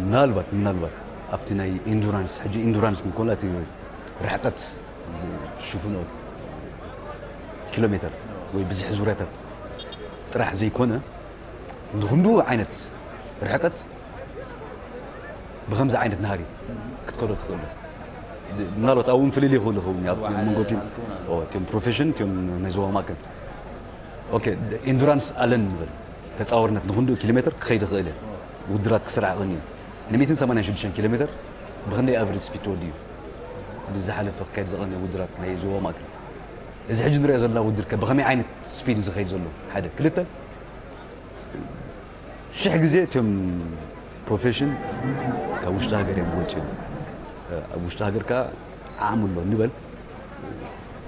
ምናልባት ምናልባት ኣብቲ ናይ ኢንዱራንስ ሕጂ ኢንዱራንስ ክንኮላ እቲ ርሕቀት ሽፉኖ ኪሎ ሜትር ወይ ብዝሒ ዙርያታት ጥራሕ ዘይኮነ ንክንዱ ዓይነት ርሕቀት ብከምዚ ዓይነት ናህሪ ክትከዶ ትኽእል ምናልባት ኣብኡ ፍልል ይኽእል ይኸውን ኣብ መንጎ ቲም ፕሮፌሽን ቲም ናይ ዞባ ማእከል ኢንዱራንስ ኣለን ንበል ተፃወርነት ንክንድኡ ኪሎ ሜትር ክኸይድ ይኽእል እየ ውድራት ክስራሕ ቀኒ እዩ ን186 ኪሎ ሜትር ብክንደይ ኣቨሬጅ ስፒድ ትወዲ እዩ ብዝሓለፈ ክካየድ ዝቐኒ ውድራት ናይ ዞባ ማእከል እዚ ሕጂ ንሪኦ ዘለና ውድር ከ ብኸመይ ዓይነት ስፒድ ዝኸይድ ዘሎ ሓደ ክልተ ሽሕ ግዜ እቶም ፕሮፌሽን ካብ ውሽጢ ሃገር እዮም ዝወፅኡ ኣብ ውሽጢ ሃገር ከዓ ዓቕሚ ኣሎ ንበል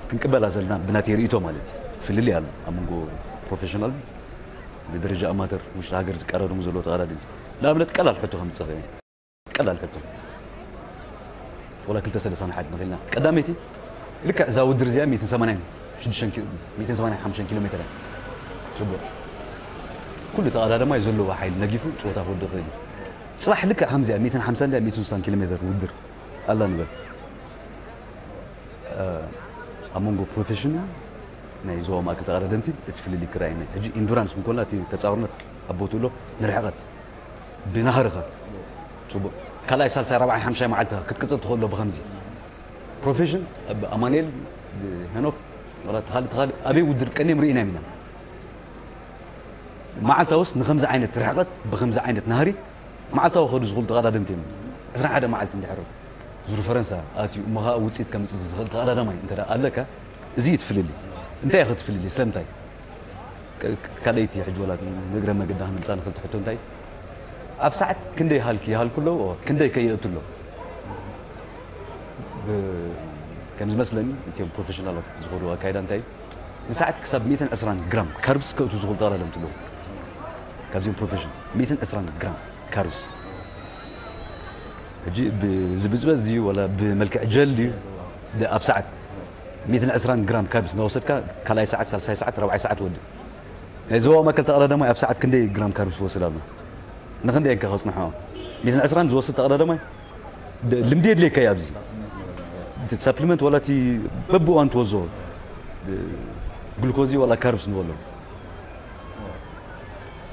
ክንቅበላ ዘለና ብናተይ ርእይቶ ማለት እዩ። ፍልልይ ኣሎ ኣብ መንጎ ፕሮፌሽናል፣ ብደረጃ ኣማተር ውሽጢ ሃገር ዝቀዳደሙ ዘለዉ ተቐዳደምቲ። ንኣብነት ቀላል ሕቶ ከምፅእ እኽእል እየ። ቀላል ሕቶ፣ ወላ ክልተ ሰለስተ ንሓት ንኽእልና። ቀዳመይቲ ልክዕ እዛ ውድድር እዚኣ ሚእትን ሰማንያን ሽዱሽተን ኪ- ሚእትን ሰማንያን ሓሙሽተን ኪሎ ሜትር እያ። ፅቡቅ። ኩሉ ተቐዳዳማይ ዘለዎ ሓይሊ ነጊፉ ፀወታ ክወድእ ይኽእል እዩ። ፅባሕ ልክዕ ከምዚኣ ሚእትን ሓምሳን ድያ ሚእትን ስሳን ኪሎ ሜትር ውድድር ኣላ ንበል። ኣብ መንጎ ፕሮፌሽን ናይ ዞባ ማእከል ተቐዳደምቲ እቲ ፍልልይ ክረኣየና እዩ። ሕጂ ኢንዱራንስ እንኮላ እቲ ተጻዋርነት ኣብ ቦትኡ ኣሎ። ንርሕቀት ብናህርኸ ጽቡቅ። ካልኣይ ሳልሳይ ራብዓይ ሓምሻይ መዓልቲ ክትቅጽል ትኽእሎ ብኸምዚ። ፕሮፌሽን ኣብ ኣማኑኤል፣ ሄኖክ፣ ዋላ ተኻሊ ተኻሊ ኣበይ ውድድር ቀኒም ርኢና ኢና። መዓልታውስ ንኸምዚ ዓይነት ርሕቀት ብኸምዚ ዓይነት ናህሪ መዓልታዊ ከዱ ዝኽእሉ ተቐዳደምቲ እዮም። ዕስራን ሓደ መዓልቲ እንድሕር ዙር ፈረንሳ ኣትዩ እሞ ኸኣ ውፅኢት ከምፅእ ዝኽእል ተቐዳዳማይ እንተ ደኣ ኣለካ፣ እዚ እዩ እቲ ፍልልይ። እንታይ እዩ እቲ ፍልልይ? ስለምንታይ? ካ- ካልኣይቲ ሕጂ ወላ ንእግረ መገዳ ክንምፃ ንኽእል ትሕቶ እንታይ? ኣብ ሰዓት ክንደይ ሃልኪ ይሃልኩ ኣለዉ፣ ክንደይ ከየእቱ ኣለዉ? ብ- ከም ዝመስለኒ እቲኦም ፕሮፌሽናላት ዝኸዱ ኣካይዳ እንታይ እዩ? ንሰዓት ክሳብ ሚእትን ዕስራን ግራም ካርብስ ከእቱ ዝኽእሉ ተቐዳደምቲ ኣለዉ። ካብዚኦም ፕሮፌሽን ሚእትን ዕስራን ግራም ካርብስ። ሕጂ ብዝብዝበዝ ድዩ ወላ ብመልክዕ ጀል ድዩ? ደ- ኣብ ሰዓት ሚእትን ዕስራን ግራም ካርብስ እናወሰድካ ካልኣይ ሰዓት፣ ሳልሳይ ሰዓት፣ ራብዓይ ሰዓት ወዲ ናይ ዞባ መከል ተቐዳዳማይ ኣብ ሰዓት ክንደይ ግራም ካርብስ ይወስድ ኣሎ? ንኽንደይ እንካ ከጽንሖ? ሚእትን ዕስራን ዝወስድ ተቐዳዳማይ ደ- ልምዲ የድልየካ እዩ ኣብዚ። እቲ ሳፕሊመንት ዋላ እቲ በብእዋን ትወዞ ግሉኮዚ ዋላ ካርብስ ንበሎ።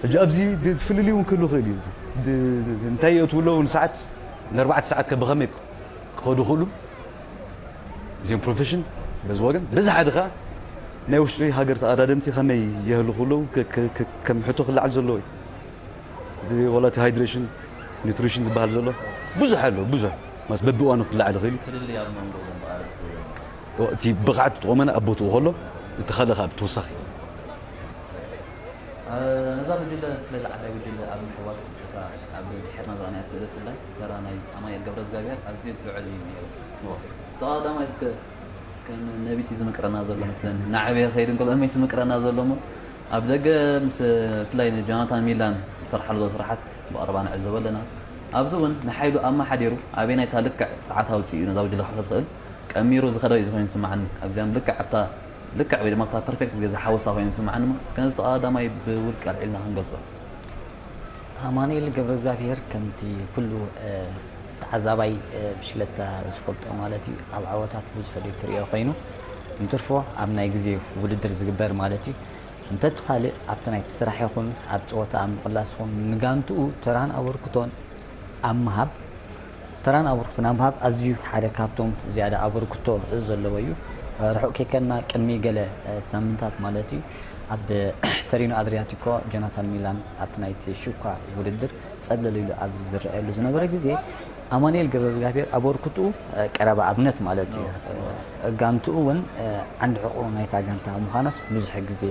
ሕጂ ኣብዚ ድ- ፍልልይ እውን ክህሉ ይኽእል እዩ። ድ- እንታይ የእትዉ ኣለዉ ንሰዓት ንኣርባዕተ ሰዓት ከ ብኸመይ ክኸዱ ይኽእሉ? እዚኦም ፕሮፌሽን በዚ ወገን፣ በዚ ሓደ ኸዓ ናይ ውሽጢ ሃገር ተቐዳደምቲ ከመይ የህልኹ ኣለዉ ከ- ከ- ከ- ከም ሕቶ ክለዓል ዘለዎ እዩ። እቲ ዋላ እቲ ሃይድሬሽን ኒትሪሽን ዝበሃል ዘሎ ብዙሕ ኣሎ፣ ብዙሕ ማስ በብእዋኑ ክለዓል ይኽእል እዩ። ፍልልይ ኣብ መንጎ እዞም በዓል እቲ ብቕዓት እቲ ቁመና ኣብ ቦትኡ ከሎ እቲ ካልእ ከዓ ብተወሳኺ ነዛ ጉጅለ ብፍላይ ላዕላይ ጉጅለ ኣብ ምሕዋስ እታ ኣብ ድሕርና ዝረኣናያ ስእሊ ብፍላይ ተራ ናይ ኣማኑኤል ገብረዝጋብሔር ኣዝዩ ልዑል እዩ ነይሩ። ዝተቐዳማይ እስከ ከም ነቢት እዩ ዝምቅረና ዘሎ መስለኒ። እናዓበየ ከይድ እንከሎ እመይ ዝምቅረና ዘሎ እሞ ኣብ ደገ ምስ ብፍላይ ንጆናታን ሚላን ዝሰርሓሉ ዘሎ ስራሓት ብቐረባ ንዕዘቦ ኣለና። ኣብዚ እውን ንሓይሉ ኣመሓዲሩ ኣበየናይ እታ ልክዕ ሰዓት ኣውፂኡ ነዛ ጉጅለ ክሕዞ ዝኽእል ቀሚሩ ዝኸደ እዩ ኮይኑ ዝስምዓኒ። ኣብዚኣም ልክዕ ኣብታ ልክዕ ወይ ድማ ኣብታ ፐርፌክት ግዜ ዝሓወሳ ኮይኑ ዝስምዓኒ እሞ እስከ ነዚ ተቐዳዳማይ ብውልቂ ኣልዒልና ክንገልጾ። ኣማኑኤል ገብረእግዚኣብሄር ከምቲ ኩሉ ተዓዛባይ ብሽለታ ዝፈልጦ ማለት እዩ ኣብ ዓወታት ብዙሕ ድዩ ትሪኦ ኮይኑ እንትርፎ ኣብ ናይ ግዜ ውድድር ዝግበር ማለት እዩ እንተቲ ካልእ ኣብቲ ናይቲ ስራሕ ይኹን ኣብ ፀወታ ኣብ ምቕላስ ይኹን ንጋንትኡ ተራን ኣበርክቶን ኣብ ምሃብ ተራን ኣበርክቶን ኣብ ምሃብ ኣዝዩ ሓደ ካብቶም ዝያዳ ኣበርክቶ ዘለዎ እዩ ርሑቕ ከይከድና ቅድሚ ገለ ሳምንታት ማለት እዩ ኣብ ተሪኖ ኣድሪያቲኮ ጆናታን ሚላን ኣብቲ ናይቲ ሽኳ ውድድር ጸብለል ኢሉ ኣብ ዝረኣየሉ ዝነበረ ግዜ ኣማኑኤል ገብረእግዚኣብሔር ኣበርክትኡ ቀረባ ኣብነት ማለት እዩ። ጋንትኡ እውን ዓንዲ ሕቑ ናይታ ጋንታ ምዃናስ ብዙሕ ግዜ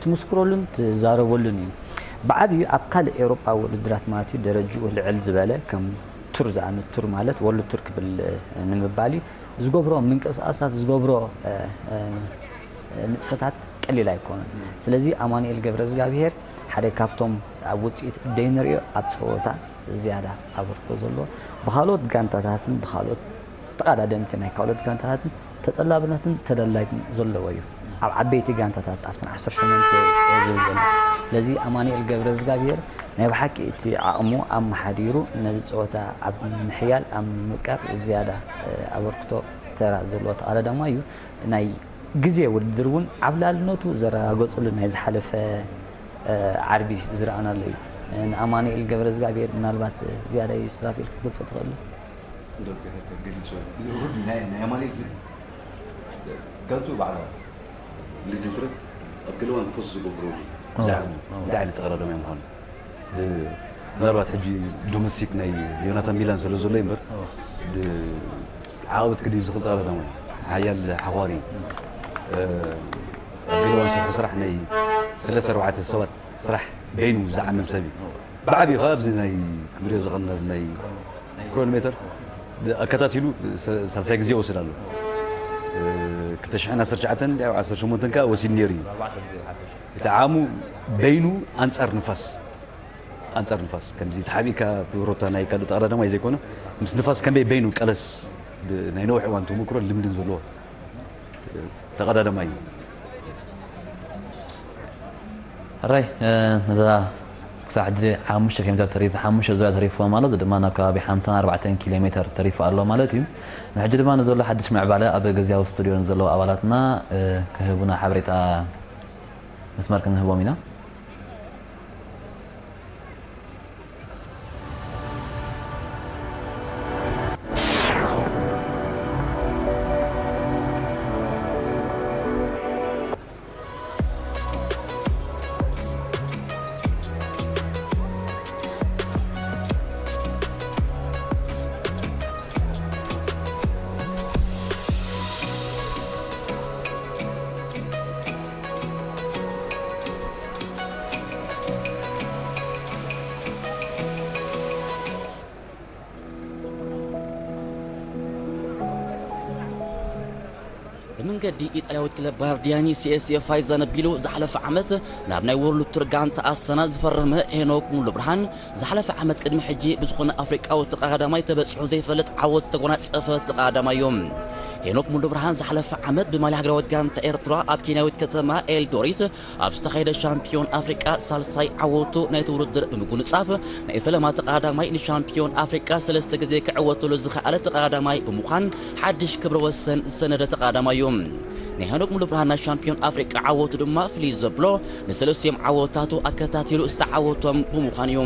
ትምስክረሉን ትዛረበሉን እዩ። ብዓብዩ ኣብ ካልእ ኤውሮጳዊ ውድድራት ማለት እዩ ደረጅኡ ልዕል ዝበለ ከም ቱር ዝኣመት ቱር ማለት ወርልድ ቱር ክብል ንምባል እዩ ዝገብሮ ምንቅስቃሳት ዝገብሮ ንጥፈታት ቀሊል ኣይኮኑን። ስለዚ ኣማኑኤል ገብረእግዚኣብሔር ሓደ ካብቶም ኣብ ውፅኢት ደይንሪኦ ኣብ ፀወታ ዝያዳ ኣበርክቶ ዘለዎ ብካልኦት ጋንታታትን ብካልኦት ተቐዳደምቲ ናይ ካልኦት ጋንታታትን ተጠላብነትን ተደላይትን ዘለዎ እዩ። ኣብ ዓበይቲ ጋንታታት ኣብተን ዓሰርተ ሸሞንተ ዝብል ዘሎ ስለዚ ኣማኑኤል ገብረእግዚኣብሔር ናይ ብሓቂ እቲ ዓቕሙ ኣመሓዲሩ ነዚ ፀወታ ኣብ ምምሕያል ኣብ ምምቃር ዝያዳ ኣበርክቶ ተራ ዘለዎ ተቐዳዳማይ እዩ። ናይ ግዜ ውድድር እውን ዓብላልነቱ ዘረጋገፅሉ ናይ ዝሓለፈ ዓርቢ ዝረኣናሉ እዩ። ንኣማኑኤል ገብረእግዚኣብሔር ምናልባት ዝያዳ እዩ ሱራፌል ክትገልፆ ትኽእል ዶ? ዶክተር ገሊፁ ናይ ኣማኑኤል ጋንቱ ባዕላ ውድድር ኣብ ገለ እዋን ፖስት ዝገብሩ ብዛዕባ እንታይ ዓይነት ተቐዳዳማይ ምዃኑ ምናልባት ሕጂ ዶሜስቲክ ናይ ዮናታን ሚላን ስለ ዘሎ እምበር ዓቐበት ክድይብ ዝኽእል ተቐዳዳማይ ሓያል ሓዃሪ ኣብ ገለ እዋን ዝሰርሖ ስራሕ ናይ ሰለስተ ኣርባዕተ ሰባት ስራሕ በይኑ ዝዓምም ሰብ እዩ። ብዓብዩ ከዓ ኣብዚ ናይ ክንሪኦ ዝቐንና እዚ ናይ ክሮኖሜተር ኣከታቲሉ ሳልሳይ ግዜ ይወስድ ኣሎ። ክልተ ሽሕን ዓሰርተ ትሽዓተን ድዩ ዓሰርተ ሸሞንተን ከኣ ወሲዱ ነይሩ እዩ። ኣርባዕተ ግዜ ዝሓፈሸ። እቲ ዓሙ በይኑ ኣንጻር ንፋስ፣ ኣንጻር ንፋስ፣ ከምዚ ተሓቢእካ ብሮታ ናይ ካልእ ተቐዳዳማይ ዘይኮነ፣ ምስ ንፋስ ከመይ በይኑ ቀለስ፣ ብ-፣ ናይ ነዊሕ እዋን ተመክሮን ልምድን ዘለዎ ተቐዳዳማይ እዩ። ሕራይ፣ እ፣ ነዛ ክሳብ ሕጂ ሓሙሽተ ኪሎ ሜተር ተሪፉ፣ ሓሙሽተ ዙርያ ተሪፍዋ ማለት፣ እዚ ድማ ናብ ከባቢ ሓምሳን ኣርባዕተን ኪሎ ሜተር ተሪፉ ኣሎ ማለት እዩ። ንሕጂ ድማ ንዘሎ ሓድሽ ምዕባለ ኣብ ግዝያዊ ስቱድዮ ንዘለዉ ኣባላትና፣ እ፣ ክህቡና ሓበሬታ መስመር ክንህቦም ኢና። ብመንገዲ ኢጣልያዊት ክለብ ባርዲያኒ ሲኤስኤ ፋይዛ ነቢሉ ዝሓለፈ ዓመት ናብ ናይ ወርልድ ቱር ጋንታ ኣሰና ዝፈረመ ሄኖክ ሙሉ ብርሃን፣ ዝሓለፈ ዓመት ቅድሚ ሕጂ ብዝኾነ ኣፍሪቃዊ ተቐዳዳማይ ተበጺሑ ዘይፈልጥ ዓወት ዝተጎናጸፈ ተቐዳዳማይ እዩ። ሄኖክ ሙሉ ብርሃን ዝሓለፈ ዓመት ብማልያ ሃገራዊት ጋንታ ኤርትራ ኣብ ኬንያዊት ከተማ ኤልዶሪት ኣብ ዝተኻየደ ሻምፒዮን ኣፍሪቃ ሳልሳይ ዓወቱ ናይቲ ውድድር ብምጉንጻፍ፣ ናይ ፈለማ ተቐዳዳማይ ንሻምፒዮን ኣፍሪቃ ሰለስተ ግዜ ክዕወተሉ ዝኸኣለ ተቐዳዳማይ ብምዃን ሓድሽ ክብረ ወሰን ዝሰነደ ተቐዳዳማይ እዩ። ናይ ሄኖክ ሙሉ ብርሃን ናይ ሻምፒዮን ኣፍሪቃ ዓወቱ ድማ ፍልይ ዘብሎ፣ ንሰለስቲኦም ዓወታቱ ኣከታቲሉ ዝተዓወቶም ብምዃን እዩ።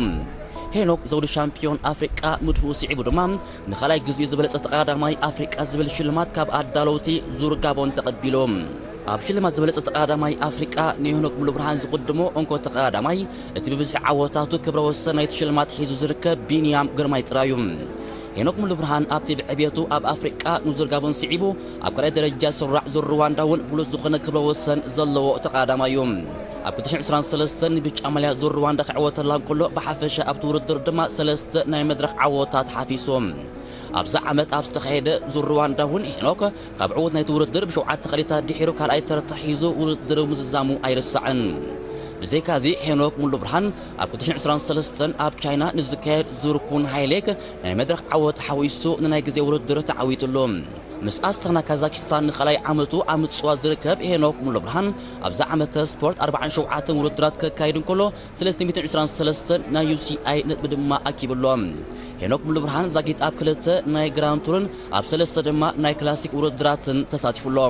ሄኖክ ዘውዲ ሻምፒዮን ኣፍሪቃ ምድፍኡ ስዒቡ ድማ፣ ንኻልኣይ ግዜኡ ዝበለጸ ተቐዳዳማይ ኣፍሪቃ ዝብል ሽልማት ካብ ኣዳለውቲ ዙር ጋቦን ተቐቢሉ። ኣብ ሽልማት ዝበለጸ ተቐዳዳማይ ኣፍሪቃ ንሄኖክ ሙሉ ብርሃን ዝቕድሞ እንኮ ተቐዳዳማይ፣ እቲ ብብዝሒ ዓወታቱ ክብረ ወሰን ናይቲ ሽልማት ሒዙ ዝርከብ ቢንያም ግርማይ ጥራይ እዩ። ሄኖክ ሙሉ ብርሃን ኣብቲ ብዕብየቱ ኣብ ኣፍሪቃ ንዙር ጋቦን ስዒቡ፣ ኣብ ካልኣይ ደረጃ ዝስራዕ ዙር ሩዋንዳ እውን ብሉጽ ዝኾነ ክብረ ወሰን ዘለዎ ተቐዳዳማይ እዩ። ኣብ ክልተ ሽሕን ዕስራን ሰለስተን ንብጫ ማልያ ዙር ሩዋንዳ ክዕወተላ እንከሎ፣ ብሓፈሻ ኣብቲ ውድድር ድማ ሰለስተ ናይ መድረኽ ዓወታት ሓፊሱ። ኣብዚ ዓመት ኣብ ዝተኻየደ ዙር ሩዋንዳ እውን ሄኖክ ካብ ዕዉት ናይቲ ውድድር ብሸውዓተ ከሊታት ድሒሩ ካልኣይ ተርታ ሒዙ ውድድሩ ምዝዛሙ ኣይርሳዕን። ብዘይካዚ ሄኖክ ሙሉ ብርሃን ኣብ ክልተ ሽሕን ዕስራን ሰለስተን ኣብ ቻይና ንዝካየድ ዙር ኩን ሃይሌክ ናይ መድረኽ ዓወት ሓዊሱ ንናይ ግዜ ውድድር ተዓዊቱሉ። ምስ ኣስታና ካዛኪስታን ንኻልኣይ ዓመቱ ኣብ ምጽዋት ዝርከብ ሄኖክ ሙሉ ብርሃን፣ ኣብዚ ዓመተ ስፖርት ኣርባዓን ሸውዓተን ውድድራት ከካይድ እንከሎ፣ ሰለስተ ሚእትን ዕስራን ሰለስተን ናይ ዩ ሲ ኣይ ነጥቢ ድማ ኣኪቡ ኣሎ። ሄኖክ ሙሉ ብርሃን ዛጊት ኣብ ክልተ ናይ ግራንድ ቱርን ኣብ ሰለስተ ድማ ናይ ክላሲክ ውድድራትን ተሳቲፉ ኣሎ።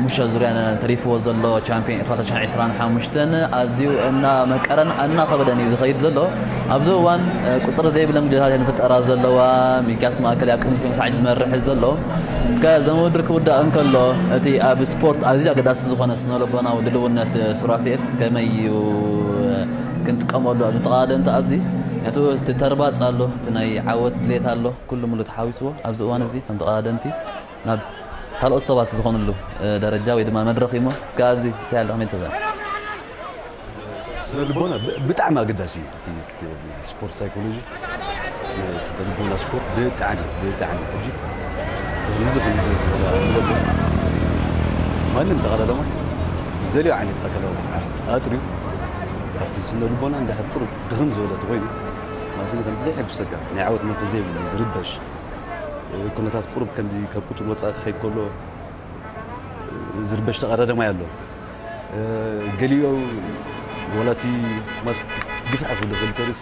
ሙሻ ዙርያ ተሪፍዎ ዘሎ ቻምፒዮን ኤርትራ ተሽዓን ዕስራን ሓሙሽተን ኣዝዩ እናመቀረን እናኸበደን እዩ ዝኸይድ ዘሎ። ኣብዚ እዋን ቁፅሪ ዘይብለን ግዴታት ንፍጠራ ዘለዋ ሚኪያስ ማእከል ኣብ ቅድሚ ሳዕጅ ዝመርሕ ዘሎ። እስከ ዘመውድር ክውዳእ እንከሎ እቲ ኣብ ስፖርት ኣዝዩ ኣገዳሲ ዝኾነ ስነልቦናዊ ድልውነት ሱራፌል ከመይ እዩ ክንጥቀመሉ ኣብ ተቓደምቲ ኣብዚ ነቱ እቲ ተርባፅ ኣሎ፣ እቲ ናይ ዓወት ድሌት ኣሎ፣ ኩሉ ሙሉ ተሓዊስዎ ኣብዚ እዋን እዚ ከም ተቓደምቲ ናብ ካልኦት ሰባት ዝኾንሉ ደረጃ ወይ ድማ መድረኽ እሞ እስከ ኣብዚ እንታይ ኣሎ ከመይ ትብላ? ስነ ልቦና ብጣዕሚ ኣገዳሲ እዩ። እቲ ስፖርት ሳይኮሎጂ፣ ስነ ልቦና ስፖርት ብጣዕሚ ብጣዕሚ ሕጂ እዚ ከምዚ ማንም ተቐዳዳማይ ዘልዮ ዓይነት ኣካላዊ ኣጥርዩ ካብቲ ስነ ልቦና እንዳሕር ቁሩብ ድኽም ዝበለ ተኮይኑ ማስነ ከምዚ ዘይሕጉሰካ ናይ ዓወት መንፈስ ዘይብሉ ዝርበሽ ኩነታት ቁሩብ ከምዚ ካብ ቁፅር ወፃኢ ክኸይድ ከሎ ዝርበሽ ተቐዳዳማይ ኣሎ። ገሊኡ ወላቲ ማስ ግፍሕ ክብል ዝኽእል ተርእሲ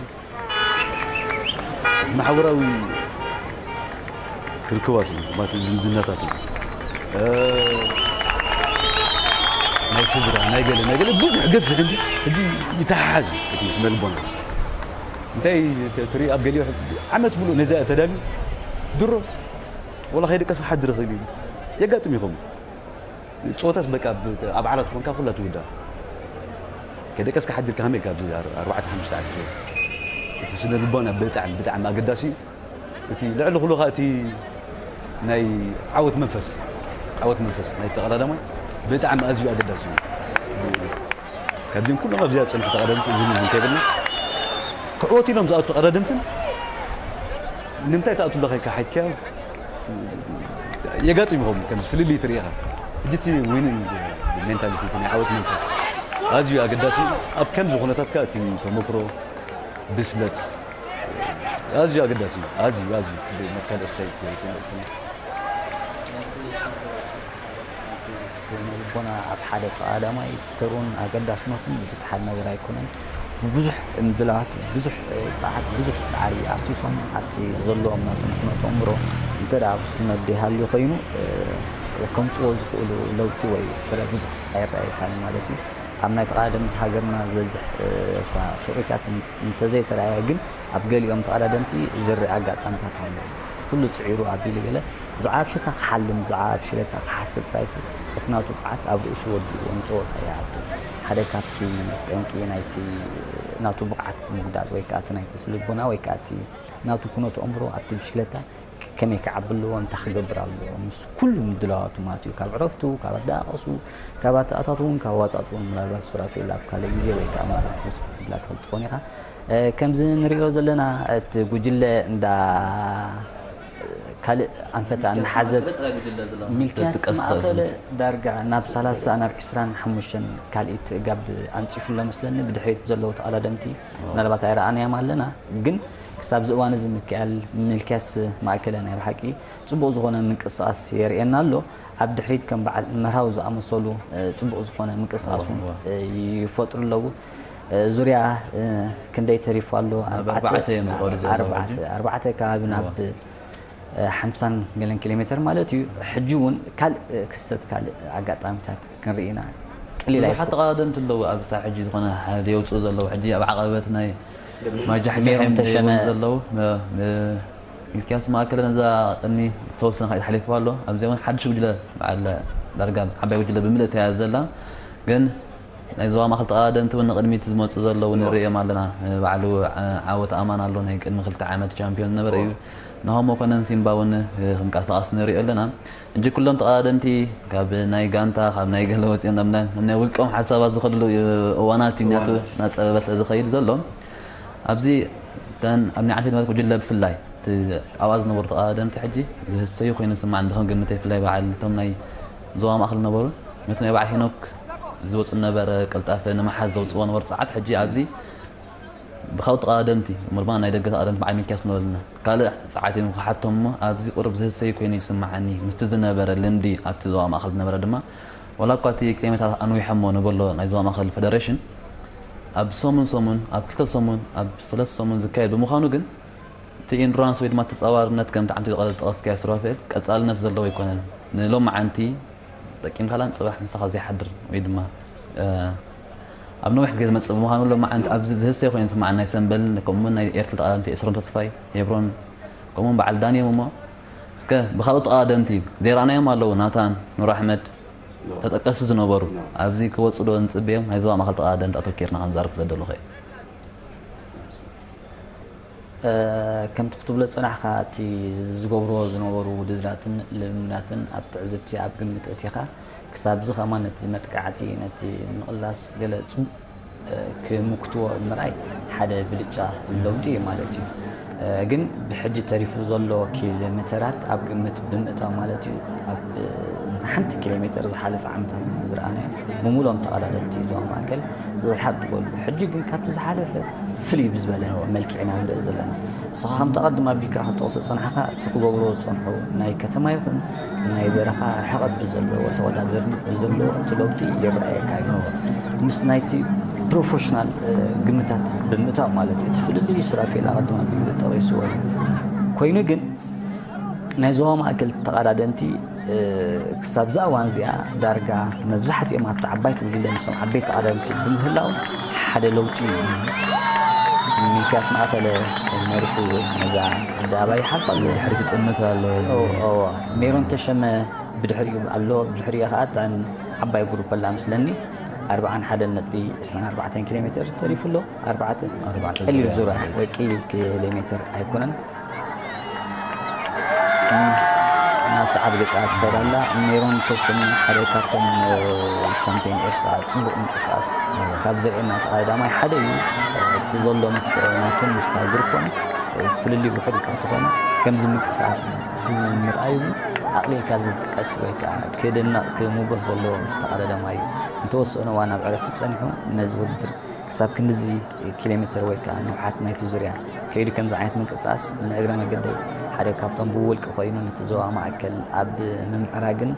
እቲ ማሕበራዊ ርክባቱ ማስ ዝምድናታቱ ናይ ስድራ ናይ ገለ ናይ ገለ ብዙሕ ገፍሕ እንዲ ሕጂ ይተሓሓዝ እዩ እቲ ስነ ልቦና እንታይ ትርኢ ኣብ ገሊኡ ዓመት ሙሉእ ነዚኣ ተዳልዩ ድሮ ወላ ከይደቀሰ ክሓድር ይኽእል እዩ የጋጥም ይኸውን ፀወታስ በቃ ኣብ ዓራት ኮንካ ኩላ ትውዳ ከደቀስካ ሓዲርካ ከመይ ካብ ኣርባዕተ ሓሙሽተ ሰዓት ዝወ እቲ ስነ ልቦና ብጣዕሚ ብጣዕሚ ኣገዳሲ እዩ እቲ ልዕሊ ኩሉ ከዓ እቲ ናይ ዓወት መንፈስ ዓወት መንፈስ ናይ ተቐዳዳማይ ብጣዕሚ ኣዝዩ ኣገዳሲ እዩ ካብዚም ኩሎም ኣብዚኣ ፀንሑ ተቐዳድምቲ እዚ ምዝን ከይብልና ክዕወት ኢሎም ዝኣቱ ተቐዳድምትን ንምንታይ ትኣቱ ኣለኻ ኢልካ ሓይትካዮ የጋጥም ይኸውን ከም ፍልልይ ትርኢኻ ሕጂ እቲ ዊኒንግ ሜንታሊቲ እቲ ናይ ዓወት መንፈስ ኣዝዩ ኣገዳሲ ኣብ ከምዚ ኩነታት ከ እቲ ተመክሮ ብስለት ኣዝዩ ኣገዳሲ እዩ ኣዝዩ ኣዝዩ ካልእ ስታይ ስነ ልቦና ኣብ ሓደ ተቓዳማይ ተሩን ኣገዳስነቱን ብፍትሓት ነገር ኣይኮነን ብዙሕ ምድላዋት ብዙሕ ፃዓት ብዙሕ ፃዕሪ ኣፍሲሶም ኣብቲ ዘለዎም ናቶም ኩነቶም እምሮ እንተ ደኣ ብስልመት ዘይሃልዩ ኮይኑ ከምፅዎ ዝኽእሉ ለውጢ ወይ ፍረ ብዙሕ ኣይረኣየካን ማለት እዩ ኣብ ናይ ተቓደምቲ ሃገርና ዝበዝሕ እኳ ትርኢታት እንተዘይተረኣየ ግን ኣብ ገሊኦም ተቓዳደምቲ ዝርእ ኣጋጣምታት ኣሎ ኩሉ ፅዒሩ ኣቢሉ ገለ ዝዓብ ሽታ ክሓልም ዝዓብ ሽለታ ክሓስብ ጥራይሲ እቲ ናቱ ብዓት ኣብ ርእሱ ወዲእዎ ንፀወታ ይኣቱ ሓደ ካብቲ ጠንቂ ናይቲ ናቱ ብቕዓት ምጉዳል ወይ ከዓ እቲ ናይቲ ስልቦና ወይ ከዓ እቲ ናቱ ኩነቱ ኣእምሮ ኣብቲ ብሽክለታ ከመይ ክዓቢ ኣለዎ እንታይ ክገብር ኣለዎ ምስ ኩሉ ምድላዋቱ ማለት እዩ ካብ ዕረፍቱ ካብ ኣዳቃቅሱ ካብ ኣተኣታትውን ካብ ኣወፃፅኡን ምናልባት ሱራፌል ኣብ ካልእ ግዜ ወይ ከዓ ማለት ብዙሕ ክብላ ትኽእል ትኾን ኢኻ ከምዚ ንሪኦ ዘለና እቲ ጉጅለ እንዳ ካልእ ኣንፈታ እናሓዘት ሚልክያስ ማእኸለ ዳርጋ ናብ ሰላሳ ናብ ዕስራን ሓሙሽተን ካልኢት ጋብ ኣንፂፉ ኣሎ መስለኒ ብድሕሪት ዘለዉ ተቐዳደምቲ ምናልባት ኣይረኣናዮም ኣለና ግን ክሳብ እዚ እዋን እዚ ምክያል ሚልክያስ ማእከለ ናይ ብሓቂ ፅቡቕ ዝኾነ ምንቅስቃስ የርእየና ኣሎ ኣብ ድሕሪት ከም በዓል መርሃዊ ዝኣመሰሉ ፅቡቕ ዝኾነ ምንቅስቃስ እውን ይፈጥሩ ኣለዉ ዙርያ ክንደይ ተሪፉ ኣሎ ኣርባዕተ ከባቢ ናብ ሓምሳን ገለን ኪሎ ሜትር ማለት እዩ ሕጂ እውን ካልእ ክስተት ካልእ ኣጋጣሚታት ክንርኢ ኢና ቀሊል ብዙሓት ተቓደምቲ ኣለዉ ኣብ ሳ ሕጂ ዝኾነ ዘየውፅኡ ዘለዉ ሕጂ ኣብ ዓቐበት ናይ ማጃሕጃሕም ዘለዉ ሚልክያስ ማእከለ ነዛ ቅድሚ ዝተወሰነ ሓሊፍዋ ኣሎ ኣብዚ እውን ሓድሽ ጉጅለ በዓል ዳርጋ ዓባይ ጉጅለ ብምልእ ተያዘ ዘላ ግን ናይ ዞባ ማእኸል ተቐዳደምቲ እውን ንቕድሚት ዝመፁ ዘለዉ ንርእዮም ኣለና ባዕሉ ዓወት ኣማን ኣሎ ናይ ቅድሚ ክልተ ዓመት ቻምፒዮን ዝነበረ እዩ ናሆም መኮነን ሲምባ እውን ክንቀሳቐስ ንሪኦ ኣለና እንጂ ኩሎም ተቐዳደምቲ ካብ ናይ ጋንታ ካብ ናይ ገለ ወፂኦም ናብ ናይ ውልቆም ሓሳባት ዝኸድሉ እዋናት እዩ ናቱ ናፀበበ ስለ ዝኸይድ ዘሎ ኣብዚ እተን ኣብ ናይ ዓንፌት ጉጅለ ብፍላይ ኣብኣ ዝነበሩ ተቐዳደምቲ ሕጂ ዝህሰዩ ኮይኑ ዝስማዕ እንዶ ክንግምት ይፍላይ በዓል እቶም ናይ ዞባ ማእኸል ዝነበሩ ነቲ ናይ በዓል ሄኖክ ዝወፅ ዝነበረ ቅልጣፈ ንምሓዝ ዘውፅዎ ነበሩ ፀዓት ሕጂ ኣብዚ ብካልእ ተቐዳደምቲ እሞ ድማ ናይ ደገ ተቐዳደምቲ በዓል ሚልክያስ ንበልና ካልእ ፀዓት እዮም ክሓቶም እሞ ኣብዚ ቁሩብ ዝህሰዩ ኮይኑ ይስምዓኒ ምስቲ ዝነበረ ልምዲ ኣብቲ ዞባ ማእኸል ዝነበረ ድማ ዋላ እኳ እቲ ኪሎሜትራት ኣንዊሖሞ ንበሎ ናይ ዞባ ማእኸል ፌደሬሽን ኣብ ሰሙን ሰሙን ኣብ ክልተ ሰሙን ኣብ ሰለስተ ሰሙን ዝካየድ ብምዃኑ ግን እቲ ኢንዱራንስ ወይ ድማ ተፃዋርነት ከምቲ ዓንቲ ዝጠቐስካዮ ሱራፌል ቀፃልነት ዘለዎ ኣይኮነን ንሎማዓንቲ ተጠቂምካላን ጽባሕ ምሳኻ ዘይሓድር ወይ ድማ ኣብ ነዊሕ ግዜ ዝመጽእ ብምዃኑ፣ ሎማዓንቲ ኣብዚ ዝህሰ ኮይኑ ዝስምዓኒ ናይ ሰምበልን ከምኡውን ናይ ኤርትራ ተቓዳደምቲ ኤስሮም ተስፋይ፣ ሄብሮን፣ ከምኡውን በዓል ዳንዮም እሞ፣ እስከ ብኻልኦት ተቓዳደምቲ ዘይረኣናዮም ኣለዉ፣ ናታን፣ ኑር ኣሕመድ፣ ተጠቀስቲ ዝነበሩ፣ ኣብዚ ክወጹ ዶ ንጽበዮም? ናይ ዞባ ማእከል ተቓዳደምቲ ኣተኪርና ክንዛረብ ክዘደልኹ እየ። ከምቲ ክትብሎ ዝጸናሕካ፣ እቲ ዝገብርዎ ዝነበሩ ውድድራትን ልምምዳትን ኣብ ትዕዝብቲ ኣብ ግምት ኣእቲኻ፣ ክሳብ እዚ ከማን ነቲ መጥቃዕቲ፣ ነቲ ምቕላስ ገለ ጽቡቕ ክምክትዎ ምርኣይ ሓደ ብልጫ ለውጢ እዩ ማለት እዩ። ግን ብሕጂ ተሪፉ ዘሎ ኪሎ ሜተራት ኣብ ግምት ብምእታው ማለት እዩ፣ ኣብ ሓንቲ ኪሎ ሜተር ዝሓለፈ ዓመታት ዝረኣናዮ ብምሉኦም ተቐዳደምቲ ዞባ ማእከል ዝሓት ዝበሉ፣ ሕጂ ግን ካብቲ ዝሓለፈ ፍልይ ብዝበለ መልክዕ ኢና ንርኢ ዘለና። ንስኻ ከምቲ ኣቐድም ኣቢልካ ክትጠቕሶ ዝጸናሕካ፣ እቲ ክገብርዎ ዝጸንሑ ናይ ከተማ ይኹን ናይ በረኻ ርሕቐት ብዘለዎ ተወዳደርነት ብዘለዎ እቲ ለውጢ ይረኣየካ እዩ። ምስ ናይቲ ፕሮፌሽናል ግምታት ብምእታው ማለት እዩ። እቲ ፍልልይ ሱራፌል ኣቐድም ኣቢሉ ጠቒስዎ እዩ። ኮይኑ ግን ናይ ዞባ ማእከል ተቐዳደምቲ ክሳብ እዛ እዋን እዚኣ ዳርጋ መብዛሕትኦም ኣብቲ ዓባይቲ ጉጅለ ምስቶም ዓበይቲ ተቐዳደምቲ ብምህላው ሓደ ለውጢ እዩ። ሚልክያስ ማእከለ መሪሑ ነዛ ኣደባባይ ይሓልፍ ኣሎ። ድሕሪ ትጥምት ኣሎ። እዎ፣ ሜሮን ተሸመ ብድሕሪኡ ኣሎ። ብድሕሪኡ ከኣ እተን ዓባይ ግሩፕ ኣላ ምስለኒ ኣርብዓን ሓደን ነጥቢ ዕስራን ኣርባዕተን ኪሎ ሜተር ተሪፉ ኣሎ። ኣርባዕተ ኣርባዕተ ቀሊል ዙርያ። ዙርያ ወይ ቀሊል ኪሎ ሜተር ኣይኮነን። ናብ ሰዓት ገጻ ትኸድ ኣላ። ሜሮን ተስም ሓደ ካብቶም ቻምፒዮን ኤርትራ ጽቡቕ ምንቅስቃስ ካብ ዘርእየና ተቐዳዳማይ ሓደ እዩ። እቲ ዘሎ ምስ ናቱን ምስታ ግሩፖን ፍልልይ ውሑድ እኳ እንተኾነ፣ ከምዚ ምንቅስቃስ ምርኣዩ ኣቕሊልካ ዝጥቀስ ወይ ከዓ ክድነቕ ክምጎስ ዘለዎ ተቐዳዳማይ እዩ። እንተወሰነ እዋን ኣብ ዕረፍቲ ጸኒሑ ነዚ ውድድር ክሳብ ክንድዚ ኪሎ ሜተር ወይ ከዓ ንውሓት ናይቲ ዙርያ ከይዱ ከምዚ ዓይነት ምንቅስቃስ ንእግረ መገደይ ሓደ ካብቶም ብውልቂ ኮይኑ ነቲ ዞባ ማእከል ኣብ ምምዕራግን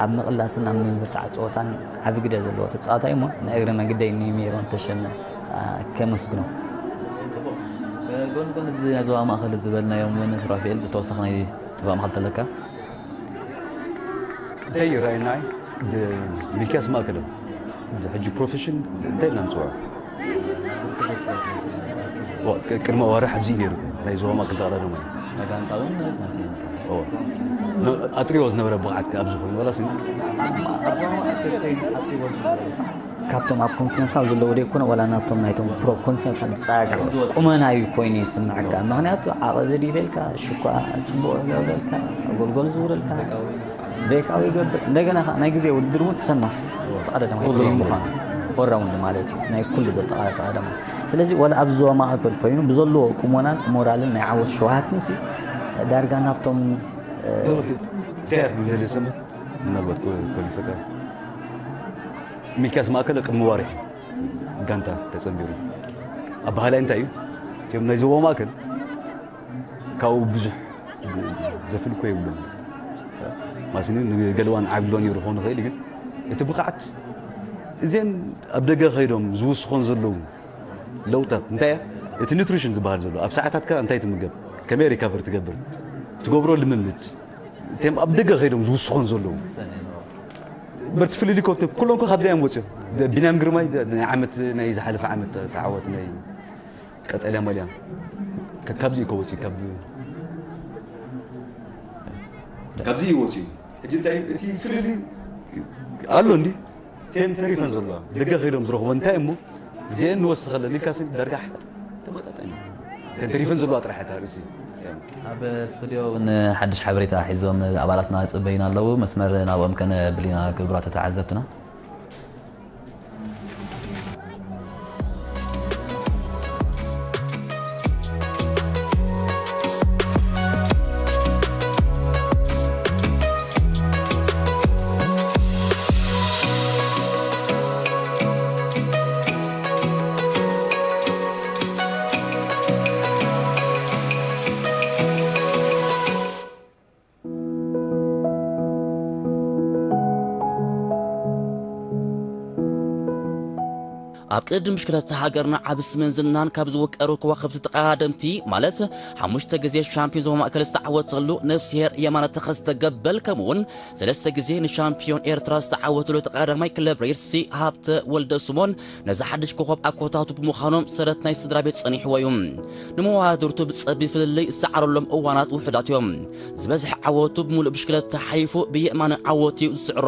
ኣብ ምቕላስን ኣብ ምብርታዕ ፀወታን ዓቢ ግደ ዘለዎ ተፃዋታይ እሞ ንእግረ መገደይ ንሜሮን ተሸመ ከመስግኖ። ጎን ጎን እዚ ናይ ዞባ ማእከል ዝበልናዮም እውን ሱራፌል ብተወሳኺ ናይ ዞባ ማእከል ተለካ እንታይ ይረኣየና እዩ? ሚልክያስ ማእከለ ሕጂ ፕሮፌሽን እንታይ ኢልና ንፅውዖ? ቅድሚ ኣዋርሕ ኣብዚ እዩ ነይሩ ናይ ዞባ ማእከል ተቐዳደማይ ጋንታ እውን ኣጥሪዎ ዝነበረ ብቕዓት ኣብዚ ኮይኑ ዋላ ካብቶም ኣብ ኮንቲነንታል ዘለዉ ደይኮነ ዋላ ናብቶም ናይቶም ፕሮ ኮንቲነንታል ፃጋ ቁመና እዩ ኮይኑ ይስምዐካ። ምክንያቱ ዓቐብ ዲበልካ ሽኳ ፅቡቅ ገብረልካ ጎልጎል ዝውረልካ ቤካዊ ይገብር። እንደገና ከዓ ናይ ግዜ ውድድር እውን ትሰናፍ ተቐዳዳማይ ወራውንድ ምዃኑ ወራውንድ ማለት እዩ ናይ ኩሉ ዘጠቓለ ተቐዳዳማይ። ስለዚ ዋላ ኣብ ዞባ ማእከል ኮይኑ ብዘለዎ ቁመናን ሞራልን ናይ ዓወት ሸውሃትን ሲ ዳርጋ ናብቶም ምናልባት ኮሊፈካ ሚልክያስ ማእከለ ቅድሚ ዋርሒ ጋንታ ተጸንቢሩ ኣባሃላይ እንታይ እዩ? እቲኦም ናይ ዞባ ማእከል ካብኡ ብዙሕ ዘፍልኮ የብሎም። ማስኒ ንገለዋን ዓብሎ ነይሩ ክኾን ይኽእል ግን እቲ ብቕዓት እዚን ኣብ ደገ ከይዶም ዝውስኾን ዘለዉ ለውጣት እንታይ እያ? እቲ ኒትሪሽን ዝበሃል ዘሎ ኣብ ሰዓታትካ እንታይ ትምገብ፣ ከመይ ሪካቨር ትገብር፣ ትገብሮ ልምምድ እቲም ኣብ ደገ ከይዶም ዝውስኾን ዘለዉ በርቲ ፍልልይ ኮ ኩሎም ኮ ካብዚ እዮም ወፅዮም። ቢንያም ግርማይ ናይ ዓመት ናይ ዝሓለፈ ዓመት ተዓወት ናይ ቀጠልያ ማልያ ካብዚ እዩ ከወፅዩ ካብ ካብዚ እዩ ወፅዩ። ሕጂ እንታይ እቲ ፍልልይ ኣሎ እንዲ ቴን ተሪፈን ዘለዋ ደገ ከይዶም ዝረኽቦ እንታይ እሞ እዚአን ንወስኸለን ኢልካ ስል ደርጋሕ ተመጣጣኝ ተንተሪፈን ዘለዋ ጥራሕ እታ ርእሲ ኣብ ስቱድዮ እውን ሓድሽ ሓበሬታ ሒዞም ኣባላትና ጽበይና ኣለዉ። መስመር ናብኦም ከነብል ኢና ክቡራት ተዓዘብትና። ኣብ ቅድድም ብሽክለታ ሃገርና ዓቢ ስምን ዝናን ካብ ዝውቀሩ ከዋኽብቲ ተቐዳደምቲ፣ ማለት ሓሙሽተ ግዜ ሻምፒዮን ዞባ ማእከል ዝተዓወተሉ ነፍስሄር የማነ ተኸስተ ገበል፣ ከምኡ'ውን ሰለስተ ግዜ ንሻምፒዮን ኤርትራ ዝተዓወተሉ ተቐዳዳማይ ክለብ ሬድሲ ሃብተ ወልደ ስሞን ነዚ ሓድሽ ኮኸብ ኣኮታቱ ብምዃኖም ሰረት ናይ ስድራ ቤት ጸኒሕዎ እዩ። ንመዋድርቱ ብጸቢብ ፍልልይ ዝሰዓረሎም እዋናት ውሑዳት እዮም። ዝበዝሐ ዓወቱ ብምሉእ ብሽክለታ ሓሊፉ ብየማነ ዓወት እዩ ዝስዕሮ።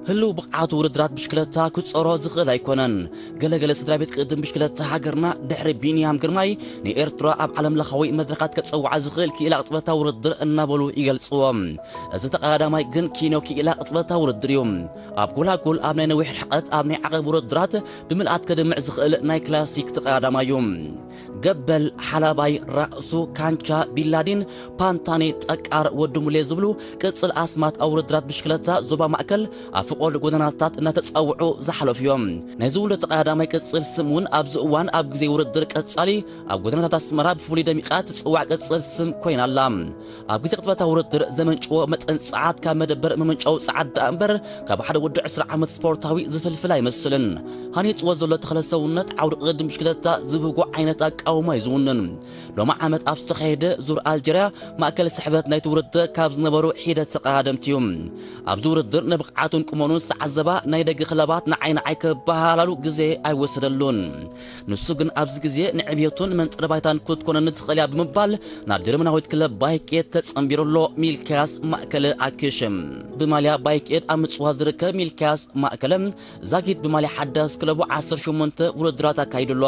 ህልው ብቕዓቱ ውድድራት ብሽክለታ ክጸሮ ዝኽእል ኣይኮነን። ገለገለ ስድራ ቤት ቅድድም ብሽክለታ ሃገርና ድሕሪ ቢንያም ግርማይ ንኤርትራ ኣብ ዓለም ለኻዊ መድረኻት ከጸውዓ ዝኽእል ክኢላ ቅጽበታዊ ውድድር እናበሉ ይገልጽዎ። እዚ ተቐዳዳማይ ግን ኪኖ ክኢላ ቅጽበታዊ ውድድር እዩ። ኣብ ጎላጎል ኣብ ናይ ነዊሕ ርሕቀት ኣብ ናይ ዓቐብ ውድድራት ብምልኣት ከድምዕ ዝኽእል ናይ ክላሲክ ተቐዳዳማይ እዩ። ገበል ሓላባይ ራእሱ ካንቻ ቢላዲን ፓንታኔ ጠቃር ወዲ ሙሌ ዝብሉ ቅጽል ኣስማት ኣብ ውድድራት ብሽክለታ ዞባ ማእከል ኣብ ፍቖድ ጎደናታት እናተጸውዑ ዝሓለፉ እዮም። ናይ ዝውልዶ ተቐዳዳማይ ቅጽል ስም እውን ኣብዚ እዋን ኣብ ግዜ ውድድር ቀጻሊ ኣብ ጎደናታት ኣስመራ ብፍሉይ ደሚቓ ትጽዋዕ ቅጽል ስም ኮይና ኣላ። ኣብ ግዜ ቅጽበታዊ ውድድር ዘመንጭዎ መጠን ጸዓት ካብ መደበር መመንጨዊ ጸዓት ደኣ እምበር ካብ ሓደ ወዲ ዕስራ ዓመት ስፖርታዊ ዝፍልፍል ኣይመስልን። ሃኒጽዎ ዘሎ ተኽለ ሰውነት ዓውዲ ቅድድም ብሽክለታ ዝብህጎ ዓይነት ኣቃውማ እዩ ዝውንን። ሎሚ ዓመት ኣብ ዝተኻየደ ዙር ኣልጀርያ ማእከል ስሕበት ናይቲ ውድድር ካብ ዝነበሩ ሒደት ተቐዳደምቲ እዩ። ኣብዚ ውድድር ንብቕዓቱን ቁመኑን ዝተዓዘባ ናይ ደገ ክለባት ንዓይ ንዓይ ክበሃላሉ ግዜ ኣይወሰደሉን። ንሱ ግን ኣብዚ ግዜ ንዕብየቱን መንጠሪ ባይታን ክትኮነኒ ትኽእል እያ ብምባል ናብ ጀርመናዊት ክለብ ባይኬት ተጸንቢሩ ኣሎ። ሚልክያስ ማእከለ ኣክሽም ብማልያ ባይኬት ኣብ ምጽዋት ዝርከብ ሚልክያስ ማእከለ ዛጊት ብማልያ ሓዳስ ክለቡ ዓሰርተ ሸሞንተ ውድድራት ኣካይዱ ኣሎ።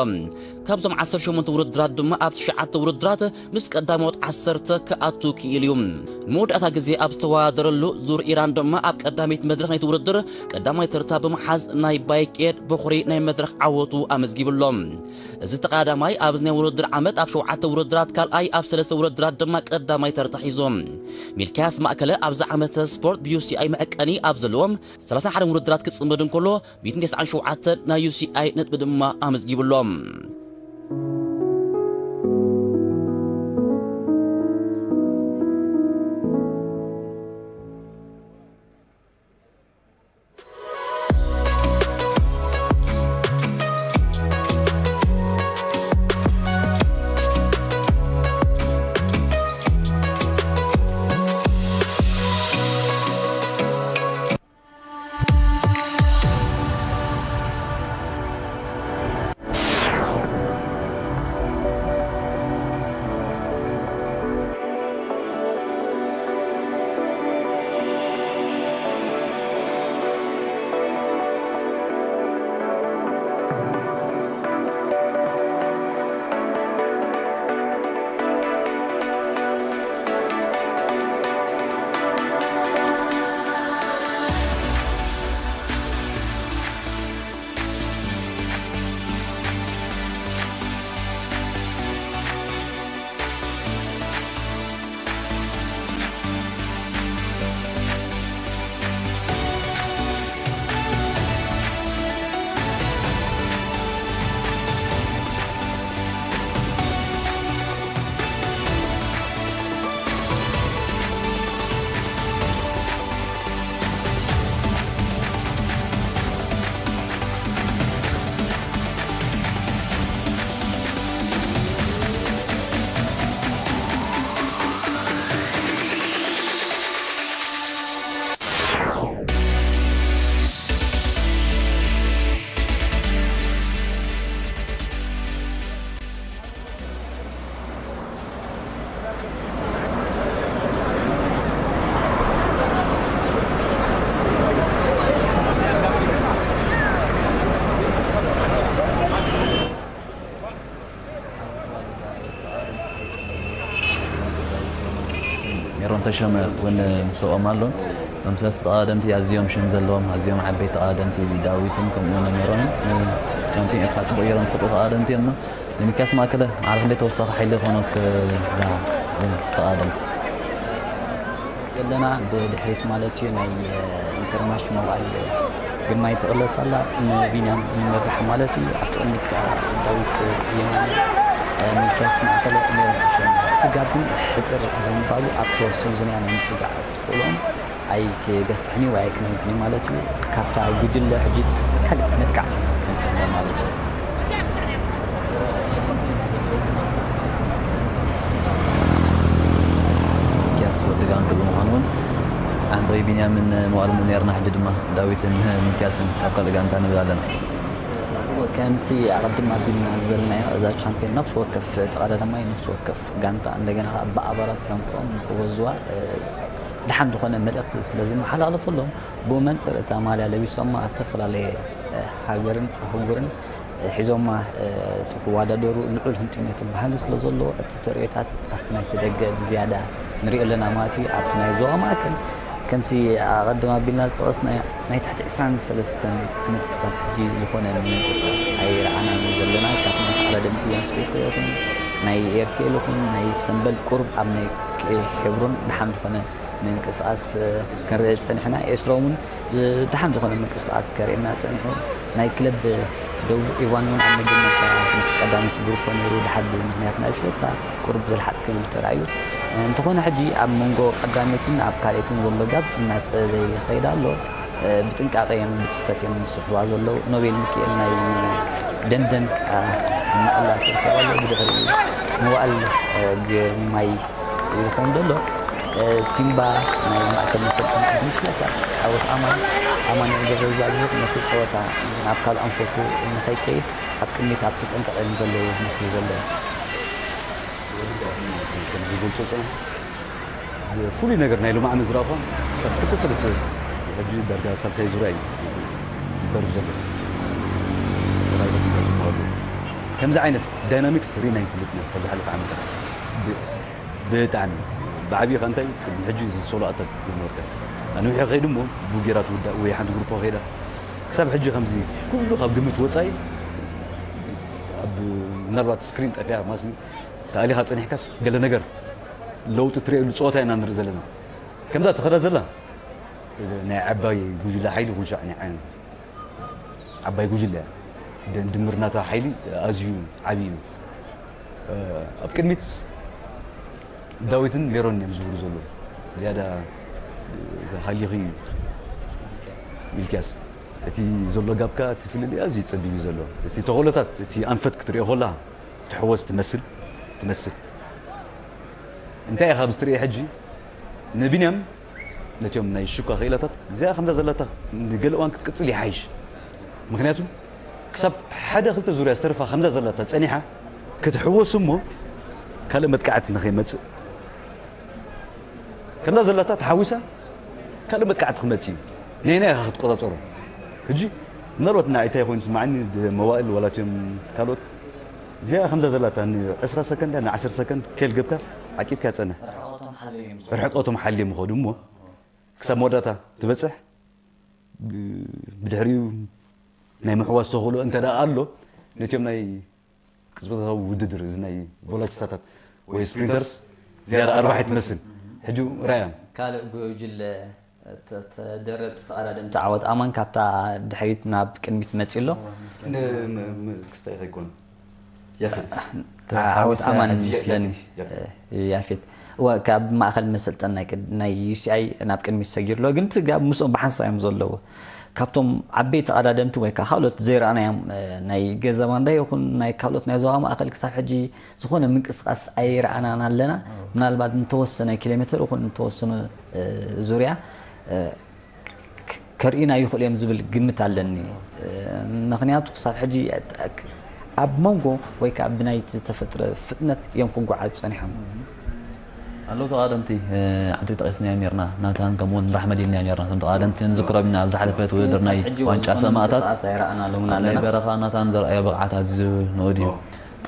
ካብዞም ዓሰርተ ሸሞንተ ውድድራት ድማ ኣብ ትሽዓተ ውድድራት ምስ ቀዳሞት ዓሰርተ ክኣቱ ክኢሉ እዩ። ንመወዳእታ ግዜ ኣብ ዝተወዳደረሉ ዙር ኢራን ድማ ኣብ ቀዳመይቲ መድረኽ ናይቲ ውድድር ቀዳማይ ተርታ ብምሓዝ ናይ ባይኬድ በኹሪ ናይ መድረኽ ዓወቱ ኣመዝጊቡ ኣሎ። እዚ ተቐዳዳማይ ኣብዚ ናይ ውድድር ዓመት ኣብ ሸውዓተ ውድድራት ካልኣይ፣ ኣብ ሰለስተ ውድድራት ድማ ቀዳማይ ተርታ ሒዙ። ሚልክያስ ማእከለ ኣብዚ ዓመተ ስፖርት ብዩሲኣይ መዐቀኒ ኣብ ዘለዎም ሰላሳን ሓደን ውድድራት ክጽመድ እንከሎ፣ ሚእትን ተስዓን ሸውዓተን ናይ ዩሲኣይ ነጥቢ ድማ ኣመዝጊቡ ኣሎ። ሜሮን ተሾመ እውን ምስኦም ኣሎ። እቶም ሰለስተ ተቐዳደምቲ ኣዝዮም ሽም ዘለዎም፣ ኣዝዮም ዓበይቲ ተቐዳደምቲ፣ ዳዊትን ከምኡ እውን ሜሮንን ንሻምፒዮን ኤርትራ ጽቡቕ ገይሮም ዝፈልጡ ተቐዳደምቲ እዮም። ንሚልክያስ ማእከለ ማዕረ ክንደይ ተወሳኺ ሓይሊ ይኾኖ እስከ እዛ ተቐዳደምቲ? ዘለና ብድሕሪት ማለት እዩ። ናይ ኢንተርማሽ ሞባይል ግርማይ ትቕለስ ኣላ፣ ንቢንያም ይመርሕ ማለት እዩ። ኣብቲ ቅድሚት ከዓ ዳዊት የማነ፣ ሚልክያስ ማእከለ፣ ሜሮን ተሾመ። እቲ ጋብ ግን ሕጽር ብምባሉ ኣብቲ ወሰን ዙርያ ናይ ምጽጋዕ ትኽእሎም ኣይክገፍሕን እዩ ወይ ኣይክንውሕን እዩ ማለት እዩ። ካብታ ጉጅለ ሕጂ ካልእ መጥቃዕቲ ከምጽእ ኣሎ ማለት እዩ። ቢንያምን መዋእሎምን ነርና፣ ሕጂ ድማ ዳዊትን ሚልክያስን ኣብ ካልእ ጋንታ ንብል ኣለና። ከምቲ ኣቐድም ኣቢልና ዝበልናዮ፣ እዛ ቻምፒዮን ነፍሲ ወከፍ ተቐዳዳማይ ነፍሲ ወከፍ ጋንታ እንደገና ከዓ ብኣባላት ጋንታኦም ንክወዝዋ ደሓን ዝኾነ መልእኽቲ ስለ ዝመሓላለፈሎም፣ ብኡ መንፅር እታ ማልያ ለቢሶማ ኣብ ዝተፈላለየ ሃገርን ኣህጉርን ሒዞማ እቲ ክወዳደሩ ልዑል ህንጥዩነት ባህጊ ስለ ዘለዎ፣ እቲ ተርእዮታት ኣብቲ ናይቲ ደገ ብዝያዳ ንሪኦ ኣለና ማለት እዩ። ኣብቲ ናይ ዞባ ማእከል ከምቲ ኣቐድም ኣቢልና ዝጠቐስናዮ፣ ናይ ትሕቲ ዕስራን ሰለስተን ዓመት ክሳብ ሕጂ ዝኾነ ምንቅስቃስ ኣይረኣናን ዘለና። ካብቲ ናይ ተቐዳደምቲ ዮሃንስበርግ ይኹን ናይ ኤርቴል ይኹን ናይ ሰምበል ቁሩብ ኣብ ናይ ሄብሮን ደሓን ዝኾነ ምንቅስቃስ ክንርኢ ጸኒሕና። ኤስሮም እውን ደሓን ዝኾነ ምንቅስቃስ ከርእየና ጸኒሑ። ናይ ክለብ ደቡብ ኢቫን እውን ኣብ መጀመርታ ምስ ቀዳመይቲ ግሩፖ ነይሩ፣ ድሓር ብምኽንያት ናይ ሽወታ ቁሩብ ዘልሓጥ ክብል ተራእዩ። እንተኾነ ሕጂ ኣብ መንጎ ቀዳመይትን ኣብ ካልኣይትን ዘሎ ጋብ እናጸበበ ይኸይድ ኣሎ። ብጥንቃቐ እዮም ብጽፈት እዮም ዝስሕዋ ዘለዉ። ኖቤል ሚኪኤል ናይ ደንደን መቐላስ ይርከብ ኣሎ። ብድሕሪኡ መዋእል ግርማይ ይኸውን ዘሎ። ሲምባ ናይ ማእከል መሰልጠኒ ቅድም ስለካ ዓወት ኣማን ኣማኑኤል ገብረእግዚኣብሔር ነቲ ጸወታ ናብ ካልእ ኣንፈቱ እንታይ ከይድ ኣብ ቅድሚት ኣብ ተጠንቀቕ እዮም ዘለዉ ዝመስሉ ዘለዉ። ከምዚ ዝገልጾ ጸና ፍሉይ ነገር ናይ ሎማዕ ምዝራእኳ ክሳብ ክልተ ሰለስተ ሕጂ ዳርጋ ሳልሳይ ዙርያ እዩ ዝዘርብ ዘሎ። ምናልባት እዛ ዝበሃሉ ከምዚ ዓይነት ዳይናሚክስ ርኢና ይፈልጥና ካብ ዝሓለፈ ዓመታት። ብ- ብጣዕሚ ብዓብዪ ከ እንታይ ቅድሚ ሕጂ ዝሰሎ ኣታክ ይመርካ ኣንዊሐ ከይዱ እሞ ብጌራ ትውዳእ ወይ ሓንቲ ግሩፖ ከይዳ ክሳብ ሕጂ ከምዚ ኩሉ ካብ ግምት ወፃኢ ኣብ ምናልባት ስክሪን ጠፊያ ማስኒ ተኣሊኻ ፀኒሕካስ ገለ ነገር ለውጢ ትርእየሉ ፀወታ ኢና ንርኢ ዘለና። ከምዛ ትኸዳ ዘላ ናይ ዓባይ ጉጅለ ሓይሊ ኩልሻዕ ናይ ዓባይ ጉጅለ እያ። ድምር ናታ ሓይሊ ኣዝዩ ዓብዪ እዩ። ኣብ ቅድሚት ዳዊትን ሜሮን እዮም ዝዝውሩ ዘለዉ። ዝያዳ ሃሊኺ እዩ ሚልክያስ። እቲ ዘሎ ጋብካ እቲ ፍልልይ ኣዝዩ ጸቢብ እዩ ዘሎ። እቲ ተኽእሎታት እቲ ኣንፈት ክትሪኦ ከላ ትሕወስ ትመስል ትመስል። እንታይ ኢኻ ኣብዚ ትርኢ ሕጂ ንቢንያም ነቲኦም ናይ ሽኳ ክኢላታት እዚኣ ከምዛ ዘለታ ንገለ እዋን ክትቅጽል ይሓይሽ። ምክንያቱ ክሳብ ሓደ ክልተ ዙርያ ዝተርፋ ከምዛ ዘለታ ጸኒሓ ክትሕወስ እሞ ካልእ መጥቃዕቲ ንኸይመጽእ ከምዛ ዘለታ ተሓዊሳ ካልእ መጥቃዕቲ ክመጽእ እዩ። ነየናይ ኢኻ ክትቆጻጸሮ? ሕጂ ምናልባት ንዓይ እንታይ ኮይኑ ዝስምዓኒ መዋእል ዋላቸም ካልኦት እዚኣ ከምዛ ዘላታ ን20 ሰከንድ ን10 ሰከንድ ከይልገብካ ዓቂብካ ጸንሕ። ርሕቀቶም ሓልዮም ይኸዱ እሞ ክሳብ መወዳእታ ትበጽሕ። ብድሕሪኡ ናይ ምሕዋስ ተኽእሎ እንተ ደኣ ኣሎ ነቲኦም ናይ ቅጽበታዊ ውድድር እዚ ናይ ቮላቲስታታት ወይ ስፕሪንተርስ ዝያዳ ኣርባሒ ትመስል። ሕጂ ራያ ካልእ ጉጅለ ተደረብቲ ተቐዳደምቲ ዓወት ኣማን ካብታ ድሕሪት ናብ ቅድሚት መጺ ኣሎ። ክስታይ ከይኮኑ ያፈት ዓወት ኣማን ምስለኒ ያፌት እወ ካብ ማእኸል መሰልጠን ናይ ዩሲኣይ ናብ ቅድሚት ሰጊሩ ኣሎ። ግን እቲ ጋብ ምስኦም ብሓንሳብ እዮም ዘለዉ። ካብቶም ዓበይቲ ተቐዳደምቲ ወይ ከዓ ካልኦት ዘይረኣናዮም ናይ ገዘ ባንዳ ይኹን ናይ ካልኦት ናይ ዞባ ማእኸል ክሳብ ሕጂ ዝኾነ ምንቅስቃስ ኣይረኣናን ኣለና። ምናልባት እንተወሰነ ኪሎ ሜትር ይኹን እንተወሰነ ዙርያ ከርእዩና ይኽእሉ እዮም ዝብል ግምት ኣለኒ። ምኽንያቱ ክሳብ ሕጂ ኣብ መንጎ ወይ ከዓ ብናይቲ ዝተፈጥረ ፍጥነት እዮም ክጓዓዙ ፀኒሖም። ኣለዉ ተቓደምቲ ዓንተይ ጠቒስናዮም ነርና ናታን ከምኡውን ራሕመድ ኢልና ነርና እቶም ተቓደምቲ ንዝክሮም ኢና ኣብ ዝሓለፈት ውድድር ናይ ዋንጫ ሰማእታት ኣብ ናይ በረኻ ናታን ዘርኣዮ ብቕዓት ኣዝዩ ንኡድ እዩ።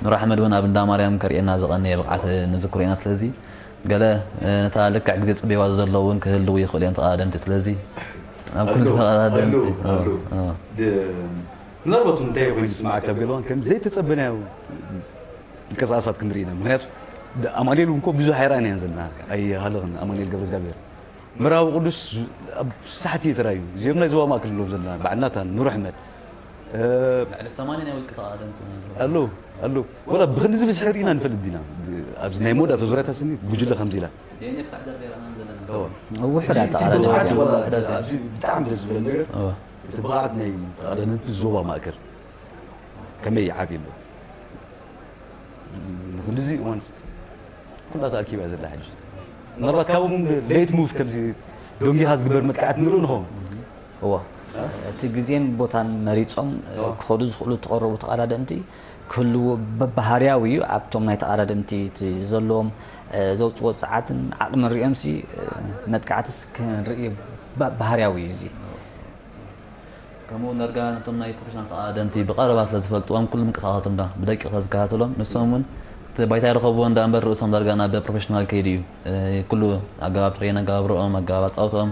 ኑር ኣሕመድ እውን ኣብ እንዳ ማርያም ከርእየና ዝቐነየ ብቕዓት ንዝክሮ ኢና ስለዚ ገለ ነታ ልክዕ ግዜ ፅበይዋ ዘለዉ እውን ክህልዉ ይኽእሉ እዮም ተቐዳደምቲ ስለዚ ኣብ ኩሉ ተቐዳደምቲ ምናልባት እንታይ ኮይኑ ዝስማዓካ ኣብ ገለዋን ከም ዘይተፀበናዮ ምንቅስቃሳት ክንርኢ ኢና ምክንያቱ ኣማኑኤል እውን ብዙሕ ኣይረኣናያን ዘለና ኣይሃለኽን ኣማኑኤል ገብረዝጋብሔር ምዕራብ ቅዱስ ኣብ ሳሕቲ እዩ ተራዩ እዚኦም ናይ ዞባ ማእከል ኣለዉ ዘለና በዓል ናታን ኑር ኣሕመድ ልዕሊ ሰማንያ ናይ ውልቂ ተቐዳደምቲ ኣሎ ኣሎ ወላ ብክንድዚ ብዝሒ ርኢና ንፈልጥ ዲና ኣብዚ ናይ መወዳእታ ዙርያታት ስኒ ጉጅለ ከምዚ ኢላ ዲኤንኤፍ ሳዕዳር ዘይረኣናን ዘለና ውሕዳት ተቐዳደምቲ እዮም። ብጣዕሚ ደስ ዝብል ነገር እቲ ብቕዓት ናይ ተቐዳደምቲ ዞባ ማእከል ከመይ ይዓብይ ኣሎ ንክንድዚ እዋን ኩላ ተኣኪባ ዘላ ሕጂ ምናልባት ካብኦም ለይት ሙቭ ከምዚ ደንጊኻ ዝግበር መጥቃዕቲ ንርኢ ንኸውን። እዎ፣ እቲ ግዜን ቦታን መሪጾም ክኸዱ ዝኽእሉ ተቐረቡ ተቐዳደምቲ ክህልዎ በባህርያዊ እዩ። ኣብቶም ናይ ተቐዳደምቲ እቲ ዘለዎም ዘውፅዎ ፀዓትን ዓቕምን ሪኦምሲ መጥቃዕትስ ክንርኢ ባህርያዊ እዩ። እዚ ከምኡ ዳርጋ ነቶም ናይ ፕሮፌሽናል ተቐዳደምቲ ብቐረባ ስለ ዝፈልጥዎም ኩሉ ምንቅስቃሳቶም ዳ ብደቂቕ ስለ ዝከታተሎም ንሶም እውን እቲ ባይታ ይረኸብዎ እንዳ እምበር ርእሶም ዳርጋ ናብ ፕሮፌሽናል ከይዱ እዩ። ኩሉ ኣገባብ ትሬን ኣገባብ ርኦም ኣገባብ ኣፃውቶም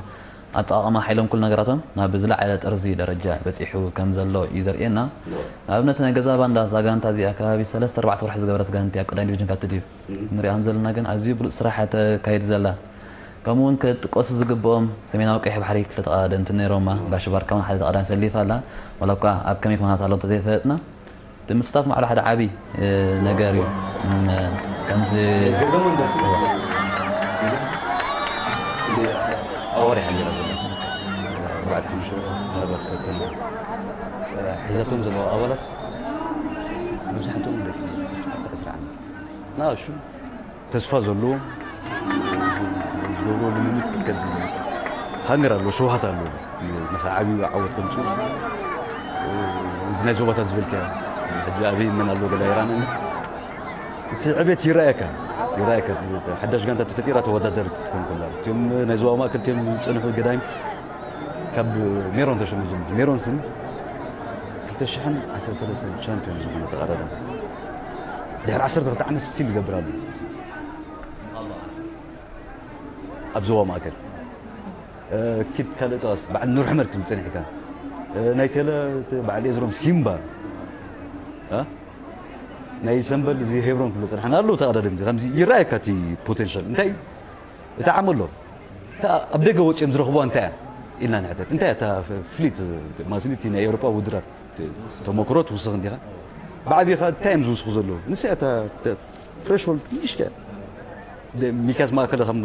ኣጠቓቕማ ሓይሎም ኩሉ ነገራቶም ናብ ዝለዓለ ጥርዚ ደረጃ በፂሑ ከም ዘሎ እዩ ዘርእየና። ንኣብነት ናይ ገዛ ባንዳ እዛ ጋንታ እዚኣ ከባቢ ሰለስተ ኣርባዕተ ወርሒ ዝገበረት ጋንታ ኣብ ቀዳሚ ዲቪዥን ካብ ትድብ ንሪኣ ከም ዘለና ግን ኣዝዩ ብሉፅ ስራሕ ተካይድ ዘላ ከምኡ እውን ክጥቀሱ ዝግብኦም ሰሜናዊ ቀይሕ ባሕሪ ክልተ ተቐዳደምቲ ነይሮማ ጋሽ ባርካውን ሓደ ተቐዳዳሚ ሰሊፋ ኣላ። ዋላ እኳ ኣብ ከመይ ኩነታት ኣሎ እንተዘይፈለጥና እቲ ምስታፍ ማዕረ ሓደ ዓብዪ ነገር እዩ። ከምዚ ገዘሙ እንደስ ኣዋሪ ሓሊራ ዘሎ ኣርባዕተ ሓሙሽተ ምናልባት ተወተሉ ሒዛቶም ዘለዋ ኣባላት መብዛሕትኦም ደቂ ዕስራ ዓመት ናሹ ተስፋ ዘለዎ ዝገብሮ ልምምድ ክከድ ሃንገር ኣሎ ሸውሃት ኣሎ ንኸዓብዩ ዓወት ከምፅኡ እዚ ናይ ዞባታት ዝበልካ ሕጂ ኣበይ መን ኣሎ ገላ ይራን እቲ ዕቤት ይረኣየካ ይረኣየካ ሓዳሽ ጋንታ ተፈጢራ ተወዳደር ትኮን ከላ እቲም ናይ ዞባ ማእከል እቲም ዝፀንሑ ገዳይም ካብ ሜሮን ተሸሙ ጀምር ሜሮን ስም ክልተ ሽሕን ዓሰርተ ሰለስተን ቻምፒዮን ዝኾነ ተቐዳዳሚ ድሕሪ ዓሰርተ ክልተ ዓመት ስቲል ይገብር ኣሎ ኣብ ዞባ ማእከል ኪድ ካልእ ጠቐስ በዓል ኑር ሕመድ ክብል ጸኒሕካ ናይ ቴለ በዓል ኤዝሮም ሲምባ ናይ ሰንበል እዚ ሄብሮን ክብሎ ጸንሓና ኣለዉ ተቐዳደምቲ ከምዚ ይረኣየካ እቲ ፖቴንሻል እንታይ እዩ እቲ ዓም ኣሎ ኣብ ደገ ወፂኦም ዝረኽብዋ እንታይ እያ ኢልና ንሕተት እንታይ እታ ፍሊት ማስሊ እቲ ናይ ኤውሮጳ ውድድራት ተመክሮ ትውስኽ እንዲኻ ብዓቢኻ እንታይ እዮም ዝውስኹ ዘለዉ ንስያ እታ ትሬሽሆልድ ንእሽተ ሚልክያስ ማእከለ ከም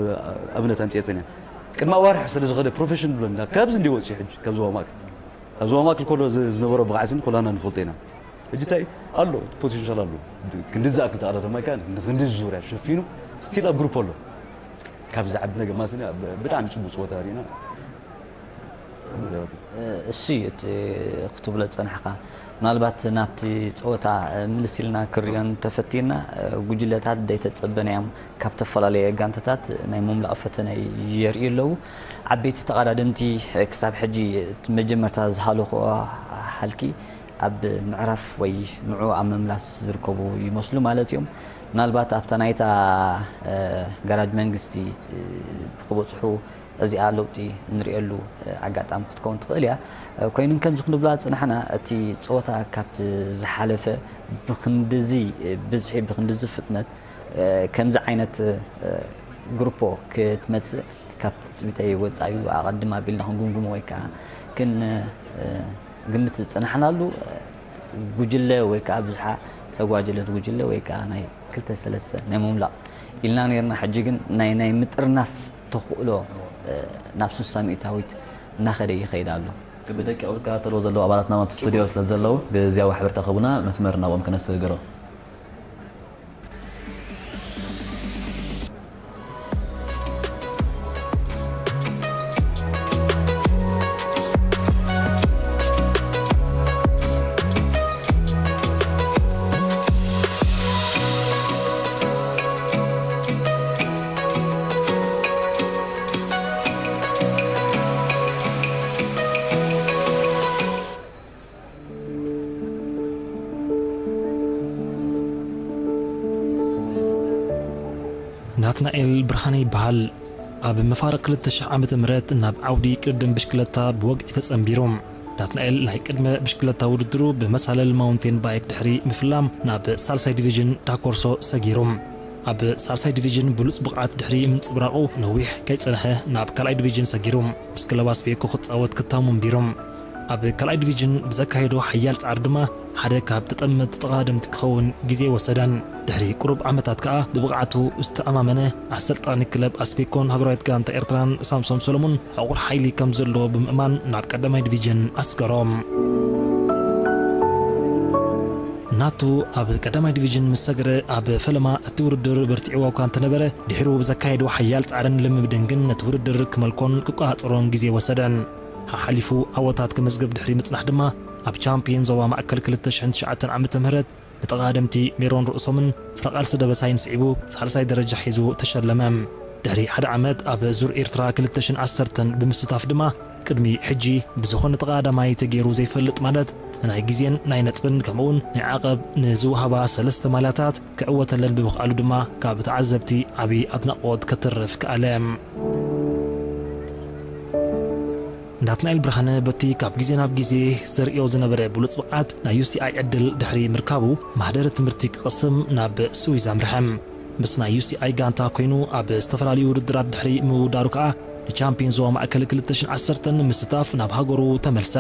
ኣብነት ኣምፅኤ ፀኒያ ቅድሚ ኣዋርሕ ስለ ዝኸደ ፕሮፌሽን ብሎና ካብዚ እንዲ ወፂኡ ሕጂ ካብ ዞባ ማእከል ኣብ ዞባ ማእከል ከሎ ዝነበሮ ብቕዓትን ኮላና ንፈልጦ ኢና ሕጂ እንታይ ኣሎ ፖቴንሻል ኣሎ ክንዲ ዝኣክል ተቐዳደማይ ከ ንክንዲ ዙርያ ሸፊኑ ስቲል ኣብ ግሩፕ ኣሎ ካብ ዝዓቢ ነገር ማስኒ ብጣዕሚ ፅቡቅ ፀወታ ርኢና እሱ እዩ እቲ ክትብሎ ዝፀናሕካ ምናልባት ናብቲ ፀወታ ምልስ ኢልና ክሪኦ እንተፈቲና ጉጅለታት ዘይተፀበናዮም ካብ ተፈላለየ ጋንታታት ናይ ምምላቕ ፈተነ የርእዩ ኣለዉ ዓበይቲ ተቐዳደምቲ ክሳብ ሕጂ መጀመርታ ዝሃለኹ ሃልኪ ኣብ ምዕራፍ ወይ ንዑ ኣብ ምምላስ ዝርከቡ ይመስሉ ማለት እዮም ምናልባት ኣብታ ናይታ ጋራጅ መንግስቲ ክበፅሑ እዚኣ ለውጢ እንርእየሉ ኣጋጣሚ ክትከውን ትኽእል እያ። ኮይኑ ግን ከምዚ ክንብላ ዝፅናሕና እቲ ፀወታ ካብቲ ዝሓለፈ ብክንድዚ ብዝሒ ብክንድዚ ፍጥነት ከምዚ ዓይነት ግሩፖ ክትመፅእ ካብ ትፅቢተይ ወፃኢ ኣቐድም ኣቢልና ክንግምግሞ ወይ ከዓ ክን ግምት ዝፅናሕናሉ ጉጅለ ወይ ከዓ ብዝሓ ዝተጓጀለት ጉጅለ ወይ ከዓ ናይ ክልተ ሰለስተ ናይ ምምላቕ ኢልና ነርና ሕጂ ግን ናይ ናይ ምጥርናፍ ተኽእሎ ናብ ስሳ ሚእታዊት እናኸደ ይኸይድ ኣሎ። ብደቂቕ ዝከታተልዎ ዘለዉ ኣባላትና ኣብቲ ስቱዲዮ ስለ ዘለዉ ግዝያዊ ሓበሬታ ክህቡና መስመር ናብኦም ክነስግሮ። ናትናኤል ብርሃነ ይበሃል። ኣብ መፋርቕ ክልተ ሽሕ ዓመተ ምህረት ናብ ዓውዲ ቅድድም ብሽክለታ ብወግዒ ተጸንቢሩ። ናትናኤል ናይ ቅድመ ብሽክለታ ውድድሩ ብመሳለል ማውንቴን ባይክ ድሕሪ ምፍላም ናብ ሳልሳይ ዲቪዥን ዳኮርሶ ሰጊሩ። ኣብ ሳልሳይ ዲቪዥን ብሉጽ ብቕዓት ድሕሪ ምንጽብራቑ ነዊሕ ከይጸንሐ ናብ ካልኣይ ዲቪዥን ሰጊሩ። ምስ ክለብ ኣስቤኮ ክጻወት ክታሙ ኣንቢሩ። ኣብ ካልኣይ ዲቪዥን ብዘካየዶ ሓያል ጻዕሪ ድማ ሓደ ካብ ተጠመድቲ ተቐዳደምቲ ክኸውን ግዜ ወሰደን። ድሕሪ ቁሩብ ዓመታት ከኣ ብብቕዓቱ ዝተኣማመነ ኣሰልጣኒ ክለብ ኣስቤኮን ሃገራዊት ጋንታ ኤርትራን ሳምሶም ሰሎሙን ዕቑር ሓይሊ ከም ዘለዎ ብምእማን ናብ ቀዳማይ ዲቪዥን ኣስገሮም። ናቱ ኣብ ቀዳማይ ዲቪዥን ምስ ሰገረ፣ ኣብ ፈለማ እቲ ውድድር በርቲዕዎ እኳ እንተነበረ፣ ድሒሩ ብዘካየዶ ሓያል ጻዕርን ልምምድን ግን ነቲ ውድድር ክመልኮን ክቆጻጸሮን ግዜ ወሰደን። ሓሓሊፉ ዓወታት ክምዝግብ ድሕሪ ምጽናሕ ድማ፣ ኣብ ቻምፒዮን ዞባ ማእከል ክልተ ሽሕን ትሽዓተን ዓመተ ምህረት ንተቐዳደምቲ ሜሮን ርእሶምን ፍረቓልሲ ደበሳይን ስዒቡ ሳልሳይ ደረጃ ሒዙ ተሸለመ። ድሕሪ ሓደ ዓመት ኣብ ዙር ኤርትራ ክልተ ሽሕን ዓሰርተን ብምስታፍ ድማ፣ ቅድሚ ሕጂ ብዝኾነ ተቐዳዳማይ ተገይሩ ዘይፈልጥ፣ ማለት ንናይ ግዜን ናይ ነጥብን ከምኡውን ናይ ዓቐብ ንዝወሃባ ሰለስተ ማልያታት ክዕወተለን ብምኽኣሉ ድማ ካብ ተዓዘብቲ ዓቢ ኣድናቖት ከትርፍ ከኣለ። ናትናኤል ብርሃነ በቲ ካብ ግዜ ናብ ግዜ ዘርእዮ ዝነበረ ብሉጽ ብቕዓት ናይ ዩ ሲ ኣይ ዕድል ድሕሪ ምርካቡ፣ ማህደረ ትምህርቲ ክቕስም ናብ ስዊዝ ኣምርሐ። ምስ ናይ ዩ ሲ ኣይ ጋንታ ኮይኑ ኣብ ዝተፈላለዩ ውድድራት ድሕሪ ምውዳሩ ከኣ፣ ንቻምፒዮን ዞባ ማእከል ክልተ ሽሕን ዓሰርተን ንምስታፍ ናብ ሃገሩ ተመልሰ።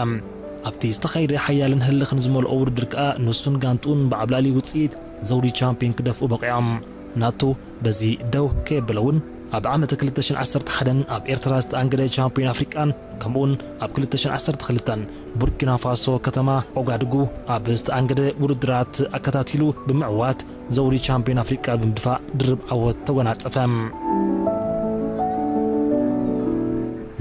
ኣብቲ ዝተኻየደ ሓያልን ህልኽን ዝመልኦ ውድድር ከኣ ንሱን ጋንትኡን ብዓብላሊ ውጽኢት ዘውዲ ቻምፒዮን ክደፍኡ በቒዖም። ናቱ በዚ ደው ከየበለ እውን፣ ኣብ ዓመተ ክልተ ሽሕን ዓሰርተ ሓደን ኣብ ኤርትራ ዝተኣንገደ ቻምፒዮን ኣፍሪቃን፣ ከምኡውን ኣብ ክልተ ሽሕን ዓሰርተ ክልተን ቡርኪና ፋሶ ከተማ ኦጋድጉ ኣብ ዝተኣንገደ ውድድራት ኣከታቲሉ ብምዕዋት፣ ዘውዲ ቻምፒዮን ኣፍሪቃ ብምድፋእ ድርብ ዓወት ተጎናጸፈ።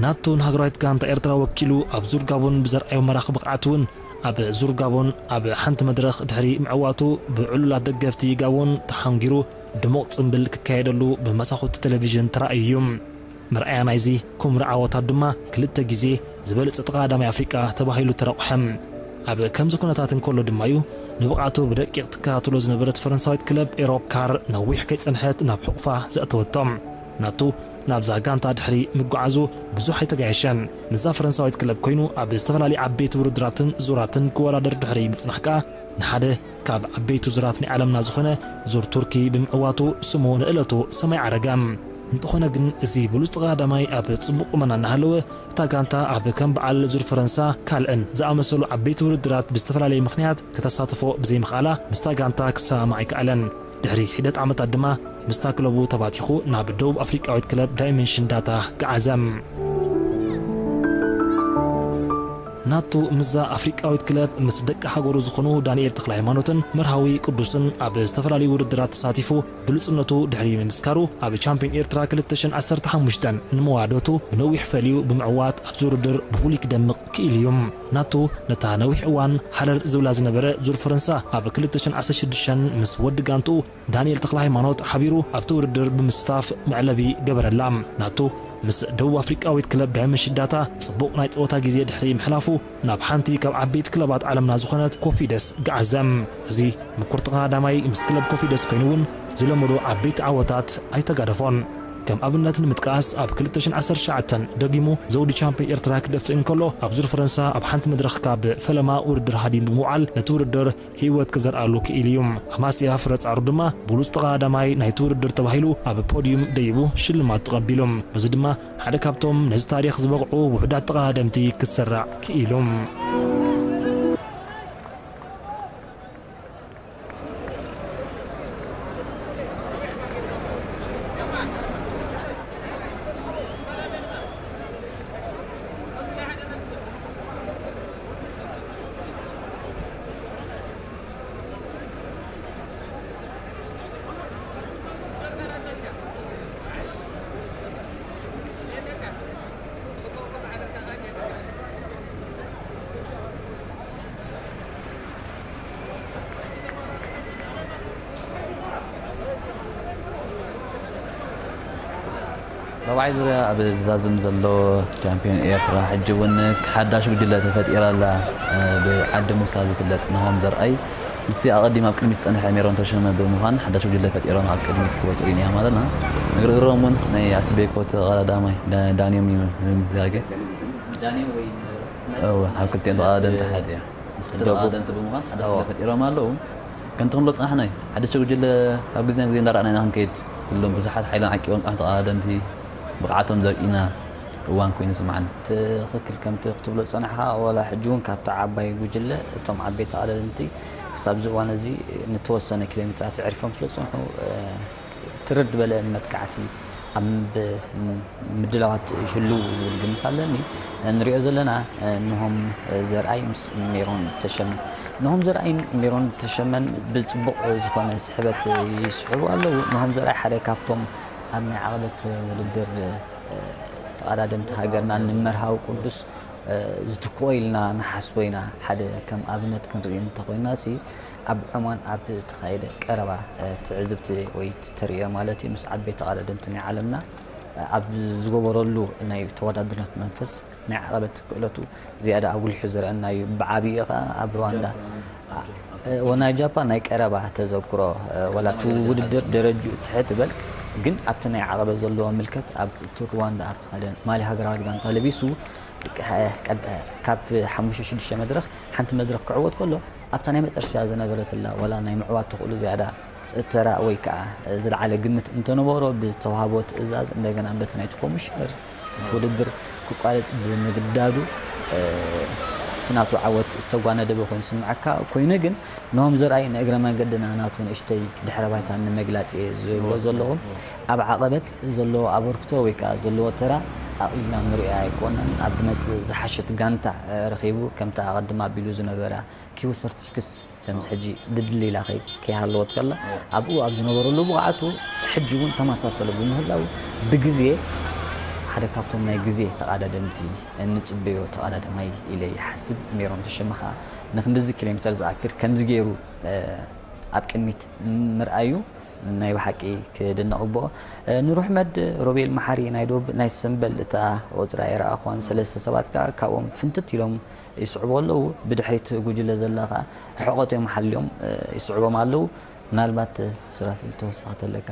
ናቱ ንሃገራዊት ጋንታ ኤርትራ ወኪሉ ኣብ ዙር ጋቦን ብዘርኣዮ መራኺ ብቕዓት እውን፣ ኣብ ዙር ጋቦን ኣብ ሓንቲ መድረኽ ድሕሪ ምዕዋቱ፣ ብዕሉላት ደገፍቲ ጋቦን ተሓንጊሩ ድሙቕ ጽምብል ክካየደሉ ብመሳኹቲ ቴሌቪዥን ተራእዩ እዩ። መርኣያ ናይዚ ኩምራ ዓወታት ድማ፣ ክልተ ግዜ ዝበለጸ ተቐዳዳማይ ኣፍሪቃ ተባሂሉ ተረቑሐ። ኣብ ከምዚ ኩነታት እንከሎ ድማ እዩ፣ ንብቕዓቱ ብደቂቕ ትከታተሎ ዝነበረት ፈረንሳዊት ክለብ ኤሮፕ ካር ነዊሕ ከይጸንሐት ናብ ሕቑፋ ዘእተወቶ። ናቱ ናብዛ ጋንታ ድሕሪ ምጓዓዙ ብዙሕ ኣይተጋየሸን። ምስዛ ፈረንሳዊት ክለብ ኮይኑ ኣብ ዝተፈላለዩ ዓበይቲ ውድድራትን ዙራትን ክወዳደር ድሕሪ ምጽናሕ ከኣ፣ ንሓደ ካብ ዓበይቲ ዙራት ናይ ዓለምና ዝኾነ ዙር ቱርኪ ብምዕዋቱ፣ ስሙ ንእለቱ ሰማይ ዓረገ። እንተኾነ ግን፣ እዚ ብሉጽ ተቐዳዳማይ ኣብ ጽቡቕ ቁመና እናሃለወ፣ እታ ጋንታ ኣብ ከም በዓል ዙር ፈረንሳ፣ ካልእን ዝኣመሰሉ ዓበይቲ ውድድራት ብዝተፈላለየ ምኽንያት ከተሳትፎ ብዘይምኽኣላ፣ ምስታ ጋንታ ክሰማማዕ ኣይከኣለን። ድሕሪ ሒደት ዓመታት ድማ ምስታ ክለቡ ተባቲኹ ናብ ደቡብ ኣፍሪቃዊት ክለብ ዳይመንሽን ዳታ ገዓዘ። ናቱ ምስዛ ኣፍሪቃዊት ክለብ ምስ ደቂ ሃገሩ ዝኾኑ ዳንኤል ተኽለሃይማኖትን መርሃዊ ቅዱስን ኣብ ዝተፈላለዩ ውድድራት ተሳቲፉ ብሉጽነቱ ድሕሪ ምምስካሩ፣ ኣብ ቻምፒዮን ኤርትራ ክልተ ሽሕን ዓሰርተ ሓሙሽተን ንመዋደቱ ብነዊሕ ፈልዩ ብምዕዋት ኣብዚ ውድድር ብፍሉይ ክደምቕ ክኢሉ እዩ። ናቱ ነታ ነዊሕ እዋን ሃረር ዝብላ ዝነበረ ዙር ፈረንሳ ኣብ ክልተ ሽሕን ዓሰርተ ሽዱሽተን ምስ ወዲ ጋንትኡ ዳንኤል ተኽለሃይማኖት ሓቢሩ ኣብቲ ውድድር ብምስታፍ መዕለቢ ገበረላ። ናቱ ምስ ደቡብ ኣፍሪቃዊት ክለብ ዳይመንሽን ዳታ ጽቡቕ ናይ ጸወታ ግዜ ድሕሪ ምሕላፉ፣ ናብ ሓንቲ ካብ ዓበይቲ ክለባት ዓለምና ዝኾነት ኮፊደስ ገዓዘ። እዚ ምኩር ተቐዳዳማይ ምስ ክለብ ኮፊደስ ኮይኑ እውን ዝለመዶ ዓበይቲ ዓወታት ኣይተጋደፎን። ከም ኣብነት ንምጥቃስ፣ ኣብ ክልተ ሽሕን ዓሰርተ ትሽዓተን ደጊሙ ዘውዲ ቻምፒዮን ኤርትራ ክደፍእ እንከሎ፣ ኣብ ዙር ፈረንሳ ኣብ ሓንቲ መድረኽ ካብ ፈለማ ውድድር ሃዲሙ ብምውዓል ነቲ ውድድር ህይወት ክዘርኣሉ ክኢሉ እዩ። ኣማስያ ፍረ ጻዕሩ ድማ ብሉጽ ተቐዳዳማይ ናይቲ ውድድር ተባሂሉ ኣብ ፖድዩም ደይቡ ሽልማት ተቐቢሉ። በዚ ድማ ሓደ ካብቶም ነዚ ታሪኽ ዝበቕዑ ውሑዳት ተቐዳደምቲ ክሰራዕ ክኢሉ። ራብዓይ ዙርያ ኣብ ዝዛዝም ዘሎ ቻምፒዮን ኤርትራ፣ ሕጂ እውን ሓዳሽ ጉጅለ ተፈጢራ ኣላ። ብዓዲ ሙሳ ዝፍለጥ ናሆም ዘርኣይ ምስቲ ኣቐዲም ኣብ ቅድሚት ዝጸንሐ ሜሮን ተሾመ ብምዃን ሓዳሽ ጉጅለ ፈጢሮም ኣብ ቅድሚት ክወጹ ኢና ማለት ኢና። ንግርግሮም እውን ናይ ኣስቤኮ ተቐዳዳማይ ዳ-፣ ዳንዮም እዩ ንምፍላይ። እወ፣ ኣብ ክልቲኦም ተቐዳደምቲ ሓደ እዮም። ምስ ክልተ ተቐዳደምቲ ብምዃን ሓዳሽ ጉጅለ ፈጢሮም ኣለዉ። ከምቲ ክንብሎ ዝጸናሕና እዩ። ሓደሽተ ጉጅለ ካብ ግዜ ናብ ግዜ እንዳረኣና ኢና ክንከይድ። ኩሎም ብዙሓት ሓይሎም ዓቂቦም ዝጸንሑ ተቐዳደምቲ ብቕዓቶም ዘርእዩና እዋን ኮይኑ ይስምዓኒ። ትኽክል፣ ከምቲ ክትብሎ ዝጸናሕካ፣ ዋላ ሕጂ እውን ካብታ ዓባይ ጉጅለ እቶም ዓበይቲ ተቐዳደምቲ ክሳብ እዚ እዋን እዚ ንተወሰነ ኪሎ ሜትራት ኣዕሪፎም ስለ ዝጸንሑ፣ እ፣ ትርር ዝበለ መጥቃዕቲ ኣብ ምድላዋት ይህልው ዝብል ግምት ኣለኒ። ንሪኦ ዘለና፣ እነሆም ዘርኣይ ምስ ሜሮን ተሸም-፣ ነሆም ዘርኣይን ሜሮን ተሸመን ብጽቡቕ ዝኾነ ስሕበት ይስሕቡ ኣለዉ። ነሆም ዘርኣይ ሓደ ካብቶም ኣብ ናይ ዓቐበት ውድድር ተቐዳደምቲ ሃገርና ንመርሃዊ ቅዱስ ዝትክኦ ኢልና ንሓስቦ ኢና። ሓደ ከም ኣብነት ክንርኢ እንተኾይና ሲ ኣብ ዖማን ኣብ ተኻየደ ቀረባ ትዕዝብቲ ወይ ተርእዮ ማለት እዩ ምስ ዓበይቲ ተቐዳደምቲ ናይ ዓለምና ኣብ ዝገበረሉ ናይ ተወዳድርነት መንፈስ ናይ ዓቐበት ክእለቱ ዝያዳ ኣጉሊሑ ዝረኣና እዩ። ብዓብዪ ኸዓ ኣብ ሩዋንዳ ወናይ ጃፓን ናይ ቀረባ ተዘክሮ ወላ እቲ ውድድር ደረጅኡ ትሕት በል ግን ኣብቲ ናይ ዓቐበት ዘለዎ ምልከት ኣብ እቲ ሩዋንዳ ኣብ ዝኸደ ማሊ ሃገራዊት ጋንታ ለቢሱ ካብ ሓሙሽተ ሽዱሽተ መድረኽ ሓንቲ መድረኽ ክዕወት ከሎ ኣብታ ናይ መጨረሻ ዝነበረትላ ወላ ናይ ምዕዋት ተኽእሉ ዝያዳ ተራ ወይ ከዓ ዝለዓለ ግምት እንተነበሮ ብዝተዋህቦ ትእዛዝ እንደገና በቲ ናይቲ ኮሚሽነር እቲ ውድድር ክቋረፅ ብምግዳዱ እቲ ናቱ ዓወት ዝተጓነደበ ኮይኑ ዝስምዓካ ኮይኑ ግን ነሆም ዘርኣይ ንእግረ መንገድና ናቱ ንእሽተይ ድሕረ ባይታ ንምግላፅ እየ ዝብሎ ዘለኹ። ኣብ ዓቐበት ዘለዎ ኣበርክቶ ወይ ከዓ ዘለዎ ተራ ኣቕሊልና ንሪኦ ኣይኮነን። ኣብ መፅእ ዝሓሸት ጋንታ ረኺቡ ከምቲ ኣቐድም ኣቢሉ ዝነበረ ኪው ሰርቲስክስ ከምዚ ሕጂ ድድል ኢላ ከይሃለወት ከላ ኣብኡ ኣብ ዝነበረሉ ብቕዓቱ ሕጂ እውን ተመሳሰለ ብምህላው ብግዜ ሓደ ካብቶም ናይ ግዜ ተቓዳደምቲ እንፅበዮ ተቓዳዳማይ ኢለ ይሓስብ። ሜሮን ተሸመ ከዓ ንክንድዚ ኪሎ ሜትር ዝኣክል ከምዚ ገይሩ ኣብ ቅድሚት ምርኣዩ ናይ ብሓቂ ክድነቕ ግብኦ። ኑር ኣሕመድ፣ ሮቤል መሓሪ ናይ ዶብ ናይ ሰምበል እታ ቁፅሪ ኣይረኣኹዋን። ሰለስተ ሰባት ከዓ ካብኦም ፍንትት ኢሎም ይስዕቡ ኣለዉ። ብድሕሪት ጉጅለ ዘላ ከዓ ርሕቐት እዮም ሓልዮም ይስዕቦም ኣለዉ። ምናልባት ሱራፊል ተወሳኺ ተለካ።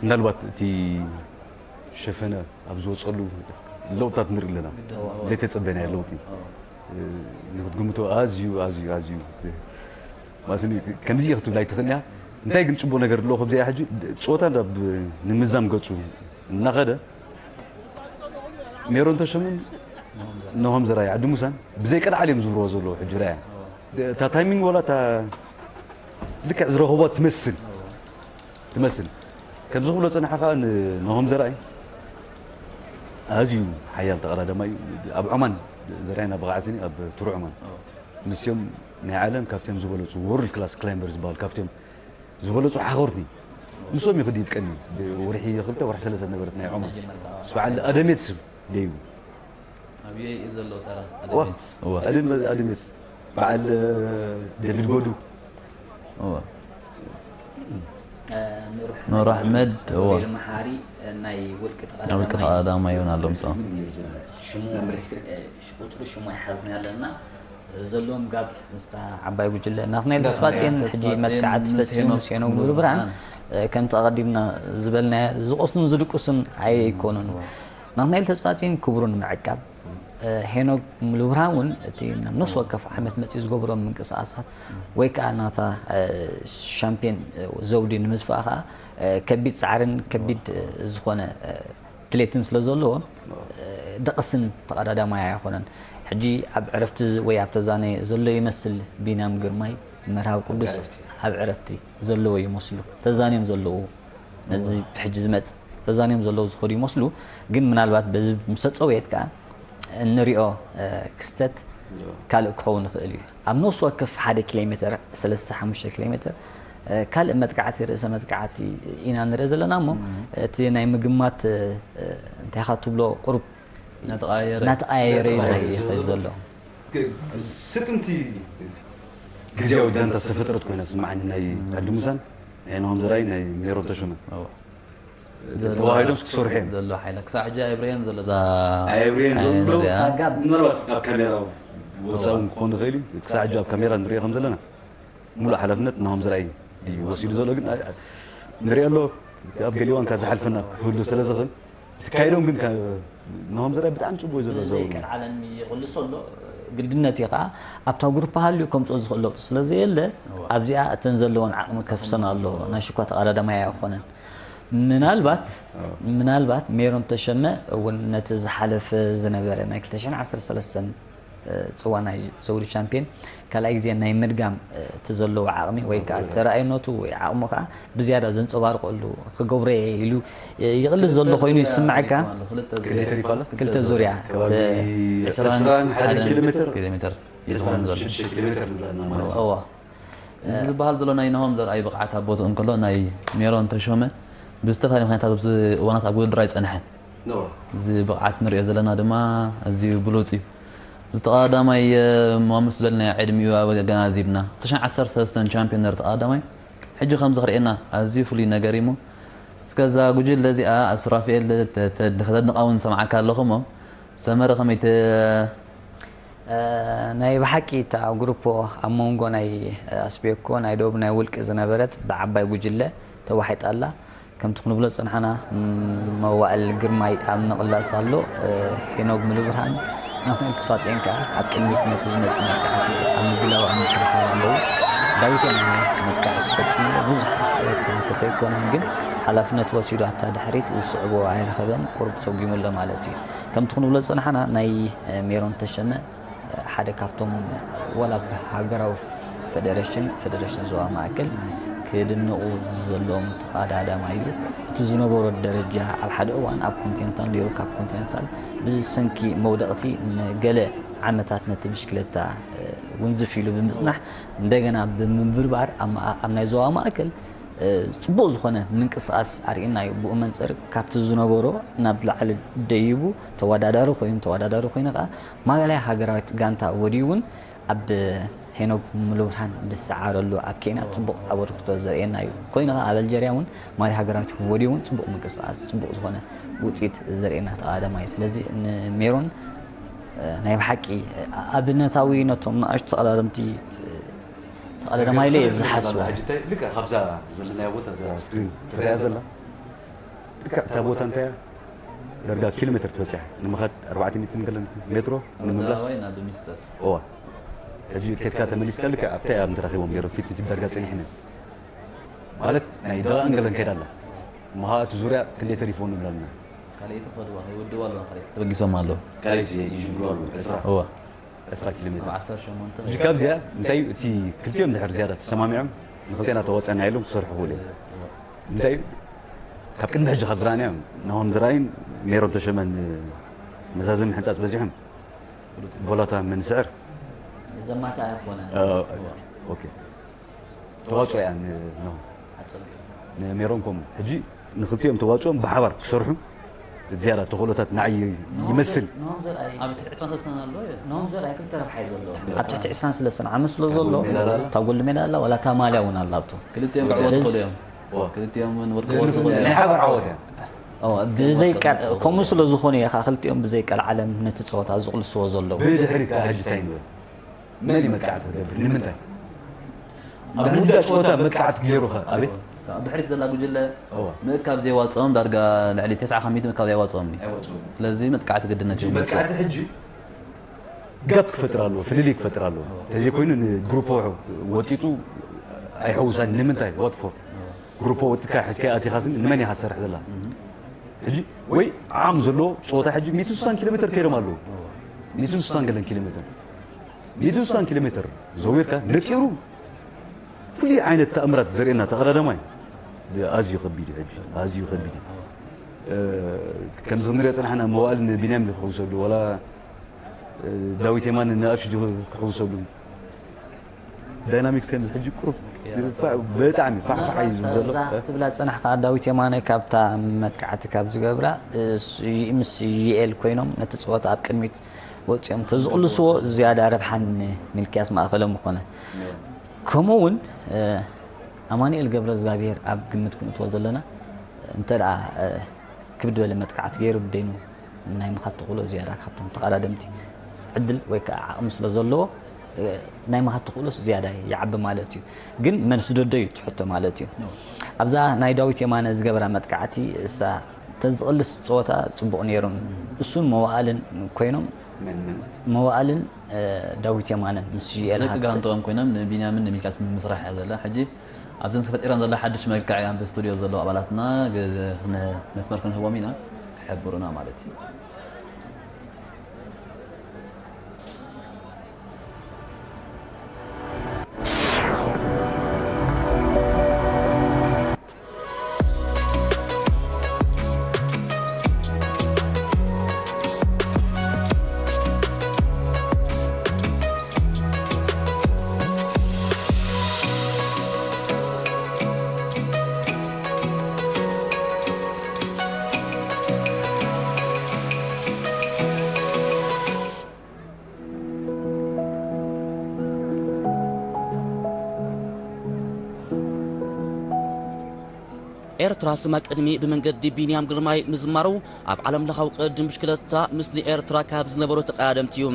ምናልባት እቲ ሸፈነ ኣብ ዝወፀሉ ለውጥታት ንርኢ ኣለና። ዘይተፀበናዮ ለውጢ ንክትግምቶ ኣዝዩ ኣዝዩ ኣዝዩ ማስኒ ከምዚ ክትብል ኣይትኽእል እያ። እንታይ ግን ፅቡቅ ነገር ኣለዎ ከምዚኣ ሕጂ ፀወታ ናብ ንምዛም ገፁ እናኸደ ሜሮን ተሸሙን ነሆም ዘራይ ዓዲ ሙሳን ብዘይ ቀልዓል እዮም ዝብርዎ ዘለዉ ሕጂ ራያ እታ ታይሚንግ ወላ እታ ልክዕ ዝረኸቦ ትመስል ትመስል ከም ዝኽብሎ ጸንሓ ከዓ ነሆም ዘርኣይ ኣዝዩ ሓያል ተቐዳዳማይ እዩ ኣብ ዖማን ዘርኣይና ብቕዓት ስኒ ኣብ ቱር ዖማን ምስዮም ናይ ዓለም ካብቶም ዝበለፁ ወርልድ ክላስ ክላይምበር ዝበሃል ካብቶም ዝበለፁ ሓኸርቲ ንሶም ይኽዲ ይብቀኒ ወርሒ ክልተ ወርሒ ሰለስተ ነበረት ናይ ዖማን በዓል ኣደሜት ስብ ደይቡ ኣብየይ እዩ ዘሎ ተራ ኣድሜትስ በዓል ዴቪድ ጎዱ ኑር ኣሕመድ መሓሪ ናይ ውልቂ ውልቂ ተቐዳዳማይ እውን ኣሎ ምስ ቁፅሪ ሽሙ ኣይሓዝና ኣለና ዘለዎም ጋብ ምስታ ዓባይ ጉጅለ ናትናኤል ተስፋፅን ሕጂ መጥቃዕቲ ፈፂሙ ምስ ሄኖክ ሙሉብርሃን ከምቲ ኣቐዲምና ዝበልናዮ ዝቐስኑን ዝድቅሱን ኣይኮኑን። ናትናኤል ተስፋፅን ክብሩ ንምዕቃብ ሄኖክ ሙሉብርሃን እውን እቲ ናብ ነፍሲ ወከፍ ዓመት መፂኡ ዝገብሮም ምንቅስቃሳት ወይ ከዓ ናታ ሻምፒዮን ዘውዲ ንምዝፋእ ከዓ ከቢድ ፃዕርን ከቢድ ዝኾነ ድሌትን ስለ ዘለዎ ደቐስን ተቐዳዳማይ ኣይኮነን። ሕጂ ኣብ ዕረፍቲ ወይ ኣብ ተዛነ ዘሎ ይመስል ቢንያም ግርማይ መርሃዊ ቅዱስ ኣብ ዕረፍቲ ዘለዎ ይመስሉ ተዛንዮም ዘለዉ ነዚ ሕጂ ዝመጽእ ተዛንዮም ዘለዉ ዝኸዱ ይመስሉ። ግን ምናልባት በዚ ምስ ተጸውየት ከኣ እንሪኦ ክስተት ካልእ ክኸውን ይኽእል እዩ። ኣብ ነፍሲ ወከፍ ሓደ ኪሎ ሜትር ሰለስተ ሓሙሽተ ኪሎ ሜትር ካልእ መጥቃዕቲ ርእሰ መጥቃዕቲ ኢና ንርኢ ዘለና እሞ እቲ ናይ ምግማት እንታይ ኢኻ ትብሎ ቁሩብ እናተቐያየረ እዩ ዝኸይድ ዘሎ። ስጥምቲ ግዜያዊ ጋንታ ዝተፈጠረት ኮይና ስምዓኒ ናይ ዓዲ ሙሳን ናይ ናሆም ዘርኣይ ናይ ሜሮን ተሾመን ተዋሂዶም ክሰርሑ እዮም ዘሎ ሓይላ ክሳዕ ሕጂ ኣይብረየን ዘሎ እዛ ኣየብርየን ዘሎ ምናልባት ኣብ ካሜራ ወፃኢ ክኾን ይኽእል እዩ ክሳዕ ሕጂ ኣብ ካሜራ ንሪኦ ከም ዘለና ሙሉእ ሓላፍነት ናሆም ዘርኣይ እዩ ወሲዱ ዘሎ ግን ንሪኦ ኣሎ ኣብ ገሊዋን ካብ ዝሓልፈና ክህሉ ስለ ዝኽእል ትካይዶም ግን ናሆም ዘርኣይ ብጣዕሚ ፅቡቅ እዩ ዘሎ ዘው ቀልዓለኒ ይቕልሶ ኣሎ ግድነት እዩ ከዓ ኣብታ ግሩፕ ሃልዩ ከምፅኦ ዝኽእል ለውጢ ስለ ዘየለ ኣብዚኣ እተን ዘለዎን ዓቕሚ ከፍሰን ኣለዎ ናይ ሽኳ ተቐዳዳማይ ኣይኮነን ምናልባት ምናልባት ሜሮን ተሸመ እውን ነቲ ዝሓለፈ ዝነበረ ናይ ክልተ ሽሕን ዓሰርተ ሰለስተን ጽዋ ናይ ዘውዲ ቻምፒዮን ካልኣይ ግዜ ናይ ምድጋም እቲ ዘለዎ ዓቕሚ ወይ ከዓ ተረኣይነቱ ወይ ዓቕሙ ከዓ ብዝያዳ ዘንፀባርቀሉ ክገብሮ እየ ኢሉ ይቕልስ ዘሎ ኮይኑ ይስምዐካ። ክልተ ዙርያ ኪሎ ሜትር እዩ ዝኸውን ዘሎ። እዎ። ዝበሃል ዘሎ ናይ ናሆም ዘርኣይ ብቕዓት ኣብ ቦትኡ እንከሎ ናይ ሜሮን ተሾመ ብዝተፈላለዩ ምክንያታት ኣብዚ እዋናት ኣብ ውድድር ኣይፀንሐን። እዚ ብቕዓት ንሪኦ ዘለና ድማ ኣዝዩ ብሉፅ እዩ። እዚ ተቐዳዳማይ ሞምስ ዝበልናዮ ዕድሚኡ ኣገናዚብና ክልተ ሽሕን ዓሰርተ ሰለስተን ቻምፒዮን ነይሩ ተቐዳዳማይ ሕጂ ከምዚ ክርእየና ኣዝዩ ፍሉይ ነገር እዩ እሞ እስከ እዛ ጉጅለ እዚኣ ሱራፌል ከተድንቓ እውን ሰምዓካ ኣለኹ እሞ ሰመረ ከመይ ናይ ብሓቂ እታ ጉሩፖ ኣብ መንጎ ናይ ኣስቤኮ ናይ ዶብ ናይ ውልቂ ዝነበረት ብዓባይ ጉጅለ ተዋሒጣ ኣላ። ከምቲ ክንብሎ ዝጸናሕና መዋእል ግርማይ ኣብ ምቕላስ ኣሎ። ሄኖግ ሙሉብርሃን፣ ኣማኑኤል ተስፋጽዮን ከኣ ኣብ ቅድሚት ነቲ ዝመጽእ መጥቃዕቲ ኣብ ምድላው ኣብ ምክልኻል ኣለዉ። ዳዊት የማነ መጥቃዕቲ ፈጺሙ ኣሎ። ብዙሕ ተንከተ ኣይኮነን፣ ግን ሓላፍነት ወሲዱ ኣብታ ድሕሪት ዝስዕቦ ኣይረኸበን፣ ቁሩብ ሰጒሙ ኣሎ ማለት እዩ። ከምቲ ክንብሎ ዝጸናሕና ናይ ሜሮን ተሸመ ሓደ ካብቶም ዋላ ብሃገራዊ ፈደረሽን፣ ፈደረሽን ዞባ ማእከል ክድነቑ ዘለዎም ተቐዳዳማይ እዩ። እቲ ዝነበሮ ደረጃ ኣብ ሓደ እዋን ኣብ ኮንቲነንታል ነይሩ፣ ካብ ኮንቲነንታል ብሰንኪ መውደቕቲ ንገለ ዓመታት ነቲ ብሽክለታ ውንዝፍ ኢሉ ብምጽናሕ እንደገና ብምብርባር ኣብ ናይ ዞባ ማእከል ጽቡቕ ዝኾነ ምንቅስቓስ ኣርእየና እዩ። ብኡ መንጽር ካብቲ ዝነበሮ ናብ ላዕሊ ደይቡ ተወዳዳሪ ኮይኑ፣ ተወዳዳሪ ኮይኑ ከኣ ማልያ ሃገራዊት ጋንታ ወዲኡ እውን ኣብ ሄኖግ ሙሉብርሃን ዝሰዓረሉ ኣብ ኬንያ ጽቡቕ ኣበርክቶ ዘርእየና እዩ። ኮይኑ ከኣ ኣብ ኣልጀርያ እውን ማልያ ሃገራዊት ወዲኡ እውን ጽቡቕ ምንቅስቓስ፣ ጽቡቕ ዝኾነ ውጽኢት ዘርእየና ተቐዳዳማይ እዩ። ስለዚ ንሜሮን ናይ ብሓቂ ኣብነታዊ ነቶም ንኣሽቱ ተቐዳደምቲ ተቐዳዳማይ ኢለ እየ ዝሓስቦ። ልክዕ ካብዛ ዘለናዮ ቦታ እዛ ስክሪን ትረኣ ዘላ ልክዕ እታ ቦታ እንታይ እያ? ዳርጋ ኪሎ ሜትር ትበፅሕ ንምኻድ ኣርባዕተ ሚእቲ ገለ ሜትሮ ንምምላስ። ኣደባባይ ናብ ሚስተስ እዋ ሕጂ ከድካ ተመሊስካ ልክዕ ኣብታ እያ ምትረኺቦም ገይሮም ፊት ንፊት ዳርጋ ፀኒሕና ማለት ናይ ደቂቕን ገለን ከይዳ ኣላ። እሞ ኸዓ እቲ ዙርያ ክንደይ ተሪፎ ንብለና። ካልኣይቲ ክኸድዋ ይውድዋ ኣለዋ ካልኣይቲ ተበጊሶም ኣለዉ። ካልኣይቲ ይጅምሩ ኣለዉ ዕስራ እዋ ዕስራ ኪሎ ሜትር። ዓሰርተ ሸሞንተ ሕጂ ካብዚኣ እንታይ እዩ እቲ ክልቲኦም ድሕር ዝያዳ ተሰማሚዖም ንክልቴና ተዋፅኣና ኢሎም ክሰርሑ ክእሉ እዮም። እንታይ እዩ ካብ ቅድሚ ሕጂ ካብ ዝረኣናዮም ናሆም ዘርኣይን ሜሮን ተሸመን መዛዘሚ ሕንፃፅ በዚሖም ቮላታ መንስዕር ዘማታ ኣይኮነን። ኦኬ ተዋፅኦ እያ ንናሆም ንሜሮን ከምኡ ሕጂ ንክልቲኦም ተዋፅኦም ብሓባር ክሰርሑ ዝያዳ ተኽእሎታት ንዓይ ይመስል። ኣብ ትሕቲ ዕስራን ሰለስተን ኣሎ እዩ። ናሆም ዘርኣይ ክልተ ረብሓ እዩ ዘለዎ። ኣብ ትሕቲ ዕስራን ሰለስተን ዓመት ስለ ዘሎ እታ ጎልድ ሜዳል ኣላ ዋላ እታ ማልያ እውን ኣላ ኣብቶም። ክልቲኦም ክዕወቱ ይኽእሉ እዮም። ክልቲኦም እውን ወርቂ ክወስዱ ይኽእሉ ናይ እዮም። ሓባር ዓወት እያ። እወ፣ ብዘይ ቃል ከምኡ ስለ ዝኾነ እየ ከዓ ክልቲኦም ብዘይ ቃል ዓለም ነቲ ፀወታ ዝቕልስዎ ዘለዉ። ብድሕሪት ከዓ ሕጂ እንታይ ንብል? መን እዩ መጥቃዕቲ ክገብር? ንምንታይ? ኣብ ምውዳእ ጨወታ መጥቃዕቲ ገይሩ ኸ ኣበይ? ኣብ ድሕሪት ዘላ ጉጅለ እወ። ምእካብ ዘየዋፅኦም ዳርጋ ልዕሊ ተስዓ ካብ ሚእቲ ምእካብ ዘየዋፅኦም እዩ። ኣይወፅኡን። ስለዚ መጥቃዕቲ ግድነት እዩ መፅእ። መጥቃዕቲ ሕጂ ጋፕ ክፈጥር ኣለዎ፣ ፍልልይ ክፈጥር ኣለዎ። ተዘይኮይኑ ንግሩፖ ወጢጡ ኣይሐውሳን። ንምንታይ? ዋት ፎር? ግሩፖ ወጢጥካ ሒዝካ ኣቲኻስ ንመን ኢኻ ትሰርሕ ዘላ? ሕጂ ወይ ዓቕሚ ዘለዎ ፀወታ ሕጂ ሚእቲ ስሳን ኪሎ ሜትር ከይዶም ኣለዉ። ሚእቲ ስሳን ገለን ኪሎ ሜትር ሚእቲ ስሳን ኪሎ ሜትር ዘዊርካ ነጢሩ ፍሉይ ዓይነት ተኣምራት ዘርእየና ተቐዳዳማይ ኣዝዩ ከቢድ እዩ። ሕጂ ኣዝዩ ከቢድ እዩ። እ፣ ከምዚ ክንሪኦ ዝጸናሕና መዋእል ንቢንያም ክሕውሰሉ ዋላ እ፣ ዳዊት የማነ ንኣሽቱ ክሕውሰሉ ዳይናሚክስ ከምዚ ሕጂ ቁሩብ ፋ- ብጣዕሚ ፋሕፋሕ እዩ ዝብል ዘሎ። እዛ ክትብላ ዝጸናሕካ ዳዊት የማነ ካብታ መጥቃዕቲ ካብ ዝገብራ እ፣ ስ- ምስ ዩኤል ኮይኖም ነቲ ጸወታ ኣብ ቅድሚት ወጺኦም ተዝቕልስዎ ዝያዳ ረብሓን ሚልክያስ ማእከሎም ምኾነ። ከምኡ እውን እ፣ ኣማኑኤል ገብረ እግዚኣብሔር ኣብ ግምት ክንእትዎ ዘለና እንተ ደኣ እ፣ ክብድ በለ መጥቃዕቲ ገይሩ ብደይኑ ናይ ምኻድ ተኽእሎ ዝያዳ ካብቶም ተቐዳደምቲ ዕድል ወይ ከዓ ዓቕሚ ስለ ዘለዎ እ፣ ናይ ምኻድ ተኽእሎስ ዝያዳ ይዓቢ ማለት እዩ። ግን መልሲ ዶ ዶ እዩ እቲ ሕቶ ማለት እዩ። ኣብዛ ናይ ዳዊት የማነ ዝገበራ መጥቃዕቲ እሳ ተዝቕልስ ፀወታ ፅቡቕ ነይሩ። እሱን መዋእልን ኮይኖም መን መን? መዋእልን እ፣ ዳዊት የማነን ምስ ዩኤል ደቂ ሃብተ ጋንትኦም ኮይኖም ንቢንያምን ንሚልክያስን ምስራሕ እያ ዘላ። ሕጂ ኣብዘን ተፈጢረን ዘላ ሓድሽ መልክዕ እያ ብስቱድዮ ዘለዉ ኣባላትና ግ- ን- መስመር ክንህቦም ኢና ክሕብሩና ማለት እዩ። ኤርትራ ስማ ቅድሚ ብመንገዲ ቢንያም ግርማይ ምዝማሩ፣ ኣብ ዓለም ለኻዊ ቅድድም ብሽክለታ ምስ ንኤርትራ ካብ ዝነበሩ ተቐዳደምቲ እዩ።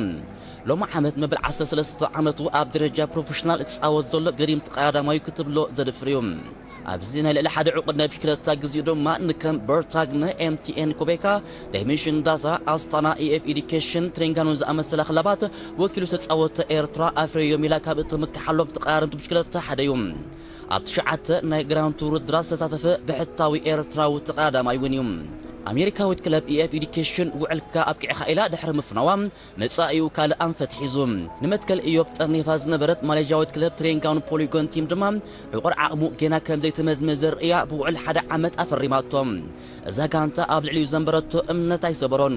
ሎሚ ዓመት መበል ዓሰርተ ሰለስተ ዓመቱ ኣብ ደረጃ ፕሮፌሽናል ዝጻወት ዘሎ ገሪም ተቐዳዳማይ ክትብሎ ዘድፍር እዩ። ኣብዚ ናይ ልዕሊ ሓደ ዕቑድ ናይ ብሽክለታ ግዜኡ ድማ ንከም በርታግነ፣ ኤምቲኤን ኮቤካ፣ ዳይሜንሽን ዳታ፣ ኣስታና፣ ኢኤፍ ኢዲኬሽን፣ ትሬንጋኑን ዝኣመሰላ ክለባት ወኪሉ ዝተጻወተ ኤርትራ ኣፍረዮ ሜላ ካብ እተመክሓሎም ተቐዳደምቲ ብሽክለታ ሓደ እዩ። ኣብ ትሽዓተ ናይ ግራንድ ቱር ውድድራት ዝተሳተፈ ብሕታዊ ኤርትራዊ ተቐዳዳማይ እውን እዩ። ኣሜሪካዊት ክለብ ኢኤፍ ኢዲኬሽን ውዕልካ ኣብቂዕካ ኢላ ድሕሪ ምፍናዋ፣ መጻኢኡ ካልእ ኣንፈት ሒዙ። ንመትከል ኢዮብ ጠርኒፋ ዝነበረት ማሌዥያዊት ክለብ ትሬንጋኑ ፖሊጎን ቲም ድማ፣ ዕቑር ዓቕሙ ጌና ከም ዘይተመዝመዘ ርእያ ብውዕል ሓደ ዓመት ኣፈሪማቶ። እዛ ጋንታ ኣብ ልዕሊኡ ዘንበረቶ እምነት ኣይሰበሮን።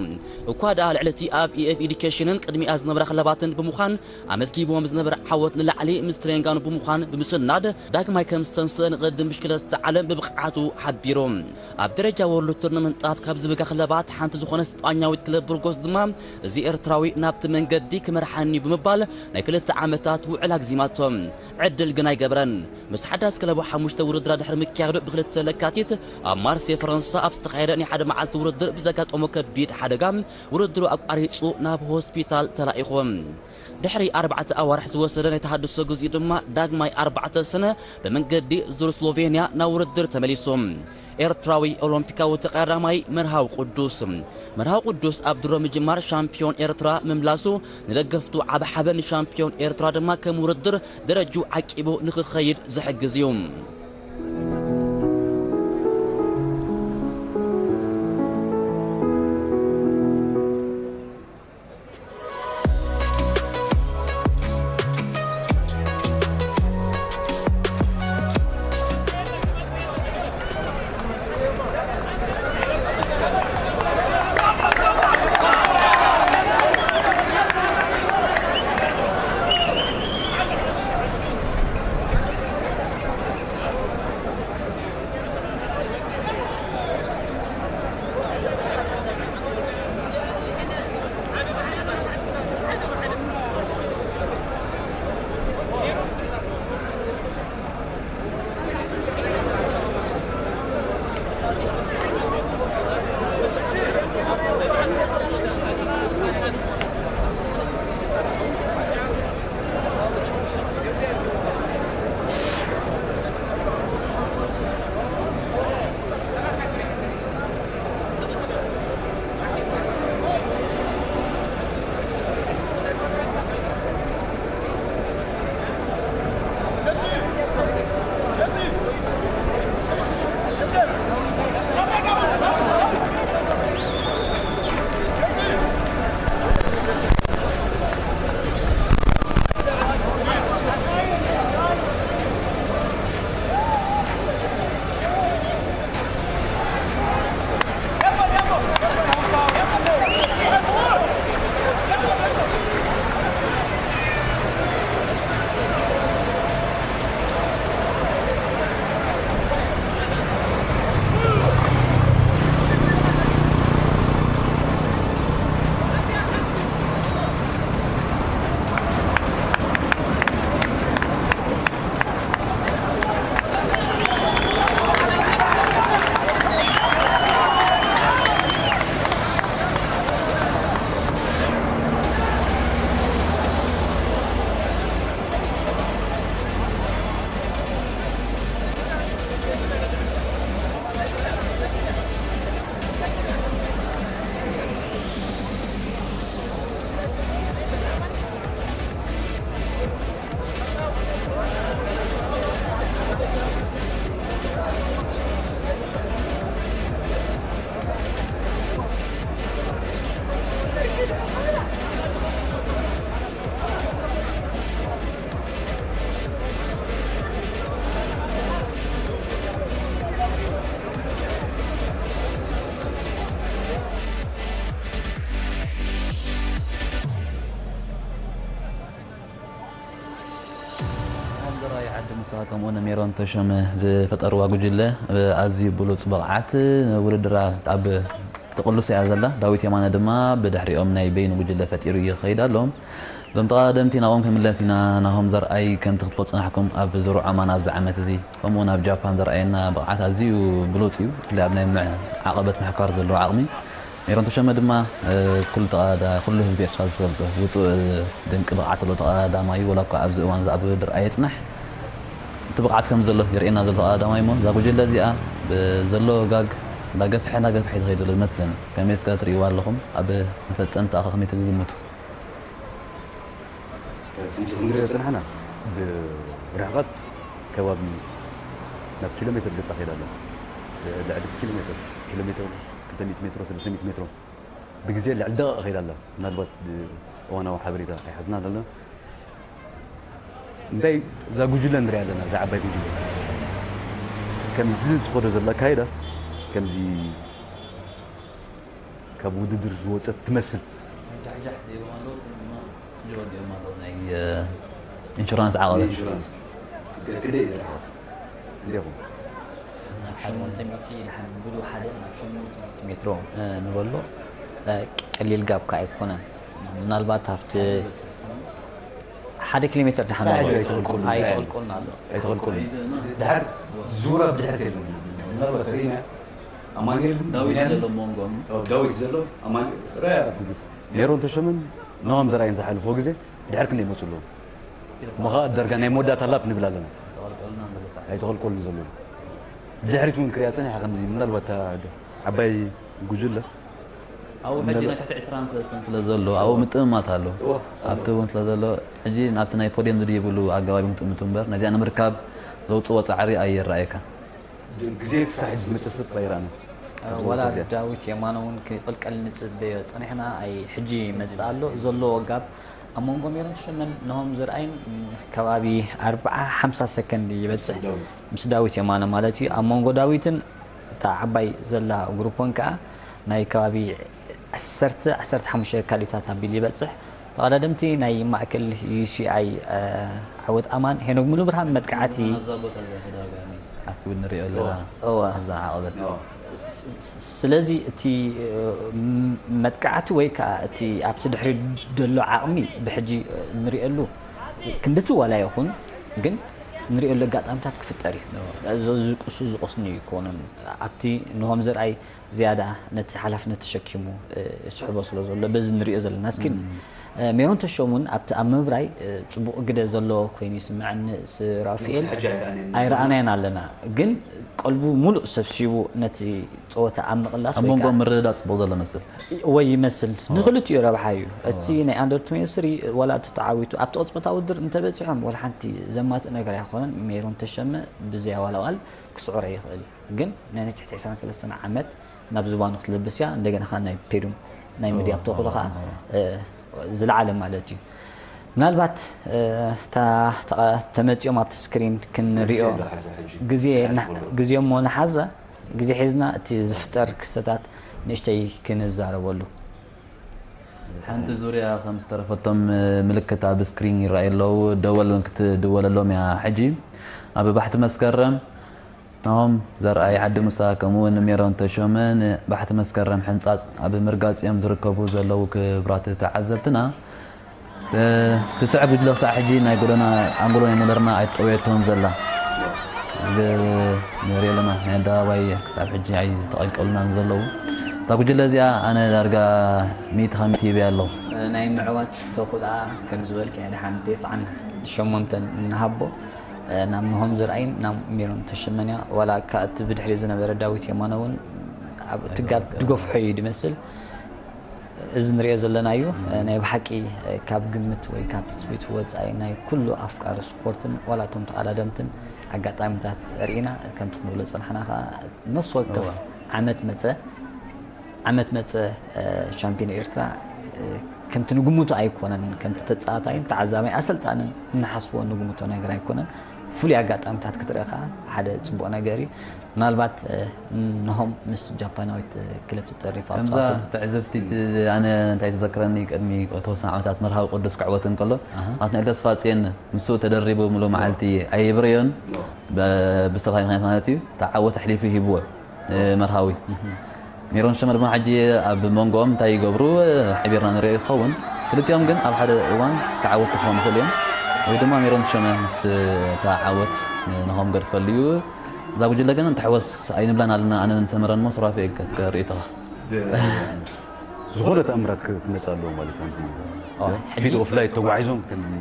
እኳ ደኣ ልዕሊ እቲ ኣብ ኢኤፍ ኢዲኬሽንን ቅድሚኣ ዝነበራ ክለባትን ብምዃን፣ ኣመዝጊብዎም ዝነበረ ዓወት ንላዕሊ ምስ ትሬንጋኑ ብምዃን ብምስናድ፣ ዳግማይ ከም ዝተንስአ ንቕድድም ብሽክለታ ዓለም ብብቕዓቱ ሓቢሩ። ኣብ ደረጃ ወርልድ ቱር ንምንጣፍ ካብ ዝብጋ ክለባት ሓንቲ ዝኾነ ስጳኛዊት ክለብ ቡርጎስ ድማ፣ እዚ ኤርትራዊ ናብቲ መንገዲ ክመርሓኒ እዩ ብምባል ናይ ክልተ ዓመታት ውዕል ኣግዚማቶ። ዕድል ግን ኣይገብረን። ምስ ሓዳስ ክለቡ ሓሙሽተ ውድድራ ድሕሪ ምክያዱ ብክልተ ለካቲት ኣብ ማርሴ ፈረንሳ ኣብ ዝተኻየደ ናይ ሓደ መዓልቲ ውድድር ብዘጋጠሞ ከቢድ ሓደጋ ውድድሩ ኣቋሪጹ ናብ ሆስፒታል ተላኢኹ። ድሕሪ ኣርባዕተ ኣዋርሕ ዝወሰደ ናይ ተሃድሶ ግዜኡ ድማ ዳግማይ ኣርባዕተ ሰነ ብመንገዲ ዙር ስሎቬንያ ናብ ውድድር ተመሊሱ። ኤርትራዊ ኦሎምፒካዊ ተቐዳዳማይ መርሃዊ ቅዱስ። መርሃዊ ቅዱስ ኣብ ድሮ ምጅማር ሻምፒዮን ኤርትራ ምምላሱ ንደገፍቱ ዓቢ ሓበን፣ ንሻምፒዮን ኤርትራ ድማ ከም ውድድር ደረጅኡ ዓቂቡ ንኽኸይድ ዝሕግዝ እዩ። ሃገራዊ ዓዲ ሙሳ ከምኡውን ሜሮን ተሾመ ዝፈጠርዋ ጉጅለ ኣዝዩ ብሉጽ ብቕዓት ውድድራ ኣብ ትቕልሶ እያ ዘላ። ዳዊት የማነ ድማ ብድሕሪኦም ናይ በይኑ ጉጅለ ፈጢሩ ይኸይድ ኣሎ። እዞም ተቐዳደምቲ ናብኦም ክንምለስ ኢና። ናሆም ዘርኣይ፣ ከምቲ ክትፈልጡ ዝጸናሕኩም፣ ኣብ ዙር ዖማን ኣብዚ ዓመት እዚ፣ ከምኡውን ኣብ ጃፓን ዘርኣየና ብቕዓት ኣዝዩ ብሉጽ እዩ። ብፍላይ ኣብ ናይ ምዕ-፣ ዓቐበት ምሕካር ዘለዎ ዓቕሚ። ሜሮን ተሾመ ድማ፣ እ፣ ኩሉ ተቐዳዳ-፣ ኩሉ ህዝቢ ኤርትራ ዝፈልጦ ውጹእ፣ እ፣ ድንቂ ብቕዓት ዘለዎ ተቐዳዳማይ እዩ። ወላ እኳ ኣብዚ እዋን እዚ ኣብ ውድድር ኣየጽናሕ፣ እቲ ብቕዓት ከም ዘሎ የርእየና ዘሎ ተቐዳዳማይ እሞ፣ እዛ ጉጅለ እዚኣ ብዘሎ ጋግ እንዳገፍሐ፣ እንዳገፍሐ እዩ ዝኸይድ ዘሎ ይመስለኒ። ከመይ እስከ ትርእይዋ ኣለኹም? ኣብ መፈጸምታ ከ ከመይ ትግምቱ? ከምቲ ክንሪኦ ዝጸናሕና፣ ብርሕቐት ከባቢ ናብ ኪሎ ሜትር ገጻ ከይዳ ኣላ። ልዕሊ ኪሎ ሜትር፣ ኪሎ ሜትር፣ ክልተ ሚእቲ ሜትሮ፣ ሰለስተ ሚእቲ ሜትሮ፣ ብግዜ ልዕሊ ደቂቕ ከይዳ ኣላ። ምናልባት እዋናዊ ሓበሬታ ኣይሓዝናን ኣለና። እንታይ፣ እዛ ጉጅለ ንሪኣ ኣለና፣ እዛ ዓባይ ጉጅለ። ከምዚ ትኸዶ ዘላ ኣካይዳ፣ ከምዚ ካብ ውድድር ዝወጸት ትመስል። ጃሕጃሕ ሂቦም ኣለዉ፣ ጆ ዲኦም ኣለዉ፣ ናይ፣ እ፣ ኢንሹራንስ ዓቐበት። ኢንሹራንስ። ከ-፣ ክንደይ እዩ ዝረሓቕ? ክንደይ ይኹን? ናብ ሸሞንተ ሚእቲ ድሓን ብሉ ሓደ ናብ ሸሞንተ ሚእቲ ሜትሮ፣ እ፣ ንበሎ፣ እ፣ ቀሊል ጋብ ከኣ ኣይኮነን። ምናልባት ኣብቲ ሓደ ኪሎ ሜትር ድሓን ሳሕል ኣሎ። ኣይተቐልቀሉን። ኣይተቐልቀሉን ኣሎ። ኣይተቐልቀሉን። ድሓር ዙራ ብድሕሪት የለን። ምናልባት ሪና ኣማኑኤል ዳዊት ቢንያም ዘሎ መንጎም። ኦ፣ ዳዊት ዘሎ ኣማኑኤል ራያ። ሜሮን ተሾመን ናሆም ዘርኣይን ዝሓለፍዎ ግዜ ድሕር ክንደይ ይመጹ ኣለዉ። እሞ ኸኣ ደርጋ ናይ መወዳእታ ላፕ ንብል ኣለና። ኣይተቐልቀሉን ዘለዉ። ብድሕሪት እውን ክሪኣ ጸኒሓ ከምዚ ምናልባት እታ ዓባይ ጉጅለ ኣብኡ ሕጂ ናይ ትሕቲ ዕስራን ሰለስተን ስለ ዘሎ፣ ኣብኡ ምጥምማት ኣሎ። እወ፣ ኣሎ። ኣብቲ እውን ስለ ዘሎ፣ ሕጂ ናብቲ ናይ ፖድየም ዝድይብሉ ኣገባብ እዮም ክጥምቱ እምበር፣ ነዚኣ ንምርካብ ዘውጽእዎ ጻዕሪ ኣይረኣየካን። ግዜ ክሳብ ሕጂ ዝመጸ ሰብ ኣይረኣናን። ኣብዚ ዋላ ወቅቲ እዚኣ። ዳዊት የማነ እውን ክቕልቀል ንጽበዮ ጸኒሕና፣ ኣይ ሕጂ ይመጽእ ኣሎ። ዘሎ ወጋብ ኣብ መንጎ ሜሮን ተሸመን ነሆም ዘርኣይን ከባቢ ኣርብዓ ሓምሳ ሰከንድ ይበጽሕ። ዳዊት። ምስ ዳዊት የማነ ማለት እዩ። ኣብ መንጎ ዳዊትን እታ ዓባይ ዘላ ግሩፖን ከኣ ናይ ከባቢ ዓሰርተ፣ ዓሰርተ ሓሙሽተ ካሊታት ኣቢሉ ይበጽሕ። ተቐዳደምቲ ናይ ማእከል ዩ ሲ ኣይ፣ እ፣ ዓወት ኣማን፣ ሄኖክ ሙሉብርሃን መጥቃዕቲ። እዛ ቦታ እዚኣ ተደጋጋሚ ኣብ ክብል ንሪኦ ኣለና። እወ። ኣብዛ ዓቐበት። እወ። ስለዚ እቲ፣ እ፣ ም-፣ መጥቃዕቲ ወይ ከኣ እቲ ኣብቲ ድሕሪ ዘሎ ዓቕሚ ብሕጂ፣ እ፣ ንሪኤሉ ክንድቲ ዋላ ይኹን፣ ግን ንሪኤሉ ኣጋጣሚታት ክፍጠር እዩ። እወ። እዚ ዝቅሱ ዝቆስኑ ይኮኑን። ኣብቲ ንሆም ዘርኣይ ዝያዳ ነቲ ሓላፍነት ተሸኪሙ፣ እ፣ ይስሕቦ ስለ ዘሎ በዚ ንሪኦ ዘለና። እስኪ፣ እም። እ፣ ሜሮን ተሾም እውን ኣብቲ ኣብ ምብራይ፣ እ፣ ጽቡቕ ግደ ዘለዎ ኮይኑ ይስምዐኒ። ስ-፣ ራፋኤል ሕጂ ኣይረኣናዮን። ኣይረኣናዮን ኣለና፣ ግን ቀልቡ ሙሉእ ሰብሲቡ ነቲ ጸወታ ኣብ ምቕላስ ኣብ ወይ መንጎ ከኣ ምርድዳእ ጽቡቕ ዘሎ መስል። ወይ ይመስል። ኦ። ንኽልቲኡ ረብሓ እዩ። እቲ ኦ። ናይ ኣንደር ትዌንቲ ስሪ ዋላ እቲ ተዓዊቱ ኣብቲ ቅጽበታዊ ውድድር እንተበጺሖም ዋላ ሓንቲ ዘማትእ ነገር ኣይኮነን። ሜሮን ተሸመ ብዘይ ኣዋላዋል ክስዕሮ ይኽእል እዩ። ግን ናይ ትሕቲ ዕስራን ሰለስተን ዓመት ናብ ዝባኑ ክትልብስ እያ። እንደገና ኸዓ ናይ ፔዱም ናይ ሚድያ እወ፣ ተኽእሎ እወ፣ ኸዓ፣ እወ። እ፣ ዝለዓለ ማለት እዩ። ምናልባት፣ እ፣ እታ ተቐ-፣ ተመጺኦም ኣብቲ ስክሪን ክንሪኦ ግዜ ዶ ሓዘ ሕጂ? ግዜ ይሓልፍ ና-፣ ኣሎ። ግዜ እሞ ንሓዘ፣ ግዜ ሒዝና እቲ ዝፍጠር ክስተታት ንእሽተይ ክንዛረበሉ። ሓንቲ ዙርያ ከም ዝተረፈቶም፣ እ፣ ምልክት ኣብ ስክሪን ይረኣዩ ኣለዉ። ደወል እውን ክትድወለሎም እያ ሕጂ። ኣብ ባሕቲ መስከረም ናሆም ዘርኣይ ዓዲ ሙሳ፣ ከምኡ እውን ንሜሮን ተሾመ፣ ንባሕቲ መስከረም ሕንጻጽ ኣብ ምርጋጽ እዮም ዝርከቡ ዘለዉ። ክቡራት ተዓዘብትና፣ እ፣ ትስዕብ ጉጅለ ክሳዕ ሕጂ ናይ ጎደና ኣንጎሎ ናይ ሞደርና ኣይጠወየቶን ዘላ። ብ-፣ ንሪኦ ኣለና፣ ናይ ኣደባባይ ክሳብ ሕጂ ኣይተቐልቀሉናን ዘለዉ። እታ ጉጅለ እዚኣ ኣነ ዳርጋ ሚእቲ ካብ ሚእቲ ሂበያ ኣለኹ። ናይ ምዕዋት ተኽእሎኣ ከም ዝበልክያ ድሓን ተስዓን ሸሞንተን ንሃቦ። እ፣ ናብ ኖሆም ዘርኣይን ናብ ሜሮን ተሸመንያ፣ ዋላ እካ እቲ ብድሕሪ ዝነበረ ዳዊት የማነ እውን ኣብ ትጋብ ድገፍሖ እዩ ድመስል። እዚ ንሪኦ ዘለና እዩ። እ፣ ናይ ብሓቂ፣ እ፣ ካብ ግምት ወይ ካብ ትጽቢት ወጻኢ ናይ ኩሉ ኣፍቃሪ ስፖርትን ዋላ እቶም ተቐዳደምትን ኣጋጣሚታት ርኢና። ከምቲ ክንብሎ ዝጸናሕና ከኣ ነፍሲ ወከፍ እዋ። ዓመት መጸ ዓመት መጸ፣ እ፣ ሻምፒዮን ኤርትራ፣ እ፣ ከምቲ ንግምቱ ኣይኮነን። ከምቲ ተጻዋታይን ተዓዛባይን ኣሰልጣንን እንሓስቦ ንግምቶ ነገር ኣይኮነን። ፍሉይ ኣጋጣሚታት ክትርኢ ከኣ ሓደ ጽቡቕ ነገር እዩ። ምናልባት፣ እ፣ ንሆም ምስ ጃፓናዊት ክለብ ትጠርፍ ኣብ ከምዛ ጸወታ ትዕዝብቲ ት-፣ ኣነ እንታይ ተዘክረኒ፣ ቅድሚ ተወሰነ ዓመታት መርሃዊ ቅዱስ ክዕወት እንከሎ፣ ኣሃ። ናትናኤል ተስፋጽዮን ምስኡ ተደሪቡ ምሉእ መዓልቲ ኣይብረዮን፣ ብ-፣ ብዝተፈላለየ ምኽንያት ማለት እዩ፣ ተዓወት ኣሕሊፉ ሂብዎ። እ፣ መርሃዊ። እህ። ሜሮን ሸመ ድማ ሕጂ ኣብ መንጎኦም እንታይ ይገብሩ፣ እ፣ ሓቢርና ንሪኦ ይኸውን። ክልቲኦም ግን ኣብ ሓደ እዋን ተዓወትቲ ክኾኑ ይኽእሉ እዮም፣ ወይ ድማ ሜሮን ተሾመ ምስ እታ ዓወት ንሆም ገድፈሉ እዩ። እዛ ጉጅለ ግን እንተሕወስ ኣይንብላን ኣለና። ኣነን ሰመረን ሞ ሱራፌል፣ ከ ርእይቶኻ? ዝኾነ ተኣምራት ክመፅእ ኣለዎ ማለት እዩ። ስፒድ ኦፍ ላይት ተጓዒዞም ከምዚ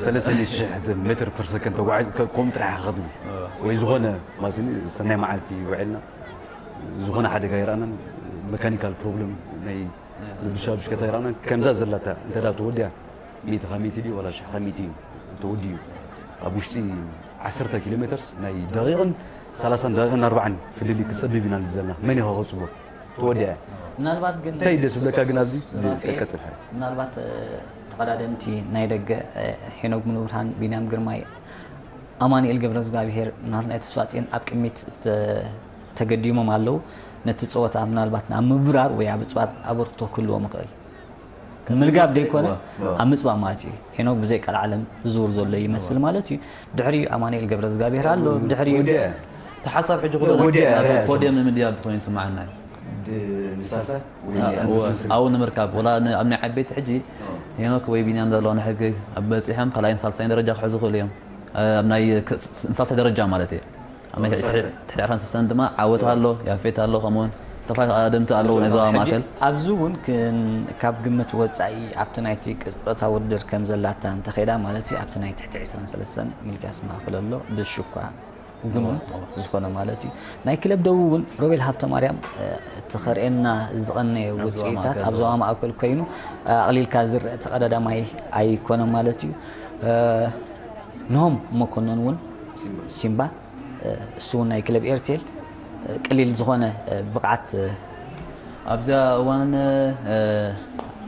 ሰለስተ ሚእቲ ሽሕ ሜትር ፐር ሰከንድ ተጓዒዞም ከምኡ ጥራሕ ክኸዱ ወይ ዝኾነ ማለት ሰናይ መዓልቲ ውዒልና ዝኾነ ሓደጋ ይረኣናን መካኒካል ፕሮብለም ናይ ብሻ ብሽከታ ይረኣናን ከምዛ ዘላታ እንተ ተወዲያ ሚእቲ ካብ ሚእቲ ድዩ ዋላ ሽሕ ካብ ሚእቲ እዩ ተወዲኡ ኣብ ውሽጢ ዓሰርተ ኪሎ ሜትርስ ናይ ደቂቕን ሰላሳን ደቂቕን ኣርባዓን ፍልልይ ክጸብብ ኢና ንብል ዘለና መን ኢኻ ከጽቦ ተወዲኣ እያ ምናልባት ግን እንታይ ደስ ብለካ ግን ኣብዚ ራፍኤል፣ ቀጽል ሓ ምናልባት እ፣ ተቐዳደምቲ ናይ ደገ እ፣ ሄኖክ ሙሉብርሃን፣ ቢንያም ግርማይ፣ ኣማኑኤል ገብረዝጋብሄር ምናልባት ናይ ተስፋጽዮን ኣብ ቅድሚት ተ- ተገዲሞም ኣለዉ። ነቲ ጸወታ ምናልባት ናብ ምብራር ወይ ኣብ ምጽባብ ኣበርክቶ ክህልዎም ይኽእል። ምልጋብ ዘይኮነ ኣብ ምጽባብ ማለት እዩ። ሄኖክ ብዘይ ቀልዓለም ዝዝውር ዘሎ ይመስል ማለት እዩ። ድሕሪኡ ኣማኑኤል ገብረዝጋብሄር ኣሎ። ድሕሪኡ ወዲያ ተሓሳብ ሕጂ ኩሉ ወዲያ ናብ እያ። ፖዲየም ንምድያብ ኮይኑ ይስምዓና እዩ። ንሳሳ ወይ ኣብኡ ንምርካብ ወላ ን- ኣብ ናይ ዓበይቲ ሕጂ ሄኖክ ወይ ቢንያም ዘለዋና ሕጊ ኣብ በፂሖም ካልኣይን ሳልሳይን ደረጃ ክሕዙ ይኽእሉ እዮም። ኣብ ናይ ክ- ስ- ሳልሳይ ደረጃ ማለት እየ። ኣብ ናይ ትሕቲ ትሕቲ ዕስራን ሰለስተን ድማ ዓወት ኣሎ፣ ያፌት ኣሎ፣ ከምኡውን ዝተፈላለዩ ተቐዳደምቲ ኣለዉ ናይ ዞባ ማእከል። ኣብዚ እውን ክን- ካብ ግምት ወፃኢ ኣብቲ ናይቲ ቅጥዕታ ውድድር ከም ዘላታ እንተኸይዳ ማለት እዩ ኣብቲ ናይ ትሕቲ ዕስራን ሰለስተን ሚልክያስ ማእከል ኣሎ ብሽኳ ግምት ዝኾነ ማለት እዩ። ናይ ክለብ ደቡብ እውን ሮቤል ሃብተማርያም እ፣ እቲ ከርእየና ዝቐነየ ኣብ ዞባ ውፅኢታት ማእከል ኣብ ዞባ ማእከል ኮይኑ እ፣ ኣቕሊልካ ዝርእ ተቐዳዳማይ ኣይኮነ ማለት እዩ። እ፣ ንሆም መኮነን እውን ሲምባ እ፣ እሱ እውን ናይ ክለብ ኤርቴል እ፣ ቀሊል ዝኾነ እ፣ ብቕዓት እ፣ ኣብዚኣ እዋን እ፣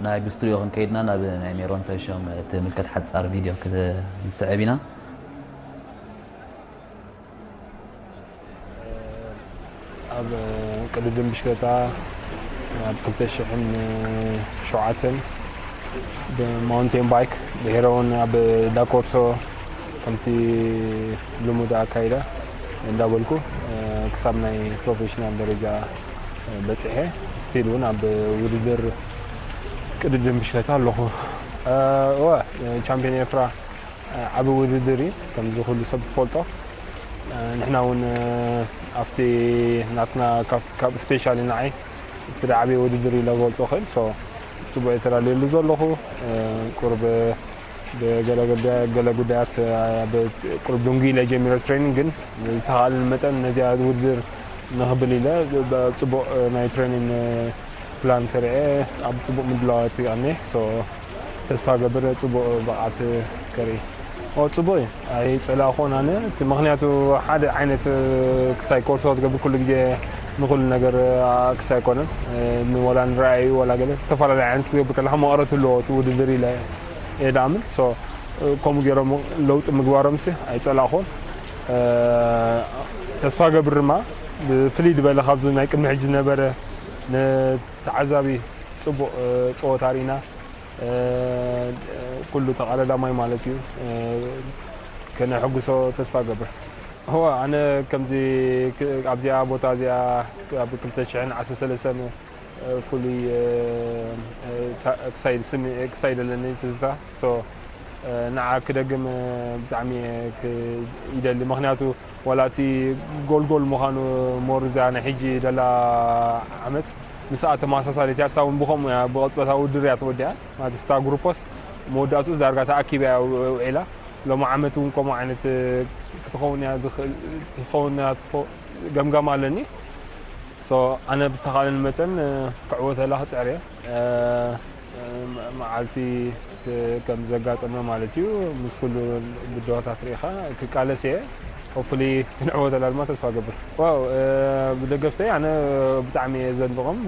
ናይ ብስትሪዮ ክንከይድና ናብ ናይ ሜሮን ተሾም ትምልከት ሓፃር ቪድዮ ክንስዕብ ኢና። ኣብ ቅድድም ብሽክለታ ኣብ ክልተ ሽሕን ሸውዓተን ብማውንቴን ባይክ ድሕሪ እውን ኣብ ዳኮርሶ ከምቲ ልሙድ ኣካይዳ እንዳበልኩ ክሳብ ናይ ፕሮፌሽናል ደረጃ በፂሐ ስቲል እውን ኣብ ውድድር ቅድድም ብሽክለታ ኣለኹ። ቻምፒዮን ኤርትራ ዓቢ ውድድር እዩ ከምዚ ኩሉ ሰብ ትፈልጦ። ንሕና እውን ኣብቲ ናትና ካብ ስፔሻሊ ንዓይ እቲ ዓቢ ውድድር ኢለ ክገልጾ ክእል። ጽቡቅ እየ ተዳልየሉ ዘለኹ። ቁሩብ ብገለ ጉዳያት ቁሩብ ድንጉ ኢለ ጀሚረ ትሬኒንግ ግን ዝተኻእለኒ መጠን ነዚኣ ውድድር ንኽብል ኢለ ጽቡቅ ናይ ትሬኒንግ ፕላን ሰሪዐ ኣብ ጽቡቅ ምድላዋት እየ ቀኒየ። ተስፋ ገብር ጽቡቕ ብቕዓት ከርኢ። ኦ ጽቡቕ እዩ። ኣይጸላእኹን ኣነ እቲ ምኽንያቱ ሓደ ዓይነት ክሳይ ኮርሶ ትገብር ኩሉ ግዜ ንኹሉ ነገር ክሳይ ኣይኮነን። ንወላ ንረኣዩ ወላ ገለ ዝተፈላለየ ዓይነት ክትገብር ከለኻ መቐረት ኣለዎ እቲ ውድድር ኢለ እየ ድኣምን። ሶ ከምኡ ገይሮም ለውጢ ምግባሮምሲ ኣይጸላእኹን። ተስፋ ገብር ድማ ብፍልይ ዝበለ ካብዚ ናይ ቅድሚ ሕጂ ዝነበረ ንተዓዛቢ ጽቡቕ ጸወታ ርኢና። ኩሉ ተቐዳዳማይ ማለት እዩ። ከነሐጉሶ ተስፋ ገብር። እወ ኣነ ከምዚ ኣብዚኣ ቦታ እዚኣ ኣብ ክልተ ሽሕን ዓሰርተ ሰለስተን ፍሉይ ክሳይ ስምዒ ክሳይ ዘለኒ ትዝታ ንዓ ክደግም ብጣዕሚ ይደሊ ምክንያቱ ዋላ እቲ ጎልጎል ምዃኑ ሞር እዚኣ ናይ ሕጂ ደላ ዓመት ምስኣ ተመሳሳሊት እያ። እሳ እውን ብኸምኡ እያ ብቕጽበታዊ ውድድር እያ ተወዲኣ። ማለት ስታ ግሩፖስ መወዳእትኡ ዳርጋ ተኣኪባ እያ ውዒላ። ሎሚ ዓመት እውን ከምኡ ዓይነት ክትኸውን እያ ትኸውን እያ ገምጋም ኣለኒ። ሶ ኣነ ብዝተኻእለኒ መጠን ክዕወተላ ክፅዕር እየ። መዓልቲ ከም ዘጋጠመ ማለት እዩ ምስ ኩሉ ብድሆታት ርኢኻ ክቃለስ እየ። ሆፍሊ ክንዕወተላ ድማ ተስፋ ገብር። ዋው ብደገፍተይ ኣነ ብጣዕሚ እየ ዘድንቖም።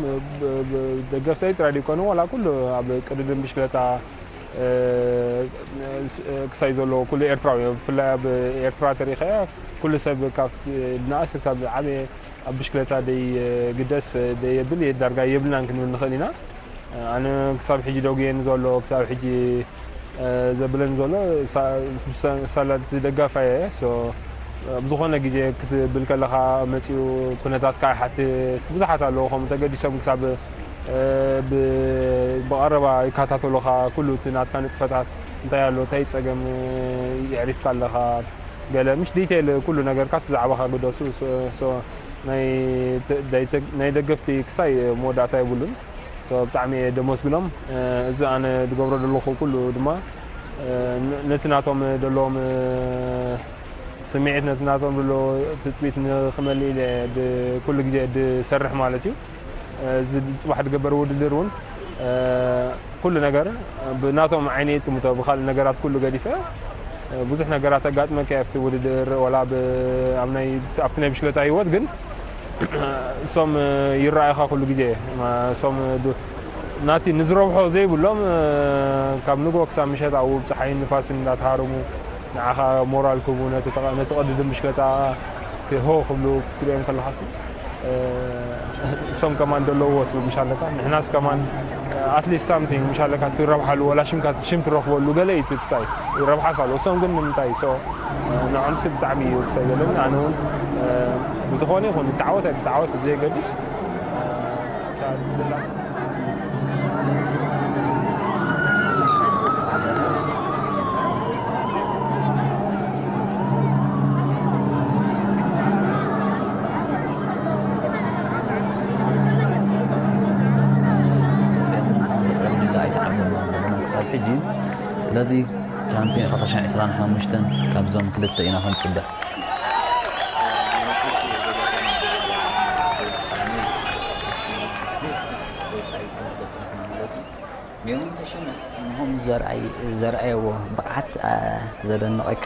ደገፍተይ ጥራይ ዘይኮኑ ዋላ ኩሉ ኣብ ቅድድም ብሽክለታ ክሳይ ዘለዎ ኩሉ ኤርትራዊ ብፍላይ ኣብ ኤርትራ ተሪኸ ኩሉ ሰብ ካብ ንኣስ ክሳብ ዓበየ ኣብ ብሽክለታ ደይ ግደስ ደይ የብል ዳርጋ የብልናን ክንብል ንኽእል ኢና። ኣነ ክሳብ ሕጂ ደጉየኒ ዘሎ ክሳብ ሕጂ ዘብለኒ ዘሎ ሳላት ደጋፋ እየ። ብዝኾነ ግዜ ክትብል ከለኻ መፂኡ ኩነታትካ ይሓትት ብዙሓት ኣለዉ ከምኡ ተገዲሶም ክሳብ ብቐረባ ይከታተሉኻ፣ ኩሉ እቲ ናትካ ንጥፈታት እንታይ ኣሎ፣ እንታይ ጸገም የዕሪፍካ ኣለኻ፣ ገለ ምሽ ዲቴይል ኩሉ ነገርካስ ብዛዕባኻ ግደሱ። ናይ ደገፍቲ ክሳይ መወዳእታ የብሉን። ብጣዕሚ እየ ደመስግኖም። እዚ ኣነ ዝገብሮ ዘለኹ ኩሉ ድማ ነቲ ናቶም ዘለዎም ስምዒት፣ ነቲ ናቶም ዘሎ ትፅቢት ንክመልእ ኢለ ኩሉ ግዜ ዝሰርሕ ማለት እዩ። እዚ ፅባሕ ዝገበር ውድድር እውን ኩሉ ነገር ብናቶም ዓይነ ይጥምቶ፣ ብካልእ ነገራት ኩሉ ገዲፈ። ብዙሕ ነገራት ኣጋጥመካ ኣብቲ ውድድር፣ ወላ ኣብ ናይ ብሽክለታ ህይወት ግን እሶም ይረኣይኻ ኩሉ ግዜ። እሶም ናቲ ንዝረብሖ ዘይብሎም፣ ካብ ንግሆ ክሳብ ምሸት ኣብኡ ብፀሓይን ንፋስን እንዳተሃረሙ ንዓኻ ሞራል ክህቡ፣ ነቲ ተቐ-፣ ነቲ ቅድድም ብሽክለታ ክሆ ክብሉ ክትሪኦም ከለኻሲ፣ እሶም ከማን ዘለውዎ ትብል ምሽ ኣለካ። ንሕናስ ከማን ኣትሊስት ሳምቲንግ ምሽ ኣለካ ትረብሓሉ፣ ወላ ሽምካ ሽም ትረኽበሉ ገለ እዩ ትክሳይ ረብሓስ ኣሎ። እሶም ግን ንምንታይ? ንዖምሲ ብጣዕሚ እዩ ክሳይ ዘለኒ። ኣነ እውን ብዝኾነ ይኹን ይተዓወት ኣይተዓወት ብዘየገድስ፣ ክሳብ ሕጂ ስለዚ ቻምፒዮን ዕስራን ሓሙሽተን ካብዞም ክልተ ኢና ክንፅበ። ሜሮን ተሸመ ንሆም ዘርኣዮ ብቕዓት ዘደንቐካ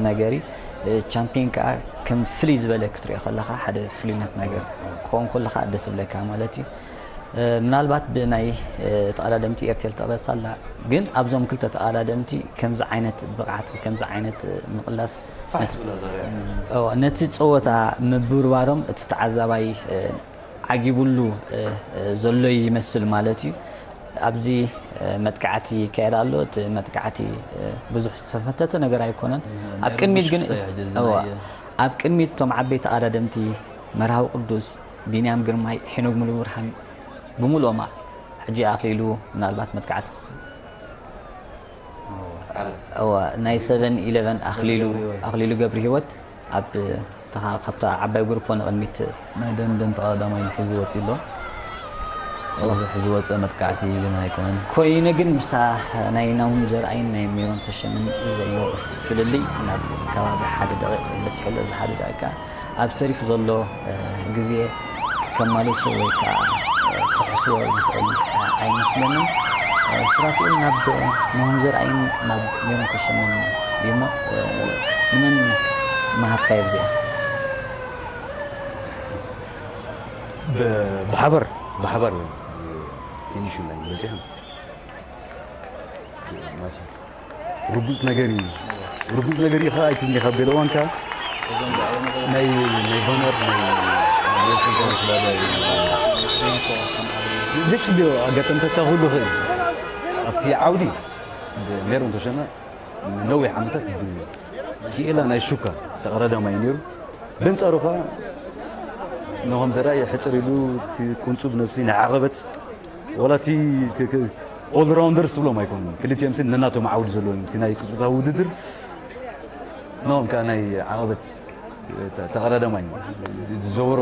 ነገር እዩ። ቻምፒዮን ከዓ ከም ፍልይ ዝበለ ክትሪኦ ከለኻ ሓደ ፍሉይነት ነገር ክኸውን ከሎ ከዓ ደስ ዝብለካ ማለት እዩ። ምናልባት ብናይ ተቐዳደምቲ ኤርቴል ትቕለስ ኣላ፣ ግን ኣብዞም ክልተ ተቐዳደምቲ ከምዚ ዓይነት ብቕዓት ከምዚ ዓይነት ምቕላስ ነቲ ፀወታ ምብርባሮም እቲ ተዓዛባይ ዓጊቡሉ ዘሎ ይመስል ማለት እዩ። ኣብዚ መጥቃዕቲ ይካየድ ኣሎ። እቲ መጥቃዕቲ ብዙሕ ዝተፈተተ ነገር ኣይኮነን። ኣብ ቅድሚት ግን ኣብ ቅድሚት እቶም ዓበይቲ ተቐዳደምቲ መርሃዊ ቅዱስ፣ ቢንያም ግርማይ፣ ሄኖግ ሙሉብርሃን ብምሉኦም ሕጂ ኣኽሊሉ ምናልባት መጥቃዕቲ ናይ ሰቨን ኢለቨን ኣኽሊሉ ገብርሂወት ኣብ ካብታ ዓባይ ግሩፖ ንቕድሚት ናይ ደንደን ተቐዳዳማይ ሒዙ ወፂ ኣሎ። ብዙሕ ዝወፀ መጥቃዕቲ ግን ኣይኮነን። ኮይኑ ግን ምስታ ናይ ናሁም ዘርኣይን ናይ ሜሮን ተሸምን ዘሎ ፍልልይ ናብ ከባቢ ሓደ ደቂቕ በፂሑ ኣሎ። እዚ ሓደ ደቂቕ ኣብ ሰሪፍ ዘሎ ግዜ ከማልሶ ወይ ከዓ ክሕስዎ ዝኽእል ኣይመስለንን። ስራፊኤል ናብ ኖሆም ዘርኣይን ናብ ሜሮን ተሸመን እዩሞ ንመን መሃብካዮ ብዚኣ? ብሓበር ብሓበር ፊኒሽን ላይ በዚሖም ርጉፅ ነገር እዩ። ርጉፅ ነገር እዩ ከዓ ኣይትብልኒ ካብ ገለ እዋን ከዓ ናይ ናይ ሆነር ናይ ዘይፅብዮ ኣጋጠምተካ ኩሉ ኽእል ኣብቲ ዓውዲ ሜሮን ተሸመ ነዊሕ ዓመታት ክኢላ ናይ ሹካ ተቐዳዳማይ ነይሩ። በንፃሩ ከዓ ነሆም ዘርኣይ ሕፅር ኢሉ እቲ ቁንፁብ ነብሲ ናይ ዓቐበት ወላ እቲ ኦልራውንደርስ ትብሎም ኣይኮኑን። ክልቲኦም ስን ነናቶም ዓውዲ ዘለዎም እቲ ናይ ቅጽበታዊ ውድድር ናኦም ከዓ ናይ ዓቐበት ተቐዳዳማይ ዝዘበሮ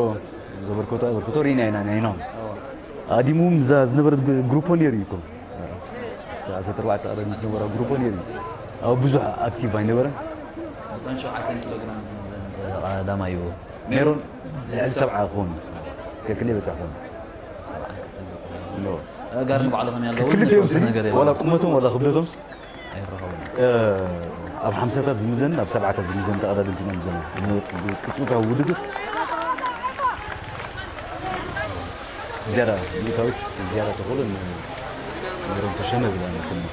ዘበርኮቶ ኣበርኮቶ ርኢና ኢና ናይ ናኦም ኣዲሙ ምዛ ዝነበረት ግሩፖ ነይሩ እዩ እኮ ዓሰርተ ኣርባዕተ ቀዳድም ዝነበራ ግሩፖ ነይሩ ኣብ ብዙሕ ኣክቲቭ ኣይነበረን። ሸውዓተ ኪሎ ግራም ዝመዘን ተቐዳዳማይ እዩ። ሜሮን ልዕሊ ሰብዓ ክኾኑ ከክንደይ በፃ ክኾኑ ጋር ንባዕሉ ከም ያለው ክልቲኦም ስኒ ነገር የለን። ዋላ ቁመቶም ዋላ ክብደቶም ኣይረኸቡን። ኣብ ሓምሳታት ዝምዘን ኣብ ሰብዓታት ዝምዘን ተቐዳደምቲ ኢና ዘለና። ቅፅታዊ ውድድር ዝያዳ ሚእታዊት ዝያዳ ተኽእሎ ን- ሜሮን ተሸመ ብላ ንስምዕ።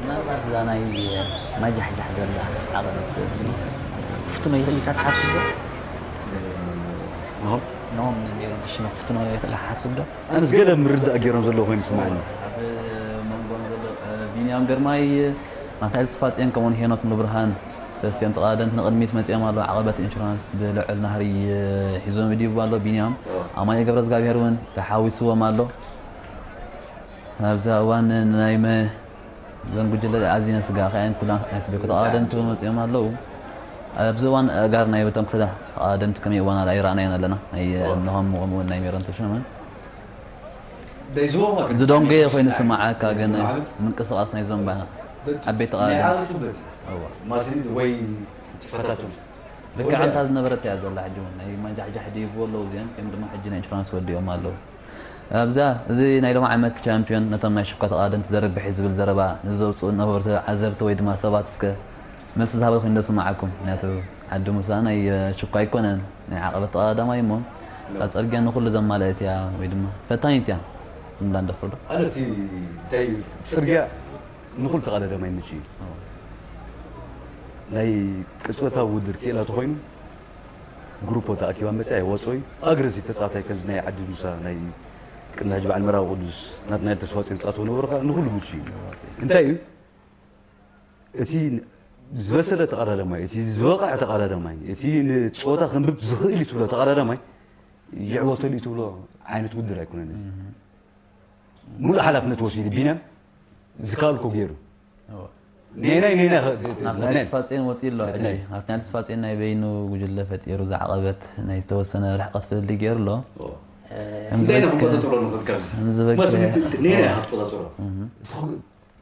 ምናልባት እዛ ናይ ማጃሕጃሕ ዘላ ዓቐበት እዝኒ ክፍትኖ ይኽእል ኢልካ ትሓስብ ዶ? ንሆም ኖም ሜሮን ተሸመ ክፍትኖ ይኽእል ኢልካ ትሓስብ ዶ? ኣነስ ገለ ምርዳእ ገይሮም ዘለዉ ኮይኑ ይስምዓኒ። ኣብ መንጎም ዘሎ ቢንያም ግርማይ ናትናኤል ተስፋጽዮን ከምኡውን ሄኖክ ሙሉብርሃን ሰለስቲኦም ተቐዳደምቲ ንቕድሚት መጺኦም ኣለዉ። ዓቐበት ኢንሹራንስ ብልዑል ናህሪ ሒዞም ይድይቡ ኣሎ። ቢንያም ኣማኑኤል ገብረዝጋብሄር እውን ተሓዊስዎም ኣሎ። ኣብዛ እዋን ናይ መ ዘን ጉጅለ ኣዝየን ስጋእካ እየን ኩላ ናይ ስቤኩ ተቓደምቲ መፅኦም ኣለዉ። ኣብዚ እዋን ኣእጋር ናይ በቶም ክልተ ተቓደምቲ ከመይ እዋን ኣይረኣናዮን ኣለና። ናይ እነሆም ከምኡ እውን ናይ ሜሮን ተሾመ ዝዶንጌ ኮይኑ ስማዓካ ግን ምንቅስቃስ ናይ ዞምባ ዓበይቲ ተቓደምቲ ማሲን ወይ ትፈታተኑ ልክዕ እንታ ዝነበረት እያ ዘላ። ሕጂ እውን ናይ ማንጃሕጃሕ ድይቡ ኣለዉ እዚኦም ከም ድማ ሕጂ ናይ ኢንሹራንስ ወዲኦም ኣለዉ። ኣብዛ እዚ ናይ ሎም ዓመት ቻምፒዮን ነቶም ናይ ሽኳ ተቓደምቲ ዘርብሕ እዩ ዝብል ዘረባ ንዘውፅኡ ነበርቲ ዓዘብቲ ወይ ድማ ሰባት እስከ መልሲ ዝሃበ ኮይኑ ዶ ስምዓኩም? ምክንያቱ ዓዲ ሙሳ ናይ ሽኳ ኣይኮነን ናይ ዓቐበት ተቓዳማይ እሞ እታ ፅርግያ ንኩሉ ዘማለአት እያ ወይ ድማ ፈታኒት እያ ምብላ ንደፍር ዶ? ኣነ እቲ እንታይ እዩ ፅርግያ ንኩሉ ተቓዳዳማይ ምቹ እዩ። ናይ ቅፅበታዊ ውድድር ክኢላ ተኮይኑ ግሩፖ ተኣኪባ መፅያ ይወፅኦ እዩ። ኣግረሲቭ ተፃዋታይ ከምዚ ናይ ዓዲ ሙሳ ናይ ቅድሚ ሕጂ በዓል መራዊ ቅዱስ ናትናኤል ተስፋፅዮን ዝፃተዎ ነበሩ ከዓ ንኩሉ ምቹ እዩ። እንታይ እዩ እቲ ዝበሰለ ተቐዳዳማይ፣ እቲ ዝበቕዐ ተቐዳዳማይ፣ እቲ ንፀወታ ከንብብ ዝኽእል እዩ ትብሎ ተቐዳዳማይ ይዕወተሉ እዩ ትብሎ ዓይነት ውድድር ኣይኮነን። እዚ ሙሉእ ሓላፍነት ወሲዱ ቢንያም ዝከኣልኮ ገይሩ ኔናይ ኔናይ ናትናኤል ተስፋፅዮን ወፂኡ ኣሎ። ሕጂ ናትናኤል ተስፋፅዮን ናይ በይኑ ጉጅለ ፈጢሩ ዝዓቐበት ናይ ዝተወሰነ ርሕቀት ፍልልይ ገይሩ ኣሎ። እንታይ ኢና ክንቆፃፀሮ ንኽእል ካብዚ? ማሲ ኔና ኢኻ ትቆፃፀሮ።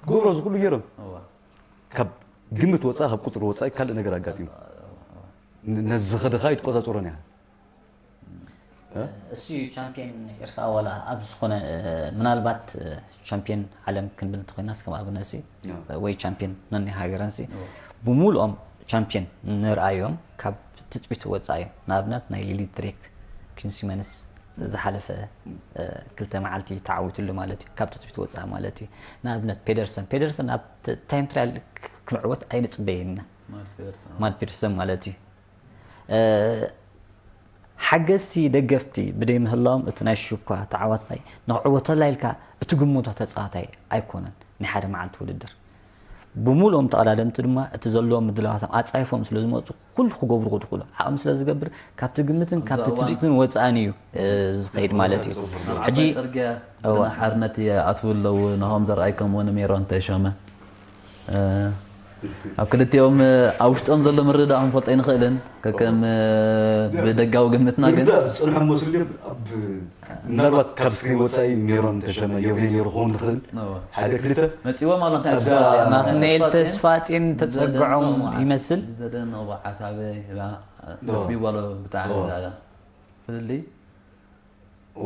ክገብሮ ዝኽእሉ ገይሮም ካብ ግምት ወፃኢ ካብ ቁፅሪ ወፃኢ ካልእ ነገር ኣጋጢሙ ነዚ ዝኸደኻ ኣይትቆፃፀሮን ኢኻ። እሱ ቻምፒየን ኤርትራ ዋላ ኣብ ዝኾነ ምናልባት ቻምፒየን ዓለም ክንብል እንተኮይናስ ከም ኣብነት ሲ ወይ ቻምፒየን ነናይ ሃገረን ሲ ብምሉኦም ቻምፒየን ንርኣዮም ካብ ትፅቢት ወፃኢ እዮም። ንኣብነት ናይ ሊሊት ድሬክ ኪንሲመንስ ዝሓለፈ ክልተ መዓልቲ ተዓዊትሉ ማለት እዩ። ካብ ትፅቢት ወፃኢ ማለት እዩ። ንኣብነት ፔደርሰን ፔደርሰን ኣብ ታይም ትራያል ክንዕወት ኣይንፅበየና ማት ፔደርሰን ማለት እዩ። ሓገዝቲ ደገፍቲ ብደይ ምህላዎም እቲ ናይ ሽኳ ተዓዋታይ ንክዕወተላ ኢልካ እትግምቶ ተፃዋታይ ኣይኮነን ናይ ሓደ መዓልቲ ውድድር። ብምሉኦም ተቐዳደምቲ ድማ እቲ ዘለዎም ምድላዋቶም ኣፃይፎም ስለ ዝመፁ ኩሉ ክገብሩ ክድኽሉ ዓቕሚ ስለ ዝገብር ካብቲ ግምትን ካብቲ ትፅቢትን ወፃእን እዩ ዝኸይድ ማለት እዩ። ሕጂ ሓርነት ይኣትዉ ኣለዉ ናሆም ዘርኣይ ከምኡ ንሜሮን ተሾመ ኣብ ክልቲኦም ኣብ ውሽጦም ዘሎ ምርድዳእ ክንፈልጦ ኣይንኽእልን ከከም ብደጋዊ ግምትና ግን ዝፅንሖም መስሉ ምናልባት ካብ ስክሪን ወፃኢ ሜሮን ተሸመ ዮቤል ኔሩ ክኸውን ዝኽእል ሓደ ክልተ መፂዎም ኣሎ እንታይ ናትናኤል ተስፋፅን ተፀግዖም ይመስል ዘደንቕ ዓታበ መፅሚዎ ኣሎ ብጣዕሚ ፍልልይ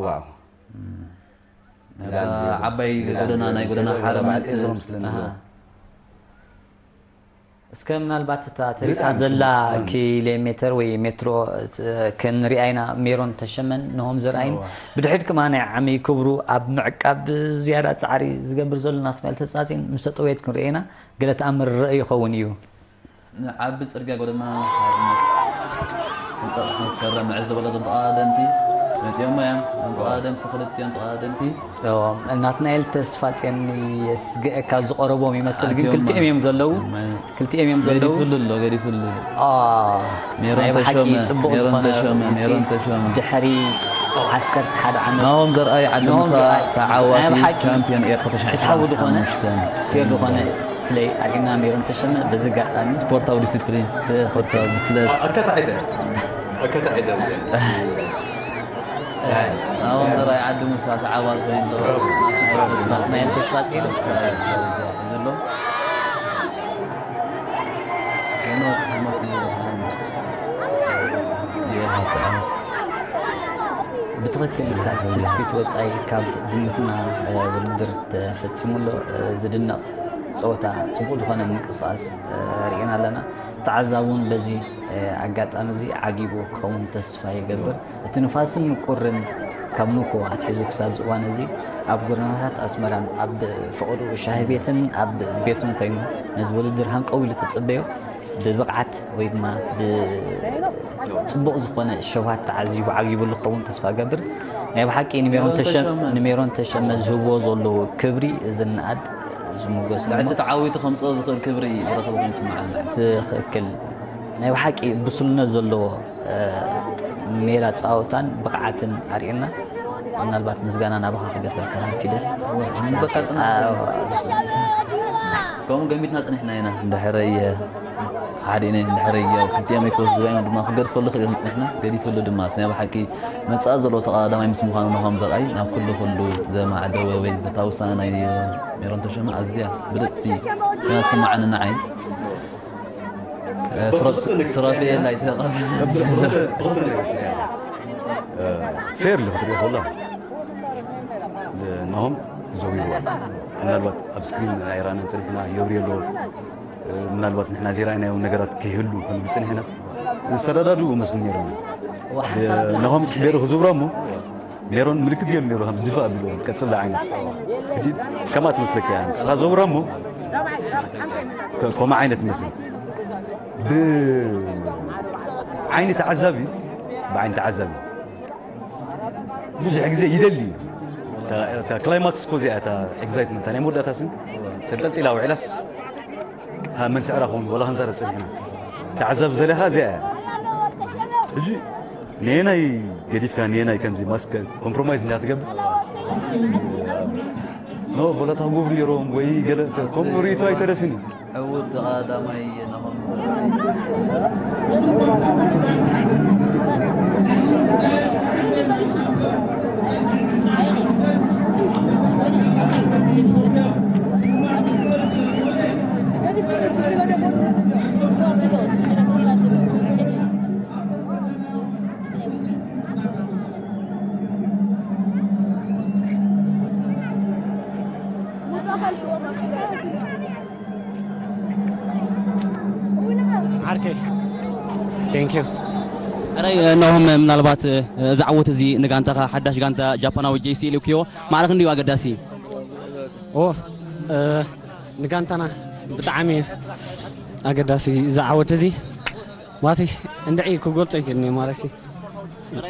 ዋው ዓባይ ጎደና ናይ ጎደና ሓረማት እዞም ስለ እስከ ምናልባት እታ ተሪፋ ዘላ ኪሎ ሜትር ወይ ሜትሮ ክንሪኣ ኢና ሜሮን ተሸመን ነሆም ዘርኣይን ብድሕሪት ከማን ናይ ዓሚ ክብሩ ኣብ ምዕቃብ ዝያዳ ፃዕሪ ዝገብር ዘሎ ናትናኤል ተስፋፅን ምስ ተጠወየት ክንሪኦ ኢና። ገለ ተኣምር ርእ ይኸውን እዩ። ንዓቢ ፅርግያ ጎደና ሓርነት ንፀቕሕ መስከረም ንዕዘበሎ ዞም ተቓደምቲ መፂኦሞ እዮም። ዞም ተቓደምቲ ክልቲኦም ተቓደምቲ ናትናኤል ተስፋፅዮን የስግአ ካብ ዝቐረቦም ይመስል ግን ክልቲኦም እዮም ዘለዉ። ክልቲኦም እዮም ዘለዉ። ገዲፉሉ ኣሎ ገዲፉሉ። ሜሮን ተሾመ ሜሮን ተሾመ ሜሮን ተሾመ ድሕሪ ዓሰርተ ሓደ ዓመት ናሆም ዘርኣይ ዓዲ ሙሳ ተዓዋቲ ቻምፒዮን ኤርትራ ፍትሓዊ ዝኾነ ፌር ዝኾነ ፕለይ ኣሪና ሜሮን ተሸመ በዚ ኣጋጣሚ ስፖርታዊ ዲስፕሊን ስፖርታዊ ብስለት ኣከታዒተ ኣከታዒተ ናሆም ዘርኣይ ዓዲ ሙሳ ተዓዋቲ ኮይኑ ናይ ተስፋ ጽዮን ዘሎ ብትኽክል ካብ ትፅቢት ወፃኢ ካብ ግምትና ውድድር ተፈፂሙ ኣሎ። ዝድነቕ ፀወታ ፅቡቅ ዝኾነ ምንቅስቃስ ርኢና ኣለና። ተዓዛቢ እውን በዚ ኣጋጣሚ እዚ ዓጊቡ ክኸውን ተስፋ ይገብር። እቲ ንፋስን ቁርን ካብ ንኮ ኣትሒዙ ክሳብ ዝእዋን እዚ ኣብ ጎደናታት ኣስመራን ኣብ ፈቐድኡ ሻሂ ቤትን ኣብ ቤቱን ኮይኑ ነዚ ውድድር ሃንቀው ኢሉ ተፅበዮ ብብቕዓት ወይ ድማ ብፅቡቕ ዝኾነ ሸውሃት ተዓዚቡ ዓጊቡሉ ክኸውን ተስፋ ገብር። ናይ ብሓቂ ንሜሮን ተሸመ ዝህብዎ ዘለዉ ክብሪ ዝነኣድ ዝሙገስ እቲ ተዓዊቱ ከምፅኦ ዝኽእል ክብሪ ዝረኸበ ኮይኑ ይስምዓኒ። ትኽክል ናይ ብሓቂ ብስልነት ዘለዎ ሜላ ፃወታን ብቕዓትን ኣርእየና። ምናልባት ምስጋና ናባኻ ክገርበልካ ፊደል። ከምኡ ገሚትና ጸኒሕና ኢና። እንድሕረይ ሓዲነ እንድሕረይ ክልቲኦም ይኮስ ዝባዮም ድማ ክገድፈሉ ክእል ጸኒሕና። ገዲፈሉ ድማ ናይ ብሓቂ መጻእ ዘሎ ተቐዳዳማይ ምስ ምዃኑ ናሆም ዘርኣይ ናብ ኩሉ ኩሉ ዘማዕደወ ወይ ዘታውሳ ናይ ሜሮን ተሸመ ኣዝያ ብልጽቲ ተስማዓኒ ንዓይ። ሱራፌል ኣይተቐበል ፌር ኢሉ ክትሪኦ ከሎ ናሆም ዘዊርዋ ምናልባት ኣብ ስክሪን ኣይራእናን ፀኒሕና የውሪ ኣሎ ምናልባት ንሕና ዘይረኣናዮም ነገራት ከይህሉ ክንብል ፀኒሕና ዝተረዳድኡ መስሉ ነይሮም ናሆም ፅቤሩ ክዝውራ እሞ ሜሮን ምልክት ገይሩ ነይሩ ከም ድፋእ ኣቢሉ ቀፅላ ዓይነት ሕጂ ከምኣ ትመስለካ እያ ንስኻ ዘውራ እሞ ከምኡ ዓይነት መስል ብዓይኒ ተዓዛቢ ብዓይኒ ተዓዛቢ ብዙሕ ግዜ ይደሊ እዩ እታ ክላይማክስ እኮ እዚኣ እታ ኤግዛይትመንት ናይ መወዳእታ ስን ተንጠልጢላ ውዒላስ መን ስዕራ ክውን ወላ ክንዛረብ ፀኒሕና ተዓዛቢ ዘለኻ እዚኣ እያ ሕጂ ንየናይ ገዲፍካ ንየናይ ከምዚ ማስክ ኮምፕሮማይዝ እንዳትገብር ኖ ቮለታ ክገብሩ ነይሮም ወይ ገለ ከምኡ ርእይቶ ኣይተረፍን እዩ ዕዉት ተቐዳዳማይ ናሆም ዓርከይ ቴንክ ዩ ሕራይ እነሆም ምናልባት እዚ ዓወት እዚ ንጋንታኻ ሓዳሽ ጋንታ ጃፓናዊ ጄሲ ኢልክዮ ማዕረ ክንደዩ ኣገዳሲ ኦ ንጋንታና ብጣዕሚ ኣገዳሲ እዚ ዓወት እዚ ማቲ እንድዒ ክገልጾ ይክእልኒ ማለት እዩ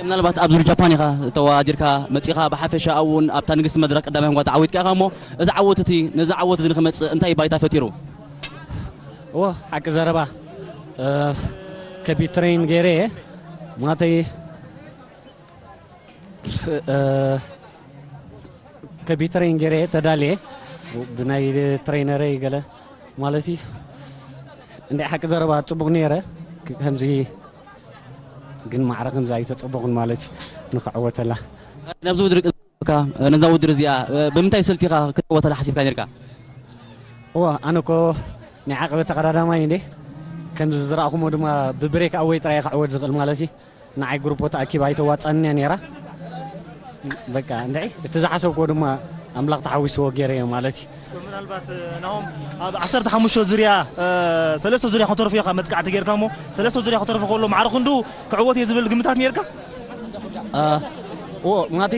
ምናልባት ኣብ ዙር ጃፓን ኢኻ ተወዳዲርካ መፂኻ ብሓፈሻ እውን ኣብታ ንግስቲ መድረክ ቀዳማይ ኮንካ ተዓዊትካ ኢኻ እሞ እዚ ዓወት እቲ ነዚ ዓወት እዚ ንክመፅእ እንታይ ባይታ ፈጢሩ እዎ ሓቂ ዘረባ ከቢድ ትሬን ገይረ እየ ማተይ ከቢድ ትሬን ገይረ እየ ተዳልየ ብናይ ትሬነረይ ገለ ማለት እዩ እንደ ሓቂ ዘረባ ፅቡቅ ነይረ ከምዚ ግን ማዕረ ከምዚ ኣይተፀበኹን ማለት እዩ ንክዕወተላ ነብዚ ውድድር ነዛ ውድድር እዚኣ ብምንታይ ስልቲ ኢኻ ክትዕወተላ ሓሲብካ ነርካ እዋ ኣነ እኮ ናይ ዓቐበ ተቐዳዳማይ እንዴ ከምዚ ዝረእኹሞ ድማ ብብሬክ ኣወይ ጥራይ ክዕወት ዝኽእል ማለት እዩ ንዓይ ግሩፖ ተኣኪባ ኣይተዋፃንያ ነይራ በቃ እንድዒ እቲ ዝሓሰብክዎ ድማ ኣምላኽ ተሓዊስዎ ገይረዮ ማለት እዩ ምናልባት ናሆም ኣብ ዓሰርተ ሓሙሽተ ዙርያ ሰለስተ ዙርያ ከተርፉ ኢኻ መጥቃዕቲ ጌርካ እሞ ሰለስተ ዙርያ ከተርፉ ከሎ ማዕረ ክንዱ ክዕወት እየ ዝብል ግምታት ኔርካ ዎ ማቲ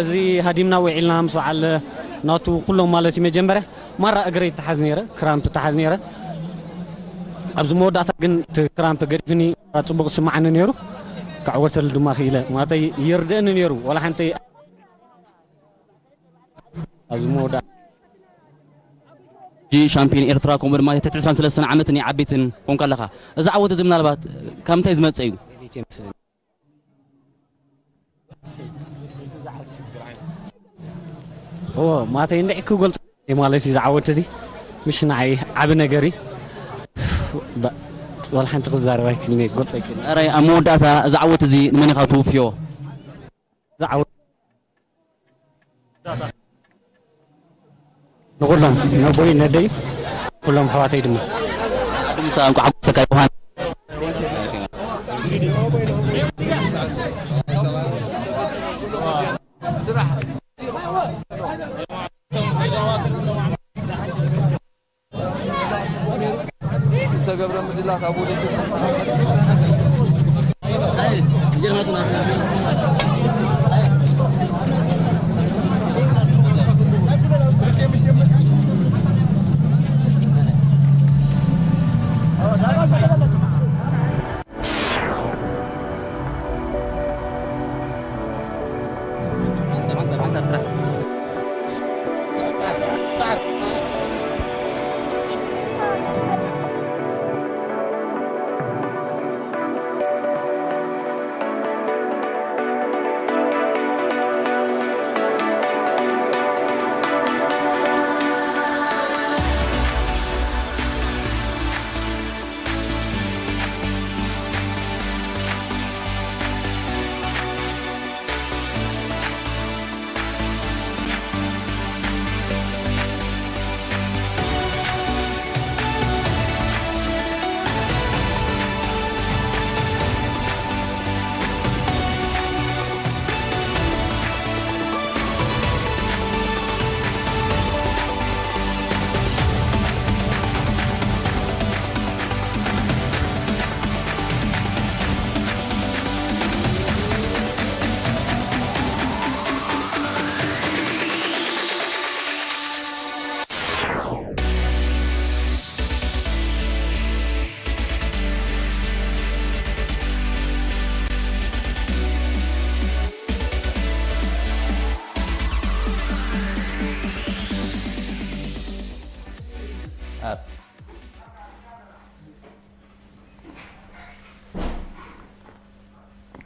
እዚ ሃዲምና ውዒልና ምስ በዓል ናቱ ኩሎም ማለት እዩ መጀመርያ ማራ እግረይ ይተሓዝ ነይረ ክራምፕ ይተሓዝ ነይረ ኣብዚ መወዳእታ ግን እቲ ክራምፕ ገዲፍኒ ጽቡቕ ዝስማዓኒ ነይሩ ክዕወተሉ ድማ ክኢለ ማለተይ ይርድእኒ ነይሩ ወላ ሓንቲ ኣብዚ መወዳእታ ጂ ሻምፒዮን ኤርትራ ከምኡ ድማ ትሕቲ ዕስራን ሰለስተን ዓመትን ይዓቢትን ኮንካ ኣለኻ እዚ ዓወት እዚ ምናልባት ካብ ምንታይ ዝመፀ እዩ እዎ ማተይ እንድዒ ክገልፆ ማለት እዩ ዝዓወት እዚ ምሽ ንዓይ ዓቢ ነገር እዩ ወላ ሓንቲ ክዛረብ ኣይክልኒ ክገልፆ ኣይክልኒ ራይ ኣብ መወዳእታ እዚ ዓወት እዚ ንመን ኢኻ ትውፍዮ ዝዓወት ንኹሎም ነቦይ ነደይ ኩሎም ኣሕዋተይ ድማ ምሳ እንኳዕ ሓጎሰካ ዮሃን ስራሕ ዝተገብረ ምድላ ካብ ውድድር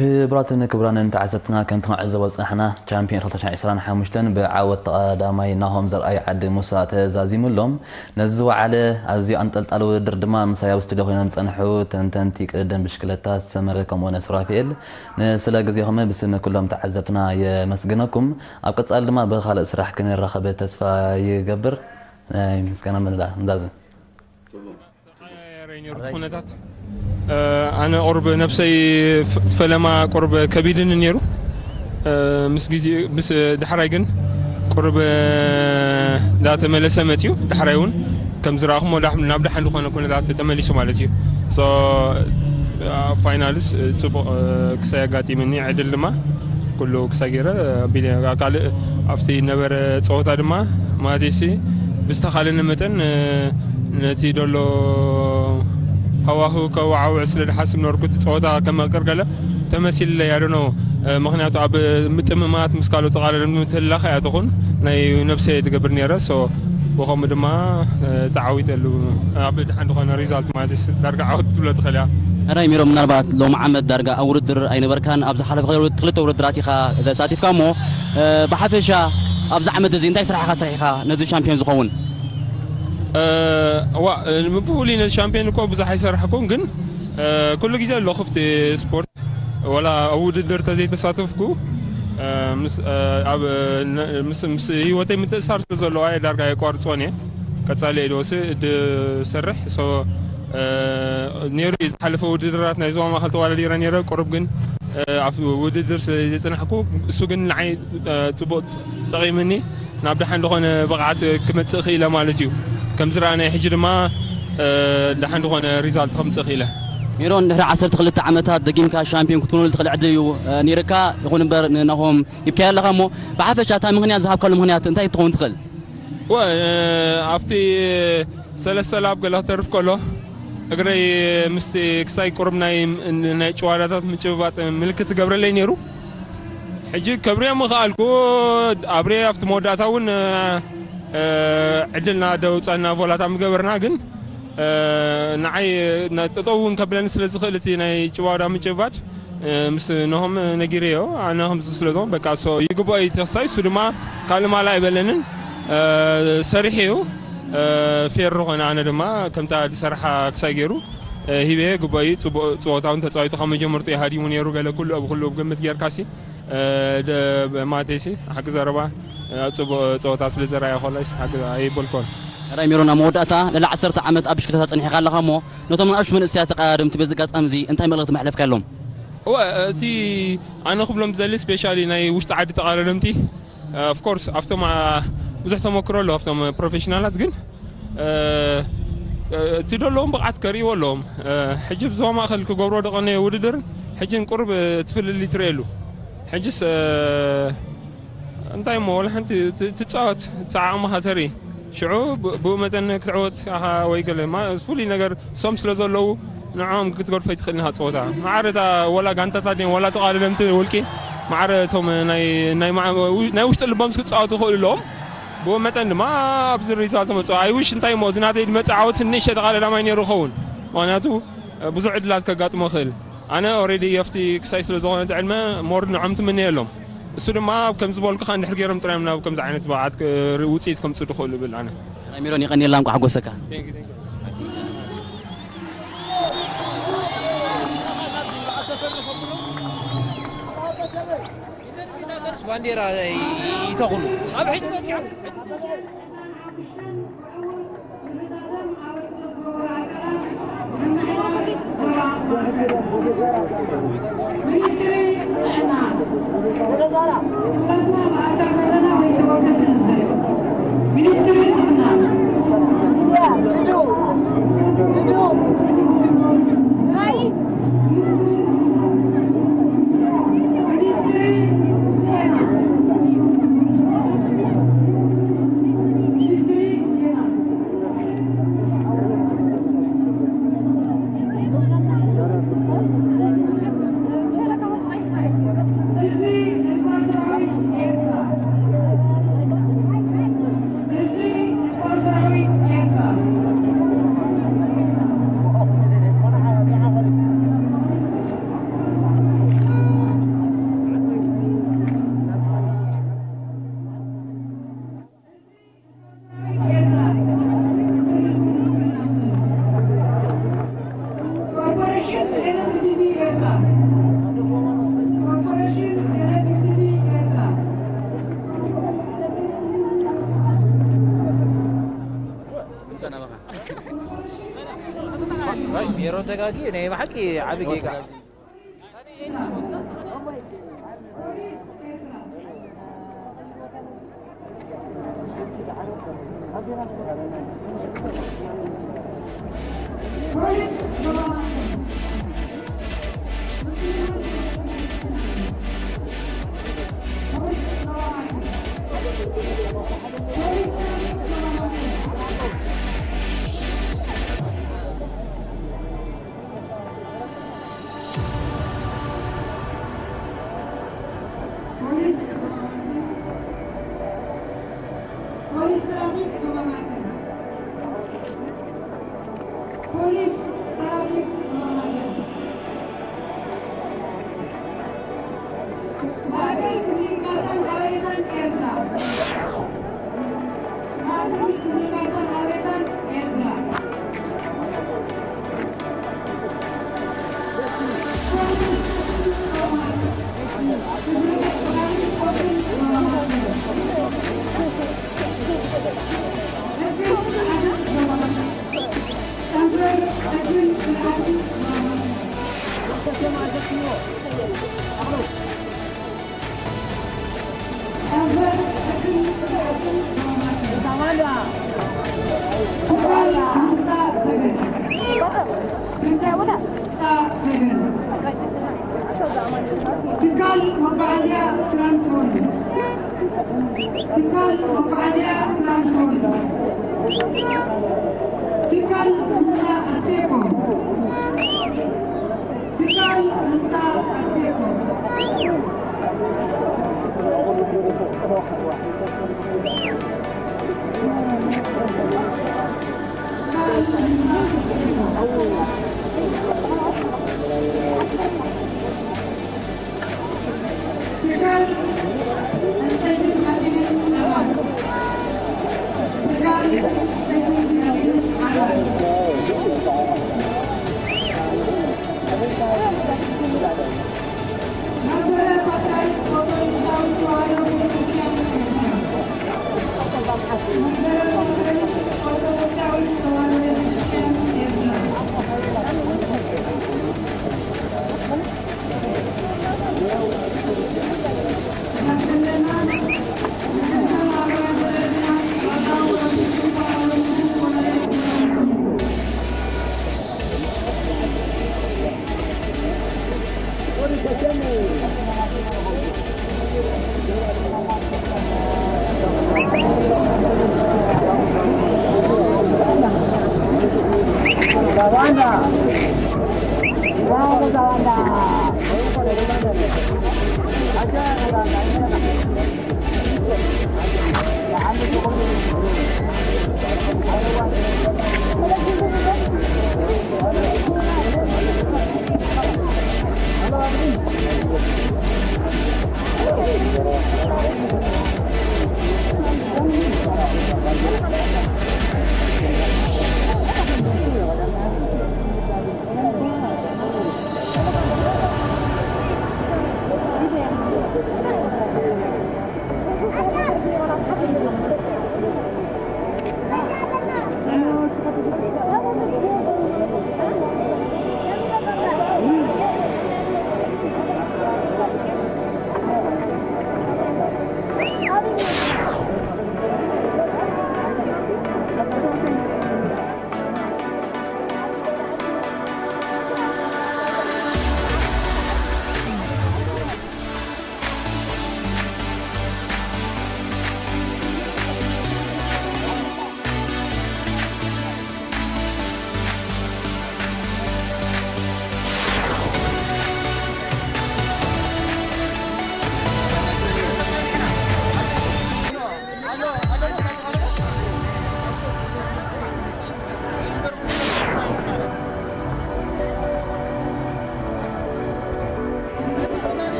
ክቡራትን ክቡራንን ተዓዘብትና፣ ከምቲ ክንዕዘቦ ዝጸናሕና፣ ቻምፒዮን ክልተ ሽሕን ዕስራን ሓሙሽተን ብዓወት ተቐዳዳማይ ናሆም ዘርኣይ ዓዲ ሙሳ ተዛዚሙ ኣሎ። ነዚ ዝወዓለ ኣዝዩ ኣንጠልጣሊ ውድድር ድማ ምሳይ ኣብ ስቱድዮ ኮይኖም ዝጸንሑ ተንተንቲ ቅድድም ብሽክለታ ሰመረ ከምኡ'ውን ሱራፌል፣ ንስለ ግዜኹም ብስም ኩሎም ተዓዘብትና የመስግነኩም። ኣብ ቀጻሊ ድማ ብኻልእ ስራሕ ክንራኸብ ተስፋ ይገብር። ናይ ምስጋና መዛ-፣ መዛዝም። ተቐያያሪ ነይሩ እቲ ኩነታት። እ፣ ኣነ ቁሩብ ነብሰይ ፍ-፣ ፈለማ ቁሩብ ከቢድኒ ነይሩ። እ፣ ምስ ግዜ፣ ምስ፣ ዳሕራይ ግን ቁሩብ፣ እ፣ እንዳተመለሰ መጽዩ። ዳሕራይ እውን ከም ዝረኣኹሞ ዳ-፣ ናብ ደሓን ዝኾነ ኩነታት ተመሊሱ ማለት እዩ። ሶ፣ ኣብ ፋይናልስ፣ እ፣ ጽቡቕ፣ እ፣ ክሳይ ኣጋጢምኒ፣ ዕድል ድማ ኩሉ ክሳይ ገይረ ኣቢለ። ካልእ ኣብቲ ነበረ ጸወታ ድማ ማለትሲ ብዝተኻለኒ መጠን፣ እ፣ ነቲ ደሎ ሃዋህው ከወዓውዕ ስለ ዝሓስብ ነበርኩ። እቲ ጸወታ ከመቅር ገለ ተመሲልለይ፣ I don't know። እ፣ ምኽንያቱ ኣብ ምጥምማት ምስ ካልኦት ተቓለልቲ ምትህልላኽ እያ ትኹን ናይ ነብሰ እየ ዝገብር ነይረ። ሶ፣ ብኸምኡ ድማ፣ እ፣ ተዓዊተሉ። ኣብ ድሓን ዝኾነ ሪዛልት ማለት እዩ፣ ዳርጋ ዓወት ትብሎ ትኽእል እያ። ሕራይ ሚሮም፣ ምናልባት ሎም ዓመት ዳርጋ ኣብ ውድድር ኣይነበርካን፣ ኣብ ዝሓለፈ ክልተ ውድድራት ኢኻ ተሳቲፍካ እሞ፣ እ፣ ብሓፈሻ ኣብዚ ዓመት እዚ እንታይ ስራሕ ኢኻ ሰሪሕኻ ነዚ ሻምፒዮን ዝኸውን? እ፣ ዋ፣ እ፣ ብፍሉይ ነዚ ሻምፒዮን እኮ ብዙሕ ኣይሰራሕኩን፣ ግን፣ እ፣ ኩሉ ግዜ ኣሎ ክፍቲ ስፖርት። ወላ ኣብ ውድድር ተዘይተሳተፍኩ፣ እ፣ ምስ፣ እ፣ ኣብ፣ እ፣ ነ-፣ ምስ፣ ምስ ህይወተይ ምትእሳር ስለ ዘለዋ እየ ዳርጋ የቋርጾን እየ። ቀጻሊ እየ ዝወስድ ዝሰርሕ። ሶ፣ እ፣ ነይሩ እዩ ዝሓለፈ ውድድራት ናይ ዞባ ማእከል ተወዳዲረ ነይረ። ቁሩብ ግን፣ እ፣ ኣብ ውድድር ስለ ዘይጸናሕኩ፣ እሱ ግን ንዓይ፣ እ፣ ጽቡቕ ጠቒምኒ፣ ናብ ደሓን ዝኾነ ብቕዓት ክመጽእ ክኢለ ማለት እዩ። ከም ዝረኣናዮ ሕጂ ድማ፣ እ፣ ደሓን ዝኾነ ሪዛልት ከምጽእ ክኢለ። ሜሮን፣ ድሕሪ ዓሰርተ ክልተ ዓመታት ደጊምካ ሻምፒዮን ክትኮነሉ ትኽእል ዕድል እዩ፣ እ፣ ነይርካ። ይኹን እምበር ንናሆም ሂብካዮ ኣለኻ እሞ፣ ብሓፈሻ እታ ምኽንያት ዝሃብካሉ ምኽንያት እንታይ ክትኸውን ትኽእል? ወ-፣ እ፣ ኣብቲ ሰለስተ ላብ ገለ ክተርፍ ከሎ፣ እግረይ ምስቲ ክሳይ ቁሩብ ናይ፣ ናይ ጭዋዳታት ምጭብባጥ ምልክት ትገብረለይ ነይሩ። ሕጂ ከብርዮ ምኽኣልኩ፣ ኣብርየ ኣብቲ መወዳእታ እውን፣ እ፣ ዕድልና ደውፃና ቮላታ ምገበርና፣ ግን፣ እ፣ ንዓይ ና-፣ ጠጠው እውን ከብለኒ ስለ ዝኽእል እቲ ናይ ጭዋዳ ምጭብባጥ፣ እ፣ ምስ ነሆም ነጊረዮ፣ ኣነ ከምዚ ስለ ዝኾን በቃ ሶ ይግባኦ እዩ ተኽሳይ፣ እሱ ድማ ካልእ ማላ ኣይበለንን፣ እ፣ ሰሪሑ እዩ፣ እ፣ ፌር ዝኾነ ኣነ ድማ ከምታ ዝሰርሓ ክሳይ ገይሩ፣ እ፣ ሂበ ግባኦ እዩ። ጽቡቕ ጸወታ እውን ተጻዊቱ ካብ መጀመርቱ እዩ ሃዲሙ ነይሩ፣ ገለ ኩሉ ኣብ ኩሉ ኣብ ግምት ጌርካሲ፣ እ፣ ደ-፣ ማለተይሲ ሓቂ ዘረባ፣ እ፣ ጽቡቕ ጸወታ ስለ ዘረኣየ ኮላይስ ሓቂ ኣይበልኮን። ራይ ሜሮን፣ ኣብ መወዳእታ ልዕሊ ዓሰርተ ዓመት ኣብ ብሽክለታ ጸኒሕካ ኣለኻ እሞ፣ ነቶም ንኣሽቱ መንእሰያት ተቐዳደምቲ በዚ ኣጋጣሚ እዚ እንታይ መልእኽቲ መሕለፍካሎም? እወ፣ እቲ ኣነ ክብሎም ዝደሊ ስፔሻሊ ናይ ውሽጢ ዓዲ ተቐዳደምቲ፣ ኦፍ ኮርስ ኣብቶም፣ አ፣ ብዙሕ ተመክሮ ኣሎ ኣብቶም ፕሮፌሽናላት፣ ግን፣ እ፣ እ፣ እቲ ዘለዎም ብቕዓት ከርእይዎ ኣለዎም። እ፣ ሕጂ ብዞባ ማእከል ክገብሮ ዝቐነየ ውድድር ሕጂ ቁሩብ፣ እ፣ እቲ ፍልልይ ትርእየሉ። ሕጅስ፣ እ፣ እንታይ እሞ፣ ወላ ሓንቲ ት-፣ ትጻወት፣ እቲ ዓቕምኻ ተርኢ። ሽዑ ብ-፣ ብኡ መጠን ክትዕወት ኢኻ ወይ ገለ። ማ-፣ ፍሉይ ነገር፣ ሶም ስለ ዘለዉ፣ ንዕኦም ክትገድፎ ኣይትኽእልን ኢኻ ጸወታ። ማዕረ እታ ወላ ጋንታታት ድየን፣ ወላ ተቓለምቲ ውልቂ፣ ማዕረ እቶም ናይ፣ ናይ ማ-፣ ው-፣ ናይ ውሽጢ ልቦምስ ክጻወቱ ይኽእሉ ኣለዎም። ብኡ መጠን ድማ ኣብዚ ሪዛልት መጹ። ኣይ ዊሽ እንታይ እሞ፣ እዚ ናተይ ዝመጽእ ዓወት ንእሽተይ ተቓለዳማይ ነይሩ ይኸውን። ምኽንያቱ፣ ብዙሕ ዕድላት ከጋጥሞ ይኽእል። ኣነ ኦሬዲ የፍቲ ክሳይ ስለ ዝኾነ እቲ ዕድመ ሞር ንዖም ትምነየሎም። እሱ ድማ ኣብ ከም ዝበልኩኻ እንድሕር ገይሮም ጥራዮም ናብ ከምዚ ዓይነት ብቕዓት ክ-፣ ውፅኢት ከምፅኡ ዝኽእሉ እብል ኣነ። ናይ ሜሮን የቐንየልና፣ እንቋዕ ሓጎሰካ። Thank you, thank you። ባንዴራ ይተኽሉ። ኣብ ሕጂ መፂኦም። ሚኒስትሪ ጥዕና፣ ንብረትና ብኣካል ዘለና ወይ ተወከልቲ ንስሪ። ሚኒስትሪ ጥዕና። ሚኒስትሪ ዜና። ሚኒስትሪ ዜና። ጌጋ እዩ፣ ናይ ብሓቂ ዓቢ ጌጋ። ፖሊስ፣ ፖሊስ ትራፊክ ዞባ ማእከል፣ ፖሊስ ትራፊክ ዞባ ማእከል። ማእከል ክፍሊ ካርታን ሓበሬታን ኤርትራ። ማእከል ክፍሊ ካርታን ሓበሬታን ኤርትራ። ትካል መጓዓዝያ ትራንስፖርት። ትካል መጓዓዝያ ትራንስፖርት። ትካል ህንፃ ኣስቴኮ። ትካል ህንፃ ኣስቴኮ።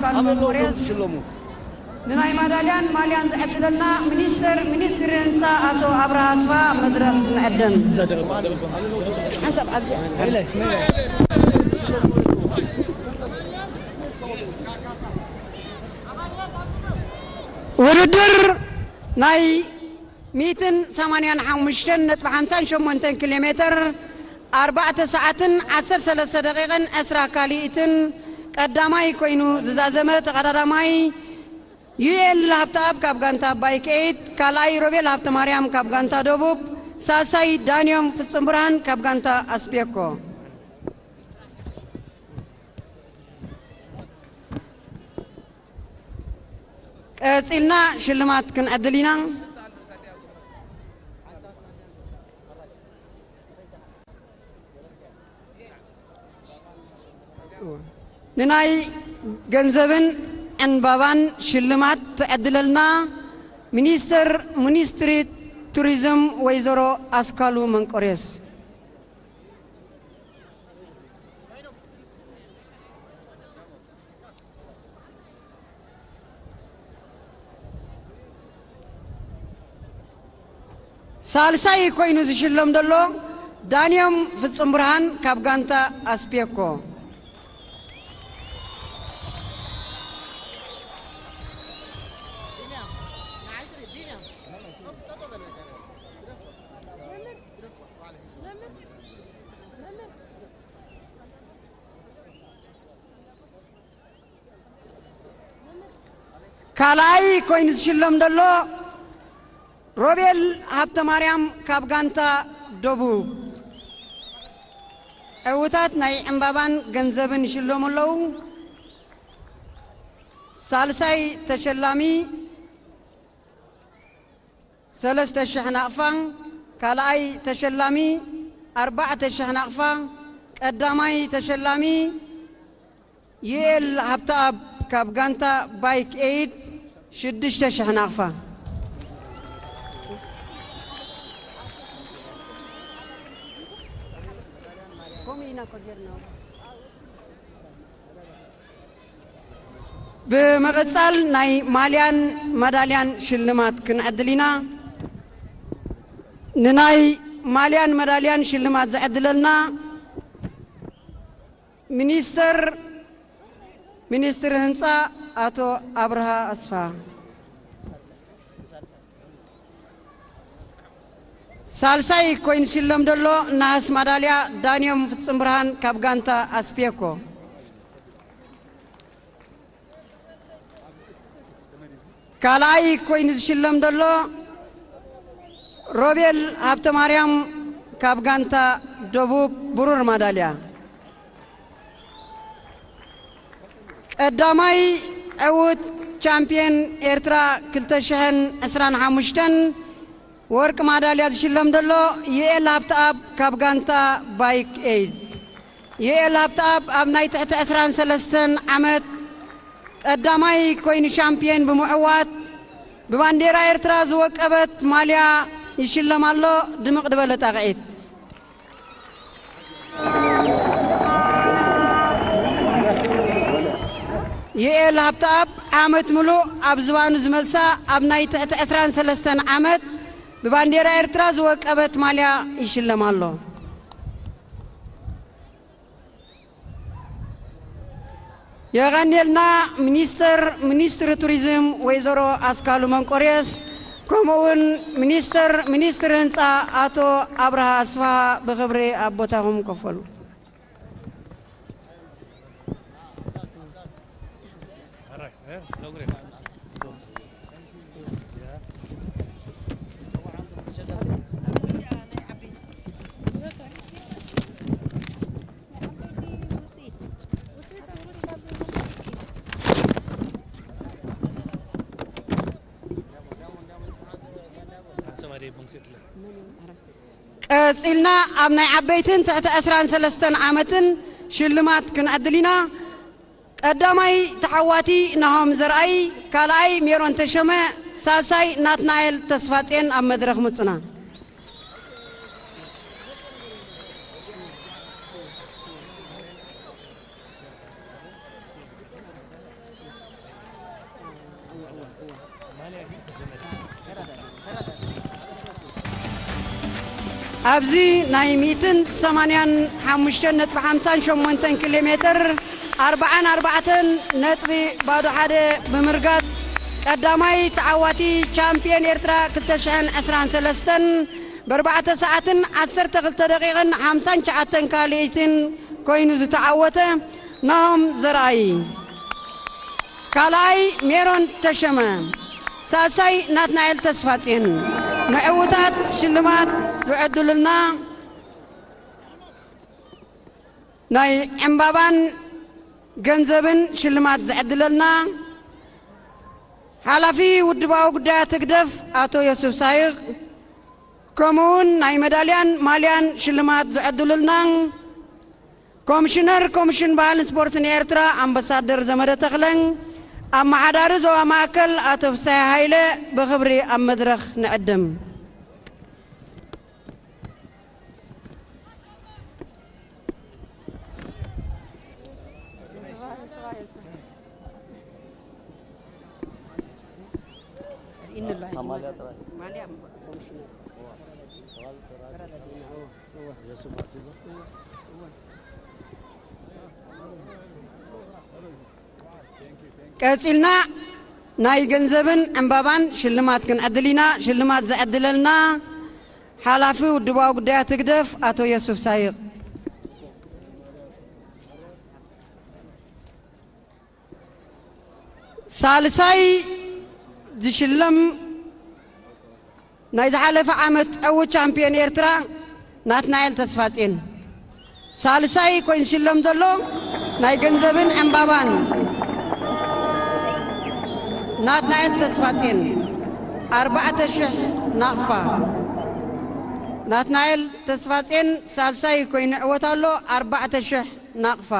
ኣበሎ መኮርያስ ዝሽለሙ። ንናይ ማዳልያን ማልያን ዝዕድለና ሚኒስትር ሚኒስትሪ ህንፃ ኣቶ ኣብርሃ ኣስፋ ኣብ መድረኽ ንዕድም። ሓንሳብ ኣብዚ። ውድድር ናይ ሚእትን ሰማንያን ሓሙሽተን ነጥቢ ሓምሳን ሸሞንተን ኪሎ ሜትር ኣርባዕተ ሰዓትን ዓሰርተ ሰለስተ ደቂቕን ዕስራ ካልኢትን ቀዳማይ ኮይኑ ዝዛዘመ ተቐዳዳማይ ዩኤል ሃብተኣብ ካብ ጋንታ ባይክ ኤይት፣ ካልኣይ ሮቤል ሃብተ ማርያም ካብ ጋንታ ደቡብ፣ ሳልሳይ ዳንዮም ፍጹም ብርሃን ካብ ጋንታ ኣስቤኮ። ቀጺልና ሽልማት ክንዕድል ኢና። ንናይ ገንዘብን ዕንባባን ሽልማት ትዕድለልና ሚኒስትር ሚኒስትሪ ቱሪዝም ወይዘሮ ኣስካሉ መንቆርዮስ። ሳልሳይ ኮይኑ ዝሽለም ዘሎ ዳንዮም ፍጹም ብርሃን ካብ ጋንታ ኣስፔኮ። ካልኣይ ኮይኑ ዝሽለም ዘሎ ሮቤል ሃብተ ማርያም ካብ ጋንታ ደቡብ። ዕውታት ናይ ዕምባባን ገንዘብን ይሽለሙ ኣለዉ። ሳልሳይ ተሸላሚ ሰለስተ ሽሕ ናቕፋ፣ ካልኣይ ተሸላሚ ኣርባዕተ ሽሕ ናቕፋ፣ ቀዳማይ ተሸላሚ ዩኤል ሃብተኣብ ካብ ጋንታ ባይክ ኤይድ ሽዱሽተ ሽሕ ናቕፋ። ብምቕጻል ናይ ማልያን መዳልያን ሽልማት ክንዕድል ኢና። ንናይ ማልያን መዳልያን ሽልማት ዝዕድለልና ሚኒስተር፣ ሚኒስትሪ ህንጻ ኣቶ ኣብርሃ ኣስፋ። ሳልሳይ ኮይኑ ዝሽለም ዘሎ ነሃስ ማዳልያ ዳንዮም ፍጹም ብርሃን ካብ ጋንታ ኣስፔኮ። ካልኣይ ኮይኑ ዝሽለም ዘሎ ሮቤል ሃብተ ማርያም ካብ ጋንታ ደቡብ ብሩር ማዳልያ። ቀዳማይ ዕዉት ቻምፒየን ኤርትራ ክልተ ሽሕን ዕስራን ሓሙሽተን ወርቂ ማዳልያ ዝሽለም ዘሎ ዩኤል ሃብተኣብ ካብ ጋንታ ባይክ ኤይድ። ዩኤል ሃብተኣብ ኣብ ናይ ትሕቲ ዕስራን ሰለስተን ዓመት ቀዳማይ ኮይኑ ሻምፒየን ብምዕዋት ብባንዴራ ኤርትራ ዝወቀበት ማልያ ይሽለም ኣሎ። ድምቕ ዝበለ ጣቕዒት። ዩኤል ሃብተኣብ ዓመት ምሉእ ኣብ ዝባኑ ዝመልሳ ኣብ ናይ ትሕቲ ዕስራን ሰለስተን ዓመት ብባንዴራ ኤርትራ ዝወቀበት ማልያ ይሽለም ኣሎ። የቐንየልና ሚኒስተር ሚኒስትሪ ቱሪዝም ወይዘሮ ኣስካሉ መንቆርዮስ፣ ከምኡውን ሚኒስተር ሚኒስትሪ ህንፃ ኣቶ ኣብርሃ ኣስፍሃ ብኽብሪ ኣብ ቦታኹም ኮፍ በሉ። ቀጺልና ኣብ ናይ ዓበይትን ትሕቲ ዕስራን ሰለስተን ዓመትን ሽልማት ክንዕድል ኢና። ቀዳማይ ተዓዋቲ ናሆም ዘርኣይ፣ ካልኣይ ሜሮን ተሸመ፣ ሳልሳይ ናትናኤል ተስፋጼን ኣብ መድረኽ ምጹና። ኣብዚ ናይ ሚእትን ሰማንያን ሓሙሽተን ነጥቢ ሓምሳን ሸሞንተን ኪሎ ሜትር ኣርብዓን ኣርባዕተን ነጥቢ ባዶ ሓደ ብምርጋጽ ቀዳማይ ተዓዋቲ ቻምፒዮን ኤርትራ ክልተ ሽሕን ዕስራን ሰለስተን ብኣርባዕተ ሰዓትን ዓሰርተ ክልተ ደቂቕን ሓምሳን ትሽዓተን ካልኢትን ኮይኑ ዝተዓወተ ናሆም ዘርኣይ። ካልኣይ ሜሮን ተሸመ፣ ሳልሳይ ናትናኤል ተስፋጽዮን። ንዕውታት ሽልማት ዝዕድሉልና ናይ ዕምባባን ገንዘብን ሽልማት ዝዕድለልና ሓላፊ ውድባዊ ጉዳያት ህግደፍ ኣቶ ዮሱፍ ሳይቕ፣ ከምኡውን ናይ መዳልያን ማልያን ሽልማት ዝዕድሉልና ኮሚሽነር ኮሚሽን ባህልን ስፖርትን ኤርትራ ኣምባሳደር ዘመደ ተኽለን ኣመሓዳሪ ዞባ ማእከል ኣቶ ፍሳሐ ሃይለ ብኽብሪ ኣብ መድረኽ ንዕድም። ቀጺልና ናይ ገንዘብን ዕምባባን ሽልማት ክንዕድል ኢና። ሽልማት ዝዕድለልና ሓላፊ ውድባዊ ጉዳያት ህግደፍ ኣቶ ዮሱፍ ሳይቕ። ሳልሳይ ዝሽለም ናይ ዝሓለፈ ዓመት ዕዉት ቻምፒዮን ኤርትራ ናትናኤል ተስፋጼን። ሳልሳይ ኮይኑ ዝሽለም ዘሎ ናይ ገንዘብን ዕምባባን ናትናኤል ተስፋጼን ኣርባዕተ ሽሕ ናቕፋ። ናትናኤል ተስፋጼን ሳልሳይ ኮይኑ ይዕወት ኣሎ፣ ኣርባዕተ ሽሕ ናቕፋ።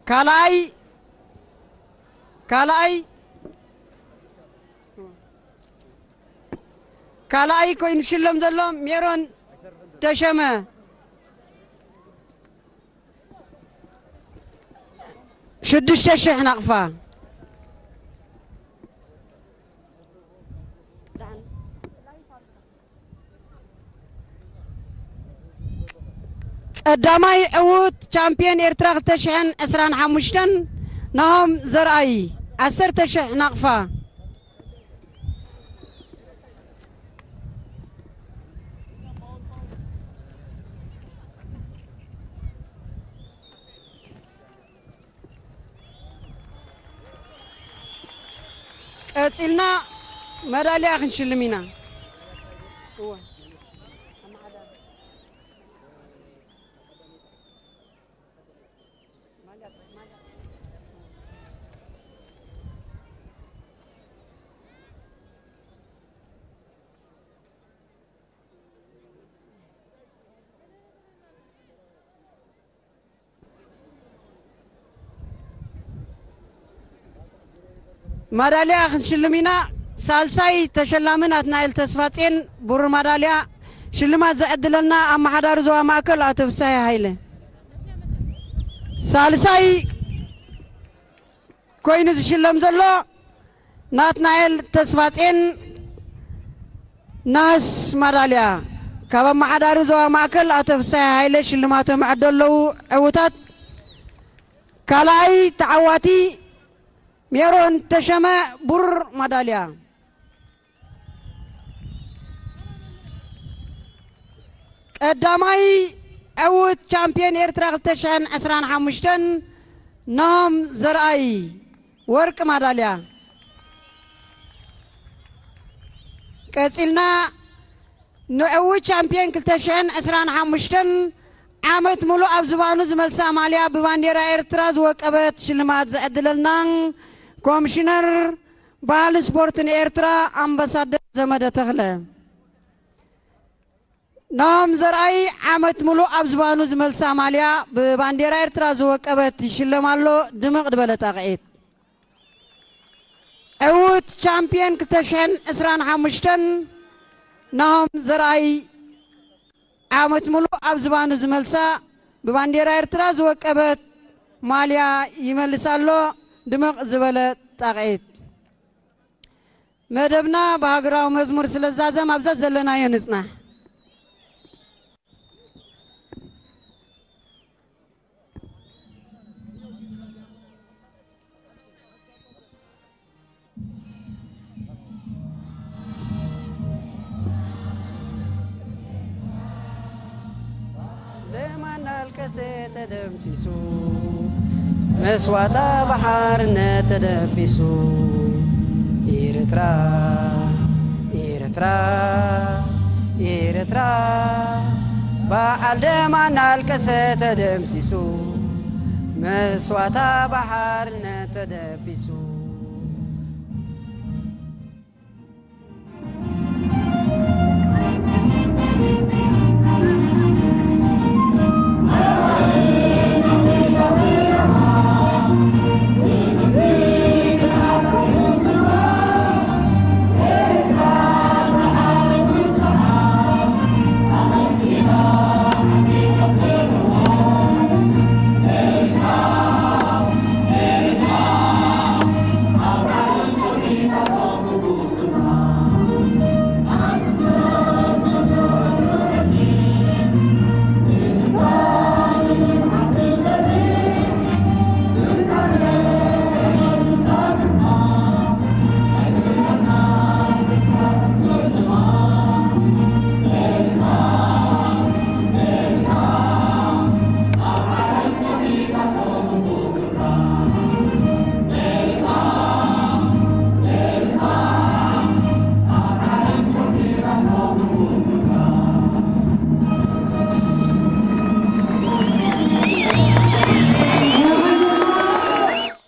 ካልኣይ ካልኣይ ካልኣይ ኮይኑ ሽለም ዘሎ ሜሮን ተሸመ ሽዱሽተ ሽሕ ናቕፋ። ቀዳማይ ዕዉት ቻምፒዮን ኤርትራ ክልተ ሽሕን ዕስራን ሓሙሽተን ናሆም ዘርኣይ ዓሰርተ ሽሕ ናቕፋ። ቀጺልና መዳልያ ክንሽልም ኢና። እወ። ማዳልያ ክንሽልም ኢና። ሳልሳይ ተሸላሚ ናትናኤል ተስፋጼን ብሩር ማዳልያ ሽልማት ዘዕድለልና ኣመሓዳሪ ዞባ ማእከል ኣቶ ፍሳሐ ሃይለ። ሳልሳይ ኮይኑ ዝሽለም ዘሎ ናትናኤል ተስፋጼን ናስ ማዳልያ ካብ ኣመሓዳሪ ዞባ ማእከል ኣቶ ፍሳሐ ሃይለ ሽልማቶም ይዕደሉ ኣለዉ። ዕዉታት ካልኣይ ተዓዋቲ ሜሮን ተሸመ ብሩር ማዳልያ። ቀዳማይ ዕዉት ቻምፒዮን ኤርትራ ክልተ ሽሕን ዕስራን ሓሙሽተን ናሆም ዘርኣይ ወርቂ ማዳልያ። ቀጺልና ንዕዉት ቻምፒዮን ክልተ ሽሕን ዕስራን ሓሙሽተን ዓመት ሙሉእ ኣብ ዝባኑ ዝመልሳ ማልያ ብባንዴራ ኤርትራ ዝወቀበት ሽልማት ዝዕድለልና ኮሚሽነር ባህልን ስፖርትን ኤርትራ ኣምባሳደር ዘመደ ተኽለ። ናሆም ዘርኣይ ዓመት ሙሉእ ኣብ ዝባኑ ዝመልሳ ማልያ ብባንዴራ ኤርትራ ዝወቀበት ይሽለም ኣሎ። ድምቕ ዝበለ ጣቕዒት። ዕዉት ቻምፒዮን ክልተ ሽሕን ዕስራን ሓሙሽተን ናሆም ዘርኣይ ዓመት ሙሉእ ኣብ ዝባኑ ዝመልሳ ብባንዴራ ኤርትራ ዝወቀበት ማልያ ይመልስ ኣሎ። ድምቕ ዝበለ ጣቕዒት። መደብና ብሃገራዊ መዝሙር ስለ ዝዛዘም ኣብዛ ዘለናዮ ንጽናሕ። ደም እናልቀሰ ተደምሲሱ፣ መስዋእታ ብሓርነት ተደቢሱ። ኤርትራ፣ ኤርትራ፣ ኤርትራ፣ በዓል ደም እናልቀሰ ተደምሲሱ፣ መስዋእታ ብሓርነት ተደቢሱ።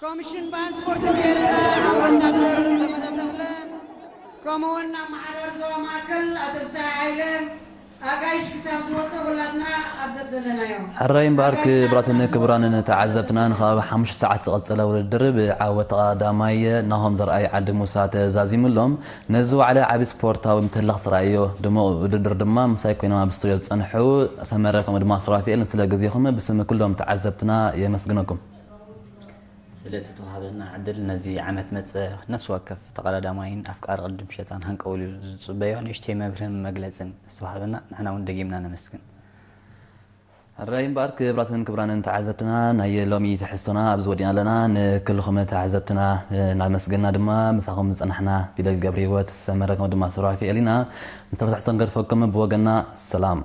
ኮሚሽን ባህልን ስፖርትን ኤርትራ ኣምባሳደር ዘመደ ተኽለ፣ ከምኡውን ኣመሓዳሪ ዞባ ማእከል ኣቶ ፍስሃ ሃይለ፣ ኣጋይሽ ክሳብ ዝወጾ ኩላትና ኣብ ዘዘለናዮ። ሕራይ እምበኣር፣ ኣጋይሽ ክቡራትን ክቡራንን ተዓዘብትና፣ ንከባቢ ሓሙሽተ ሰዓት ዝቐጸለ ውድድር ብዓወት ቀዳማይ ናሆም ዘርኣይ ዓዲ ሙሳ ተዛዚሙሎም። ነዚ ዋዕላ ዓቢ ስፖርታዊ ምትህልላኽ ዝተራእዮ ድሙቕ ውድድር ድማ ምሳይ ኮይኖም ኣብ ስቱድዮ ዝጸንሑ ሰመረ ከምኡ ድማ ሱራፊኤል፣ ንስለ ግዜኹም ብስም ኩሎም ተዓዘብትና የመስግነኩም። ስለ እቲ ተዋሃበና ዕድል፣ ነዚ ዓመት መጸ ነፍሲ ወከፍ ተቐዳዳማይን ኣፍቃሪ ቅድድም ሸጣን ሃንቀውሉ ዝጽበዮ ንእሽተይ መብርህን መግለጽን ዝተዋሃበና፣ ንሕና እውን ደጊምና ነመስግን። ሕራይ እምበኣር፣ ክቡራትን ክቡራንን ተዓዘብትና፣ ናይ ሎሚ ትሕዝቶና ኣብዚ ወዲእና ኣለና። ንክልኹም ተዓዘብትና እናመስገና ድማ፣ ምሳኹም ዝጸናሕና ፊደል ገብረህይወት፣ ሰመረ ከምኡ ድማ ሱራፊኤል ኢና። ምስ ተረፍ ትሕዝቶ ንገድፈኩም፣ ብወገንና ሰላም።